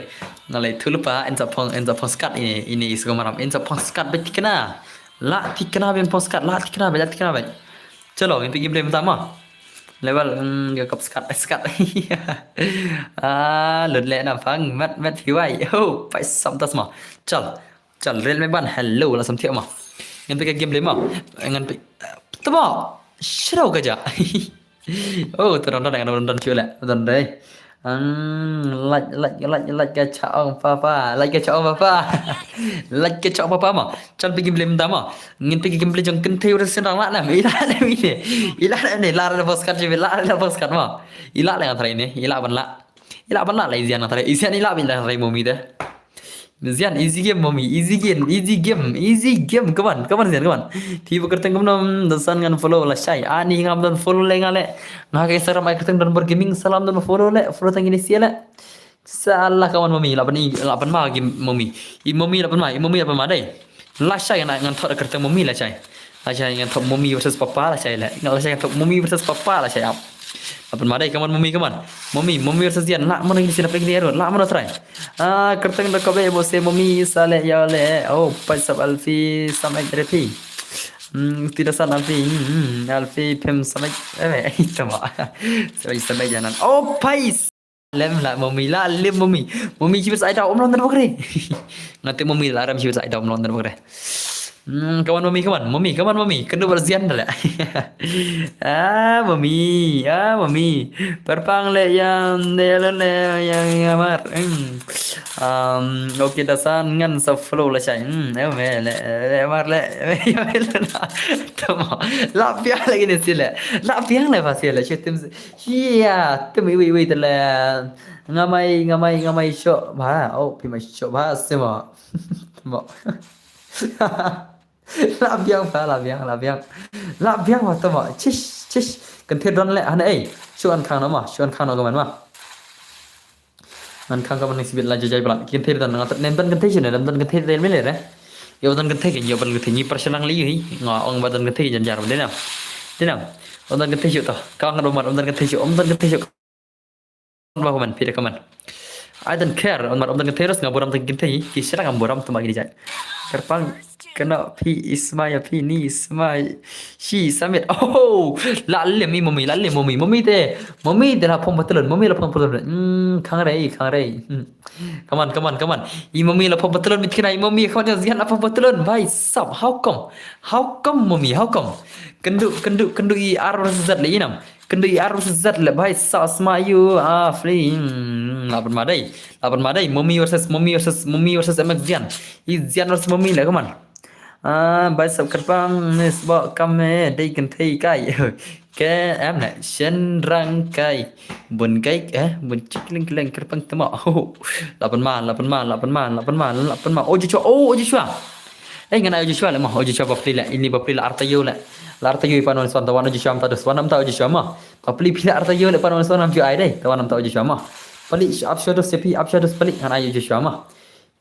Nalai thulupa en sa phong en sa phong skat ini ini isu maram en sa phong skat bet tikna. La tikna ben phong skat la tikna ben la tikna ben. Chalo, in pigi blame tama. Level mm ga kap skat skat. Ah, lut le na phang mat mat piwai. Oh, pai sam tas ma. Chal. Chal rel me ban hello la sam thiah ma. Ngan pe ka game le ma. Ngan pe tama. Shiro ka ja. Oh, to don don ngan don don chule. Don dai. Hmm, lait, lait, lait, lait ka chong papa, lait ka chong papa. Lait ka chong papa mo. Chan phi kim blem da mo. Ngin phi kim blem jong kynthei u rasa dang lah nam. Ila nam ine. Ila nam ne, la la postcard je, la la postcard mo. Ila la ngan try ne, ila ban la. Ila ban la la izian ngan try. Izian ila bin la try mo mi de. Zian, easy game, mommy, easy game, easy game, easy game. Come on, come on, Zian, come on. Phi ba kyrteng kumno, don san ngan follow lashai. Ani ngam don follow le nga le. Nga ka Instagram ai kyrteng Don Bor Gaming, salam don follow le, follow tang ini sia le. Salah, come on, mommy, la ban i, la ban ma game, mommy. I mommy la ban ma, i mommy la ban ma dai. Lashai ngan, ngan thot kyrteng mommy lashai. Lashai ngan thot mommy versus papa lashai le. Ngan lashai ngan thot mommy versus papa lashai ap. La ban ma dai, come on, mommy, come on. Mommy, mommy versus Zian, la mano ini sina pek ni error, la mano try. Ah, kyrteng da ka be bo se mommy sa le ya le. Oh, pai sap Alfi, samai repi. Hmm, tidak san Alfi. Hmm, hmm, Alfi pem samai. Eh, itu ma. Samai, samai janan. Oh, pai. Lem la mommy, la lem mommy. Mommy, chips ai da om lon dan bakre. Ngate mommy la ram chips ai da om lon dan bakre. Hmm, come on, mommy, come on, mommy, come on, mommy. Kynduh bad Zian da le. Ah, mommy, ah, mommy. Perpang le yang, de le le yang amar. Hmm. Um, okay, da san ngan sa follow lashai. Hmm, eh, me le, le amar le. Tama. La piang lagi ni sile. La piang le pa sile. Chutim. Iya, tim iwi iwi tele. Ngamai, ngamai, ngamai shok ba. Oh, phi mai shok ba sima. Tama. La biang ba, la biang, la biang. La biang ba tama. Chish, chish. Kynthei don le, hana ei. Shu an khang na ma, shu an khang na ka man ma. Ngan khang ka man ni sibit la jajai blan. Kynthei don, ngan nem don kynthei shu ne, nem don kynthei don mele re. Yo don kynthei ke, yo ban kynthei ni par shalang li hi. Nga ong ba don kynthei jan jar, denam. Denam. Om don kynthei shu to. Ka ngan om don kynthei shu, om don kynthei shu. Ba kaman, phi da kaman. I don't care, on mar om dan kynthei ros nga buram dan kynthei, ki shira ngam buram tama kini jai. Kyrpang kena phi isma ya phi ni isma shi samit. Oh, la lem i mommy, la lem mommy, mommy te, mommy te la phong patlon, mommy la phong patlon. Hmm, khang rei, khang rei. Hmm. Come on, come on, come on. I mommy la phong patlon mit kena i mommy, come on, Zian la phong patlon. Bhai sab, how come? How come mommy? How come? Kendu, kendu, kendu i ar zat le inam. Kyndu i ar versus Z le bhai sa sma yu ah free. Hmm, la ban ma dai. La ban ma dai. Mommy versus Mommy versus Mommy versus M X Zian. I Zian versus Mommy le, come on. Ah, bhai sab kyrpang ne sba kam me dei kynthei kai. Ke em ne shen rang kai. Bun kai eh bun chik ling kleng kyrpang tama. Oh, la ban ma, la ban ma, la ban ma, la ban ma, la ban ma. Oh, Joshua. Oh, Joshua. Eh, ngan ai Joshua le ma. Oh, Joshua bapli le. Ini bapli le arta yu le. La arta yu i pan wan swan tawan Joshua am ta dus. Wan am ta Joshua ma. Bapli phi la arta yu le pan wan swan am ju ai dai. Tawan am ta Joshua ma. Pali ap shadows ya phi, ap shadows pali ngan ai Joshua ma.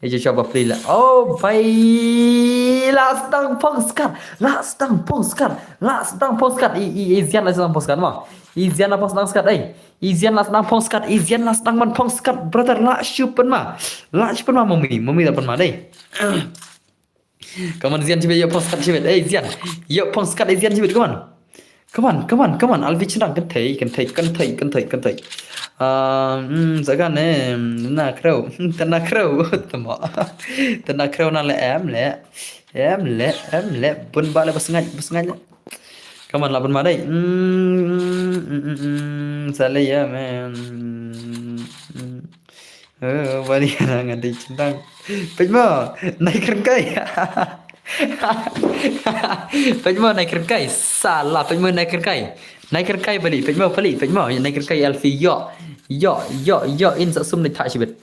Eh, Joshua bapli le. Oh, bhai. La sdang phong skat. La sdang phong skat. La sdang phong skat. I, i, i Zian la sdang phong skat ma. I Zian la phong sdang skat ai. I Zian la sdang phong skat. I Zian la sdang man phong skat. Brother la shu pen ma. La shu pen ma mommy. Mommy la pen ma dai. Come on, Zian, chibit, ïoh phong skat, chibit. Eh, Zian. Ïoh phong skat, eh, Zian, chibit, come on. Come on, come on, come on. Alvi chendang kynthei, kynthei, kynthei, kynthei, kynthei. Ah, hmm, sa kan, eh, na kreu. Tana kreu. Tama. Tana kreu na le em le. Em le, em le. Bun ba le basngai, basngai le. Come on, la bun ma dai. Hmm, hmm, hmm, hmm. Sa le ya, man. Hmm. Oh, bali na ngan dei chendang. Peit mo, nai kren kai. Peit mo, nai kren kai. Salah, peit mo, nai kren kai. Nai kren kai bali, peit mo, bali, peit mo, nai kren kai Alfi yo. Yo, yo, yo, in sa sum nai thak shibit.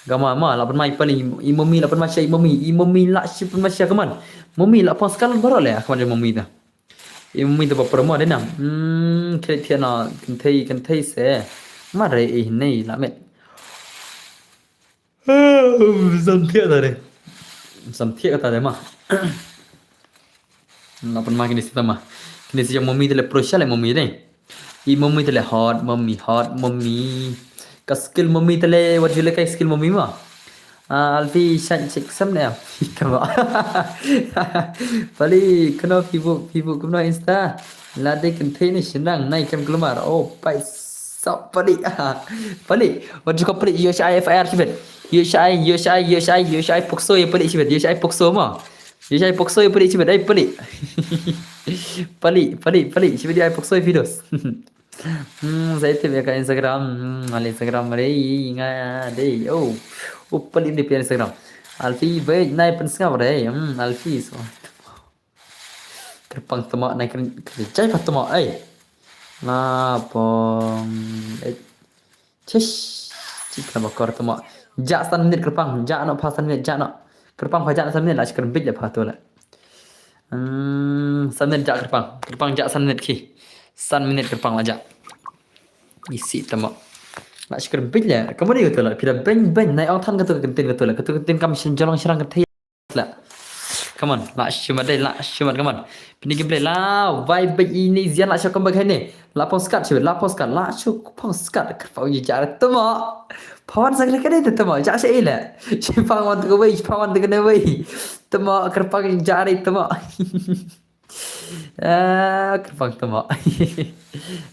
Gama ma, la pen mai bali, i mommy la pen mai sha, i mommy, i mommy la shi pen mai sha kaman. Mommy la pang sekali baru le, kaman mommy dah. Em mi to ba promo de nam. Hmm, kre thia na kynthei kynthei se. Ma re eh nei la met. Zam thia da re. Zam thia kata de ma. Na pan ma kini sita ma. Kini si mommy de le pro sha le mommy de. I mommy de le hot, mommy hot, mommy. Ka skill mommy de le, wat jule kai skill mommy ma. Ah, Alfi shan check sam ne. Tama. Pali kano Facebook, Facebook kumno Insta. La de kynthei ni shinang nai kem glumar. Oh, pai sap pali. Pali. Wat juka pali U H I F I R shibet. U H I, U H I, U H I, U H I pokso ya pali shibet. U H I pokso ma. U H I pokso ya pali shibet. Ai pali. Pali, pali, pali. Shibet ya pokso ya videos. Hmm, sa ïa tip ïa ka Instagram. Hmm, al Instagram re nga dei. Oh. Upal ini pi Instagram. Alfi beit nai pynsngap re. Hmm, Alfi so. Kyrpang temo nai kyrjai pa temo ai. Lapong. Eh. Chish. Chik na bakor temo. Ja san minit kyrpang. Ja no pa san minit ja no. Kyrpang pa ja san minit la chik kyrpang ja pa tu la. Hmm, san minit ja kyrpang. Kyrpang ja san minit ki. San minit kyrpang la ja. Isi temo. La chik kyrpang la. Kamu ni tu la. Pira beng beng nai ong than katu kyntin katu la. Katu kyntin kam shin jolong shirang kyntin. La. Come on, la shimat dei, la shimat, come on. Pini gameplay la, bye bye ini zian la shokam bag ini. La pong skat shibat, la pong skat, la shokam skat. Kyrpang uji jar temo. Pawan sa kene kene temo, ja sha ila. Shipang wan tu wei, shipang wan tu kene wei. Temo, kyrpang jar temo. Ah, kyrpang temo.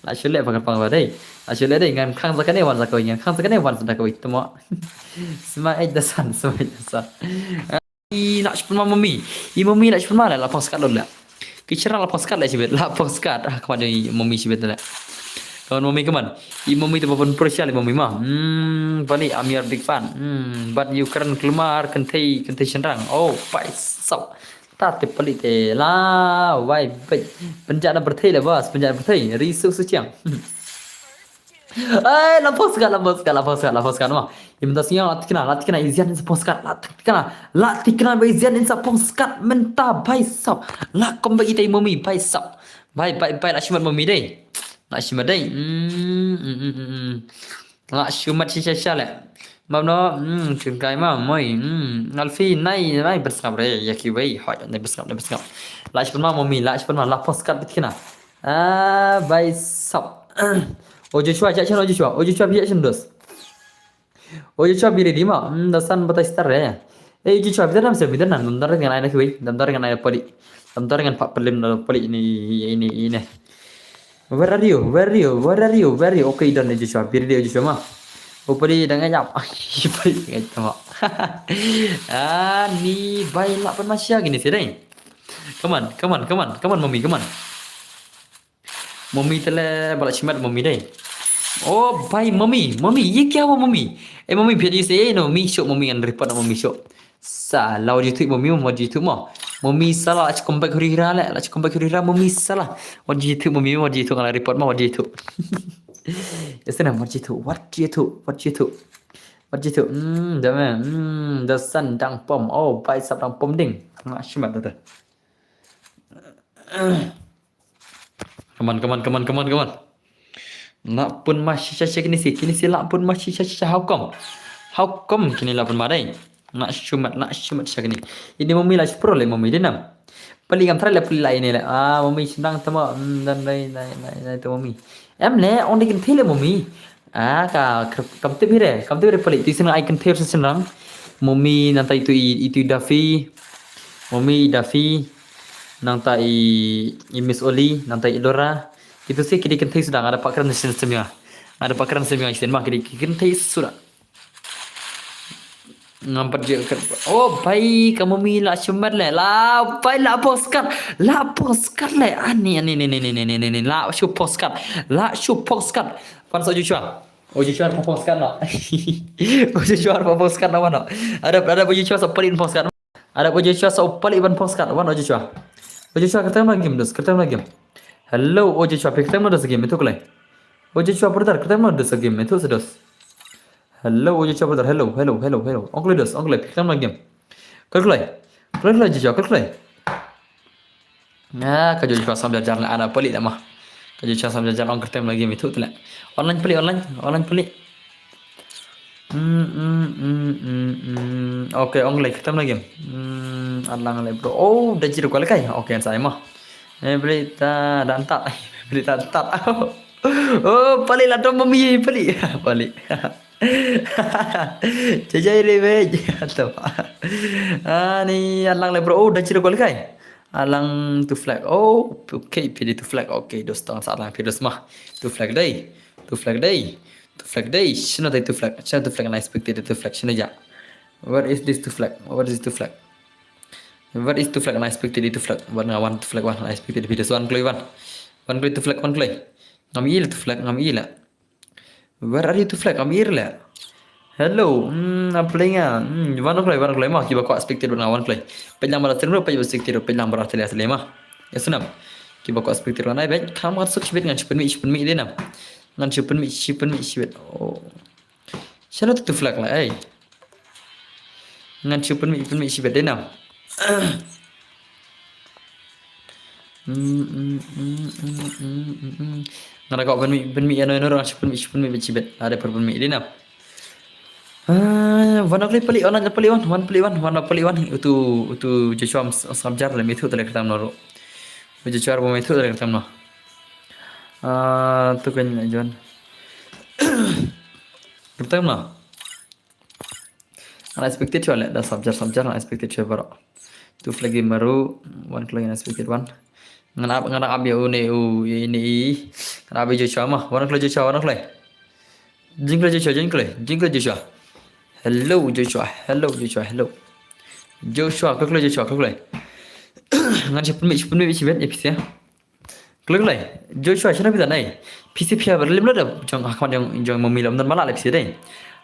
La shule pa kyrpang ba dei. La shule dei, ngan khang sa kene wan sa kawei, ngan khang sa kene wan sa kawei temo. Sma ej dasan, sma ej dasan. I la shpun ma mami. I mami la shpun ma la, la pong skat la. Ki chera la pong skat la shibit, la pong skat. Ah, kaman i mami shibit la. Kaman mami kaman. I mami tu pun pressure i mami ma. Hmm, bali I'm your big fan. Hmm, but you karen keluar kentei kentei shenrang. Oh, pai sau. Ta te pali te la, wai bai. Penjak na berthei la bas, penjak na berthei. Risu suciang. Hmm. Ai, la pong skat, la pong skat, la pong skat, la pong skat, ma. Im da siang, la tikna, la tikna, izian insa pong skat, la tikna, la tikna, ba izian insa pong skat, menta bai sap. La kom ba itai mami bai sap. Bai, bai, bai, la shimat mami dei. La shimat dei. Hmm, hmm, hmm, hmm, hmm. La shimat shisha sha le. Mam no, hmm, chun kai ma, moi, hmm. Alfi, nai, nai, bersngap re, ya ki wei, hoi, nai bersngap, nai bersngap. La shimat ma mami, la shimat ma, la pong skat bit kina. Ah, bai sap. O Joshua, jak shen, o Joshua, o Joshua, jak shen dos. O Joshua, bi ready ma, hmm, dasan batai star re. Eh, Joshua, bi dasan, bi dasan, dam dar ngan ai na kiwi, dam dar ngan ai pali. Dam dar ngan pak pelim na pali ini, ini, ini. Where are you? Where are you? Where are you? Where are you? Okay, done, Joshua, bi ready, Joshua ma. O pali dang ngap. Pali dang ngap ma. Ah, ni bai la pan masya gini sih deh. Come on, come on, come on, come on, mommy, come on. Mommy tele bala chimat mommy dei. Oh, bhai mommy, mommy, ye kya hua mommy? Eh mommy, phir ye se, eh no, mommy shoh, mommy ngan report na mommy shoh. Salah, wat ju ïathuh mommy, wat ju ïathuh mo. Mommy salah, la ju come back huri hira le, la ju come back huri hira, mommy salah. Wat ju ïathuh mommy, wat ju ïathuh, ngan report mo, wat ju ïathuh. Ese na, wat ju ïathuh, wat ju ïathuh, wat ju ïathuh. Wat ju ïathuh, hmm, da me, hmm, da san dang pom, oh, bai sap dang pom ding. Nga chimat da. Come on, come on, come on, come on, come on. La pun ma shisha shisha kini si, kini si la pun ma shisha shisha, how come? How come kini la pun ma dei? La chimat, la chimat shisha kini. Ini mommy la chipro le mommy dei nam. Pali ngam try le pali la ini le. Ah, mommy sendang tama, hmm, dan dei, dei, dei, dei tu mommy. Em le, ong dei kynthei le mommy. Ah, ka, ka, kam tip hi re, kam tip hi re pali. Tu isin ai kynthei shisha sendang. Mommy nangta itu i, itu i Daffy. Mommy i Daffy. Nangta i, i Miss Oli, nangta i Laura. Itu si ki dei kynthei suda, nga da pakran shisha shisha. Nga da pakran shisha shisha ma ki dei kynthei suda. Ngam pat je ka. Oh, bai, ka mommy la chimat le. La, bai, la pong skat. La pong skat le. Ani, ani, ni, ni, ni, ni, ni, ni, ni. La shu pong skat. La shu pong skat. Pan sa Joshua. Oh, Joshua pa pong skat la. Oh, Joshua pa pong skat la, wan no. Ada, ada, oh, Joshua sa pali pong skat. Ada, oh, Joshua sa pali ban pong skat. Wan, oh, Joshua. Oh, Joshua, kata mana game dos? Kata mana game? Hello, oh, Joshua, kata mana dos game? Itu kelai. Oh, Joshua, brother, kata mana dos game? Itu sedos. Hello, oh, Joshua, brother. Hello, hello, hello, hello. Ong kloi dos, ong kloi, pick up game. Kloi, kloi. Kloi, kloi, Joshua, kloi, kloi. Ah, ka Joshua sam jajar la, ada pali la ma. Ka Joshua sam jajar, ong kyrtem lagi mitu tu la. Online pali, online, online pali. Hmm, hmm, hmm, hmm, hmm. Okay, ong lagi, kyrtem lagi. Hmm, alang lagi, bro. Oh, da jiro ko lekai. Okay, sa ma. Eh, beli ta, da antat. Beli ta antat. Oh, pali la dom mami, pali. Pali. Jajai re, weh. Ani, alang le, bro. Oh, da jiro ko lekai. Alang tu flag. Oh, okay, pili tu flag. Okay, dos tang sa alang pili dos ma. Tu flag dei. Tu flag dei. Tu flag dei. Shino dei tu flag. Shino tu flag, nice pick dei tu flag. Shino ja. Where is this tu flag? Where is this tu flag? Where is tu flag? Nice pick dei tu flag. Wan nga wan tu flag wan. Nice pick dei tu flag. Wan kloi wan. Wan kloi tu flag wan kloi. Ngam i la tu flag, ngam i la. Where are you tu flag? Ngam i la. Hello. Hmm, I'm playing ah. Hmm, wan kloi, wan kloi ma kiba kwah spectate bad nga wan kloi. Peit lang ba la stream ruh, peit ba spectate ruh, peit lang ba la tele tele ma. Ya sunam. Kiba kwah spectate wan ai beit. Kam ngan suk shibit ngan shipun mi shipun mi dei nam. Ngan shipun mi shipun mi shibit. Oh. Shano tu flag la ai. Ngan shu pynmih pynmih shibit dei nam. Nga da kwah pynmih pynmih ïa no ïa no ngan shu pynmih shu pynmih bad shibit. Ada per pynmih dei nam. Ah, wan peli peli wan peli wan wan peli wan wan peli wan utu utu Joshua samjar le mithu tele kyrtam no ro. Joshua bo mithu tele kyrtam no. Ah, tu kan John. Kyrtam no. Unexpected shuwa le, da subjar subjar unexpected shuwa baroh. Tu flag di maru, wan kloi unexpected wan. Ngan ap ngan ap ïa u ne u ïa ne i. Ngan ap ïa Joshua ma, wan kloi Joshua, wan kloi. Jingkloi Joshua, jingkloi, jingkloi Joshua. Hello Joshua, hello Joshua, hello. Joshua, kloi Joshua, kloi. Ngan shu pynmih, shu pynmih, shu pynmih, shu pynmih. Kloi kloi. Joshua, shano phi don ai? Phi shu phi ïa rim lo da jong ha khmat jong jong mami lo ym don ba lah leh phi shu dei.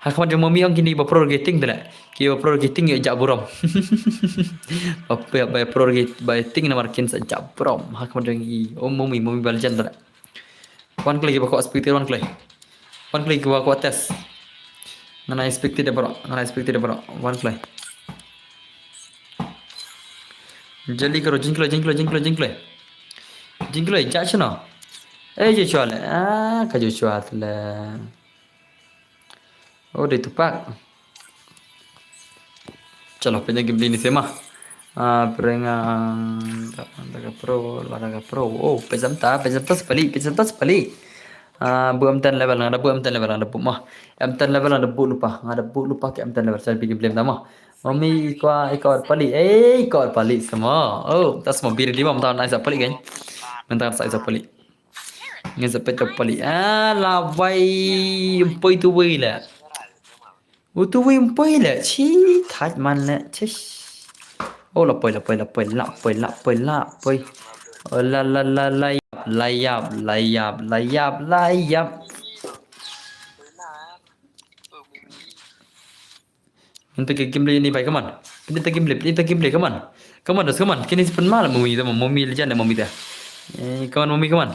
Ha khmat jong mami ong kine ba pro rating te leh. Ki ba pro rating ïa jah burom. Ba ba pro rating namar kin sa jah burom. Ha khmat jong i. Oh mami, mami ba legend te leh. Wan kloi ki ba kwah spectate wan kloi. Wan kloi ki ba kwah test. Ngan expected da baroh, ngan expected da baroh. Wan kloi. Jali karo jingkloi, jingkloi, jingkloi, jingkloi. Jingkloi, jah shano? Eh, Joshua le. Ah, ka Joshua le. Oh, dei tu pak. Chalo, pynjah game ni sema. Ah, prenga da ka pro, la da ka pro. Oh, pejam ta, pejam ta sepali, pejam ta sepali. Ah, bu M ten level, nga da bu M ten level, nga da bu ma. M ten level, nga da bu lupa, nga da bu lupa ke M ten level, saya pergi blame nama. Mami ikwa ikwa pali, eh ikwa pali semua. Oh, tas mau bir di ma, mentang nai sa pali kan. Mentang sa sa pali. Ngi sa peit ka pali. Ah, la wai ym poi tu wei la. U tu wei ym poi la. Chi thait man la. Chish. Oh, la poi, la poi, la poi, la poi, la poi, la poi. Oh, la la la la yap, la yap, la yap, la yap, la yap. Ngan peit ka gameplay ni bai, come on. Peit ka gameplay, peit ka gameplay, come on. Come on, dos, come on. Kini si pynmal mami ta, mami legend mami ta. Eh, come on mami, come on.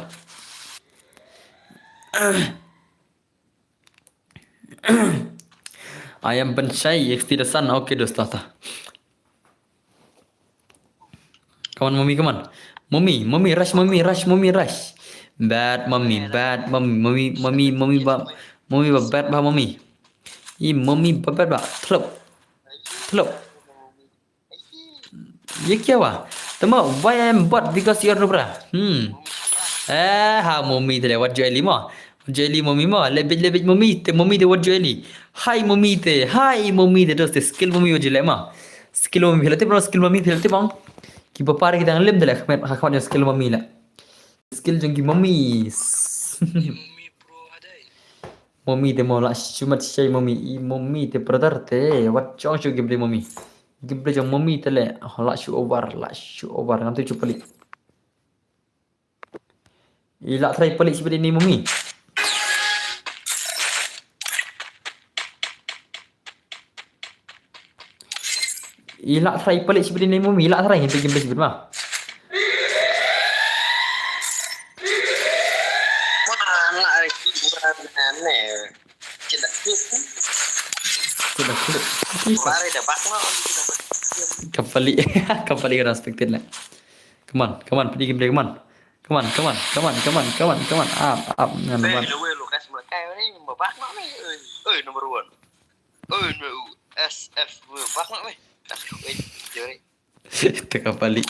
I am Benshai, X T the Sun. Okay, dos ta ta. Come on, mommy, come on. Mommy, mommy, rush, mommy, rush, mommy, rush. Bad mommy, bad mommy, mommy, mommy, mommy, ba, mommy, ba, bad ba, mommy. I mommy, ba, bad ba. Thlop. Thlop. Ye kya hua? Tama, why I am bad? Because you are Nubra. Hmm. Eh, ha, mommy, tele, what you really mo? Jeli mami ma, lebit lebit mami te, mami te wat jeli. Hai mami te, hai mami te, dos te skill mami wat jeli ma. Skill mami phi la tip bang, skill mami phi la tip bang. Ki ba par ki dang lem de la khmat, ha khmat jong skill mami la. Skill jong ki mami. Mami te mo la shumat shai mami, i mami te brother te, wat jong shu gameplay mami. Gameplay jong mami te le, la shu over, la shu over, ngam tu shu palik. I la try palik sibit ini mami. I la try palik sibit ini mami, i la try ngi palik sibit ma. Mana ai hiburan aneh. Kita klik. Kita klik. Mari dah bak no. Ka palik, ka palik orang spectate lah. Come on, come on, palik gameplay, come on. Come on, come on, come on, come on, come on, come on. Up, up, ngan. Hey, man. Lo, lo, kas melekai ni, babak mak ni. Oi, oi, number one. Oi, no, S F babak mak ni. Tak, oi, jori. Teka balik.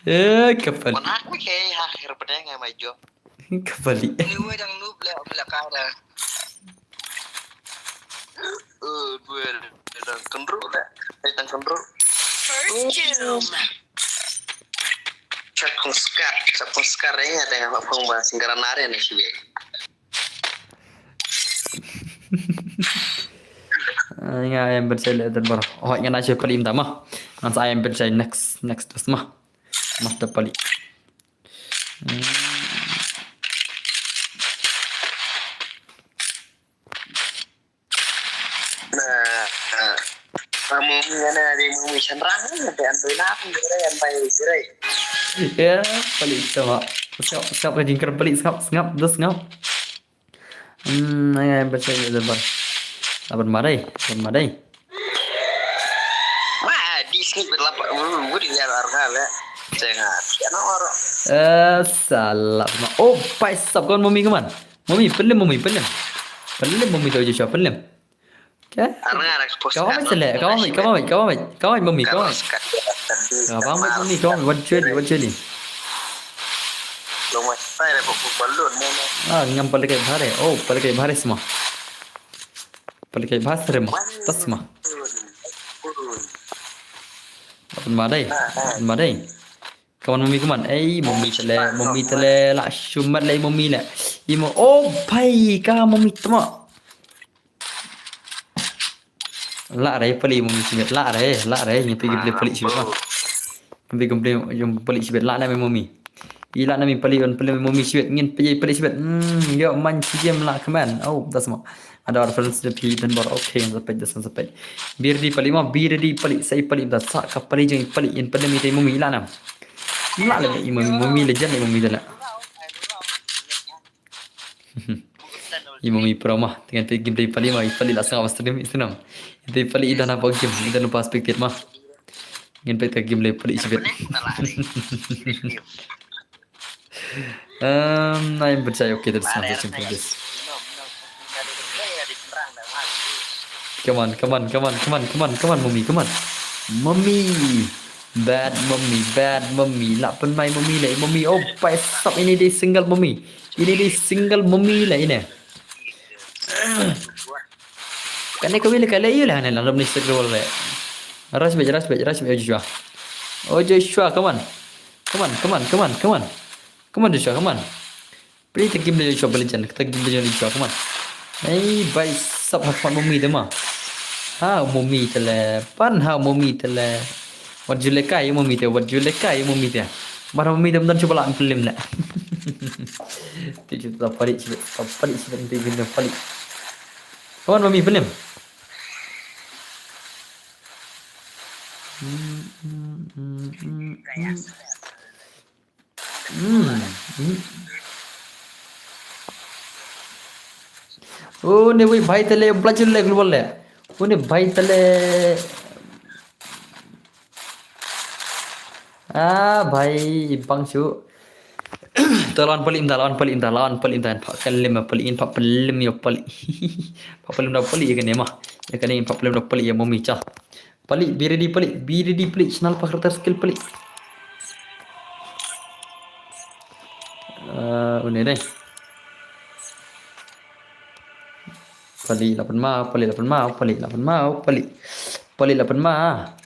Eh, kapal. Mana aku ke ha akhir pedang ai mai jo. Kapal. Ni wei dang noob le, melekai dah. Eh, gue dang kendru le. Eh, dang kendru. First kill. Chakung skat, chakung skat, eh, ada yang apa pun bahas singkaran nari ni sih. Nga em ben sai le dan bar. Oh, nga na che pali mta ma. Ngan sa em ben sai next, next dos ma. Master pali. Na, na, na, mummy na, na, dei mummy shynrang, dei an dei na, dei an bai, dei. Ya, palik sama. Sngap, sngap, ka jingkren palik, sngap, sngap, dah sngap. Hmm, ai, ai, baca ya, sabar. Laban madai, laban madai. Wah, di sini berlapak, uh, gue di jalan kali. Jangan, jangan orang. Eh, salah. Oh, paisap, kawan mummy, kawan. Mummy, pelim, mummy, pelim. Pelim, mummy, tu Joshua, pelim. Ka? Arngar, aku post. Kau ambil selek, kau ambil, kau ambil, kau ambil, kau ambil mummy, kau ambil. Kau ambil mummy, kau ambil, wan cheli, wan cheli. Lo mas tai le pok balun mo. Ah, ngam palik bahare. Oh, palik bahare semua. Palik bahare semua. Tas semua. Laban madai, laban madai. Kawan mummy kawan. Ei, mummy tele, mummy tele, la shumat le mummy le. Imo, oh, pai ka mummy tama. La re pali mummy sibet, la re, la re, ngi pigi pali pali sibet ma. Ngi pigi pali pali sibet, la na me mummy. I la na me pali on pali mummy sibet, ngin pigi pali sibet. Hmm, yo man si jem la kaman. Oh, das ma. Ada orang friends de pi dan bor, okay, ngan sepet, das ngan sepet. Bir di pali ma, bir di pali, sai pali, das sa ka pali jeng pali, in pali mi te mummy la na. La le i mummy, mummy le jan i mummy de la. I mummy pro ma, dengan pe game dari pali ma, i pali la sanga stream, i senam. Dari pali i dana bog game, i dana pas spectate ma. Ngin pe game le pali sibet. Um, na yang percaya, okay, that's not the simple this. Come on, come on, come on, come on, come on, come on, mummy, come on. Mummy. Bad mummy, bad mummy. La pynmai mummy le, mummy. Oh, paisap ini dei single mummy. Ini dei single mummy le ini. Kane kawei le kale yu le hane la ram ni sik rol le. Rush bej, rush bej, rush bej, Joshua. Oh, Joshua, come on. Come on, come on, come on, come on. Come on, Joshua, come on. Pli ta game le Joshua balijan, ta game le Joshua, come on. Ei, paisap ha khmat mummy te ma. Ha mummy te le, pan ha mummy te le. Wat ju le kai mummy te, wat ju le kai mummy te. Bar mummy te mdan chuba la plim le. Ti ju ta pali, ta pali, ti ju ta pali. Come on, mummy, plim. Hmm, hmm, hmm, hmm, hmm. Hmm, hmm. Oh, ne wei bhai tele, bla chule global le. Oh, ne bhai tele. Ah, bhai, ibang shu. Ta lawan pali imda, lawan pali imda, lawan pali imda, pa kalim pali in, pa pelim yo pali. Pa pelim da pali ya kane ma. Ya kane pa pelim da pali ya mummy cha. Palik, be ready, palik, be ready, palik. Channel pa karakter skill, palik. Eh, une deh. Palik lapan mau, palik lapan mau, palik lapan mau, palik. Palik lapan mau.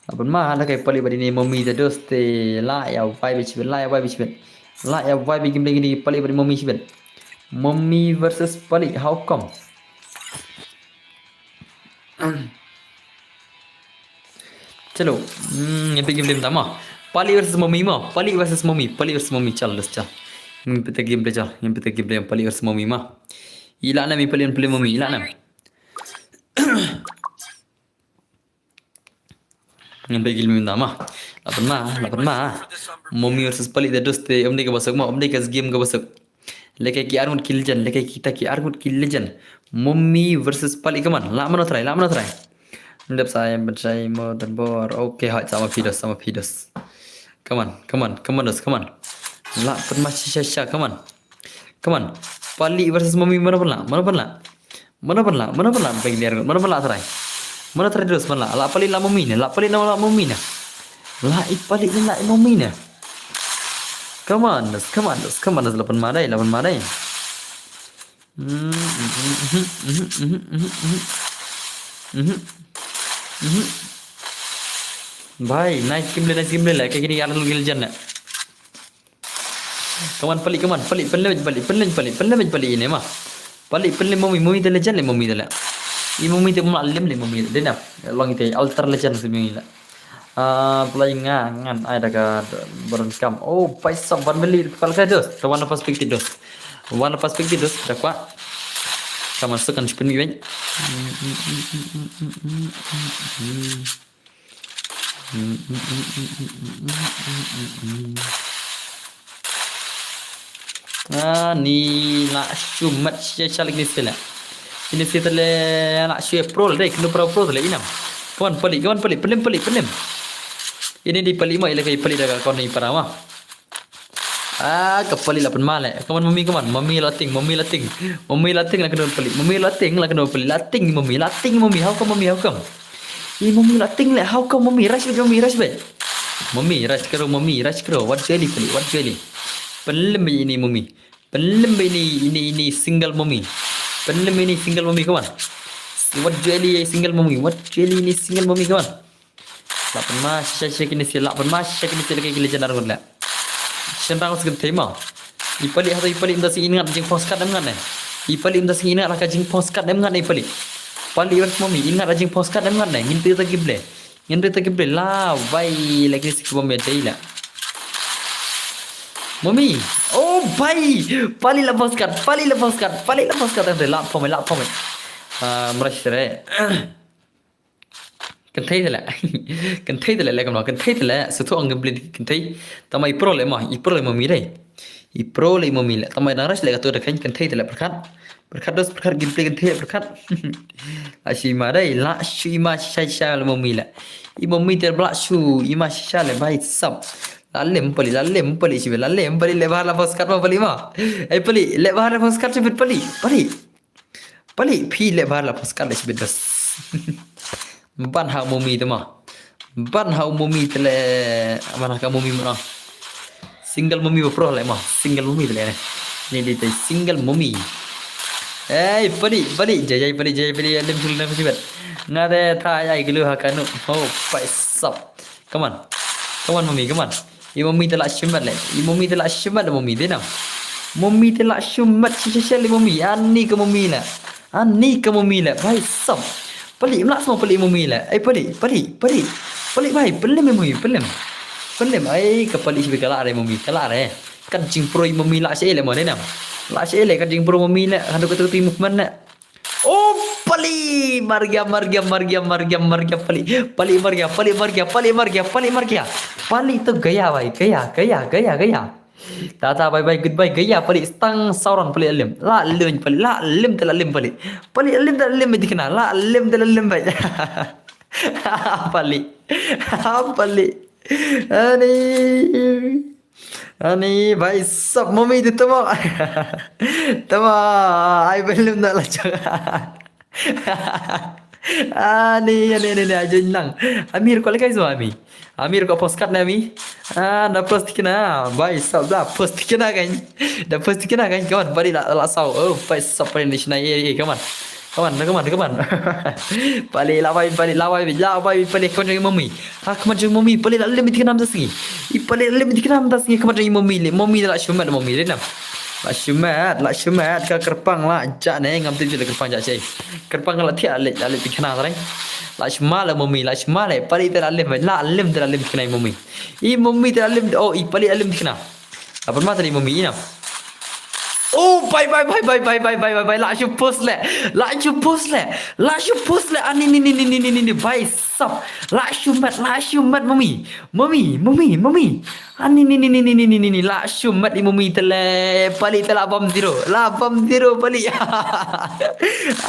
Lapan mau, la kai palik bad ine mummy te doste. La ya vibe chibet, la ya vibe chibet. La ya vibe game lagi ni palik bad mummy chibet. Mummy versus palik, how come? Chalo. Hmm, yang pergi game pertama. Palik versus mummy ma. Palik versus mummy. Palik versus mummy. Chal, let's chal. Yang pergi game chal. Yang pergi game palik versus mummy ma. Ila na mi palik, palik mummy. Ila na. Yang pergi game pertama. Lapan ma, lapan ma. Mummy versus palik de doste. Om de ka basuk ma. Om de ka game ka basuk. Lekai ki arngut ki legend, lekai kita ki arngut ki legend. Mummy versus palik, come on. La mano try, la mano try. Mendap saya bercai mo dan bor. Okay, hot sama Fidos, sama Fidos. Come on, come on, come on, dos, come on. La pun masih sha sha, come on. Come on. Palik versus mummy, mano pun la, mano pun la. Mano pun la, mano pun la, bagi ni arngut, mano pun la try. Mano try dos, mano la. La palik la mummy ne, la palik la mummy ne. La i palik la i mummy ne. Come on, dos, come on, dos, come on, dos, lapan madai, lapan madai. Hmm, mhm, mhm. Bhai, nice game le, nice game le, la, kini arngut ki legend ne. Come on, palik, come on, palik, palik, palik, palik, palik, palik, palik, palik ini ma. Palik, palik, mummy, mummy te legend le, mummy te le. I mummy te mula lim le, mummy te. Dena, long ite, altar legend si mummy le. Ah, pynlait nga ngan ai da ka baron kam. Oh, paisa wan beli pal ka dos. Te wan perspektif dos. Wan perspektif dos da kwa. Ka masuk kan spin wi. Ah, ni la shu mat shisha shisha lagi ni sila. Ini sila le la shu pro le, kenu pro pro le inam. Kawan pali, kawan pali, pelim pali, pelim. Ini di pali ma, ila kai pali da ka kon ni para ma. Ah, ka pali la pen ma le. Kawan mami, kawan mami la ting, mami la ting. Mami la ting la kenu pali, mami la ting la kenu pali, la ting mami, la ting mami, how come mami, how come? I mami la ting le, how come mami, rush bait mami, rush bait. Mami, rush kero mami, rush kero, wat jeli pali, wat jeli. Pelim ini mami. Pelim ini, ini, ini single mami. Pelim ini single mami, kawan. Wat jeli single mami, wat jeli ini single mami, kawan. Lap ma shisha shisha kini si, lap ma shisha kini si lagi kili janar gun le. Shen rang sgin tema. I pali hata i pali imda sing ingat jing postcard em ngat ne. I pali imda sing ingat laka jing postcard em ngat ne i pali. Pali iwar mami ingat jing postcard em ngat ne. Ngin pita gible. Ngin pita gible la bai lagi si kibo me dei la. Mami. Oh bai. Pali la postcard. Pali la postcard. Pali la postcard. Em la pome la pome. Ah, merash re. Kynthei te le. Kynthei te le le kam kynthei te le. Sutu ang gameplay kynthei. Tama i pro le ma, i pro le mami dei. I pro le mami le. Tama dang rush le ka tu da kynthei te le perkat. Perkat dos perkat gameplay kynthei le perkat. La shu ima dei, la shu ima shisha shisha le mami le. I mami te la shu ima shisha le bai sap. La lem pali, la lem pali shisha, la lem pali le bahar la postcard ma pali ma. Ai pali, le bahar la postcard shisha pali, pali. Pali phi le bahar la postcard le sibit bas. Ban ha mami te ma. Ban ha mami te le, ban ha ka mami ma. Single mami ba pro le ma. Single mami te le ne. Ni di te single mami. Hey pali, pali jai jai pali jai pali alim chul na sibit. Nga de tha ai gelu ha kanu. Oh paisap. Come on. Come on mami, come on. I mami te la shimat le. I mami te la shimat le mami de nam. Mami te la shimat shisha shisha le mami. Ani ka mami le. Ani ka mami le. Bai sap. Pali mla sma pali mami le. Ai pali, pali, pali. Pali bai, pali mami, pali. Pali ai ka pali shibi kala re mami, kala re. Kan jing pro i mami la shi le mo de nam. La shi le kan jing pro mami le. Kan tu tu movement le. Oh pali margia margia margia margia margia pali pali margia pali margia pali margia pali margia pali tu gaya bai gaya gaya gaya gaya. Tata bye bye goodbye gaya pali stang sauran pali alim la lim pali la lim te la lim pali pali alim te la lim dikna la lim te la lim bai. Pali pali ani. Ani bai sap mami tu tama. Tama ai belum nak lacak. Ani ani ani ani aja nang. Amir kau lekai semua ami. Amir kau postcard na ami. Ah na post kena bai sap dah post kena kan. Dah post kena kan kawan balik lah lah sau. Oh bai sap pada ni sini eh kawan. Kawan kawan kawan. Balik lah bai balik lah bai lah bai balik kawan dengan mami. Ha khmat jong i mami pale la lem ïa ki khnam ta sngi. I pale la lem ïa ki khnam ta sngi khmat jong i mami le mami la shumat mami le nam. La shumat la shumat ka kyrpang la ja ne ngam tip ju le kyrpang ja shei. Kyrpang la thiah le la lem ïa ki khnam ta reng. La shma le mami la shma le pale te la lem la lem te la lem ïa ki khnam i mami. I mami te la lem oh i pale la lem ïa ki khnam. Lapan mata di mami ina. Oh bai bai bai bai bai bai bai bai bai la shu post le la shu post le la shu post le ani ni ni ni ni ni ni bai sap la shu mat la shu mat mami mami mami mami ani ni ni ni ni ni ni ni ni la shu mat i mami tele pali tele bam zero la bam zero pali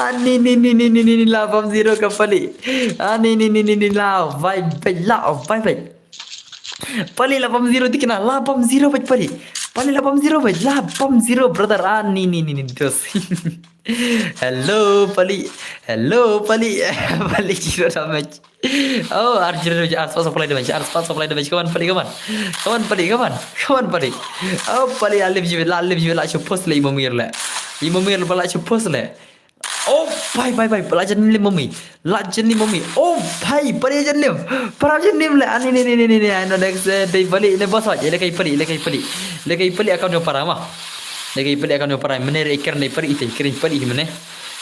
ani ni ni ni ni ni ni la bam zero ka pali ani ni ni ni ni la bai bai la bai bai. Pali la bam zero tikna la bam zero baj pali. Pali la bam zero baj la bam zero brother ah ni ni ni ni dos. Hello pali. Hello pali. Pali zero damage. Oh, ar zero damage ar spot supply damage ar spot supply damage kawan pali kawan. Kawan pali kawan. Kawan pali. Oh pali la live jiwit la live jiwit la shu post le imomir le. Imomir le pala shu post le. Oh bai bai bai la jan lim mami. La jan lim mami. Oh bai pali jan lim. Para jan lim le ani ni ni ni ni ni ano next day pali ne bos waj le kai pali le kai pali. Le kai pali akan jo para ma. Le kai pali akan jo para mene re iker ne pali ite iker pali mene.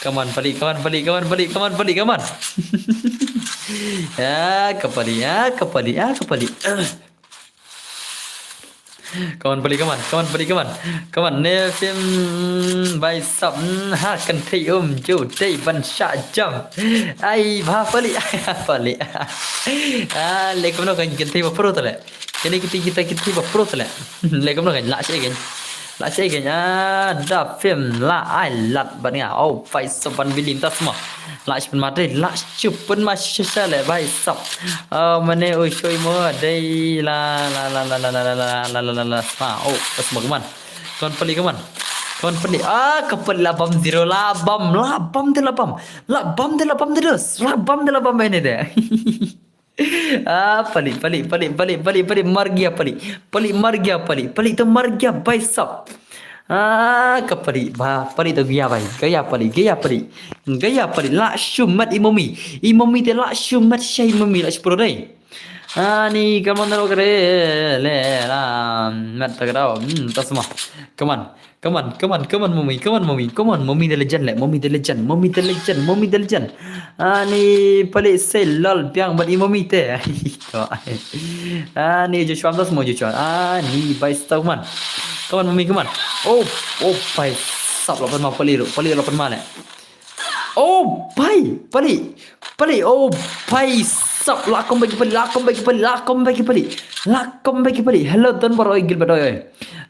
Come on, pali, come on, pali, come on, pali, come on, pali, come on. Ya, ka pali, ya, ka pali, ya, ka pali. Come on, pali, come on, come on, pali, come on. Come on, ne phim, mm, bai sap, mm, ha, kan thei um, ju, thei ban sha jam. Ai, bha pali, ai, ha, pali. Ah, le kumno kan kan thei ba pro tale. Kini kiti kita kiti ba pro tale. Le kumno kan la shi kan. La shi kan. Ah, da phim la ai lat ban nga. Oh, bai sap ban bilim ta sma. La shi pun ma dei, la shi pun ma shisha le bai sap. Oh, mane u shoi mo dei la la la la la la la la la la la sma. Oh, ta sma kuman. Kon pali kuman. Kon pali. Ah, ka pali la bam zero la bam la bam de la bam. La bam de la bam de dos. La bam de la bam ini de. Ah, pali, pali, pali, pali, pali, pali, margia pali. Pali margia pali. Pali to margia bai sap. Ah, ka pali ba, pali to gia bai. Gaya pali, gaya pali. Gaya pali. La shumat i mami. I mami te la shumat shai mami la shpro dei. Ani kaman ro kare le la mat ta kra. Hmm, ta sma. Kaman. Come on, come on, come on, mommy, come on, mommy, come on, mommy the legend le, mommy the legend, mommy the legend, mommy the legend. Ani pali se lol biang ban i mommy te. Ani Joshua, das mo Joshua. Ani bai stau man. Come on, mommy, come on. Oh, oh, bai sap la pan ma pali ro, pali la pan ma le. Oh, bai, pali, pali, oh, bai sap la comeback pali, la comeback pali, la comeback pali, la comeback pali. Hello, don bor oi Gilbert oi.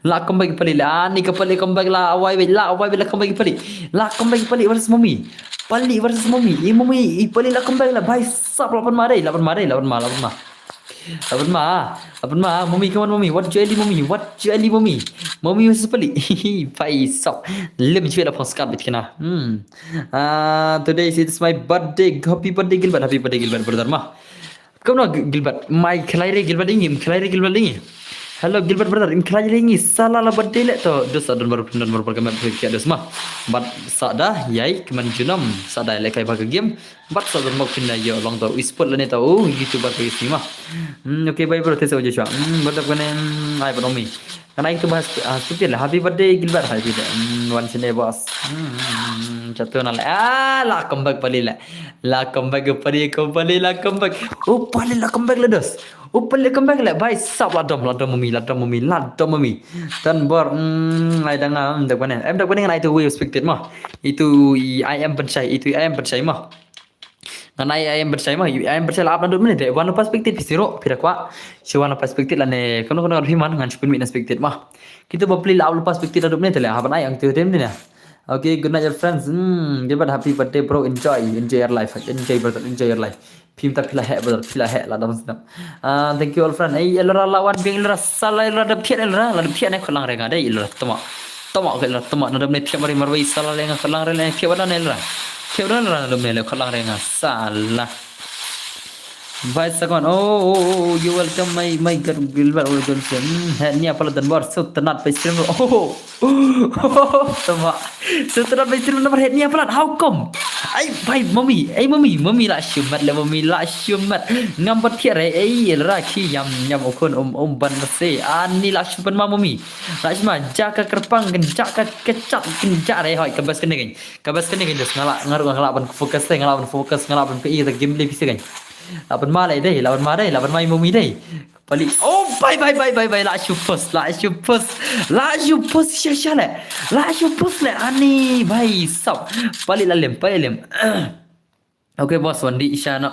La comeback pali la, ani ka pali comeback la, awai wei la, awai wei la comeback pali. La comeback pali versus mommy. Pali versus mommy. I mommy, i pali la comeback la, bai sap la pan ma dei, la pan ma dei, la pan ma, la pan ma. La pan ma, la pan ma, mommy, come on mommy, what you ali mommy, what you ali mommy. Mommy versus pali. Bai sap. Lem chwe la phong skat bit kena. Hmm. Ah, today is it's my birthday. Happy birthday Gilbert, happy birthday Gilbert brother ma. Kumno Gilbert, mai khlai re Gilbert ingi, khlai re Gilbert ingi. Hello Gilbert brother, im khlai re ingi, sala la birthday le to, dus adon baru pindon baru perkam pergi adus ma. Bat sada yai keman junam, sada le kai baka game, bat sada mau pinda yo long to, ispot le ne to, YouTuber ke sima. Hmm, okay, bye bro, tesa Joshua. Hmm, bertap kene, hmm, ai panomi. Kan ai tu bahas, ah, stupid lah. Happy birthday Gilbert, happy birthday. Hmm, one sene boss. Hmm, jatuh na le. Ah, la comeback pali le. La comeback pali, comeback pali, la comeback. Oh, pali la comeback le dos. Oh, pali la comeback le. Bai sap la dom, la dom mommy, la dom mommy, la dom mommy. Dan bor, hmm, ai dang am dak bane. Em dak bane ngan ai tu we expected ma. Itu i I am pensai, itu i I am pensai ma. Ngan ai I am pensai ma, I am pensai la ap na dum ne de. Wan perspective siro, pira kwa. Si wan perspective la ne, kono kono phi man ngan chupin mi na expected ma. Kita ba pli la ap perspective la dum ne de le. Haban ai ang tu dem ne. Okay, good night your friends. Hmm, Gilbert, happy birthday bro. Enjoy, enjoy your life. Enjoy brother, enjoy your life. Phim ta phi la heh brother, phi la heh la dam snap. Ah, thank you all friend. Ei, elra la wan biang elra sala elra da phiat elra, la da phiat ne kholang renga dei elra tama. Tama ke elra tama na dam ne phiat mari marwei sala lenga kholang renga phiat wada ne elra. Phiat wada elra na dam ne le kholang renga sala. Bai sakon. Oh, oh, oh, oh, you welcome my, my God, Gilbert, welcome. Hmm, heh nia pala dan bor so tenat pai stream. Oh, oh, oh, tama. So tenat pai stream number heh nia pala. How come? Ai, bai, mommy. Ai, mommy, mommy la shumat le, mommy la shumat. Ngam bat thiat re, ai, elra ki yam, yam okon um, um ban se. Ani la shumat ma, mommy. La shuma, jaka kerpang, jaka kechat, jare, hoi, kebas kene kan. Kebas kene kan, just ngala, ngaru ngala ban focus te, ngala ban focus, ngala ban ke, iya, game le pisa kan. La ban ma le dei, la ban ma dei, la ban ma i mommy dei. Pali. Oh, bai, bai, bai, bai, bai. La shu post, la shu post. La shu post sha sha le. La shu post le. Ani, bai, sap. Pali la lem, pali lem. Okay, boss, wan di sha no.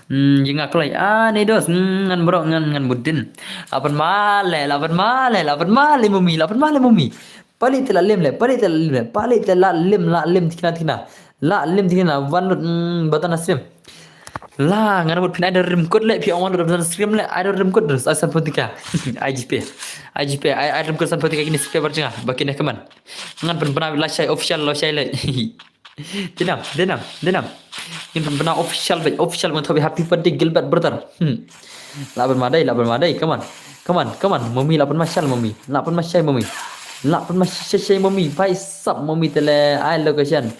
Hmm, jinga klai. Ani dos, hmm, ngan bro, ngan, ngan budin. La ban ma le, la ban ma le, la ban ma le mommy, la ban ma le mommy. Pali te la lem le, pali te la lem le, pali te la lem, la lem tikna, tikna. La lem tikna, wan lut, hmm, batan asrim. La, ngan bud phin ai da rim kut le, phi ong wan da rim kut le, ai da rim kut, ai san pun tika. Ai GPay. Ai GPay, ai, ai rim kut san pun tika kini spe bar jinga, ba kini keman. Ngan pun bana la shai official la shai le. Dinam, dinam, dinam. Ngan pun bana official be, official ngan thobi happy birthday Gilbert brother. Hmm. La ban ma dei, la ban ma dei, come on. Come on, come on, mommy la ban ma shal mommy. La ban ma shai mommy. La ban ma shai shai mommy. Bai sap mommy te le, ai location.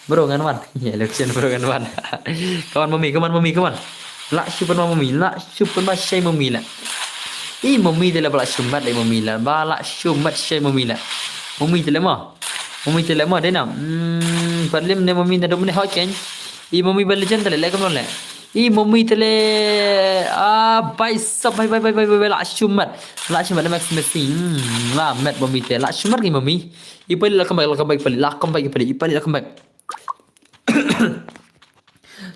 Bro ngan wan. Ye, election bro ngan wan. Come on mommy, come on mommy, come on. La shu pun ma mommy, la shu pun ma shai mommy la. I mommy te la ba la shu mat le mommy la. Ba la shu mat shai mommy la. Mommy te le ma. Mommy te le ma dei nam. Hmm. Palim ne mami na domne hoi ken. I mami ba legend tale le kamlo le. I mami tale. Ah, bai sap bai bai bai bai bai la shumat. La shumat le max missing. Hmm, la met mami te la shumat ki mami. I pali la comeback la comeback pali la comeback pali i pali la comeback.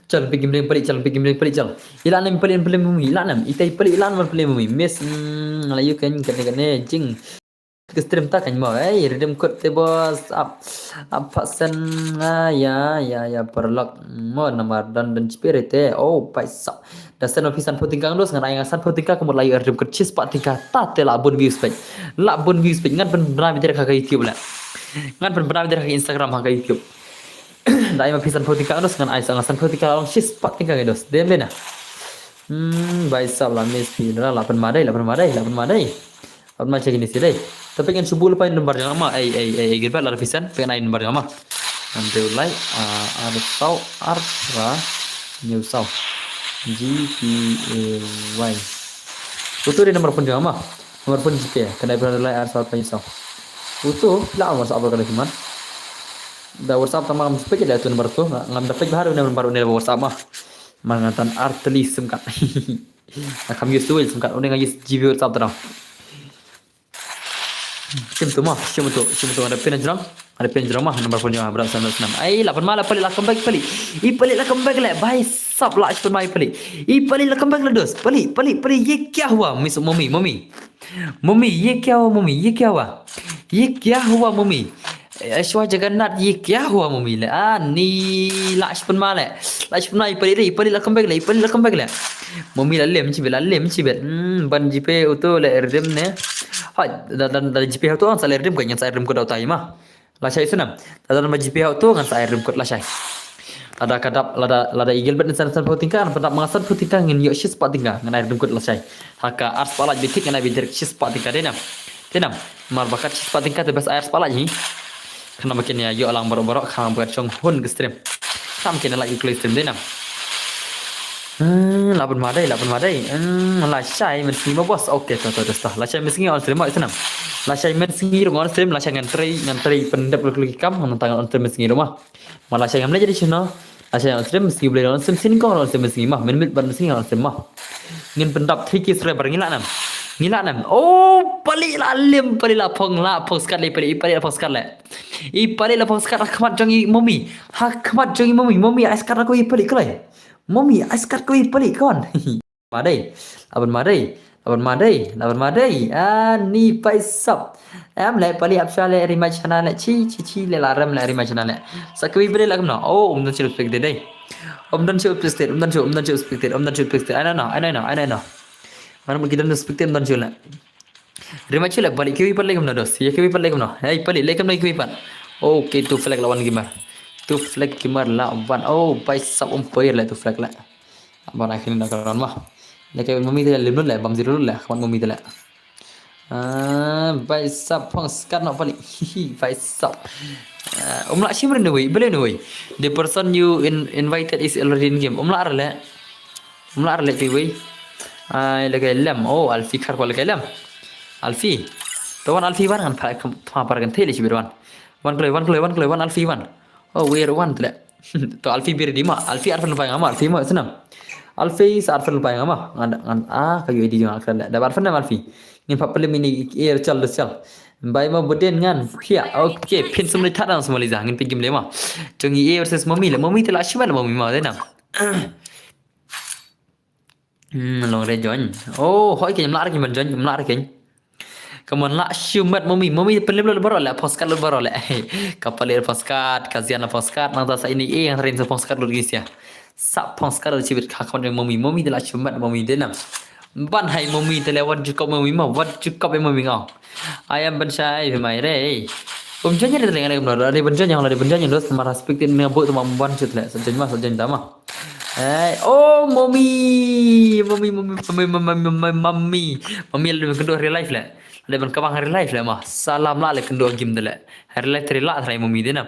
Chal pigim ring pali chal pigim ring pali chal. Ila nem pali pali mami ila nem. Itai pali ila nem pali mami. Miss. Hmm, la yu ken kene kene jing. Ke stream ta kan mo eh redeem code te bos ap ap sen ah ya ya ya perlok mo namar dan dan chipire te oh paisa da sen office san photing kang dos ngan ai ngan san photing kang kemut layu redeem code chis pa tingka ta te la bun views pek la bun views pek ngan pen bra mi ka YouTube la ngan pen bra mi ka Instagram ha ka YouTube da ai ma office san photing kang dos ngan ai sa ngan san photing kang long chis pa tingka dos dem dena hmm bai sab la mes pi la la pen madai la pen madai la pen madai Ot ma check ini sih dai. Tapi kan subuh lepas number jama. Ai ai ai ai girbat la pisan pengen ai number jama. Nanti ulai ah, ar sau ar ra new sau. G P A Y. Utu di number phone jama. Number phone G P A. Kena pernah ulai ar sau ar ra new sau. Utu la WhatsApp kalau cuman. Da WhatsApp sama ngam sepek da tu number tu. Ngam dapat baru number ni WhatsApp mah. Mangatan arteli semkat. Nga kam use tu sim kat uning use G B WhatsApp tadang. Sim tu mah, sim tu, sim tu ada pin jrang, ada pin jrang mah number phone jrang berat sana senam. Ai lapan mala pali la comeback pali. I pali la comeback le, bai sap la sim mai pali. I pali la comeback le dos. Pali, pali, pali ye kya hua miss mommy, mommy. Mommy ye kya hua mommy, ye kya hua. Ye kya hua mommy. Aishwarya Jagannath ye kya hua mummy le ah ni la shpun ma le la shpun ma ipali le ipali la comeback le ipali la comeback le mummy la lem chibet la lem chibet hmm ban jipe uto le redeem ne ha da da da jipe uto sa le redeem ka nyan sa redeem ko da utai ma la shai sunam da da ma jipe uto ngan sa redeem ko la shai Lada ka dap lada lada igel bet san san phew tyngka, lada ma san phew tyngka ngin ïoh shi spah tyngka ngan ai redeem code lashai. Haka ar spah laj bitik ngan ai bitik shi spah tyngka dei nam. Dei nam. Mar ba kat shi spah tyngka te best ai ar spah laj hi. Khnang ba kin ïa ïoh lang barok barok khnang ba kat shong hun ka stream. Khnang kin laj ka stream dei nam. Hmm, la ban ma dei, la ban ma dei. Hmm, lashai mynsngi ma boss. Okay, to to to. Lashai mynsngi on stream ma isnam. Lashai mynsngi ruh on stream, lashai ngan trei ngan trei pyndep luk luk kam ngan tang on stream mynsngi ruh ma. Ma lashai ngam leh jadi shano. Lashai on stream mynsngi blei on stream sin kong on stream mynsngi ma. Min mit ban mynsngi on stream ma. Ngin pyndap three K subscriber ngi lah nam. Ngi lah nam. Oh, pali la lim, pali la phong, la phong skat le, pali, pali la phong skat le. I pali la phong skat ha khmat jong i mommy. Ha khmat jong i mommy. Mommy ai skat ko i pali kloi. Mommy ai skat ko i pali kon. Madai. Laban madai. Laban madai. Laban madai. Ah, ni paisap. Em le pali apsha le rematch hana le chi chi chi le larem le rematch hana le. Sakwi bede la kumno. Oh, um don chil spectate dei. Um don chil spectate, um don chil, um don chil spectate, um don chil spectate. Ai no no, ai no no, ai no no. Mana mungkin don spectate um don chil le. Rematch le balik kiwi pat le kumno dos. Ya kiwi pat le kumno. Hey pali le kumno kiwi pat. Okay, two flag la wan gamer. Two flag gamer la wan. Oh, paisap um poir le two flag le. Ban ai kini na karon ma. Le kai mami te le nun le bam zero le kawan mami te le. Ah, bai sap phong skat no pali. Hihi, bai sap. Ah, um la shim ren wei, bele no wei. The person you in, invited is already in game. Um la le. Um la le kai wei. Ai le kai lem. Oh, Alfi khar ko le kai lem. Alfi. To wan Alfi wan kan pha pha par kan thele shibir wan. Wan kloi, wan kloi, wan kloi, wan Alfi wan. Oh, where wan tle. To Alfi bir di ma, Alfi arfen pai ngama, Alfi ma senam. Alfi sa arfen pai ngama, ngan ngan ah kayu di jong akran da arfen nam Alfi. Ngin pap pelim ini air chal de chal. Bai ma buden ngan, kia, okay, pin sum de thadang semua liza, ngin pigim lema. Jong i air ses mami le, mami te la shima le mami ma de nam. Hmm, long re join. Oh, hoi ke mlar ke man join, mlar ke. Kaman la shumat mami, mami pelim lo baro le, postcard lo baro le. Kapali postcard, kazian postcard, nang ta sa ini eh yang rin sa postcard lo gisia. Sa postcard lo chibit ka kaman mami, mami de la shumat mami de nam. Ban hai mami de le wat jukop mami ma, wat jukop mami ngau. Ayam ban shai mai re. Um join re le ngai mlo, re ban join yang la re ban join dos mar respect ni bu tu mam ban chut le, sa join ma, sa join ta ma. Hai, oh, mommy, mommy, mommy, mommy, mommy, mommy, mommy, mommy, lada kendo real life le, lada ban kabang real life le ma, salam la le kendo game de le, real life teri la try mommy de na.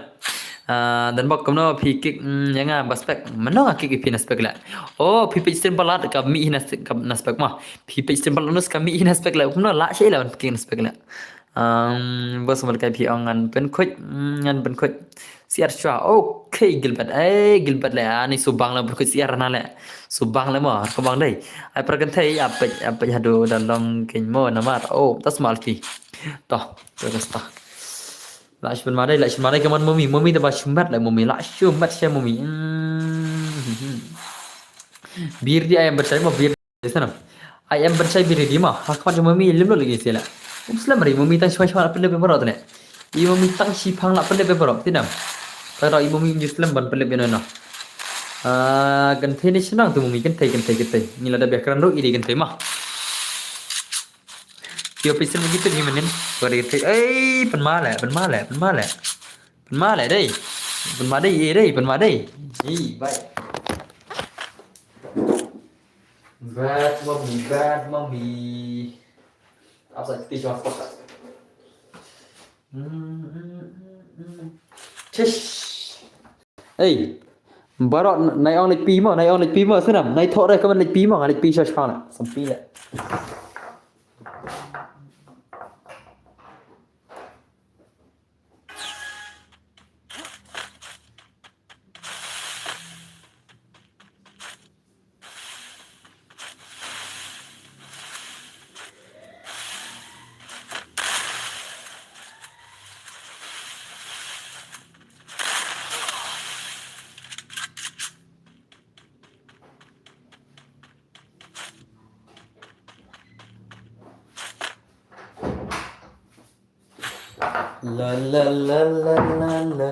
Ah, dan bok kumno phi kick, hmm, yang ah baspek, mano nga kick phi naspek le. Oh, phi page stream palat ka mi hi naspek ma, phi page stream palat nus ka mi hi naspek le, kumno la shi le ban kick naspek le. Um, bos mo lehkai phi ong ngan pynkhuid, mm, ngan pynkhuid. Syiar shuwa. Okay, Gilbert. Eh, Gilbert leh. Ani subang leh pynkhuid syiar na leh. Subang leh mo. Ka bang dei. Ai para kynthei, ap peit, ap peit haduh da long keiñ mo namar. Oh, tas ma alki. Toh, terus toh. Lah shu pynma dei, lah shu pynma dei, kaman Mummy, Mummy te ba shu met leh Mummy, lah shu met sha Mummy. Hmm. Bir di ayam bad shai mo, bir di sana. Ayam bad shai bir di ma. Ha khmat Mummy lim lo lagi sila. Um slem ri Mummy tang shwa shwa la pynlep pynparot ne. I Mummy tang shipang la pynlep pynparot tinam. Tang i Mummy um ju slem ban pynlep ino no. Ah, kynthei ni shnang tu Mummy, kynthei, kynthei, kynthei. Ni lada biak kran ro i dei kynthei ma. Yo pisen lagi tu ni manin. Gua dei kynthei. Ei, pynma leh, pynma leh, pynma leh. Pynma leh dei. Pynma dei, eh, dei, pynma dei. Ei, bye. Bad Mummy, bad Mummy. Apa sih tisu apa? Hmm, hmm, hmm, hmm. Tish. Ei. Baroh nai ong leit phi mo, nai ong leit phi mo, snam. Nai thoh re kaman leit phi mo, nga leit phi sha shang. Sampi leh. La, la, la, la, la, la.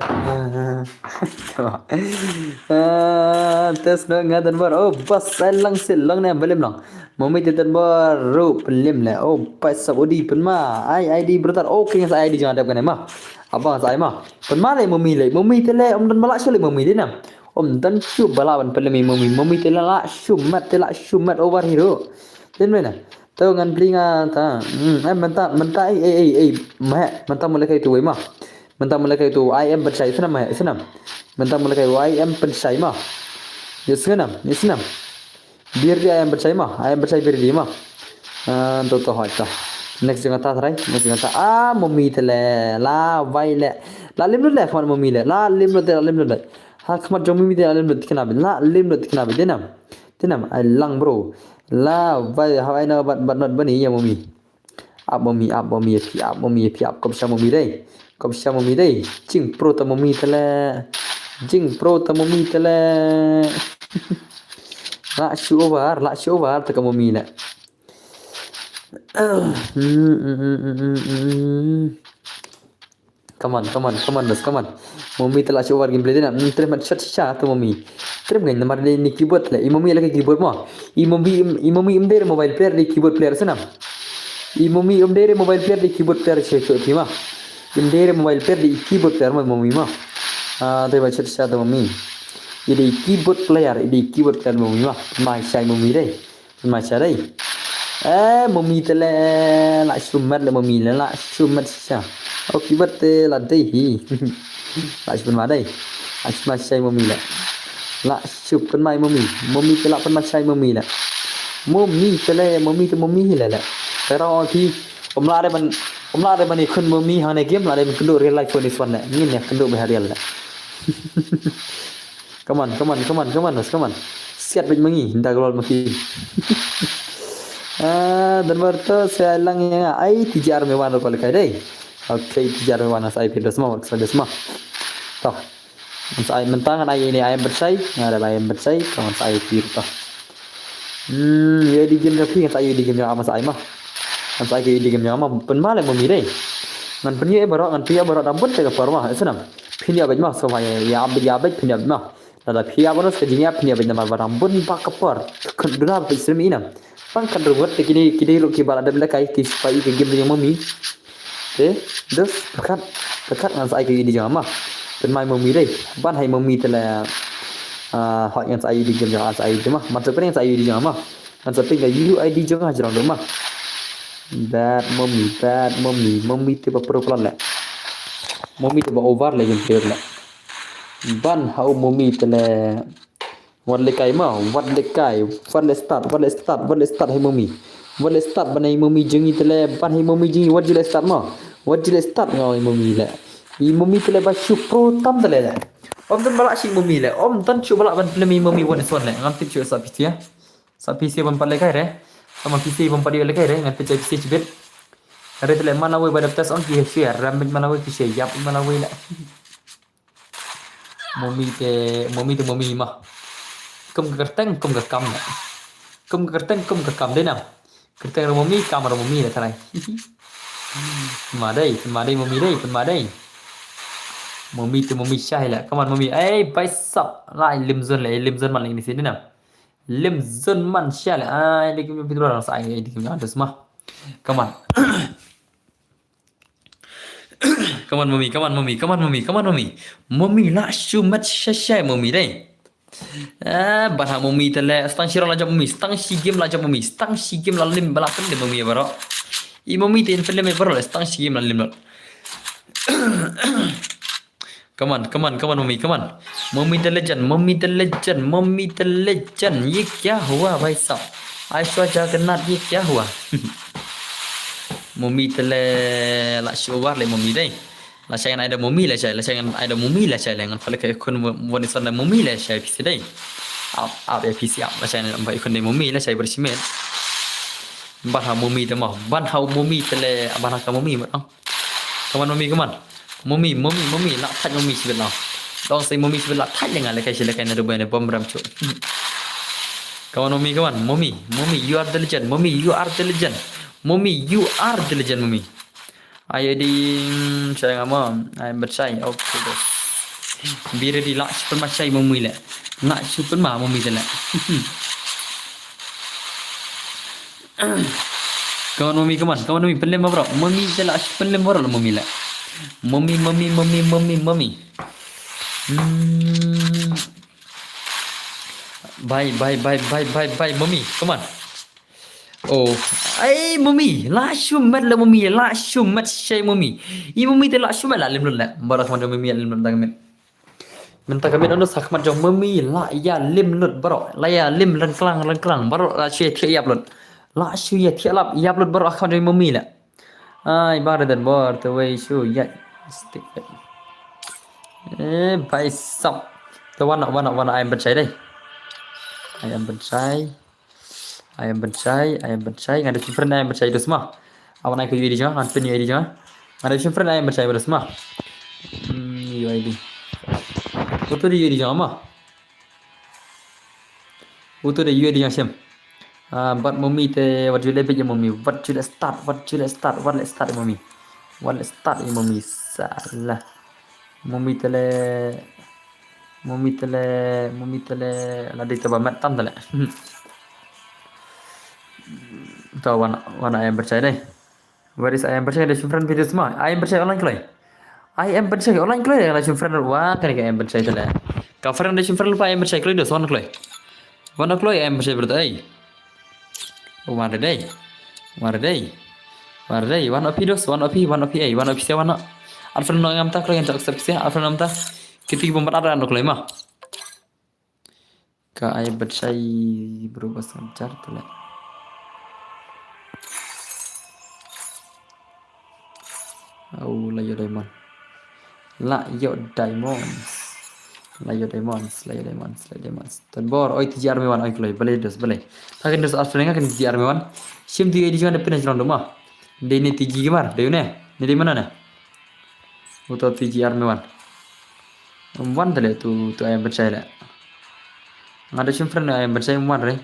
Ah, test no nga dan bar. Oh, bas, ai lang sil, lang ne, balim lang. Mummy te dan bar, ru, pelim le. Oh, pai sap udi, penma. Ai, I D, brother. Oh, keng sa I D jong adep kane ma. Abang sa ai ma. Penma le, Mummy le. Mummy te le, um dan balak shu le, Mummy te nam. Um dan shu balak ban pelim i Mummy. Mummy te le la, shu mat, te la, shu mat, over hero. Te ne na. To ngan pli nga ta. Hmm, eh, mynta, mynta, eh, eh, eh, eh, meh, mynta mula kai tu, eh, ma. Mynta mula kai tu, I am bad shai, snam, meh, snam. Mynta mula kai tu, I am bad shai, ma. Yes, snam, yes, snam. Bir di I am bad shai, ma. I am bad shai bir di, ma. Ah, to, to, hoi, to. Next jong ta, try. Next jong ta. Ah, Mummy te le. La, vai le. La lim lut le, khmat Mummy le. La lim lut te, la lim lut le. Ha, khmat jong Mummy te, la lim lut te kena bi. La lim lut te kena bi. Te nam. Te nam, ai lang, bro. La, vai, ha, ai na, bat, bat, not, bani, ya, Mummy. Ap Mummy, ap Mummy, ap, ap Mummy, ap, ap, kop sha Mummy dei. Kop sha Mummy dei. Jing pro ta Mummy te le. Jing pro ta Mummy te le. La shu over, la shu over ta ka Mummy le. Come on, come on, come on, guys, come on. Mummy te la shu over gameplay dei na. Hmm, trem mat shot sha tu Mummy. Trem ngai namar dei ni keyboard le. I Mummy la ka keyboard mo. I Mummy, i Mummy im dei mobile player dei keyboard player snam. I Mummy im dei mobile player dei keyboard player sha sha ti ma. Im dei mobile player dei keyboard player mo Mummy ma. Ah, trem mat shot sha tu Mummy. I dei keyboard player, i dei keyboard player Mummy ma. Ma shai Mummy dei. Ma sha dei. Eh, Mummy te le, la shu mat le Mummy le, la shu mat sha. Oh, keyboard te la dei hi. La shu mat dei. La shu mat shai Mummy le. La shu pynmai Mummy. Mummy te la pynmai shai Mummy le. Mummy te le, Mummy te Mummy hi le le. Te rong ong phi, um la dei ban, um la dei ban i khun Mummy hangne game, la dei ban kynduh real life phone is one le. Ngin ya kynduh bha real le. Come on, come on, come on, come on, come on. Siat bit mangi, nda glol maki. Ah, dan bar to, saya lang ya. Ai, tijar me wan ko lekai dei. Okay, tijar me wan sa ai phi dos ma, sa dos ma. To. Sa ai mentang ai ini ai bersai, ada ai bersai, kawan sa ai phi to. Hmm, ya di game ka phi, sa ai di game ya ama sa ai ma. Sa ai di game ya ama, pen ma le mo mi dei. Ngan pen ye barok, ngan pi ya barok dam pun te ka par ma, senam. Phin ïa bad ma, so ma ïa bad, ïa bad, phin ïa bad ma. Lada phi ïa bad ka jingïa phin ïa bad namar ba dang bun ba ka por. Kan duna ba stream ina. Pang kan ruwet te kini, kini ruh ki ba la dep lekai ki spy ka game jong mami. Te, dus, pakat, pakat ngan sa ai ka ïa di jong ma. Pynmai mami dei. Ban hai mami te la, ah, hot ngan sa ai ïa di game jong, sa ai ïa di ma. Mat te pyn ngan sa ai ïa di jong ma. Ngan sa pyn ka U I D jong ha jrong dei ma. Bad mami, bad mami, mami te ba pro plan le. Mami te ba over le game player le. Ban hau mami te le. Wat le kai ma, wat le kai, wat le start, wat le start, wat le start hai mami. Wat le start ban hai mami jong i te le, ban hai mami jong i wat ju le start ma. Wat ju leh start nga ong i mummy leh. I mummy te leh ba shu pro tam te leh leh. Ym don ba lah shu i mummy leh. Ym don shu ba lah ban pynlem i mummy one is one leh. Ngam tip shu sa phi sha. Sa phi sha ban pat leh kai re. Sa ma phi sha ban pat leh kai re. Ngan pynjah phi sha chibit. Re te leh man away ba da test ong ki share. Ram bit man away ki share. Yap man away leh. Mummy te, mummy te mummy ma. Kum ka kyrteng, kum ka kam leh. Kum ka kyrteng, kum ka kam dei nam. Kyrteng ra mummy, kam ra mummy leh tharai. Ma dei, pyn ma dei mummy dei, pyn ma dei. Mummy te mummy shai leh. Come on mummy. Ei, bai sap. Lai lim zone leh, lim zone man leh ni sini nam. Lim zone man shai leh. Ai, di kim pidra sa ai di kim antus ma. Come on. Come on mummy, come on mummy, come on mummy, come on mummy. Mummy lah shu met shai shai mummy dei. Eh, ban ha mummy te leh, stang shi rong la jop mummy, stang shi game la jop mummy, stang shi game la lim ba la pynlem mummy baroh. I mummy te in pynlem baroh leh, stang shi game la lim leh. Come on, come on, come on mummy, come on. Mummy the legend, mummy the legend, mummy the legend. Ye kya hua bhai sahab? Aishwa Jagannath ye kya hua? Mummy te leh lah shu war leh mummy dei. Lashai ngan ai da mummy lashai, lashai ngan ai da mummy lashai leh ngan pale ka ikun wani son da mummy lashai phi sha dei. Ap, ap ya phi sha ap, lashai ngan ba ikun dei mummy lashai bershimet. Ban ha mummy te ma, ban ha mummy te leh, ban ha ka mummy ma. Come on mummy, come on. Mummy, mummy, mummy, lah thait mummy shibit lah. Dong sai mummy shibit lah thait leh nga leh kai shi leh kai na dubai ne bom ram chu. Come on mummy, come on. Mummy, mummy, you are the legend. Mummy, you are the legend. Mummy, you are the legend mummy. Ai ding shai nga ma, ai bat shai. Okay, bos. Bi ready lah shu pynma shai mummy leh. Lah shu pynma mummy te leh. Come on mummy, come on, come on mummy, pynlem baroh. Mummy te lah shu pynlem baroh mummy leh. Mummy, mummy, mummy, mummy, mummy. Hmm. Bye, bye, bye, bye, bye, bye, mummy. Come on. Oh, ai mummy, lah shu met leh mummy, lah shu met shai mummy. I mummy te lah shu met lah lim lut leh. Baroh kham mummy lim lut dang met. Mynta ka met ono sa khmat jong mummy lah ïa lim lut baroh. Lah ïa lim lyngklang lyngklang baroh lah shu ïa thiah ïap lut. Lah shu ïa thiah lap ïap lut baroh khmat jong mummy leh. Ai bar den bor te wei shu ïa stick. Eh bai sap. Te wan wan wan ai ban chai dei. Ai ban chai. Ai ban chai, ai ban chai. Nga da shim friend ai ban chai dos ma. Awan ai ka U I D jong nga, ngan pyn U I D jong nga. Nga da shim friend ai ban chai dos ma. Hmm, U I D. Uto da U I D jong nga ma. Uto da U I D jong nga shim. Ah, bad mummy te wat ju leh bit ïa mummy. Wat ju leh start, wat ju leh start, wat leh start ïa mummy. Wat leh start ïa mummy. Salah. Mummy te leh, mummy te leh, mummy te leh, la dei te ba met tam te leh. To wan, wan ai ban chai dei. Where is ai ban chai? Da shim friend phi dos ma. Ai ban chai online kloi. Ai ban chai online kloi, da shim friend wa kane ka ai ban chai te leh. Ka friend da shim friend pa ai ban chai kloi dos wan kloi. Wan kloi ai ban chai bro ai. Wan dei. Wan dei. Wan dei. Wan opi dos, wan opi, wan opi ai, wan opi se wan. Alfred no ngam ta kloi ngam ta accept se, Alfred ngam ta. Kiti bom bat ada no kloi ma. Ka ai ban chai bro bas ngam char te leh. Au la ïoh diamond. La ïoh diamonds. La ïoh diamonds, la ïoh diamonds, la ïoh diamonds. Tan bor oi T G R me wan oi kloi balei dos balei. Ta kin dos Alfred nga kin T G R me wan. Shim ti ai di jong da pina jong do ma. Dei ne T G gamer dei ne. Ne dei mana ne. Uto T G R me wan. Wan te leh tu tu ai ban chai leh. Nga da shim friend ai ban chai wan re.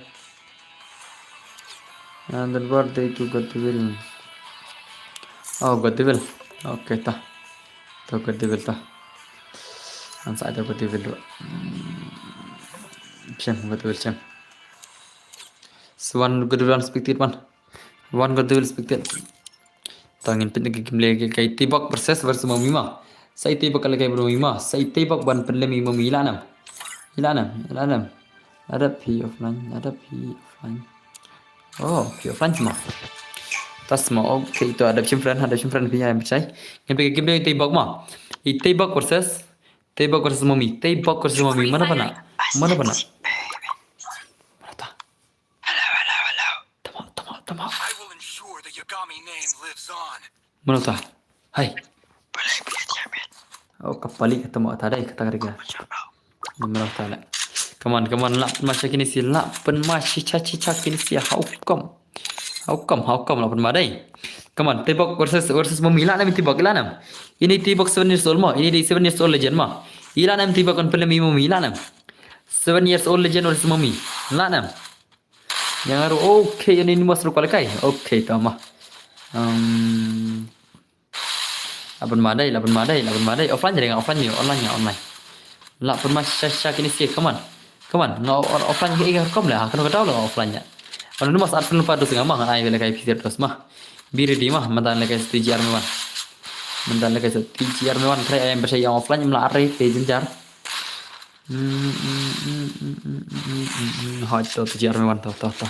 And the birthday to God the will. Oh God the will. Okay ta. To God the will ta. An sa to God the will do. Chem God the will chem. So one God the will speak it man. One God the will speak it. Tang in pin ke game le ke kai tibok versus versus mami ma. Sai tibok kala kai mami ma. Sai tibok ban pin le mi mami ilanam. Ilanam, ilanam. Ada pi offline, ada pi offline. Oh, pi offline ma. Tas ma, okay, itu ada chim friend, ada chim friend pi yang percaya. Yang pergi game itu bak ma. Itu bak versus, itu bak versus mami, itu bak versus mami. Mana pernah? Mana pernah? Mana tak? Hello, hello, hello. Tama, tama, tama. I will ensure the Yagami name lives on. Mana tak? Hai. Oh, ka palik kata mo ta dai kata ka riga. Ni mera ta la. Come on, come on, lah pynma sha kine si, lah pynma sha sha sha kine si, how come? How come, how come lah pynma dai? Come on, Tibok versus, versus Mummy, lah nam Tibok, lah nam. Ini Tibok seven years old mo, ini dei seven years old legend mo. Ila nam Tibok kan pelem i Mummy, lah nam. Seven years old legend versus Mummy, lah nam. Yang aru, okay, ini ni mas rupa lekai. Okay, tama. Um, Laban madai, laban madai, laban madai. Offline jadi nga offline ni, online nga online. Lah pun masih syak ini sih, come on. Come on, nga o-, offline ke iga kom lah, kena ketawa lah offline nya. Anu mas art pun lupa dos ngama ngan ai lekai fitur dos mah. Biri di mah, mentan lekai T G R mewan. Mentan lekai T G R mewan, try ayam bersai yang offline, mla are, te jenjar. Hmm, hmm, hmm, hmm, hmm, hmm, hmm, hmm. Hot to, T G R mewan, to, to, to.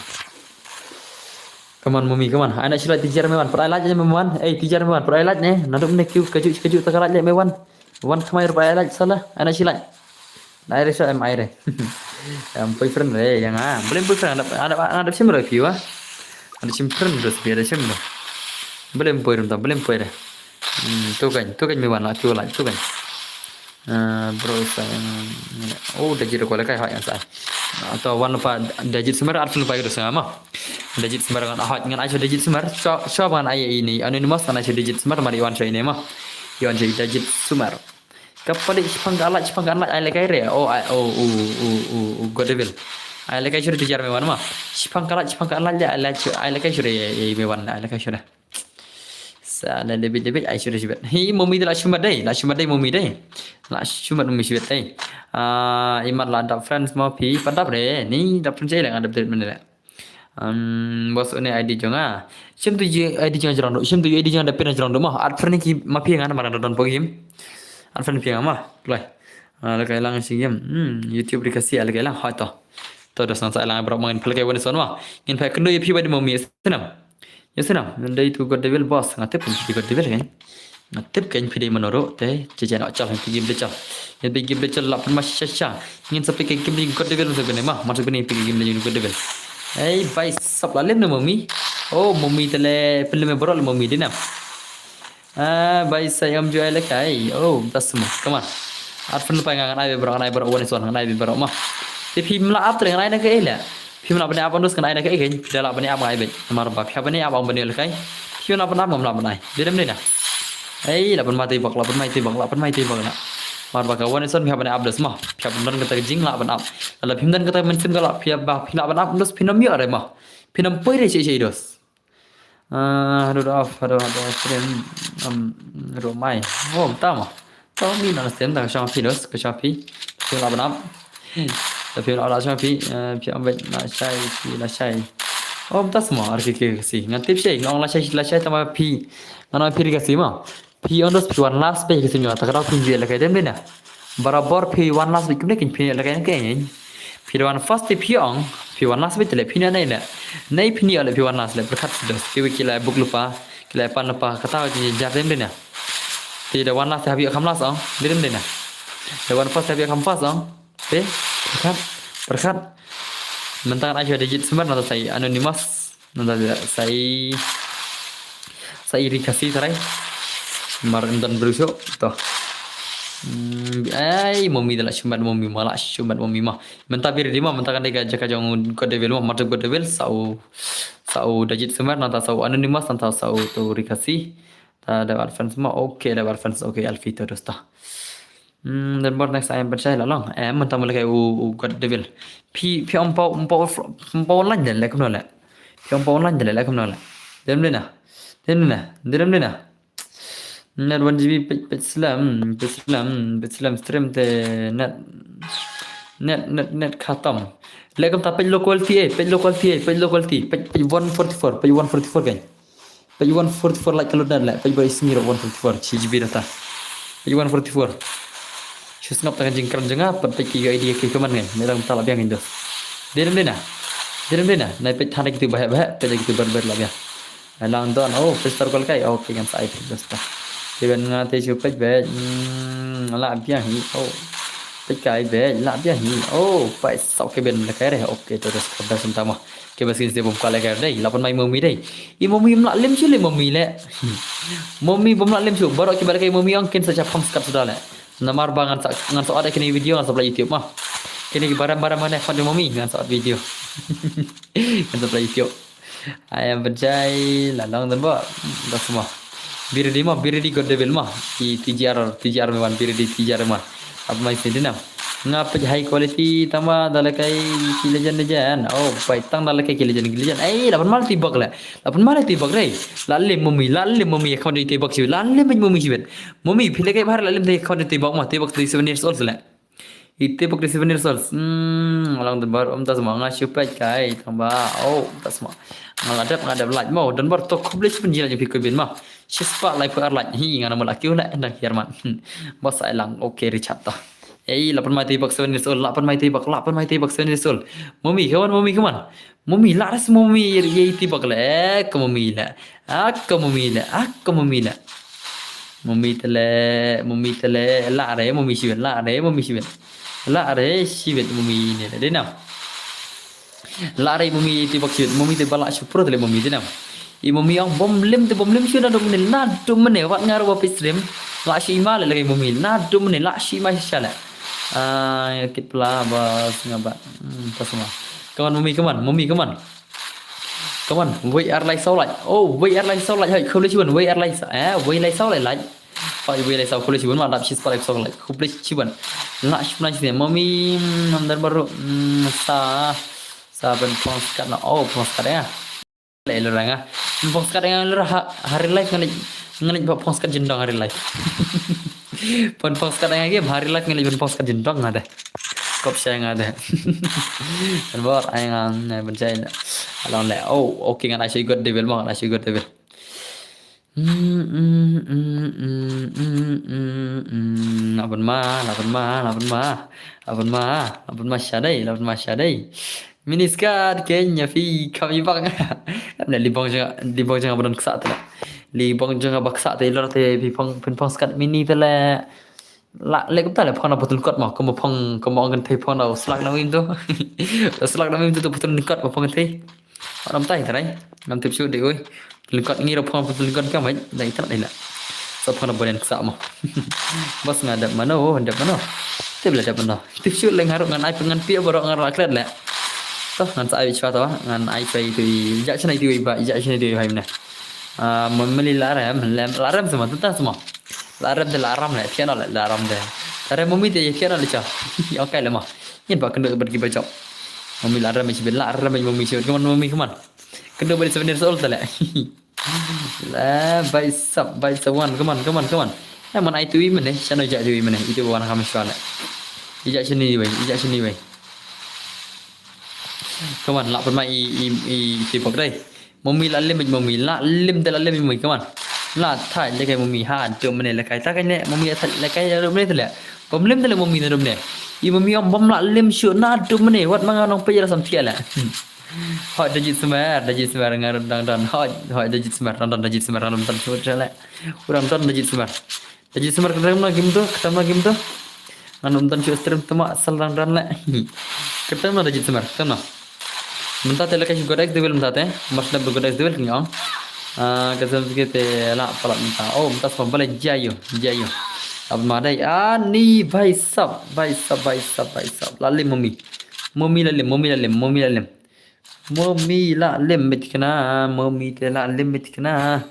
Come on, Mummy, come on. Ai na shilai T G R mewan. Put ai like ne, mewan. Eh, T G R mewan. Put ai like ne. Nadum ne kyu kaju kaju ta ka like ne mewan. Wan kmai rupa ai like sala. Ai na shilai. Nai re sa em ai re. Em boyfriend re yang ah. Boleh boyfriend ada ada ada sim re kyu ah. Ada sim friend terus biar ada sim re. Boleh boyfriend ta, boleh boyfriend. Hmm, tu kan, tu kan mewan lah kyu like tu kan. Ah, bro, sa, oh, Dajit ko lekai hot ngan sa. Atau wan lupa Dajit Sumer, art lupa gitu sama. Dajit Sumer ngan hot ngan ai sha Dajit Sumer. Sha, sha ngan ai ini anonymous ngan ai sha Dajit Sumer, mari wan sha ini mah. Iwan sha Dajit Sumer. Kapalik shipang ka alat, shipang ka alat ai lekai re. Oh, ai, oh, oh, oh, oh, oh, God Devil. Ai lekai sha Dajit Sumer wan mah. Shipang ka alat, shipang ka alat ai lekai sha, ai lekai sha re, ai lekai sha re. Sa la lebih lebih ai sudah sibet. Hi Mummy la shumat dai, la shumat dai Mummy dai. La shumat Mummy sibet dai. Ah, imat la dap friends mo phi, padap re. Ni dap friends ai la ngadap date mana la. Um, bos une I D jong nga. Shim tu ji I D jong nga jrong do. Shim tu I D jong nga dap pin jrong do mo. Art friend ki ma phi nga na marang don pogim. Art friend phi nga ma. Play. Ah, la kai lang shi game. Hmm, YouTube ri Khasi la kai lang hot to. To dos nang sa lang bro mangin phi la kai wan son ma. Ngin phi kendo ya phi ba di Mummy senam. Ya senam, ngan dei tu God Devil boss, nga tip kan phi God Devil kan. Nga tip kan phi dei manoro te, che che na chal phi game de chal. Ngan phi game de chal la pun ma sha sha. Ngin sa phi game de God Devil sa bene ma, masuk bene phi game de God Devil. Hey, bai sap la lem na Mummy. Oh, Mummy tele pele me borol Mummy dinam. Ah, bai sa yam ju ai lekai. Oh, tas mo. Come on. Art friend pa ngan ai bro, ngan ai bro, one is one, ngan ai bro ma. Te phi mla ap tre ngan ai na ke ila. Phi mla bane ap andus ngan ai na ke ken. Phi da la bane ap ngai be. Mar ba phi bane ap ang bane lekai. Phi mla bane ap ngam la bane. Direm dina. Ei, la ban ma te bak, la ban mai te bak, la ban mai te bak na. Mar ba ka one is one phi bane ap dus ma. Phi ban don kata jing la ban ap. La phi don kata mensim ka la phi ba phi la ban ap dus phi nam yo re ma. Phi nam poi re che che dus. Ah, hado da off, hado hado stream. Am, ro mai. Oh, tama. Tama mi na stream da shang phi dos, ka shang phi. Phi la ban ap. Da phi la la shang phi, eh, phi am bet la shai, phi la shai. Oh, tas mo, ar ke ke si. Ngan tip shai, ngan la shai, la shai tama phi. Ngan phi ka si ma. Phi on dos phi wan last phi ka si nyo, ta ka dau phi je la ka dem dina. Barabor phi wan last bit kumne kin phi la ka ke ngi. Phi wan first te phi ong, phi wan last bit le phi na nei le. Nei phi ni le phi wan last le berkat dos. Ki wiki la buk lupa, ki la pan lupa kata ki jar dem dina. Ti da wan last habi kam last ong, dem dina. Da wan first habi kam first ong. Te berkat, berkat. Mentang ai sha Dajit Sumer na sai anonymous. Nanda sai sai ri Khasi tarai. Mar ndan beruso to. Hmm, ai Mummy da la shumat Mummy ma la shumat Mummy ma. Menta bir di ma menta kan dega jaka jong God Devil ma mata God Devil sau sau Dajit Sumer nanta sau anonymous nanta sau tu ri Khasi. Ta da advance ma okay da advance okay Alfito dosta. Hmm, dan bor next ayam pynshai la long. Eh, mynta mula kai u, u God Devil. Phi, phi ong pau, ong pau, ong pau online de le kumno le. Phi ong pau online de le kumno le. Dem dina. Dem dina. Dem dina. Net one G B page, page slam, page slam, page slam stream te net, net, net, net khatam. Le kumta page low quality eh, page low quality eh, page low quality, page, page one forty-four, page one forty-four kan. Page one forty-four like kalau dah lah, page baru sini one forty-four, six G B data. Page one forty-four. Shu sngap tangan jingkran jenga, pet page ki idea ki keman ngai, merang tala biang indo. Direm dena. Direm dena. Nai page thanek itu bahaya bahaya, page itu ber ber lah biang. Lang don, oh, page tar kol kai, oh, kengan sai page dosta. Even ngate shu page baik, hmm, lah biang hi, oh. Peit kai beit, lah biang hi. Oh, peit saw ke ben la kai re. Okay, to, to, to, to, to, to. Ke bas kin se bom ka la kai re. Lah pynmai momi dei. I momi em lah lem shu le momi le. Momi bom lah lem shu. Baroh ki ba la kai momi ong kin sa shah phong skat suda le. Namar ba ngan sa, ngan sa add kine video ngan sa upload YouTube ma. Kine ki baram-baram mane fan momi ngan sa add video. Ngan sa upload YouTube. Ai em pynjai la long dang ba. Dah semua. Biridi ma, biridi God Devil ma. Di T G R, T G R me wan, biridi T G R ma. Apa mai sini nam? Nga peit high quality tang ba da la kai ki legend legend. Oh, peit tang da la kai ki legend ki legend. Eh, lah pynmai ti bak le. Lah pynmai ti bak re. Lah lem momi, lah lem momi, kham di ti bak shu. Lah lem momi shu. Momi, phi la kai bhar lah lem te kham di ti bak ma, ti bak twenty seven years old le. Ite bak twenty seven years old. Hmm, lang dang ba um ta semua nga shu peit kai tang ba. Oh, um ta semua. Nga la dep, nga dep like mo, dang ba to khublei shibun jingïaleh jong phi khublei shibun ma. Shispah laiphew ar like. Hi, nga na mo la kiew le dang hiar man. Hmm. Bas ai lang. Okay, Richard to. Ei, lah pynmai ti bak seven years old, lah pynmai ti bak, lah pynmai ti bak seven years old. Momi, come on, momi, come on. Momi, lah ras momi, ye ti bak le, eh, ka momi le. Ah, ka momi le, ah, ka momi le. Momi te le, momi te le, lah re, momi shibit, lah re, momi shibit. Lah re, shibit, momi ne, dei nam. Lah re momi ti bak shibit, momi te ba lah shu pro te le momi te nam. I momi ong bom lem te bom lem shu naduh mynne, naduh mynne, wat nga ruh ba peit stream. Lah shu ima le lagi momi, naduh mynne, lah shu ima shisha le. Ah, kit pla bas nga ba. Hmm, ta semua. Come on, momi, come on, momi, come on. Come on, wei ar lai saw like. Oh, wei ar lai saw like, hai, khublei shibun, wei ar lai saw, eh, wei lai saw like, like. Pak ibu lai saw khublei shibun ma dap shispah lai saw like. Khublei shibun. Lah shibun lai shibun. Momi, mm, nam dan baru. Mm, sa. Sa pynphong skat na. Oh, phong skat ya. Lai lura nga. Phong skat nga lura ha, ha real life ngan leh, ngan leh phong skat jyndong ha real life. Pynphong skat nga game ha real life ngan leh pynphong skat jyndong nga deh. Kop shai nga deh. Pynbor ai nga, mm, pynjai na. Along le. Oh, okay ngan ai shu God Devil ma, ngan ai shu God Devil. Mm, mm, mm, mm, mm, mm, mm. Lah pynma, lah pynma, lah pynma. Lah pynma, lah pynma sha dei, lah pynma sha dei. Mini skirt keiñ ïa phi kham i bang. Em ne li bong jong, li bong jong ba don ksah te le. Li bong jong ba ksah te lor te phi phong, pynphong skirt mini te le. La, leh kumta leh phong na putun kot mo, kum phong, kum ong kynthei phong na u slak na wim tu. U slak na wim tu, tu putun kot mo phong kynthei. Nam tai tarai, nam tip shu dei oi. Putun kot ngi ro phong putun kot ka mai, dei tarai la. Sa phong na bolen ksa mo. Bas nga dep mano, dep mano. Tip la dep mano. Tip shu leng haruk ngan ai ngan pia baroh ngan la klet leh. Toh ngan sa ai chwa toh, ngan ai chwa itu i. Ja chana itu i ba, ja chana itu i ba mena. Ah, memeli la rem, lem, la rem semua, tentang semua. La rem de la ram le, piano le la ram de. Tare mummy te piano le cha. Yokai le ma. Yin ba kendo bad ki ba jop. Mummy la ram chi la ram mummy chi. Come on mummy, come on. Kendo bad seven years old le. La bai sap, bai sap one. Come on, come on, come on. Eh, man ai tu i mene, chano ja tu i mene. Itu wan kam shwa le. Ija chini wei, ija chini wei. Come on, la pun ma i, i, i, i pok dai. Mummy la lim, mummy la lim, de la lim mummy, come on. La thai le kai mummy ha dum ne le kai ta kai ne mummy thai le kai dum ne le. Bom lim de le mummy ne dum ne. I mummy ong bom la lim shu na dum ne wat ma nga nong pe ya sam thia le. Hoi da jit semer, da jit semer ngar dang dan. Hoi, hoi da jit semer, dang dan da jit semer, dang dan shu le. Urang dan da jit semer. Da jit semer kyrteng na game tu, kyrteng na game tu. Ngan um dan shu stream tu ma sal dang dan le. Kyrteng na da jit semer, kyrteng na. Mynta te lehkai God X Devil mynta te. Mas dap God X Devil ki ong. Ah, ka sem sikit te la palat mynta. Oh, mynta sma bale jayo, jayo. Ab madai. Ah, ni bhai sab, bhai sab, bhai sab, bhai sab. La lim mummy. Mummy la lim, mummy la lim, mummy la lim. Mummy la lim mit kena, mummy te la lim mit kena.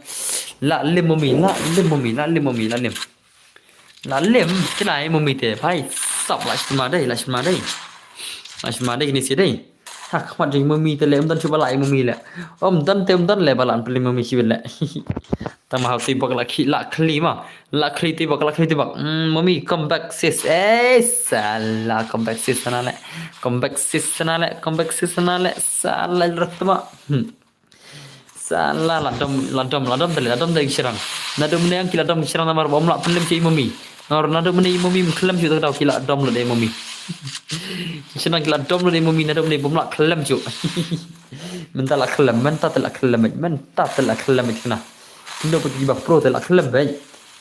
La lim mummy, la lim mummy, la lim mummy, la lim. La lim kena mummy te, bhai sab la shma dei, la shma dei. La shma dei kini si dei. Ha khmat jing mummy te le um dan chuba la mummy le. Um dan te um dan le ba la an peli mummy si le. Tama hau tibak la khi la khli ma. La khli tibak la khli tibak. Mm, mummy come back sis. Eh, sala come back sis sana le. Come back sis sana le. Come back sis sana le. Sala rat ma. Hmm. Sala la dom la dom la dom tale la dom tale shirang. Na dom ne ang ki la dom shirang namar bom la pynlem ki mummy. Nor na dom ne mummy khlem ju tau ki la dom lo de mummy. Shirang ki la dom lo de mummy na dom ne bom la khlem ju. Mynta la khlem, mynta te la khlem, mynta te la khlem kena. Kendo put ki ba pro te la khlem bai.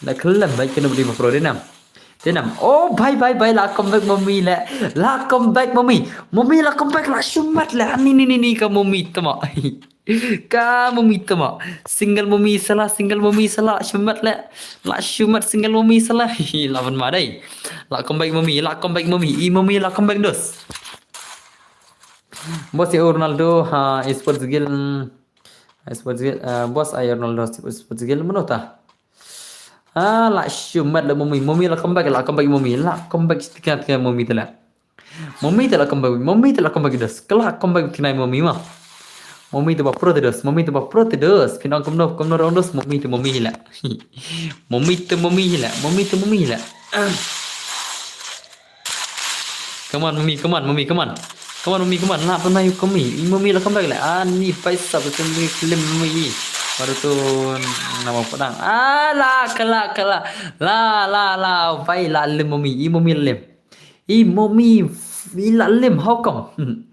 La khlem bai kendo put ki ba pro de nam. Te nam. Oh, bhai, bhai, bhai, la come back mommy le. La come back mommy. Mommy la come back, la shu mat le. Ani, ni, ni, ni, ka mommy tama. Ka mommy tama. Single mommy sala, single mommy sala, shu mat le. La shu mat single mommy sala. La ban ma dei. La come back mommy, la come back mommy. I mommy la come back dos. Boss ya Ronaldo, ha, Esports Guild. Esports Guild, eh, boss ay Ronaldo, Esports Guild, mano ta? Ah, la shu mat le mommy, mommy la come back, la come back mommy, la come back stika stika mommy te la. Mommy te la come back, mommy te la come back dos. Ka la come back tina mommy ma. Mommy te ba pro te dos, mommy te ba pro te dos. Phin ong kumno, kumno rong dos, mommy te mommy la. Mommy te mommy la, mommy te mommy la. Come on mommy, come on mommy, come on. Come on mommy, come on. La pynmai mommy. I mommy la come back la. Ani paisa betul ni film mommy. Baru tu nama pedang. Ah, la kala kala. La la la. Bai la lem mommy. I mommy lem. I mommy i la lem, how come?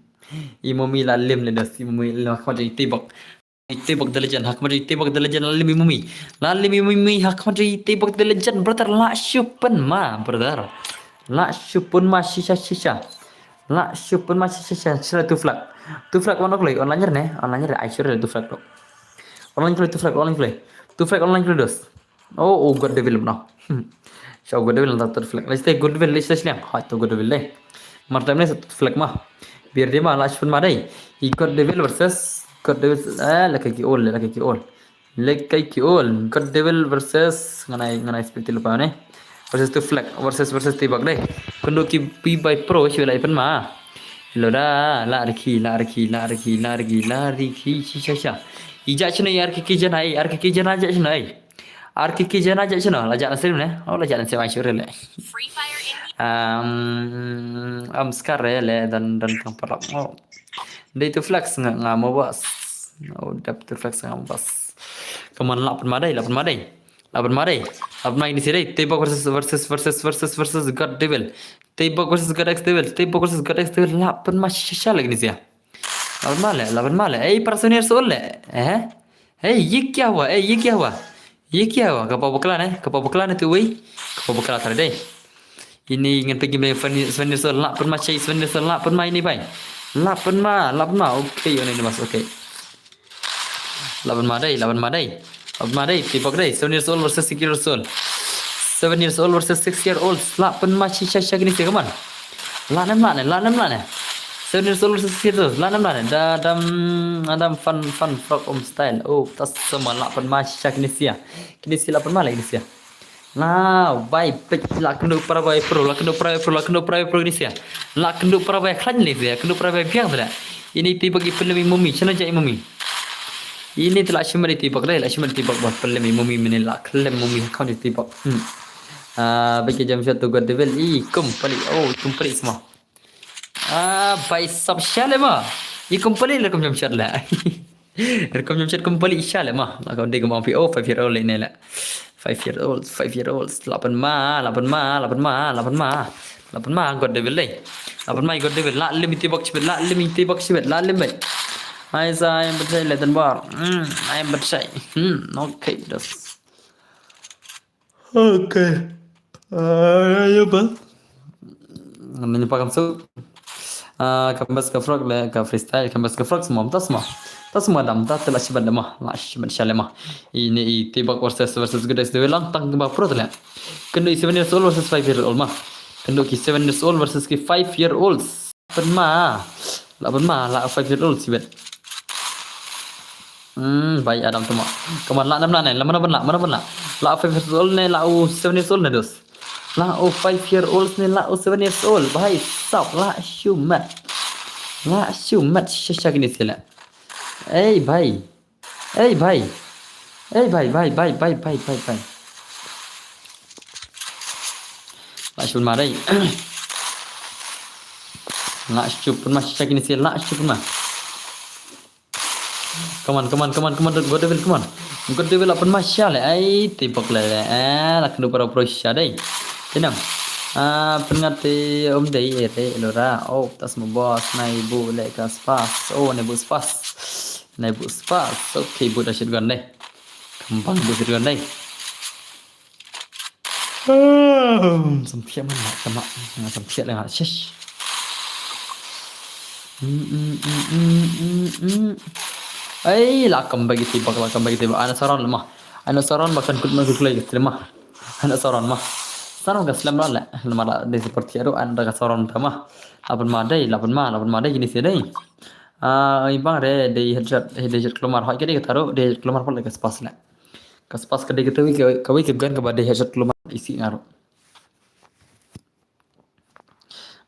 I mommy la lem le dos, i mommy la khmat iti bak. Iti bak the legend, ha khmat iti bak the legend, la lem i mommy. La lem i mommy, ha khmat iti bak the legend, brother, la shu pynma, brother. La shu pynma shisha shisha. La shu pynma shisha shisha, shisha tu flag. Tu flag wan ok lei, online ne, online ne, ai sure tu flag tu. Online kloi tu flag, online kloi. Tu flag online kloi dos. Oh, oh, God Devil no. Hmm. Sha God Devil na tu flag. Let's take God Devil, let's take lang. Hai tu God Devil dei. Mar time ne sa tu flag ma. Biar dia ma, la shu pynma dei. I God Devil versus God Devil, eh, la kai ki ol, la kai ki ol. La kai ki ol. God Devil versus ngan ai, ngan ai speed ti lupa ne. Versus tu flag, versus, versus ti bak dei. Kynduh ki pi bai pro shu la pynma. Lo da, la riki, la riki, la riki, la riki, la riki, shisha shisha. I ja shino, i ar ki ki jana, i ar ki ki jana ja shino, i. Ar ki ki jana ja shino, la ja na sim ne? Oh, la ja na sim ai sure le. Free Fire in. Um, am skar le, dan, dan kang parak. Oh. Dei tu flex nga, nga mo bas. Oh, dap tu flex nga mo bas. Come on, la pynma dei, la pynma dei. La pynma dei. La pynma ini sih dei. Tebok versus, versus, versus, versus, versus God Devil. Tebok versus God X Devil. Tebok versus God X Devil. La pynma shisha lagi ni sih. La pynma le, la pynma le. Eh, para senior soul le. Eh? Hey, ये क्या हुआ? Eh, ये क्या हुआ? ये क्या हुआ? Kapa bakla ne? Kapa bakla ne tu wei? Kapa bakla tare dei. Ini ngan pergi main Sven-, Svenir Sol. La pynma chai Svenir Sol. La pynma ini bai. La pynma, la pynma. Okay, ini mas. Okay. La pynma dei, la pynma dei. La pynma dei, Tebok dei. Seven years old versus six years old. Seven years old versus six year old. La pynma shisha shisha kini sih, come on. La nem la ne, la nem la ne. Seven years old versus six years old. La nem la ne. Da dam, adam fan, fan frog om style. Oh, tas sama la pynma shisha kini sih. Kini sih la pynma la kini sih. La bai pek la kynduh para bai pro, la kynduh para bai pro, la kynduh para bai pro ni sia. La kynduh para bai khlaiñ ni sia, kynduh para bai biang sia. Ini Tebok i pynlem i mummy, chana ja i mummy. Ini te la shimet i Tebok dei, la shimet i Tebok ba pynlem i mummy, mini la khlem mummy ha kham i Tebok. Hmm. Ah, bek i jam shot tu God Devil, i kum pali, oh, kum pali semua. Ah, bai sap sha le ma. I kum pali le kum jam shot le. Rukom jam shot kum pali sha le ma. La ka dei kum ong phi, oh, five year old le ne le. Five year old, five year old. La pynma, la pynma, la pynma, la pynma. La pynma God Devil dei. La pynma God Devil. La lem i Tebok shibit, la lem i Tebok shibit, la lem bai. Ai sa, ai bad shai le tan bar. Hmm, ai bad shai. Hmm, okay, das. Okay. Ah, ya ba. Ngan nyapa kam suk. Ah, kambas ka frog le ka freestyle, kambas ka frog semua, tas semua. Tas semua dam, tas telah sibat dama, lah sibat shalema. Ini i Tebok versus, versus Godex Dewi lang tang kemba pro telah. Kena i seven years old versus five year old mah. Kena ki seven years old versus ki five year olds. Pynma. La pynma, la five year old sibet. Hmm, bai adam tuma. Kaman la nam la ne, la mana ban la, mana ban la. La five years old ne, la u seven years old ne dos. La u five year old ne, la u seven years old. Bai sap, la shumat. La shumat shisha kini sila. Ei bai. Ei bai. Ei bai, bai, bai. La shumat dai. La shumat ma shisha kini sila, la shumat ma. Come on, come on, come on, come on, God Devil, come on. God Devil la pynma sha le, ai, Tebok le, le, eh, la kynduh para pro sha dei. Tinam. Ah, pyngat te um dei, eh, te, lora. Oh, tas mo boss, nai bu le ka spas. Oh, nai bu spas. Nai bu spas. Okay, bu da shotgun dei. Kembang bu shotgun dei. Hmm, samthiah man la, tama. Nga samthiah la nga. Shish. Hmm, hmm, hmm, hmm, hmm, hmm. Ai, la kam bagi tibak, la kam bagi tibak. Ana saron la ma. Ana saron ba kan kut ma kut lai tibak ma. Ana saron ma. Saron ka slem la la. Lama la dei support thiah ruh ana da ka saron tama. Lapan ma dei, lapan ma, lapan ma dei kini si dei. Ah, i bang re dei headshot, dei headshot klumar. Hoi ka dei ka taruh, dei headshot klumar pun la ka spas la. Ka spas ka dei ka tawi ka, ka wi ka gun ka ba dei headshot klumar isi nga ruh.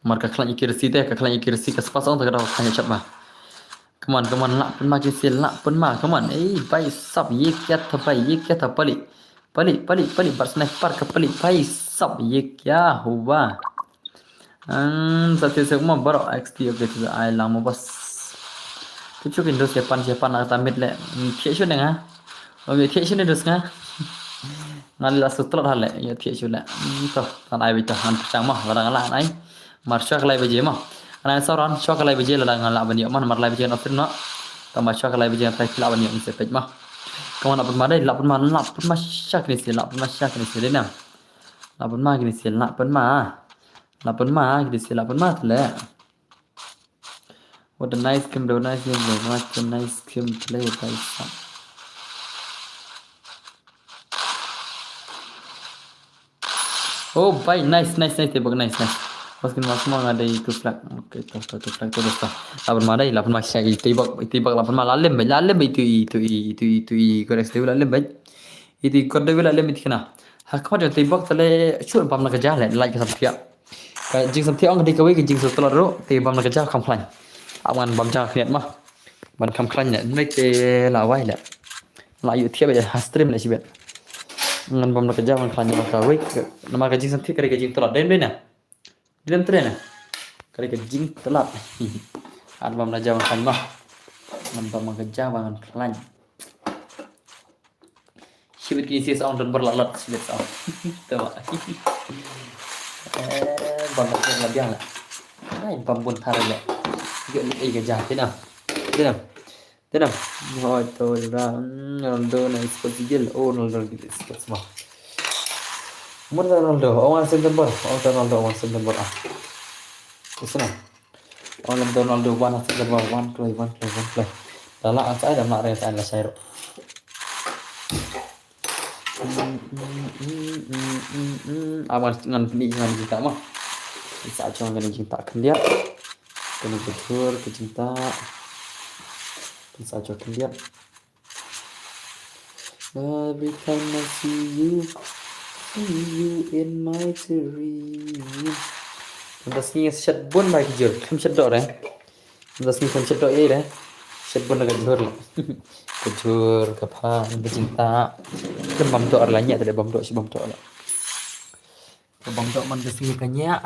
Mar ka khlaiñ accuracy te, ka khlaiñ accuracy ka spas ong ta ka dei ka khlaiñ headshot ba. Come on, come on, lah pynma ki sil, lah pynma, come on. Ei, bhai sab, ye kya tha bhai, ye kya tha pali. Pali, pali, pali, bat sniper ka pali, bhai sab, ye kya hua. Hmm, sa ti se mo baro X T okay tu ai lang mo bas. Tu chu kin dos Japan, Japan na ta mit le. Thiah shu ne nga. Ong thiah shu ne dos nga. Nga la su tlot ha le, ïa thiah shu le. Hmm, to, tan ai bita, ngan pyrchang mo, la dang la ai. Mar sha ka lai baje mo. Ana sa ran, sha ka lai baje la dang la ban ïoh man, mar lai baje na film no. Ta mar sha ka lai baje ta la ban ïoh ni se pek mo. Kawan la pynma dei, la pynma, la pynma sha kini se, la pynma sha kini se dei na. La pynma kini se, la pynma. La pynma kini se, la pynma tle. What a nice game, bro. Nice game, bro. What a nice game play, guys. Oh, bhai, nice, nice, nice, tibak, nice, nice. Pas kin mas mo nga dei tu flag. Okay, tu, tu, tu flag tu, tu. Lapan ma dei, lapan ma sha i tibak, i tibak lapan ma la lem, la lem itu, itu, itu, itu, i kodex dei la lem, bhai. Itu i kod dei la lem itu kena. Ha, kod jong tibak tale, shu bam na ka jah le, like ka samthiah. Ka jing samthiah ong ka dei ka wei ka jing sutlar ruh, te bam na ka jah kam khlaiñ. Ap ngan bam jah khniat ma. Ban kam khlaiñ ne, ne te la wai le. La yu thiah ba ha stream le shibet. Ngan bam na ka jah ban khlaiñ ma ka wei. Nama ka jing samthiah ka dei ka jing tlat den be na. Dilem tre na. Ka dei ka jing tlat. An bam na jah ban khlaiñ ma. Ngan bam na ka jah ban khlaiñ. Shibit ki sis ong don berlalat shibit ong. Tawa. Eh, bam la biang la. Ai, bam bun thar la. Yo ni ai ka jah tinam. Tinam. Tinam. Hoi to ra. Ronaldo na sports gil. Oh, Ronaldo gil sports ma. Mun Ronaldo, ong an September. Ong Ronaldo, ong an September ah. Isna. Ong lam Ronaldo wan September wan kloi wan kloi wan kloi. Lala an sai dam la re sai la sai ro. Awan ngan ni ngan jingta ma. Sa chong ngan jingta khyndiat. Kena betul ke jingta. Sa chong khyndiat. Every time I see you, see you in my dream. Nda sngi shet bun bai kjur, kam shet dore. Nda sngi kam shet dore. Shet bun ka jur. Ka jur, ka pha, ka jingta. Kan bam dore la nya, tadi bam dore, si bam dore la. Ka bam dok man ka sngi ka nyak.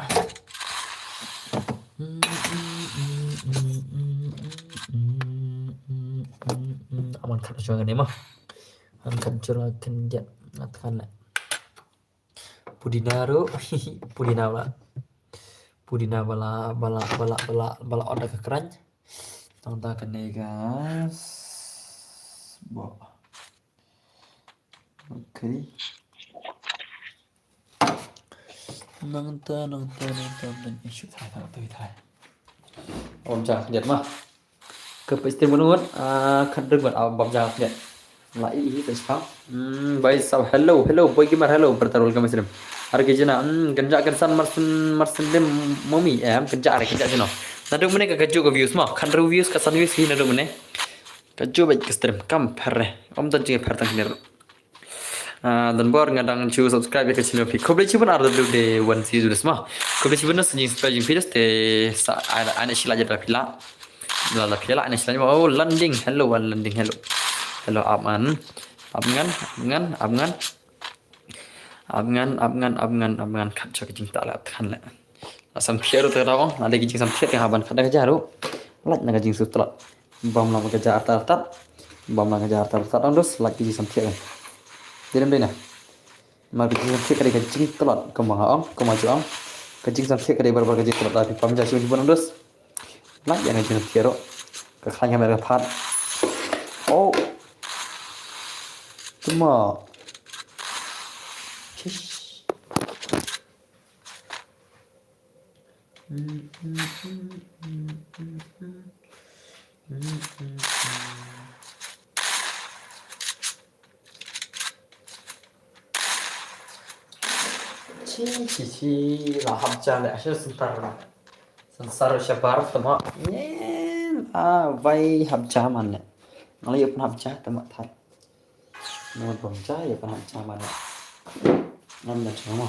Aman khat shuwa kane ma. An khat jura kan jet ngat kan le. Pudina ru. Pudina bala. Pudina bala bala bala bala bala oda ka kran. Tang ta kane gas. Bo. Okay. Nangta nangta nangta nang isu thai thai thai thai. Bam jang khliat ma. Ke pes tim ngut ah khat deng ngut ah bam jang khliat. La i i pes pam. Hmm, bai sau hello hello boy gamer hello bertarul kami sinem. Har ke jena hmm kenja kensan marsen marsen dem momi em kenja are kenja jeno. Naduk mene ka kaju ka views ma kan views ka san views hi naduk mene. Kaju bai ke stream kam pher re. Om tan jing pher tang nir. Ah, dan bor nga dang chu subscribe ïa ka channel phi. Khublei chibun ar du de wan si ju sma. Khublei chibun na sing subscribe jing phi te sa ai ai na sila jada phi la. La la phi la ai na sila. Oh, landing. Hello wan landing hello. Hello ap man. Ap ngan ap ngan ap ngan. Ap ngan ap ngan ap ngan ap ngan khat chok jing ta la khan le. Asam thiah ru ta ong, na de ki jing sam thiah ka haban khat da ka jaru. Lait na ka jing sutlat. Bam la ka jar tar tar. Bam la ka jar tar tar ong dus lait ki jing sam thiah. Dinem dena. Mar ka jing sam thiah ka de ka jing tlat ka ma ong ka ma ju ong. Ka jing sam thiah ka de bar bar ka jing tlat da pi pam ja shu bun ong dus. Lait ya ka jing sam thiah ro. Ka khlaiñ ka mer ka phat. Oh. Tuma. Chish. Chi, chi, chi, la hap ja leh, asher sensar. Sensar shabar tama. Nyen, ah, bai hap ja man leh. Ngali pun hap ja tama thar. Ngan pun ja, ya pun hap ja man leh. Ngan da ja ma.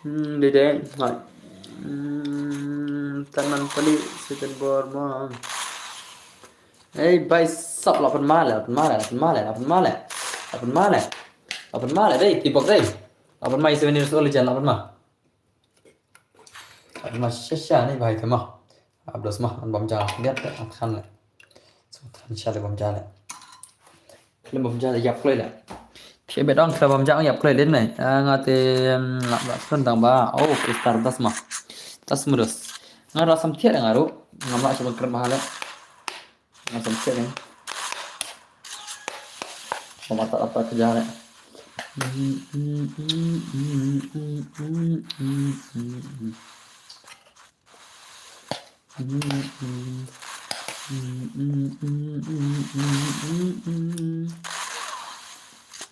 Hmm, dede, hai. Hmm, tanan pali, siten bor ma. Ei, bai sap, lapan male, lapan male, lapan male, lapan male. Lapan male, lapan male, dei, tibok dei. Lapan mai seven years old jan, lapan ma. Lapan ma shisha ni bai tema. Abdos ma, an bam jala, liat te, an khan le. So, than sha le bam jala. Klim bam jala, yap kloi le. Phi bet ong klim bam jala, yap kloi le ne. Ah, nga te, mm, lap lap sun dang ba. Oh, kristar das ma. Das mudos. Nga rasam tiat nga ru. Ngam la sha bang krim ba le. Nga sam sek ni. Mama tak dapat kerja ni.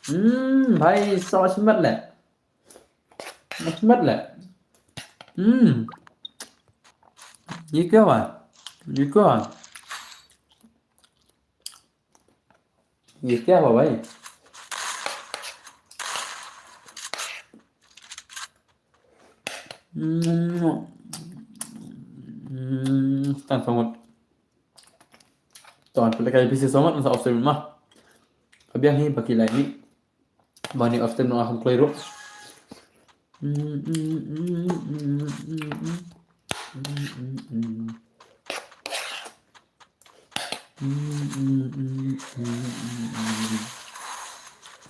Hmm, bhai, sauce mat le. Mat le. Hmm. Ye kya hua? Ye kya hua? Ye kya hua, bhai? Hmm. Hmm. Tang sangot. Ton, pele kai pisi sangot, masa off stream mah. Ka biang hi, baki lai ni. Bani off stream nong akham kloi ruh.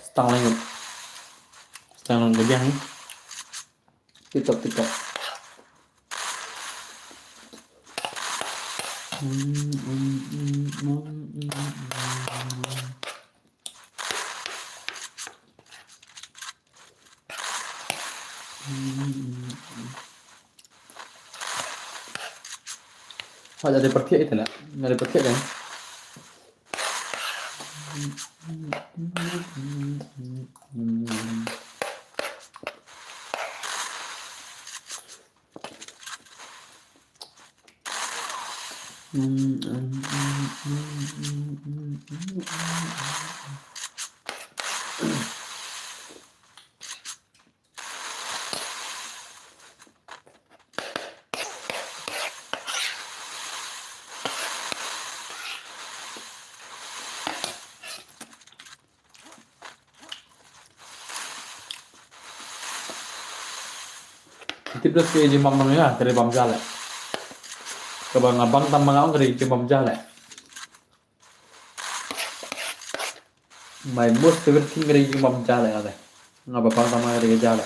Stang lang. Stang lang ka biang ni. TikTok, TikTok. Hoi, ada pertiak itu nak. Ada pertiak kan? Tip das ke jim bam nang ya, kare bam jale. Kaba nga bang tam nga ong kare jim bam jale. My most favorite thing kare jim bam jale ade. Nga ba bang tam nga kare jale.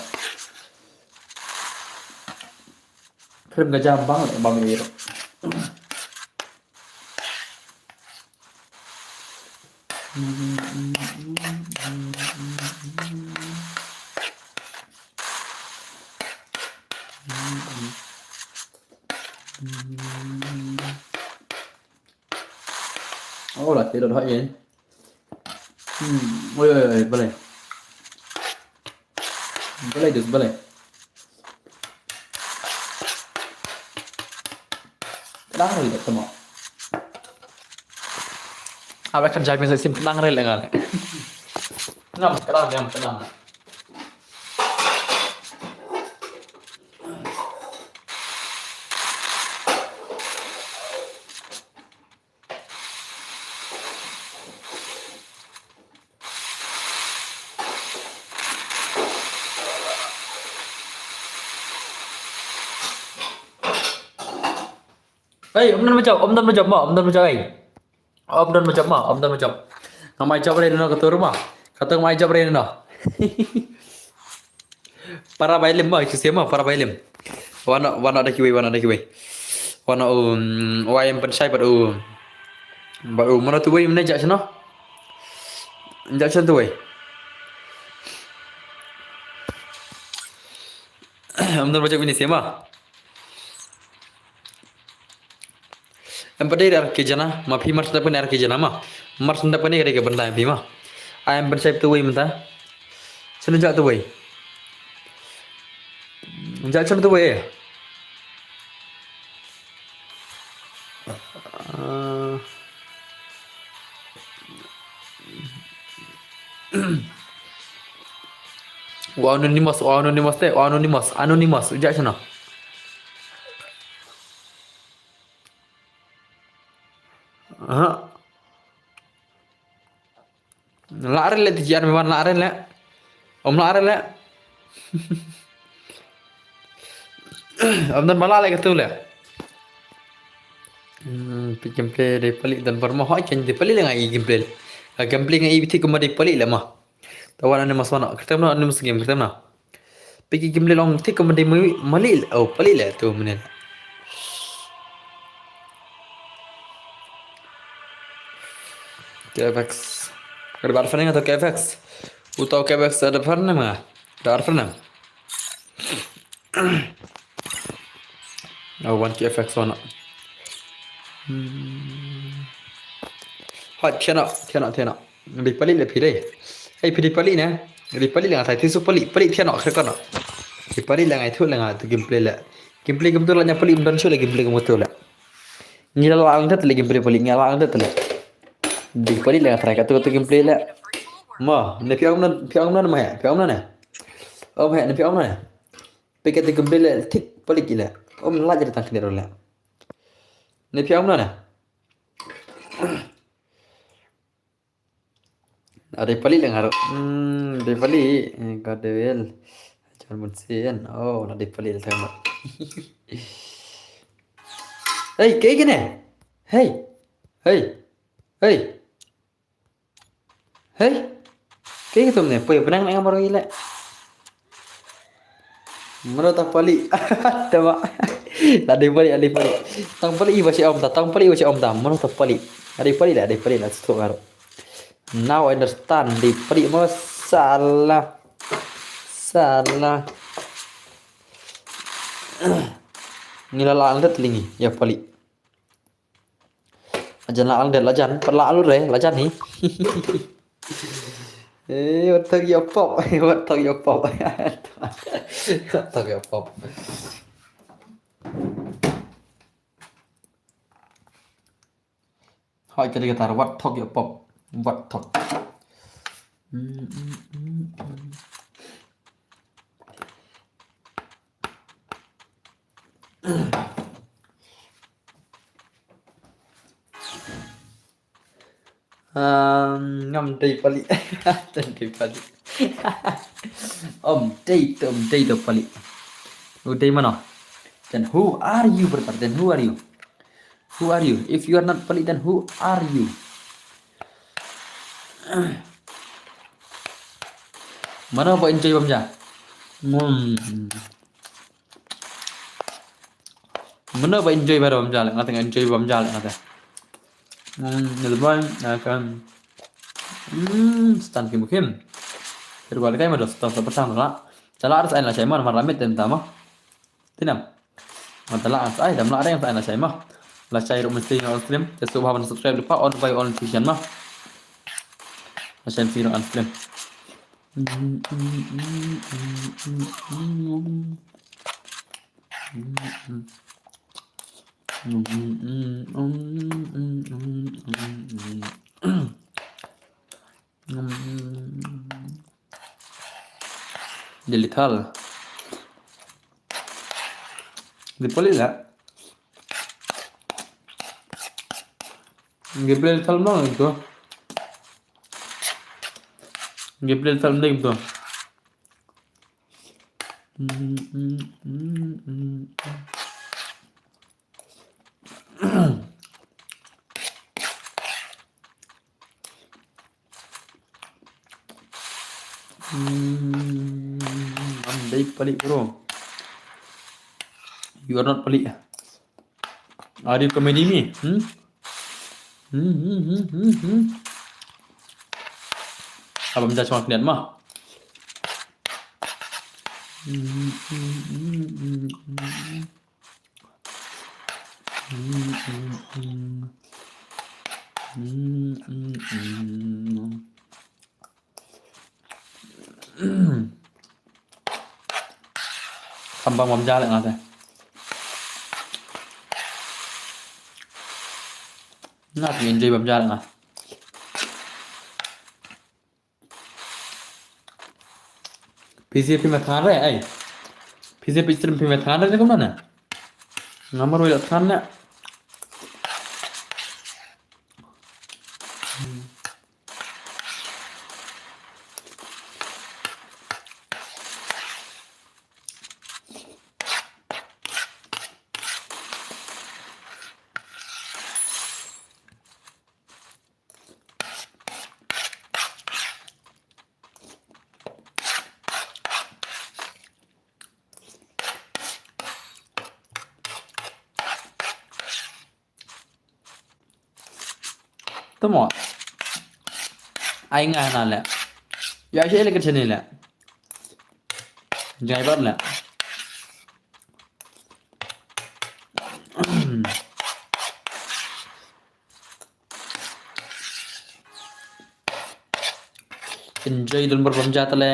Krim ka jam bang le bam iro. Oh, la te dot hot yen. Hmm, oi, oi, oi, balai. Balai dus, balai. Dang ri da tamo. Abe kan jai bin sim dang ri lengal. Ngam kadang, ngam kadang. Hey, om dan majok, om dan majok ma, om dan majok, hey. Om dan majok ma, om dan majok. Nga mai jop re no katur ma. Katur mai jop re no. Para bailim ma, kisi ma, para bailim. Wana, wana da kiwei, wana da kiwei. Wana, um, wai em pen shai bad u. Bad u, mana tuwei mene jak sino. Jak sino tuwei. Ym don ba jop ïa ini sien ma. Em pat dei ar ki jana, ma phi mar shen dap kane ar ki jana ma. Mar shen dap kane ka dei ka bynta em phi ma. Ai em pynshai tu wei mynta. Shen ja tu wei. Ja shen tu wei. Ah. Wa anonymous, wa anonymous te, wa anonymous, anonymous, ja shano. Aha. Lah re le ti jar me wan lah re le. Ym lah re le. Ym don ba lah le katu le. Hmm, phi gameplay dei palik don bar ma hoi chen dei palik le ngai gameplay. Ka gameplay ngai bithi kuma dei palik le ma. Tawan ane mas wana. Kertem na ane mas game kertem na. Phi ki gameplay long thik ka mending mali, mali le, oh, pali le tu mending. K F X. Ka dei ba arphew ne nga to K F X. Uto K F X da arphew ne nga. Da arphew ne. Oh, one K F X one. Hmm. Hot, tiano, tiano, tiano. Dei palik le phi dei. Hei phi dei palik ne. Dei palik le nga thai tisu palik, palik thian no khrek no. Dei palik le ngai thu le nga tu gameplay le. Gameplay gum tu la nya palik ym don shu le gameplay gum tu le. Ngi la la ang det le gameplay palik ngi la ang det le. Dei palik le nga thai ka tu tu gameplay le. Mo, ne phi ong non, phi ong non ma he, phi ong non ne. Om he, ne phi ong non ne. Peket tu gameplay le thik palik le. Om la jadi tang kene le. Ne phi ong non ne. Ada palik le nga ro. Hmm, ada palik. Eh, God will. John Munsin. Oh, ada palik le sama. Hei, kaei kane? Hei. Hei. Hei. Hei. Kaei kane? Poi benang nang amaro ile. Mano tang palik. Tama. Ada palik, ada palik. Tang palik iba si om ta, tang palik iba si om ta. Mano tang palik. Ada palik le, ada palik le. Stok nga ro. Now I understand. Dei palik mo salah. Salah. Ngi la la ang det le ngi. Ya palik. Lajan la ang det lajan. Pala alure lajan ni. Eh, wat thok yo pop. Wat thok yo pop. Wat thok yo pop. Hoi ka dei ka tar wat thok yo pop. Wat thok. Um, ngam dei palik. Ten dei palik. Om dei to, om dei to palik. U dei mano? Then who are you, brother? Then who are you? Who are you? If you are not palik, then who are you? Mano ba enjoy bam ja? Hmm. Mano ba enjoy ba bam ja le, nga teng enjoy bam ja le nga teng. Hmm, ni lebai, nga kan. Hmm, stan kim kim. Terus balik kai ma dos, dos petang la. Chala harus ain la chai ma, mar lamit tem tama. Tinam. Mata la as ai dam la reng ta na chai ma. La chai ro mesti on stream. Te subha ban subscribe lupa on by on season ma. La chai mesti on stream. Hmm. Dei lethal. Dei palik la. Gameplay lethal ma gitu. Gameplay lethal ma gitu. Hmm, hmm, hmm, hmm. Hmm, I'm very pelik, bro. You are not pelik. Are you comedy me? Hmm? Hmm, hmm, hmm, hmm, hmm. Abang dah cuma kena mah. Kam bam bam ja leh nga te. Nga te enjoy bam ja leh nga. Phi sa phi ma than re ai. Phi sa phi stream phi ma than re kumno na. Nga marwei la than na. Tamo. Ai nga na le. Ya shi le ka chini le. Jai bar le. Enjoy dun bar bam ja ta le.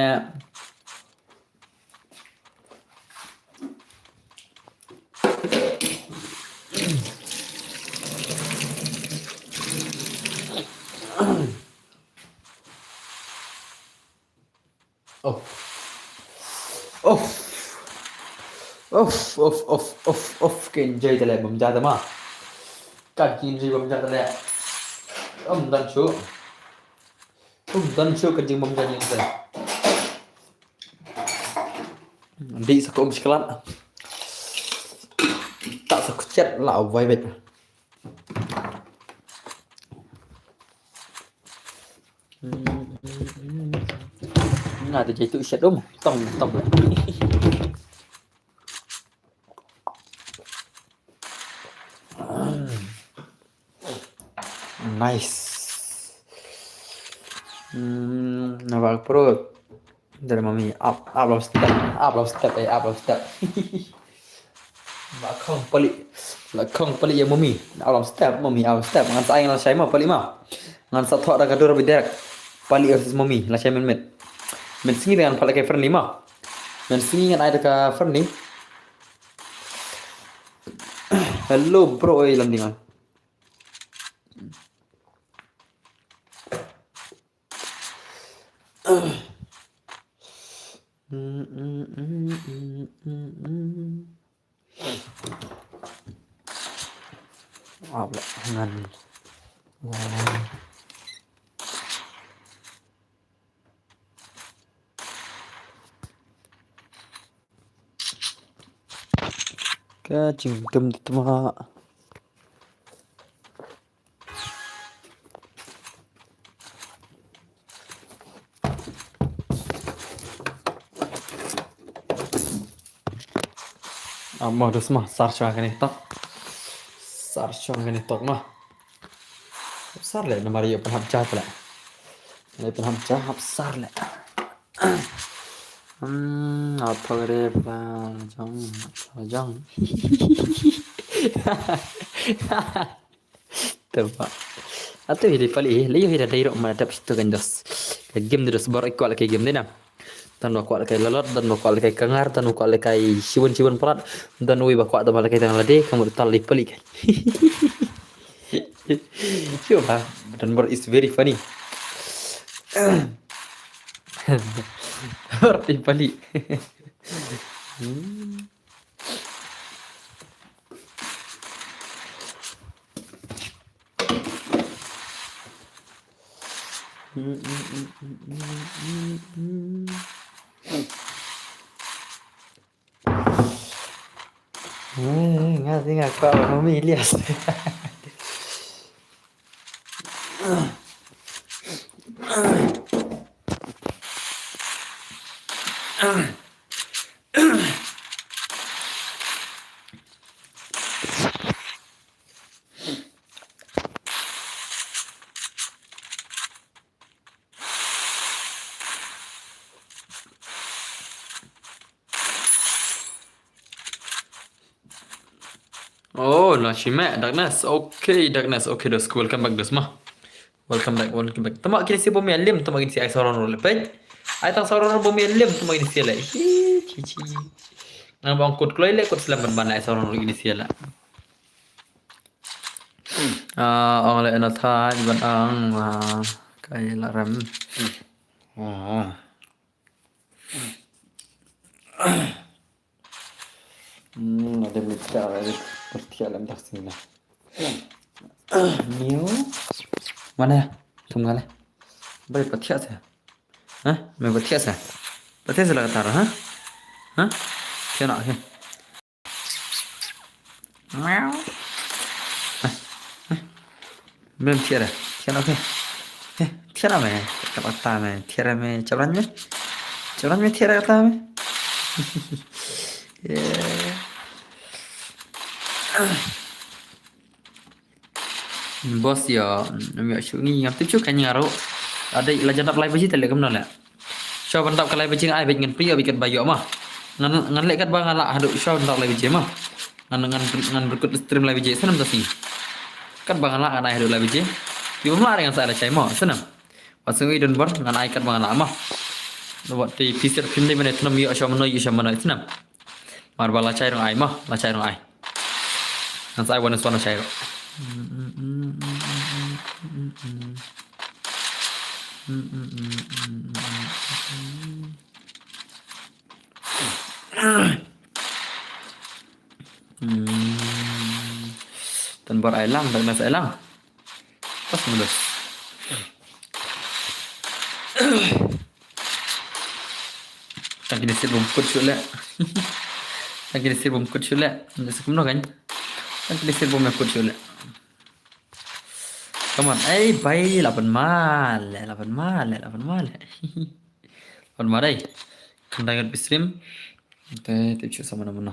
Of. Of. Of, of, of, of, of. Ka enjoy ta le bam ja ta ma. Ka enjoy bam ja ta le. Um, done shu. Um, done shu ka jing bam ja ni te. Di sa ka um shiklat. Ta sa ka chet la wai bet. Nga te jai tu shet um. Tong, tong. Nice. Hmm, na bak pro. Dari mami, up, up, step, up, step, eh, up, step. Ba khong pali, ba khong pali ya mami. Up, step, mami, up, step. Ngan sa ai ngan sa shai ma pali ma. Ngan sa thok da ka dur bi derek. Pali versus mami, la shai men met. Men sngi ngan pali kai friendly ma. Men sngi ngan ai da ka friendly. Hello bro, oi lam dinga. Ap la ngan. Ka jingdum tma. Amo dus ma sar shwa kane tok. Sar shwa kane tok ma. Sar le namar ïa pynhap jat le. Le pynhap jat hap sar le. Hmm, apa re pa jong, pa jong. Tebak. Atu hi dei pali, le hi da dei rok mana dap situ kan dos. Ka game dos bor kwah laki game dina. Dan ba kwah laki lalot, dan ba kwah laki kangar, dan ba kwah laki siwon siwon palat, dan wi ba kwah dan ba laki tang lade, kamu tal di pali kan. Sure, ha? Dan bor is very funny. Bor di pali. Hmm. Eh, nga sih nga kwah mami Ilyas. Oh, la shi me, Darkness. Okay, Darkness. Okay, dos. Welcome back, dos ma. Welcome back, welcome back. Tama kini si bom ya lim, tama kini si ai saron rol pej. Ai tang saron bom ya lim, tama kini si le. Hi, chi, chi. Ngan bang kut kloi le, kut selam ban ban ai saron rol kini si le. Ah, ong le na thai ban ang, ah, kai la rem. Ah. Hmm, ada mita, ada pertiak lem tak sini lah. Niu. Mana? Tum ngale. Bai pertiak sa. Hah? Me pertiak sa. Pertiak sa la katar, hah? Hah? Kena, okay. Meow. Mem tiara, tiara, okay. Eh, tiara me, kata me, tiara me, cabran me. Cabran me tiara kata me. Yeah. Boss ïa, ngam ïoh shuh ngi, ngam tip shuh ka ngi ruh. Ada la jan dap lai baje te leh kumno leh. Shuwa ban dap ka lai baje ai bad ngan pynïoh bad katba ïoh ma. Ngan, ngan leh katba nga lah haduh shuwa ban dap lai baje ma. Ngan, ngan, ngan berkut stream lai baje, snem ta sngi. Katba nga lah ngan ai haduh lai baje. Ïoh ma, ngan sa la shai ma, snem. Wat sngew i don bor, ngan ai katba nga lah ma. Wat te phi sir phim dei ban ai tnem ïoh shuwa mano, ïoh shuwa mano, snem. Mar ba la shai rong ai ma, la shai rong ai. Ngan sa ai wan swan la shai rong. Hmm. Tan bor ai lang, tan nas ai lang. Pas mulus. Tang kini sir bom kut shuh leh. Tang kini sir bom kut shuh leh. Nda sa kumno kan. Tang kini sir bom kut shuh leh. Come on. Ei, bai, lapan mal leh, lapan mal leh, lapan mal leh. Lapan mal dei. Kandang kat bisrim. Te, te chu sama nama.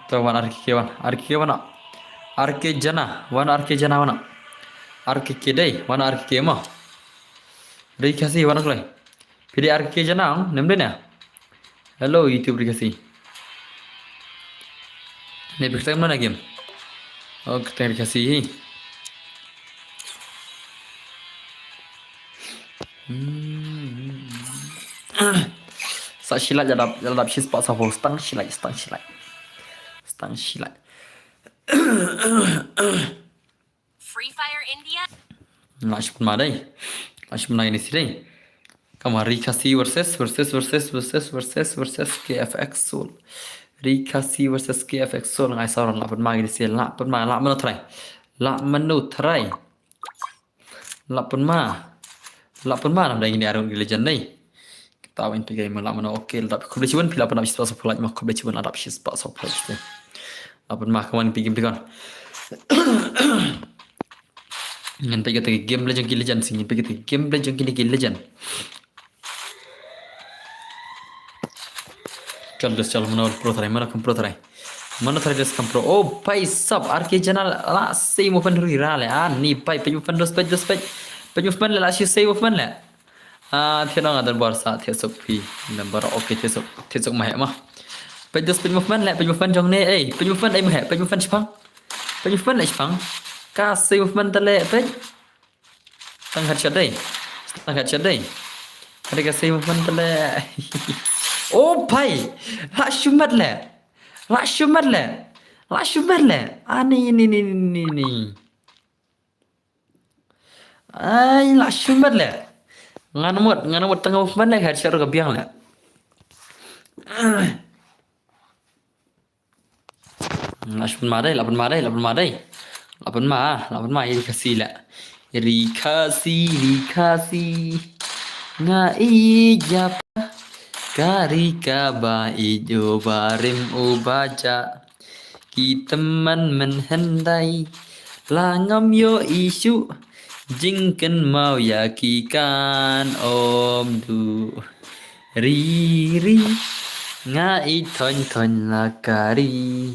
To wan R K K wan, R K K wan. R K Jana, wan R K Jana wan. R K K dei, wan R K K ma. Dei kasi wan klai. Phi dei R K K Jana, nem dei na. Hello, YouTube Rikasi. Ne bikta mana game. Oh, kita Rikasi. Hmm. Sa shilai jadap, jadap shis pa sa ho, stang shilai, stang shilai. Stang shilai. Free Fire India. Lashman ma dei. Lashman ini sih dei. Kama Rikasi versus, versus, versus, versus, versus, versus K F X Soul. Rikasi versus K F X Soul ngai sauran lapan ma gini sih, lapan ma, lapan ma try. Lapan ma try. Lapan ma. Lapan ma nam dei ini arung legend dei. Kita win tiga ma lapan ma, okay, lap khublei shibun phi lapan dap shis pa sa pulai ma khublei shibun adap shis pa sa pulai. Lapan ma kawan pi game pi kon. Ngan peit kata game Legend ki Legend sing, ngan peit kata game Legend ki Legend. Chal dos chal mano pro try, mano kam pro try. Mano try dos kam pro. Oh, bhai sab, R K Jana la sei movement rui ra le. Ah, ni bhai, peit movement dos, peit dos, peit. Peit movement le la shi sei movement le. Ah, thied nong adar bar sa, thied sok phi. Number, okay, thied sok, thied sok ma heh ma. Peit dos, peit movement le, peit movement jong ne, eh, peit movement ai ma heh, peit movement shipang. Peit movement le shipang. Ka sei movement ta le, peit. Tang headshot dei. Tang headshot dei. Ada ka sei movement ta le. Oh, bhai. La shumat le. La shumat le. La shumat le. Ani, ni, ni, ni, ni. Ai, la shumat le. Ngan mut, ngan mut tang movement le, headshot ka biang le. Lapan ma dei, lapan ma dei, lapan ma dei. Lapan ma, lapan ma, ri Khasi le. Ri Khasi, ri Khasi. Nga ïa pa, ka ri kaba ïeit u barim u baja. Ki tymmen mynhyndai la ngam ïohi shuh, jingkynmaw ïa ki kan ym duh. Ri ri nga i thoiñ thoiñ la ka ri,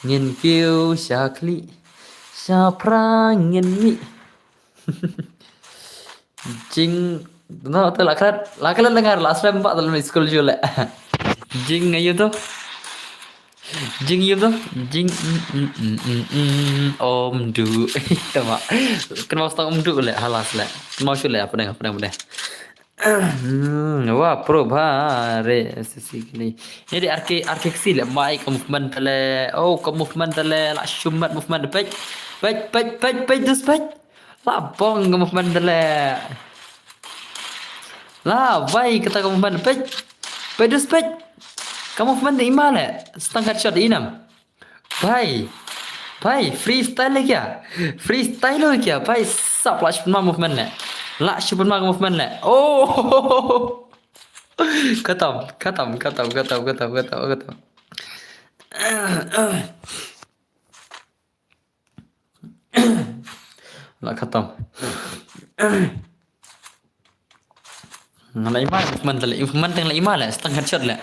ngin kiew sha khlieh sha phra ngin mih. Jing, no, to la klet, la klet lengar, la slem ba dalam school ju le. Jing ayu to. Jing ayu to. Jing, mm, mm, mm, mm, mm, om du. Tama. Kynmaw stang om du le, halas le. Kynmaw shu le, apa deng, apa deng, apa deng. Hmm, wah, pro bha re, sisi kini. Ini di arki, arki ksi le, mai ka movement tale. Oh, ka movement tale, la shumat movement, pej. Pej, pej, pej, pej, dus pej. La bong ka movement tale. La, bai kata ka movement, pej. Pej, dus pej. Ka movement di ima le, stang headshot di inam. Bhai. Bhai, freestyle le kya? Freestyle le kya? Bhai, sab la shu pynma movement le. La shu pynma movement le. Oh! Khatam, khatam, khatam, khatam, khatam, khatam, khatam. La khatam. Nga la ima le, movement le, movement teng la ima le, stang headshot le.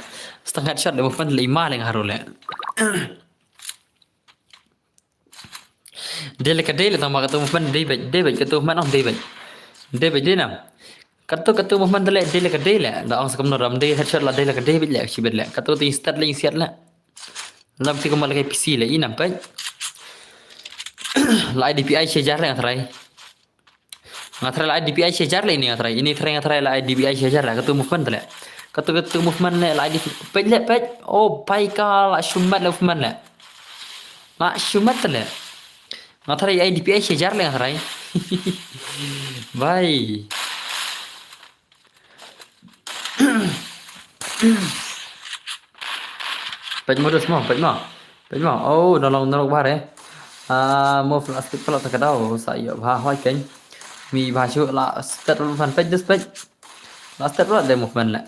Stang headshot le, movement le ima le nga haru le. Dei le ka dei le tang ba katu movement dei beit, dei beit katu movement ong dei beit. Dei beit dei nam. Katu katu movement le dei le ka dei le. Da ong sa kumno ram dei headshot la dei le ka dei beit le, shibit le. Katu tu start le siat le. Lam ti kumba le ka P C le inam peit. La I D P I shajar le nga tharai. Nga tharai la I D P I shajar le ini nga tharai. Ini tharai nga tharai la I D P I shajar le. Katu movement le. Katu katu movement le la I D P I. Peit le peit. Oh, pai ka la shumat le movement le. La shumat le. Nga tharai I D P I shajar le nga tharai. Bhai. Peit mo dus mo, peit mo. Peit mo. Oh, nolong nolong bha re. Ah, mo flat split pala ta ka dau sa ïoh bha hoi keng. Mi bha shu la step movement peit dus peit. La step la de movement le.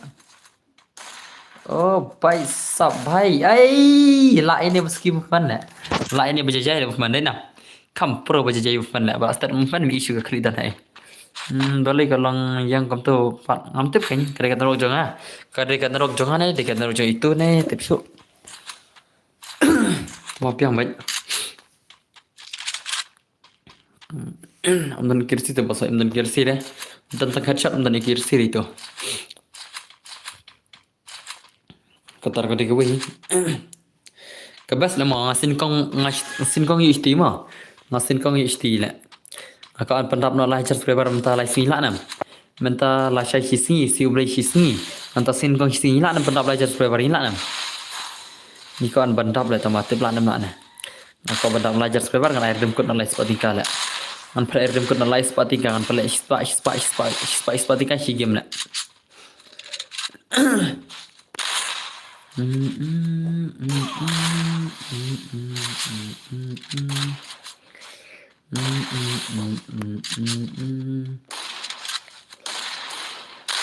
Oh, bhai sab bhai. Ai, la ini ba ski movement le. La ini ba jajai le movement dei na. Kam pro ba jajai movement le. Ba step movement mi issue ka klik dan hai. Hmm, dali ka long yang kam tu pat ngam tip keng. Ka dei ka narok jong ha. Ka dei ka narok jong ha ne, dei ka narok jong itu ne, tip shu. Mo piang beit. Ym don kirsi te ba sa ym don kirsi de. Ym don tang headshot ym don kirsi de to. Katar ka dei ka wei. Ka best le mo nga sin kong nga sin kong yu sti mo. Nga sin kong yu sti le. Nga ka an pandap no lai char sprebar mynta lai sngi la nam. Mynta la shai shi sngi, si u blei shi sngi. Mynta sin kong shi sngi la nam pandap lai char sprebar la nam. Ni ka an pandap le tama tip la nam la ne. Nga ka ban dam lai jar sprebar ngan ai rim kut na lai spah tingka le. Ngan pret ai rim kut na lai spah tingka ngan pret shi spah shi spah shi spah shi spah shi spah tingka shi game le.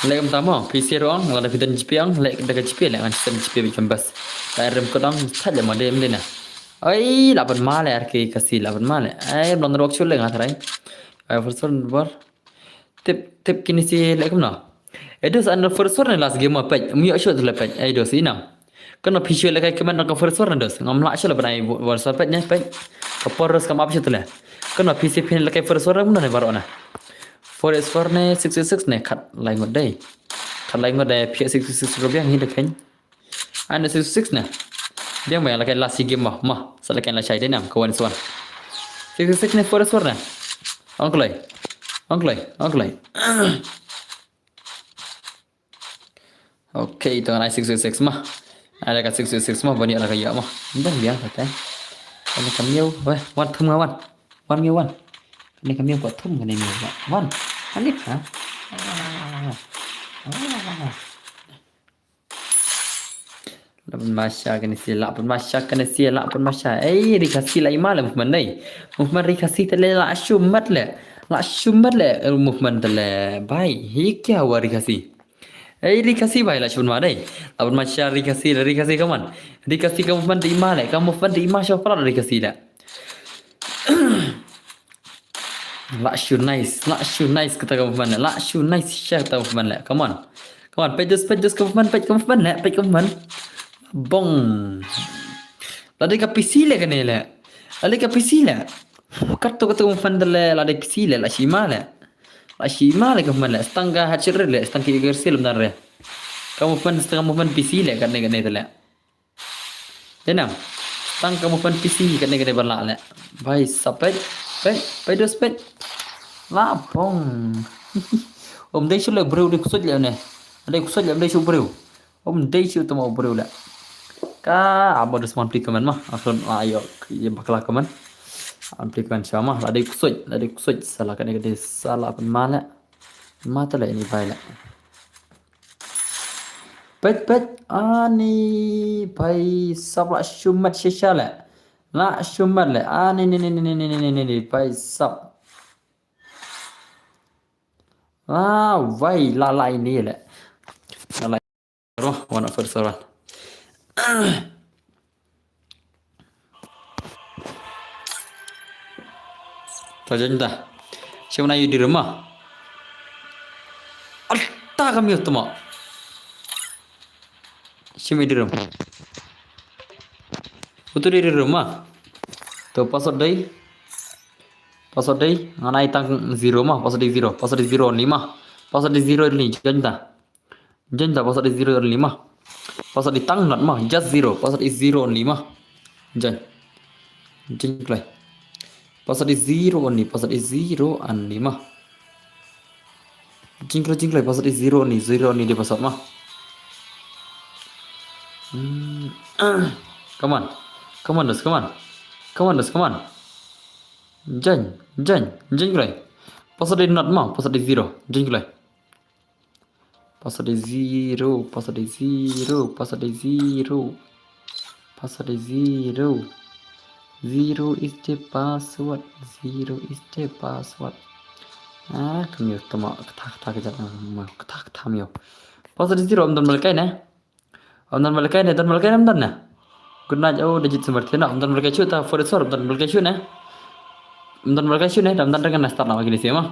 Leh kumta mo, phi share ong, lada phi don GPay ong, leh da ka GPay leh ngan send GPay bad ka bas. Leh rim kut ong, thad leh mo dei em dei na. Ai, lah ban ma leh arki Khasi lah ban ma leh. Ai, blon rok chul leh nga tharai. Ai, first one bor. Tip, tip kini si leh kumno. Ai, dos an first one last game mo peit. Mu yok shot leh peit. Ai, dos inam. Kano phi shu leh kai kmen ka first one dos. Ngam lah shu leh ban ai first one peit ne peit. Ka por dos kam ap shu leh. Kano phi si phin leh kai first one mo ne baroh na. Four is four ne, six is six ne, khat lai ngut dei. Khat lai ngut dei, phi six is six rubiang hi dei khein. Ai ne six is six ne. Biang biang leh kai last game mo, mo. Sa leh kai last shai dei nam, ka one is one. Six is six ne, four is four ne. Ong kloi. Ong kloi, ong kloi. Okay, to ngan ai six six six ma. Ai da ka six six six ma, ban ïa la ka ïa ma. Dah biang kata. Kane ka miau, weh, wan thum nga wan. Wan miau wan. Kane ka miau ko thum kane miau wan. Wan. Kane ha. La pun masha kane si, la pun masha kane si, la pun masha. Ei, ri Khasi la ima le movement nei. Movement ri Khasi te le la shumat le. La shumat le movement te le. Bhai, hi kya hua ri Khasi? Ei, ri Khasi bhai la shun ma dei. La pun masha ri Khasi, ri Khasi kaman. Ri Khasi ka movement te ima le, ka movement te ima sha pala ri Khasi le. La shu nice, la shu nice kata ka movement le. La shu nice sha kata ka movement le. Come on. Come on, peit dus, peit dus ka movement, peit ka movement le, peit ka movement. Bong. La dei ka P C le kane le. La dei ka P C le. Kato kato ka movement le, la dei P C le, la shi ima le. La shi ma le ka movement le, stang ka hat shit le, stang ki ger sil lam dan re. Ka movement, stang ka movement P C le, katne katne te le. Dei nang, stang ka movement P C, katne katne ban la le. Bhai sab peit, peit, peit dos peit. La pong. Ym dei shu le briew, dei ksuid le ne. Dei ksuid le, ym dei shu briew. Ym dei shu tamo briew le. Ka abo dus man pli comment ma. Akhon ayo ye bakla comment. An pli comment sha ma. La dei ksuid, la dei ksuid. Sala katne katne sala pynma le. Ma te le ini bhai le. Peit peit. Ani bhai sab la shu mat shisha le. La shu mat le. Ani ni ni ni bhai sab. Ah, wai la la ini le. La la. Roh, wan first one. Ta jan ta. Siapa na yu di rumah? Alta kami utama. Siapa di rumah? Utu di rumah. Tu password dei. Password dei. Ngan ai tang zero ma. Password dei zero. Password dei zero only ma. Password dei zero only. Jan ta. Jan ta, password dei zero only ma. Password dei tang not ma, just zero. Password dei zero only ma. Jan. Jan kloi. Password dei zero only, password dei zero only ma. Jan kloi, jan kloi, password dei zero only, zero only dei password ma. Hmm. Come on. Come on, dos, come on. Come on, dos, come on. Jan, jan, jan kloi. Password dei not ma, password dei zero. Jan kloi. Password dei zero, password dei zero, password dei zero. Password dei zero. Zero is the password, zero is the password. Ah, kam ïoh tama, kata, kata, kata, kata, kata, kam ïoh. Password dei zero, ym don ba lehkai ne? Ym don ba lehkai ne, don ba lehkai ne, ym don ne? Good night, oh, Dajit Sumar, kena, ym don ba lehkai shuh, ta for sure, ym don ba lehkai shuh ne? Ym don ba lehkai shuh ne, ym don, ngan start noh kine shisha ma.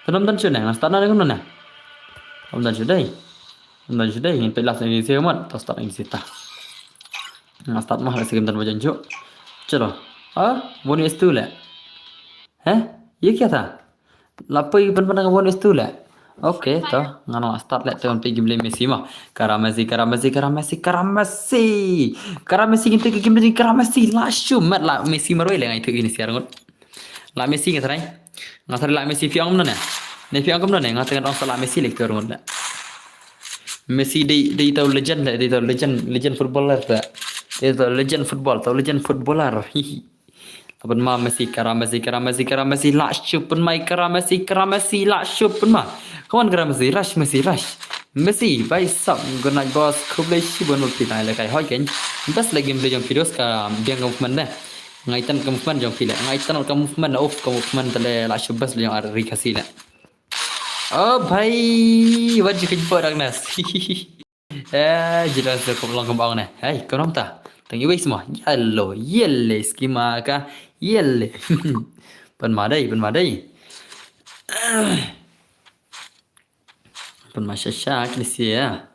Te ym don shuh ne, ngan start noh ne, kumno ne? Ym don shuh dei. Ym don shuh dei, ngin peit last kine shisha ma, to start kine shisha ta. Ngan start ma, lehse kim don ba jan shuh. Chalo. Ah, Bonnie is two le. Heh? Ye kya tha? La poi ban ban ka Bonnie is two le. Okay, to ngan la start le, te ban peit game le Messi ma. Kara Messi, kara Messi, kara Messi, kara Messi. Kara Messi, ngin peit game le kara Messi. La shu mat la Messi marwei le, ngai tu ini siar ngut. La Messi nga tharai. Nga tharai la Messi, phi ong kumno ne? Ne phi ong kumno ne? Nga tharai nga ong sa la Messi le, tu ngut le. Messi dei, dei tau legend le, dei tau legend, legend footballer te. Dei tau legend football, tau legend footballer. Hihi. La pynma Messi, kara Messi, kara Messi, kara Messi, la shu pynma kara Messi, kara Messi, la shu pynma. Come on, kara Messi, rush, Messi, rush. Messi, bhai sab, good night, boss. Khublei shibun, bad phi nai lehkai hoi kein. Best leh game leh jong phi dos, ka biang ka movement de. Nga ïeit ka movement jong phi le. Nga ïeit ka movement, of ka movement te le, la shu best leh jong ar ri Khasi le. Oh, bhai, wat ju kynpoh dak nas. Eh, jiran sa kop long kembang ne. Hei, kau nong ta. Tang iwei semua. Yellow, yellow, skima ka. Yellow. Pynma dei, pynma dei. Pynma sha sha kine shisha.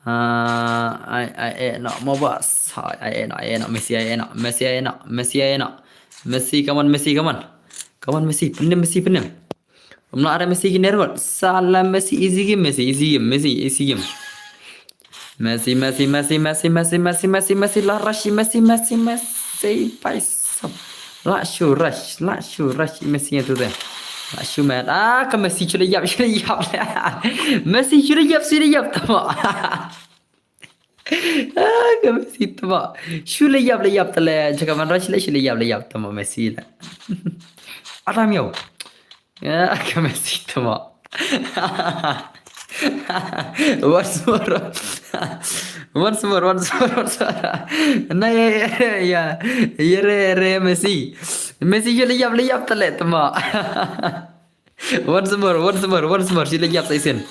Ah, ai, ai, eh, no, mo bas. Ai, ai, eh, no, eh, no, Messi, ai, eh, no, Messi, ai, eh, no, Messi, ai, eh, no. Messi, come on, Messi, come on. Come on, Messi, pynim, Messi, pynim. Ym lah re Messi ki nerwat. Salah Messi, easy game Messi, easy game Messi, easy game. Messi, Messi, Messi, la rush Messi, Messi, Messi, Messi, bhai sab. La shu rush, la shu rush Messi ïa tu te. La shu mat. Ah, ka Messi shu leh ïap, shu leh ïap. Messi shu leh ïap, shu leh ïap tama. Ah, ka Messi tama. Shu leh ïap, leh ïap te le. Jaka man rush le, shu leh ïap, leh ïap tama Messi le. Adam yo. Ah, ka Messi tama. Once more. Once more, once more, once more. Na ya, ya, ya. Ya re, re Messi. Messi shu leh ïap, leh ïap te le tama. Once more, once more, once more. Shu leh ïap sa shisien.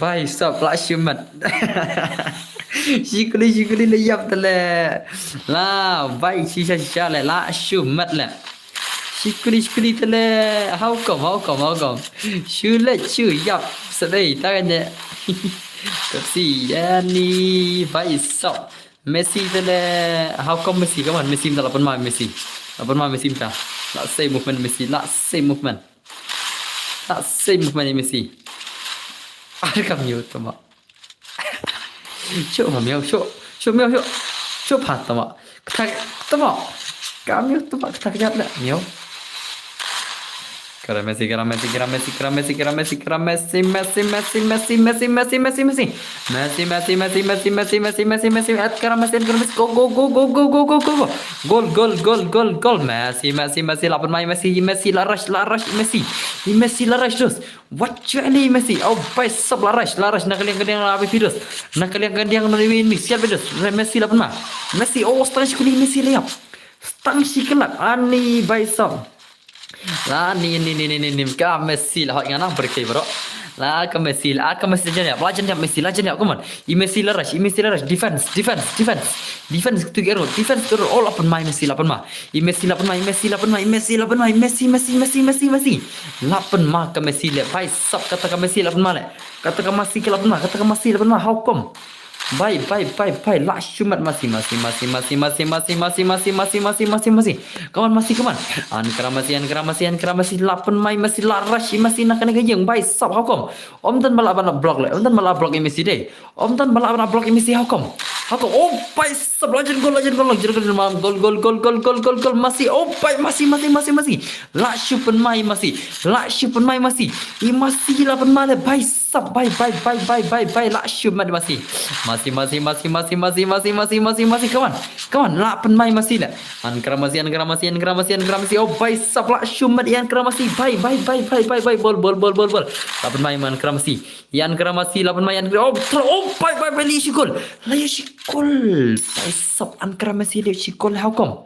Bhai sab, la shu mat. Shi kuli, shi kuli leh ïap te le. La, bhai shisha, shisha le, la shu mat le. Shi kuli, shi kuli te le. How come, how come, how come? Shu leh, shu ïap sa dei, ta kan je. Pepsi, ya ni, bhai sab. Messi te le. How come Messi? Come on, Messi mynta, la pynma Messi. La pynma Messi mynta. La same movement Messi, la same movement. Lak sei movement i Messi. Ar ka miaw tama. Shuh ma miaw, shuh. Shuh miaw, shuh. Shuh pha tama. Kata tama. Ka miaw tama kata ka jat la miaw. Kara Messi, kara Messi, kara Messi, kara Messi, kara Messi, kara Messi, Messi, Messi, Messi, Messi, Messi, Messi, Messi. Messi, Messi, Messi, Messi, Messi, Messi, Messi, Messi, Messi, at kara Messi, at kara Messi, go, go, go, go, go, go, go, go. Gol, gol, gol, gol, gol, gol. Messi, Messi, Messi, la pynmai Messi, Messi, la rush, la rush, Messi. Messi, la rush terus. What you ali Messi? Oh, bai sap la rush, la rush, na ka liang ka diang na Abe Fidos. Na ka liang ka diang na Abe ni, sial Fidos. Messi la pynmai. Messi, oh, stang shi kuli Messi la ïap. Stang shi kali. Ani bai sap. La ni ni ni ni ni ni ka Messi la hot ngana berkai bro. La ka Messi la ka Messi jan ïap, la jan ïap Messi, la jan ïap, come on. I Messi la rush, i Messi la rush, defense, defense, defense. Defense to get out, defense to get out, oh la pynmai Messi, la pynmai. I Messi la pynmai, i Messi la pynmai, i Messi la pynmai, Messi, Messi, Messi, Messi, Messi. La pynmai ka Messi le, bai sap kata ka Messi la pynmai le. Kata ka Messi ka la pynmai, kata ka Messi la pynmai, how come? Bai, bai, bai, bai, la shu mat Messi, Messi, Messi, Messi, Messi. Come on, Messi, come on. An kara Messi, an kara Messi, an kara Messi, la pynmai Messi, la rush i Messi na kane ka ïing, bai sap, how come? Ym don ba lah ban block le, ym don ba lah block i Messi dei. Ym don ba lah ban block i Messi, how come? How come? Oh, bai sap, la jan gol, la jan gol, la jan gol, gol, gol, gol, gol, gol, gol, Messi, oh, bai, Messi, Messi, Messi, Messi. La shu pynmai Messi, la shu pynmai Messi. I Messi la pynmai le, bai sap, bai, bai, bai, bai, bai, bai, la shu mat Messi. Messi, Messi, Messi, Messi, Messi, Messi, Messi, Messi, Messi, Messi, come on. Come on, la pynmai Messi le. An kara Messi, an kara Messi, an kara Messi, an kara Messi. Oh, bai sap la shu mat an kara Messi. Bai, bai, bai, bai, bai, bai, bol, bol, bol, bol, bol. La pynmai an kara Messi. An kara Messi, la pynmai an kara. Oh, throw, oh, bai, bai, bai, li shi gol. La ïa shi gol. Bai sap an kara Messi li shi gol, how come?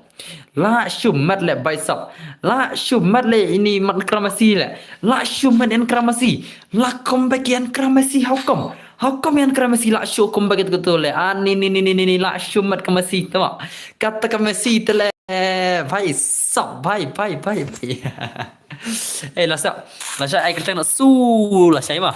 La shu mat le bai sap. La shu mat le ini mat kara Messi le. La shu mat an kara Messi. La comeback an kara Messi, how come? How come an kara Messi la shu comeback it goto le. Ah, ni, ni, ni, ni, ni, ni, la shu mat ka Messi, tama. Kata ka Messi te le, bai sap, bai, bai, bai, bai. Eh, la sap. La sap, ai kyrteng na su, la sap, ma.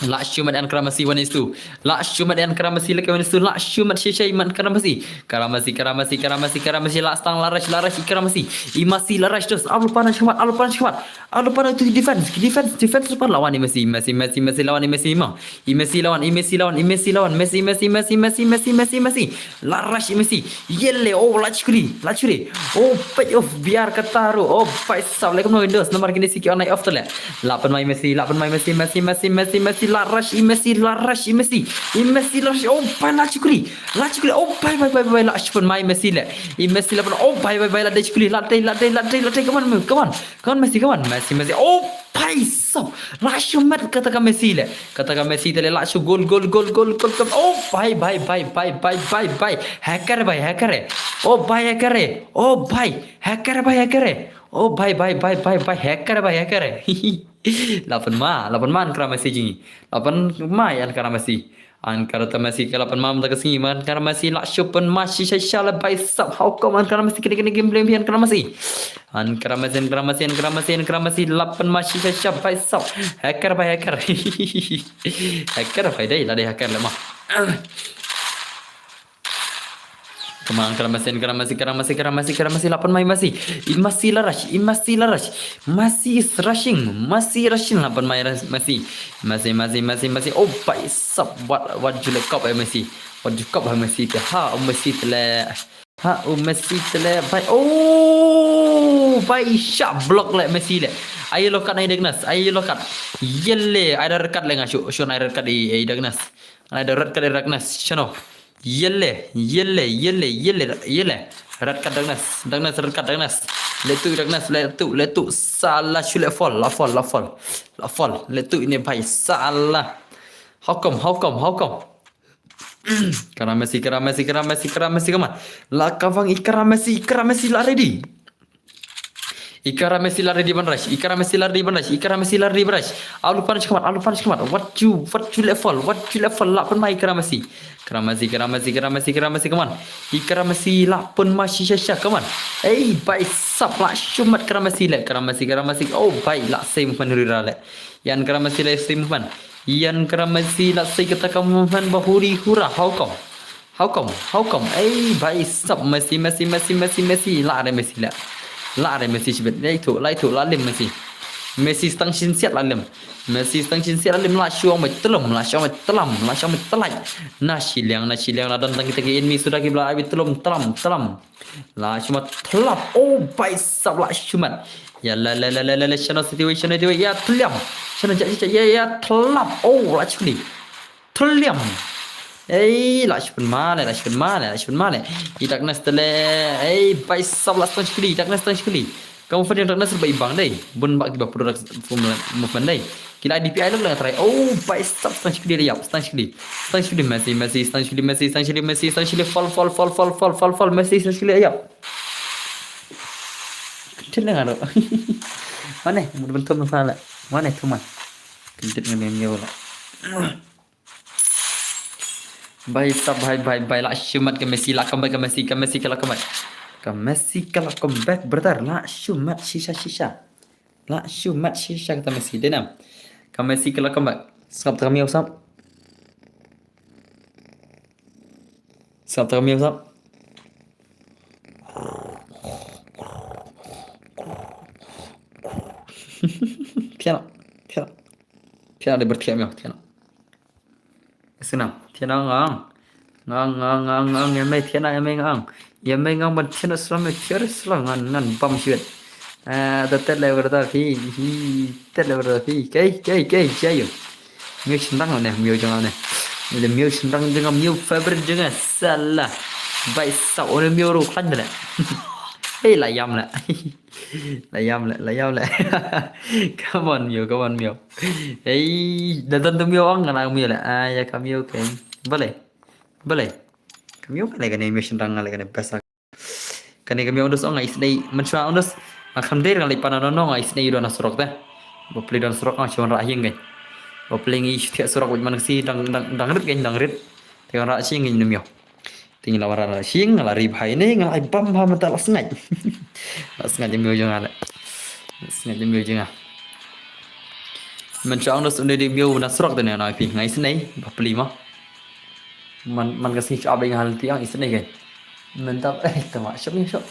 La shu mat an kara Messi one is two. La shu mat an kara Messi leke one is two. La shu mat shi shai mat kara Messi. Kara Messi, kara Messi, kara Messi, kara Messi. La stang la rush, la rush, i kara Messi. I Messi la rush terus. Alu panas shmat, alu panas shmat. Alu panas tu defense, defense, defense lu pan lawan i Messi, Messi, Messi, Messi lawan i Messi ma. I Messi lawan, i Messi lawan, i Messi lawan. Messi, Messi, Messi, Messi, Messi, Messi, Messi. La rush i Messi. Yele, oh, la chukri, la chukri. Oh, pet of biar kataru. Oh, pai sap le kumno Windows. Nomor kini siki on off tele. La pynmai Messi, la pynmai Messi, Messi, Messi, Messi, Messi, la rush i Messi, la rush i Messi. I Messi la rush, oh, pai la chukri. La chukri, oh, pai, pai, pai, pai, la shu pynmai Messi le. I Messi la pyn, oh, pai, pai, pai, la dei chukri, la dei, la dei, la dei, la dei, come on, come on. Come on, Messi, come on, Messi, Messi. Oh, pai sap. La shu mat kata ka Messi le. Kata ka Messi te le la shu gol, gol, gol, gol, gol, gol. Oh, pai, pai, pai, pai, pai, pai, pai. Hacker, pai, hacker. Oh, pai, hacker. Oh, pai. Hacker, pai, hacker. Oh, pai, pai, pai, pai, pai. Hacker, pai, hacker. La pynmai, la pynmai an kara Messi jing. La pynmai an kara Messi. An kara ta Messi ka la pynmai mynta ka sngi, an kara Messi la shu pynmai shisha shisha le bai sap. How come an kara Messi kini kini game blame an kara Messi. An kara Messi, an kara Messi, an kara Messi, an kara Messi la pynmai shisha shisha bai sap. Hacker bai hacker. Hacker bai dei, la dei hacker le ma. Come on, kara Messi, kara Messi, kara Messi, kara Messi, kara Messi, la pynmai Messi. I Messi la rush, i Messi la rush. Messi is rushing, Messi rushing la pynmai rush, Messi. Messi, Messi, Messi, Messi. Oh, bai sap, what, what you like kop eh Messi. What you kop eh Messi te. Ha, oh Messi te le. Ha, oh Messi te le. Bai, oh, bai shot block le Messi le. Ai yellow card ai Douglas, ai yellow card. Yele, ai da red card le nga shu, shu ai red card i, i Douglas. Ai da red card i Douglas. Shano. Yele, yele, yele, yele, yele. Red card Douglas, Douglas, red card Douglas. Letu Douglas, letu, letu. Salah shu le fall, la fall, la fall. La fall, letu ini bai, salah. How come, how come, how come? Kara Messi, kara Messi, kara Messi, kara Messi, come on. La kavang i kara Messi, i kara Messi la ready. I kara Messi la ready ban rush. I kara Messi la ready ban rush. I kara Messi la ready ban rush. Alu punish kamat, alu punish kamat. What you, what you level, what you level la pynmai i kara Messi. Kara Messi, kara Messi, kara Messi, kara Messi, come on. I kara Messi la pynmai shisha shisha, come on. Ei, bai sap la shu mat kara Messi le. Kara Messi, kara Messi. Oh, bai la same pynrira le. Ian kara Messi la same pan. Ian kara Messi la sei kata ka movement ba huri hura. How come? How come? How come? Ei, bai sap Messi, Messi, Messi, Messi, Messi. La re Messi la. La re Messi shibit. Lai tu, lai tu, la lim Messi. Messi stang shin siat la lem. Messi stang shin siat la lem, la shuang mai tlum, la shuang mai tlam, la shuang mai tlai. Na shiliang, na shiliang, la don tang kita ki enemy suda ki bla abi tlum, tlam, tlam. La shumat tlap. Oh, bai sap la shumat. Ya la la la la la la shano situation situation ya tlam. Shano ja ja ya ya tlap. Oh, la chukli. Tlam. Ei, la shun male, la shun male, la shun male. I darkness tele. Ei, bai sap la stang chukli, darkness stang chukli. Kamu fading darkness ba ibang dei. Bun ba ki ba product movement dei. Ki la D P I lok la try. Oh, bai sap stang chukli la yap, stang chukli. Stang chukli Messi, Messi, stang chukli Messi, stang chukli Messi, stang chukli fall, fall, fall, fall, fall, fall, fall, Messi, stang chukli la yap. Kyntit leng ado. Mane, mut bentum na sala. Mane tuman. Kyntit ngan yang yola. Bai sap bai bai bai la shumat ka Messi la comeback ka Messi ka Messi ka la comeback. Ka Messi ka la comeback brother la shumat shisha shisha. La shumat shisha kata Messi dei nam. Ka Messi ka la comeback. Sngap ta ka miaw sap. Sngap ta ka miaw sap. Thiana, thiana. Thiana de berthiak miaw thiana. Sinam, thiana ngang. Ngang ngang ngang ngang ya me thiana ya me ngang. Ya me ngang ban thiana slam me thiana slam ngan ngan bam shiwet. Ah, da tet le berta phi. Hi, tet le berta phi. Kei kei kei jayo. Miu sendang ne, miu jangan ne. Miu sendang jangan miu favorite jangan salah. Bai sap ne miu ru klan le. Hei la yam le. La yam le, la yam le. Come on miu, come on miu. Hei, da don tu miu ong ngan miu le. Ah, ya ka miu ke. Bale. Bale. Ka miu kane kane miu sendang le kane basa. Kane ka miu ong dus ong ai snei. Menchua ong dus. Nga kham der nga leit pana nono ai snei do na surok te. Ba pli do na surok nga chuan ra hieng ke. Ba pli ngi thiak surok wit man si dang dang dang rit ke dang rit. Te ra si ngi miu. Te ngi la wara la shing la ri bhai ne nga ai bam ha mata la sngai. La sngai miu jong ale. Sngai miu jong a. Menchua ong dus une di miu na surok te ne na pi ngai snei ba pli ma. Man man ka sngi chua beng hal tiang isne ke. Mentap eh tama shop ni shop.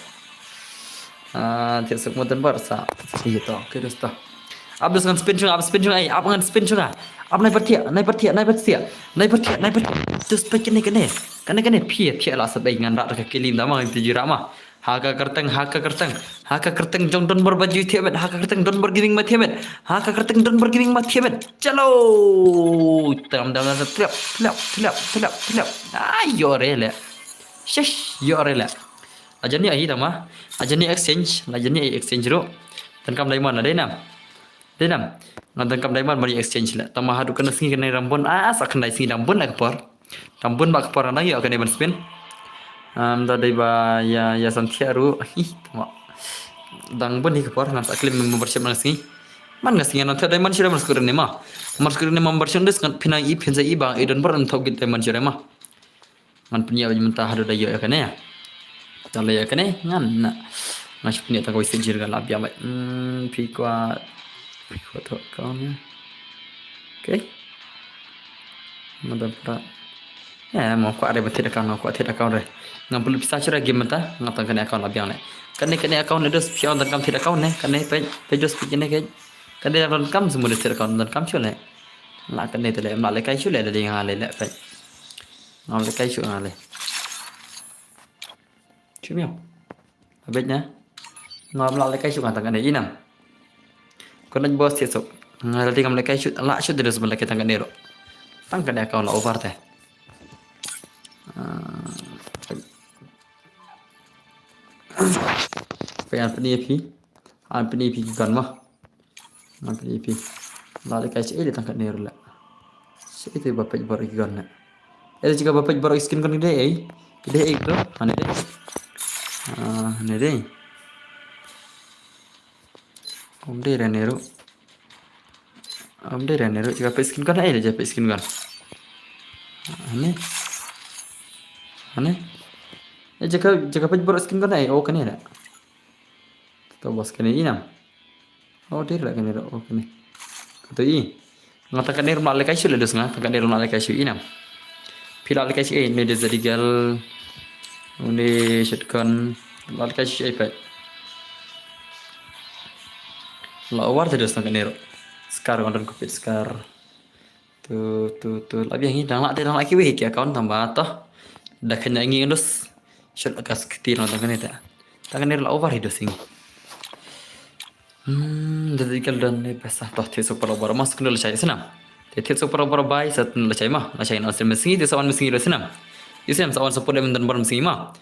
Ah, thiak suk mutan bar sa. Iya to, ke dus to. Ap dus ngan spin chung, ap spin chung ai, ap ngan spin chung ah. Ap nai pertiak, nai pertiak, nai pertiak. Nai pertiak, nai pertiak. Dus pe kene kene. Kene kene phi thiak la sa dei ngan rak ka kilim da ma ngan tiji rak ma. Ha ka kerteng, ha ka kerteng, ha ka kerteng jong don bor baju thiah met, ha ka kerteng don bor giving ma thiah met, ha ka kerteng don bor giving ma thiah met. Chalo! Tam dam dam tlap tlap tlap tlap tlap. Ai yo re le. Shish yo re le. Ajan ni ai tama. Ajan ni exchange, ajan ni ai exchange ro. Tan kam diamond la dei nam. Dei nam. Ngan donkam diamond ban exchange le. Tang ma haduh kane sngi kane rambun. Ah, sa kane sngi rambun la ka por. Rambun ba ka por nang ïoh kane ban spin. Am da dei ba ïa ïa san thiah ruh. Hi tang ma. Dang bun hi ka por ngan sa claim membership nang sngi. Man nga sngi ngan thiah diamond shi diamond skrin ne ma. Mar skrin ne membership dis ngan pynai i pynsa i ba i don bar ngan thok git diamond shi ma. Ngan pynïaid mynta haduh da ïoh ïa kane. Tang lei ïa kane ngan na. Nga shu pynïaid tang kawei sijil ka la biang bad. Hmm, phi kwah phi kwah thoh account ne. Okay. Mynta pra. Eh, mo kwah re ba thied account, mo kwah thied account re. Ngam pynlut pisa shuh re game mynta, nga tang kane account la biang le. Kane kane account ne dos phi ong tang kam thied account ne, kane peit, peit dos phi kane kane. Kane la donkam semua da thied account donkam shuh le. La kane te le, em la lehkai shuh le, da dei nga le le peit. Ngam lehkai shuh nga le. Shu miaw. Abet nya. Ngam lah lehkai shuh nga tang kane inam. Kon naj bos thied suk. Nga la dei ngam lehkai shuh, lah shuh dei dos ban lehkai tang kane ro. Tang kane account la over te. Ah. Peit an pyni phi. An pyni phi ki gun ma. Ngan pynïaid phi. La lehkai shi ei tang katne ruh la. Shi ei te ba peit bor ki gun na. Ei jaka ba peit bor ki skin gun ki dei ei. Ki dei ei to. Ane dei. Ah, ane dei. Ym dei re ne ruh. Ym dei re ne ruh jaka peit skin gun ei jaka peit skin gun. Ane. Ane. Ei jaka jaka peit bor skin gun ei. Oh kane da. To bos kane inam. Oh, dei la kane ro, oh, kane. Kato i. Nga tang kane rum la lehkai shuh le dos nga, tang kane rum la lehkai shuh inam. Phi la lehkai shuh ei, ne dei zadigal. Une shotgun la lehkai shuh ei peit. La over te dos tang kane ruh. Skar, ngan don khublei skar. Tu, tu, tu. La biang ngi dang lah te, dang lah kiwei ki account tang ba to. Da kane ngi dos. Shot akas kti ngan tang kane te. Tang kane ruh la over hi dos ngi. Hmm, da dikal don ne pesa to, thied super over. Mas kunu la chai snam. Te thied super over bai sa la chai ma. La chai na Australia sngi, te sa wan sngi la snam. Yu snam sa wan support dem don bor sngi ma.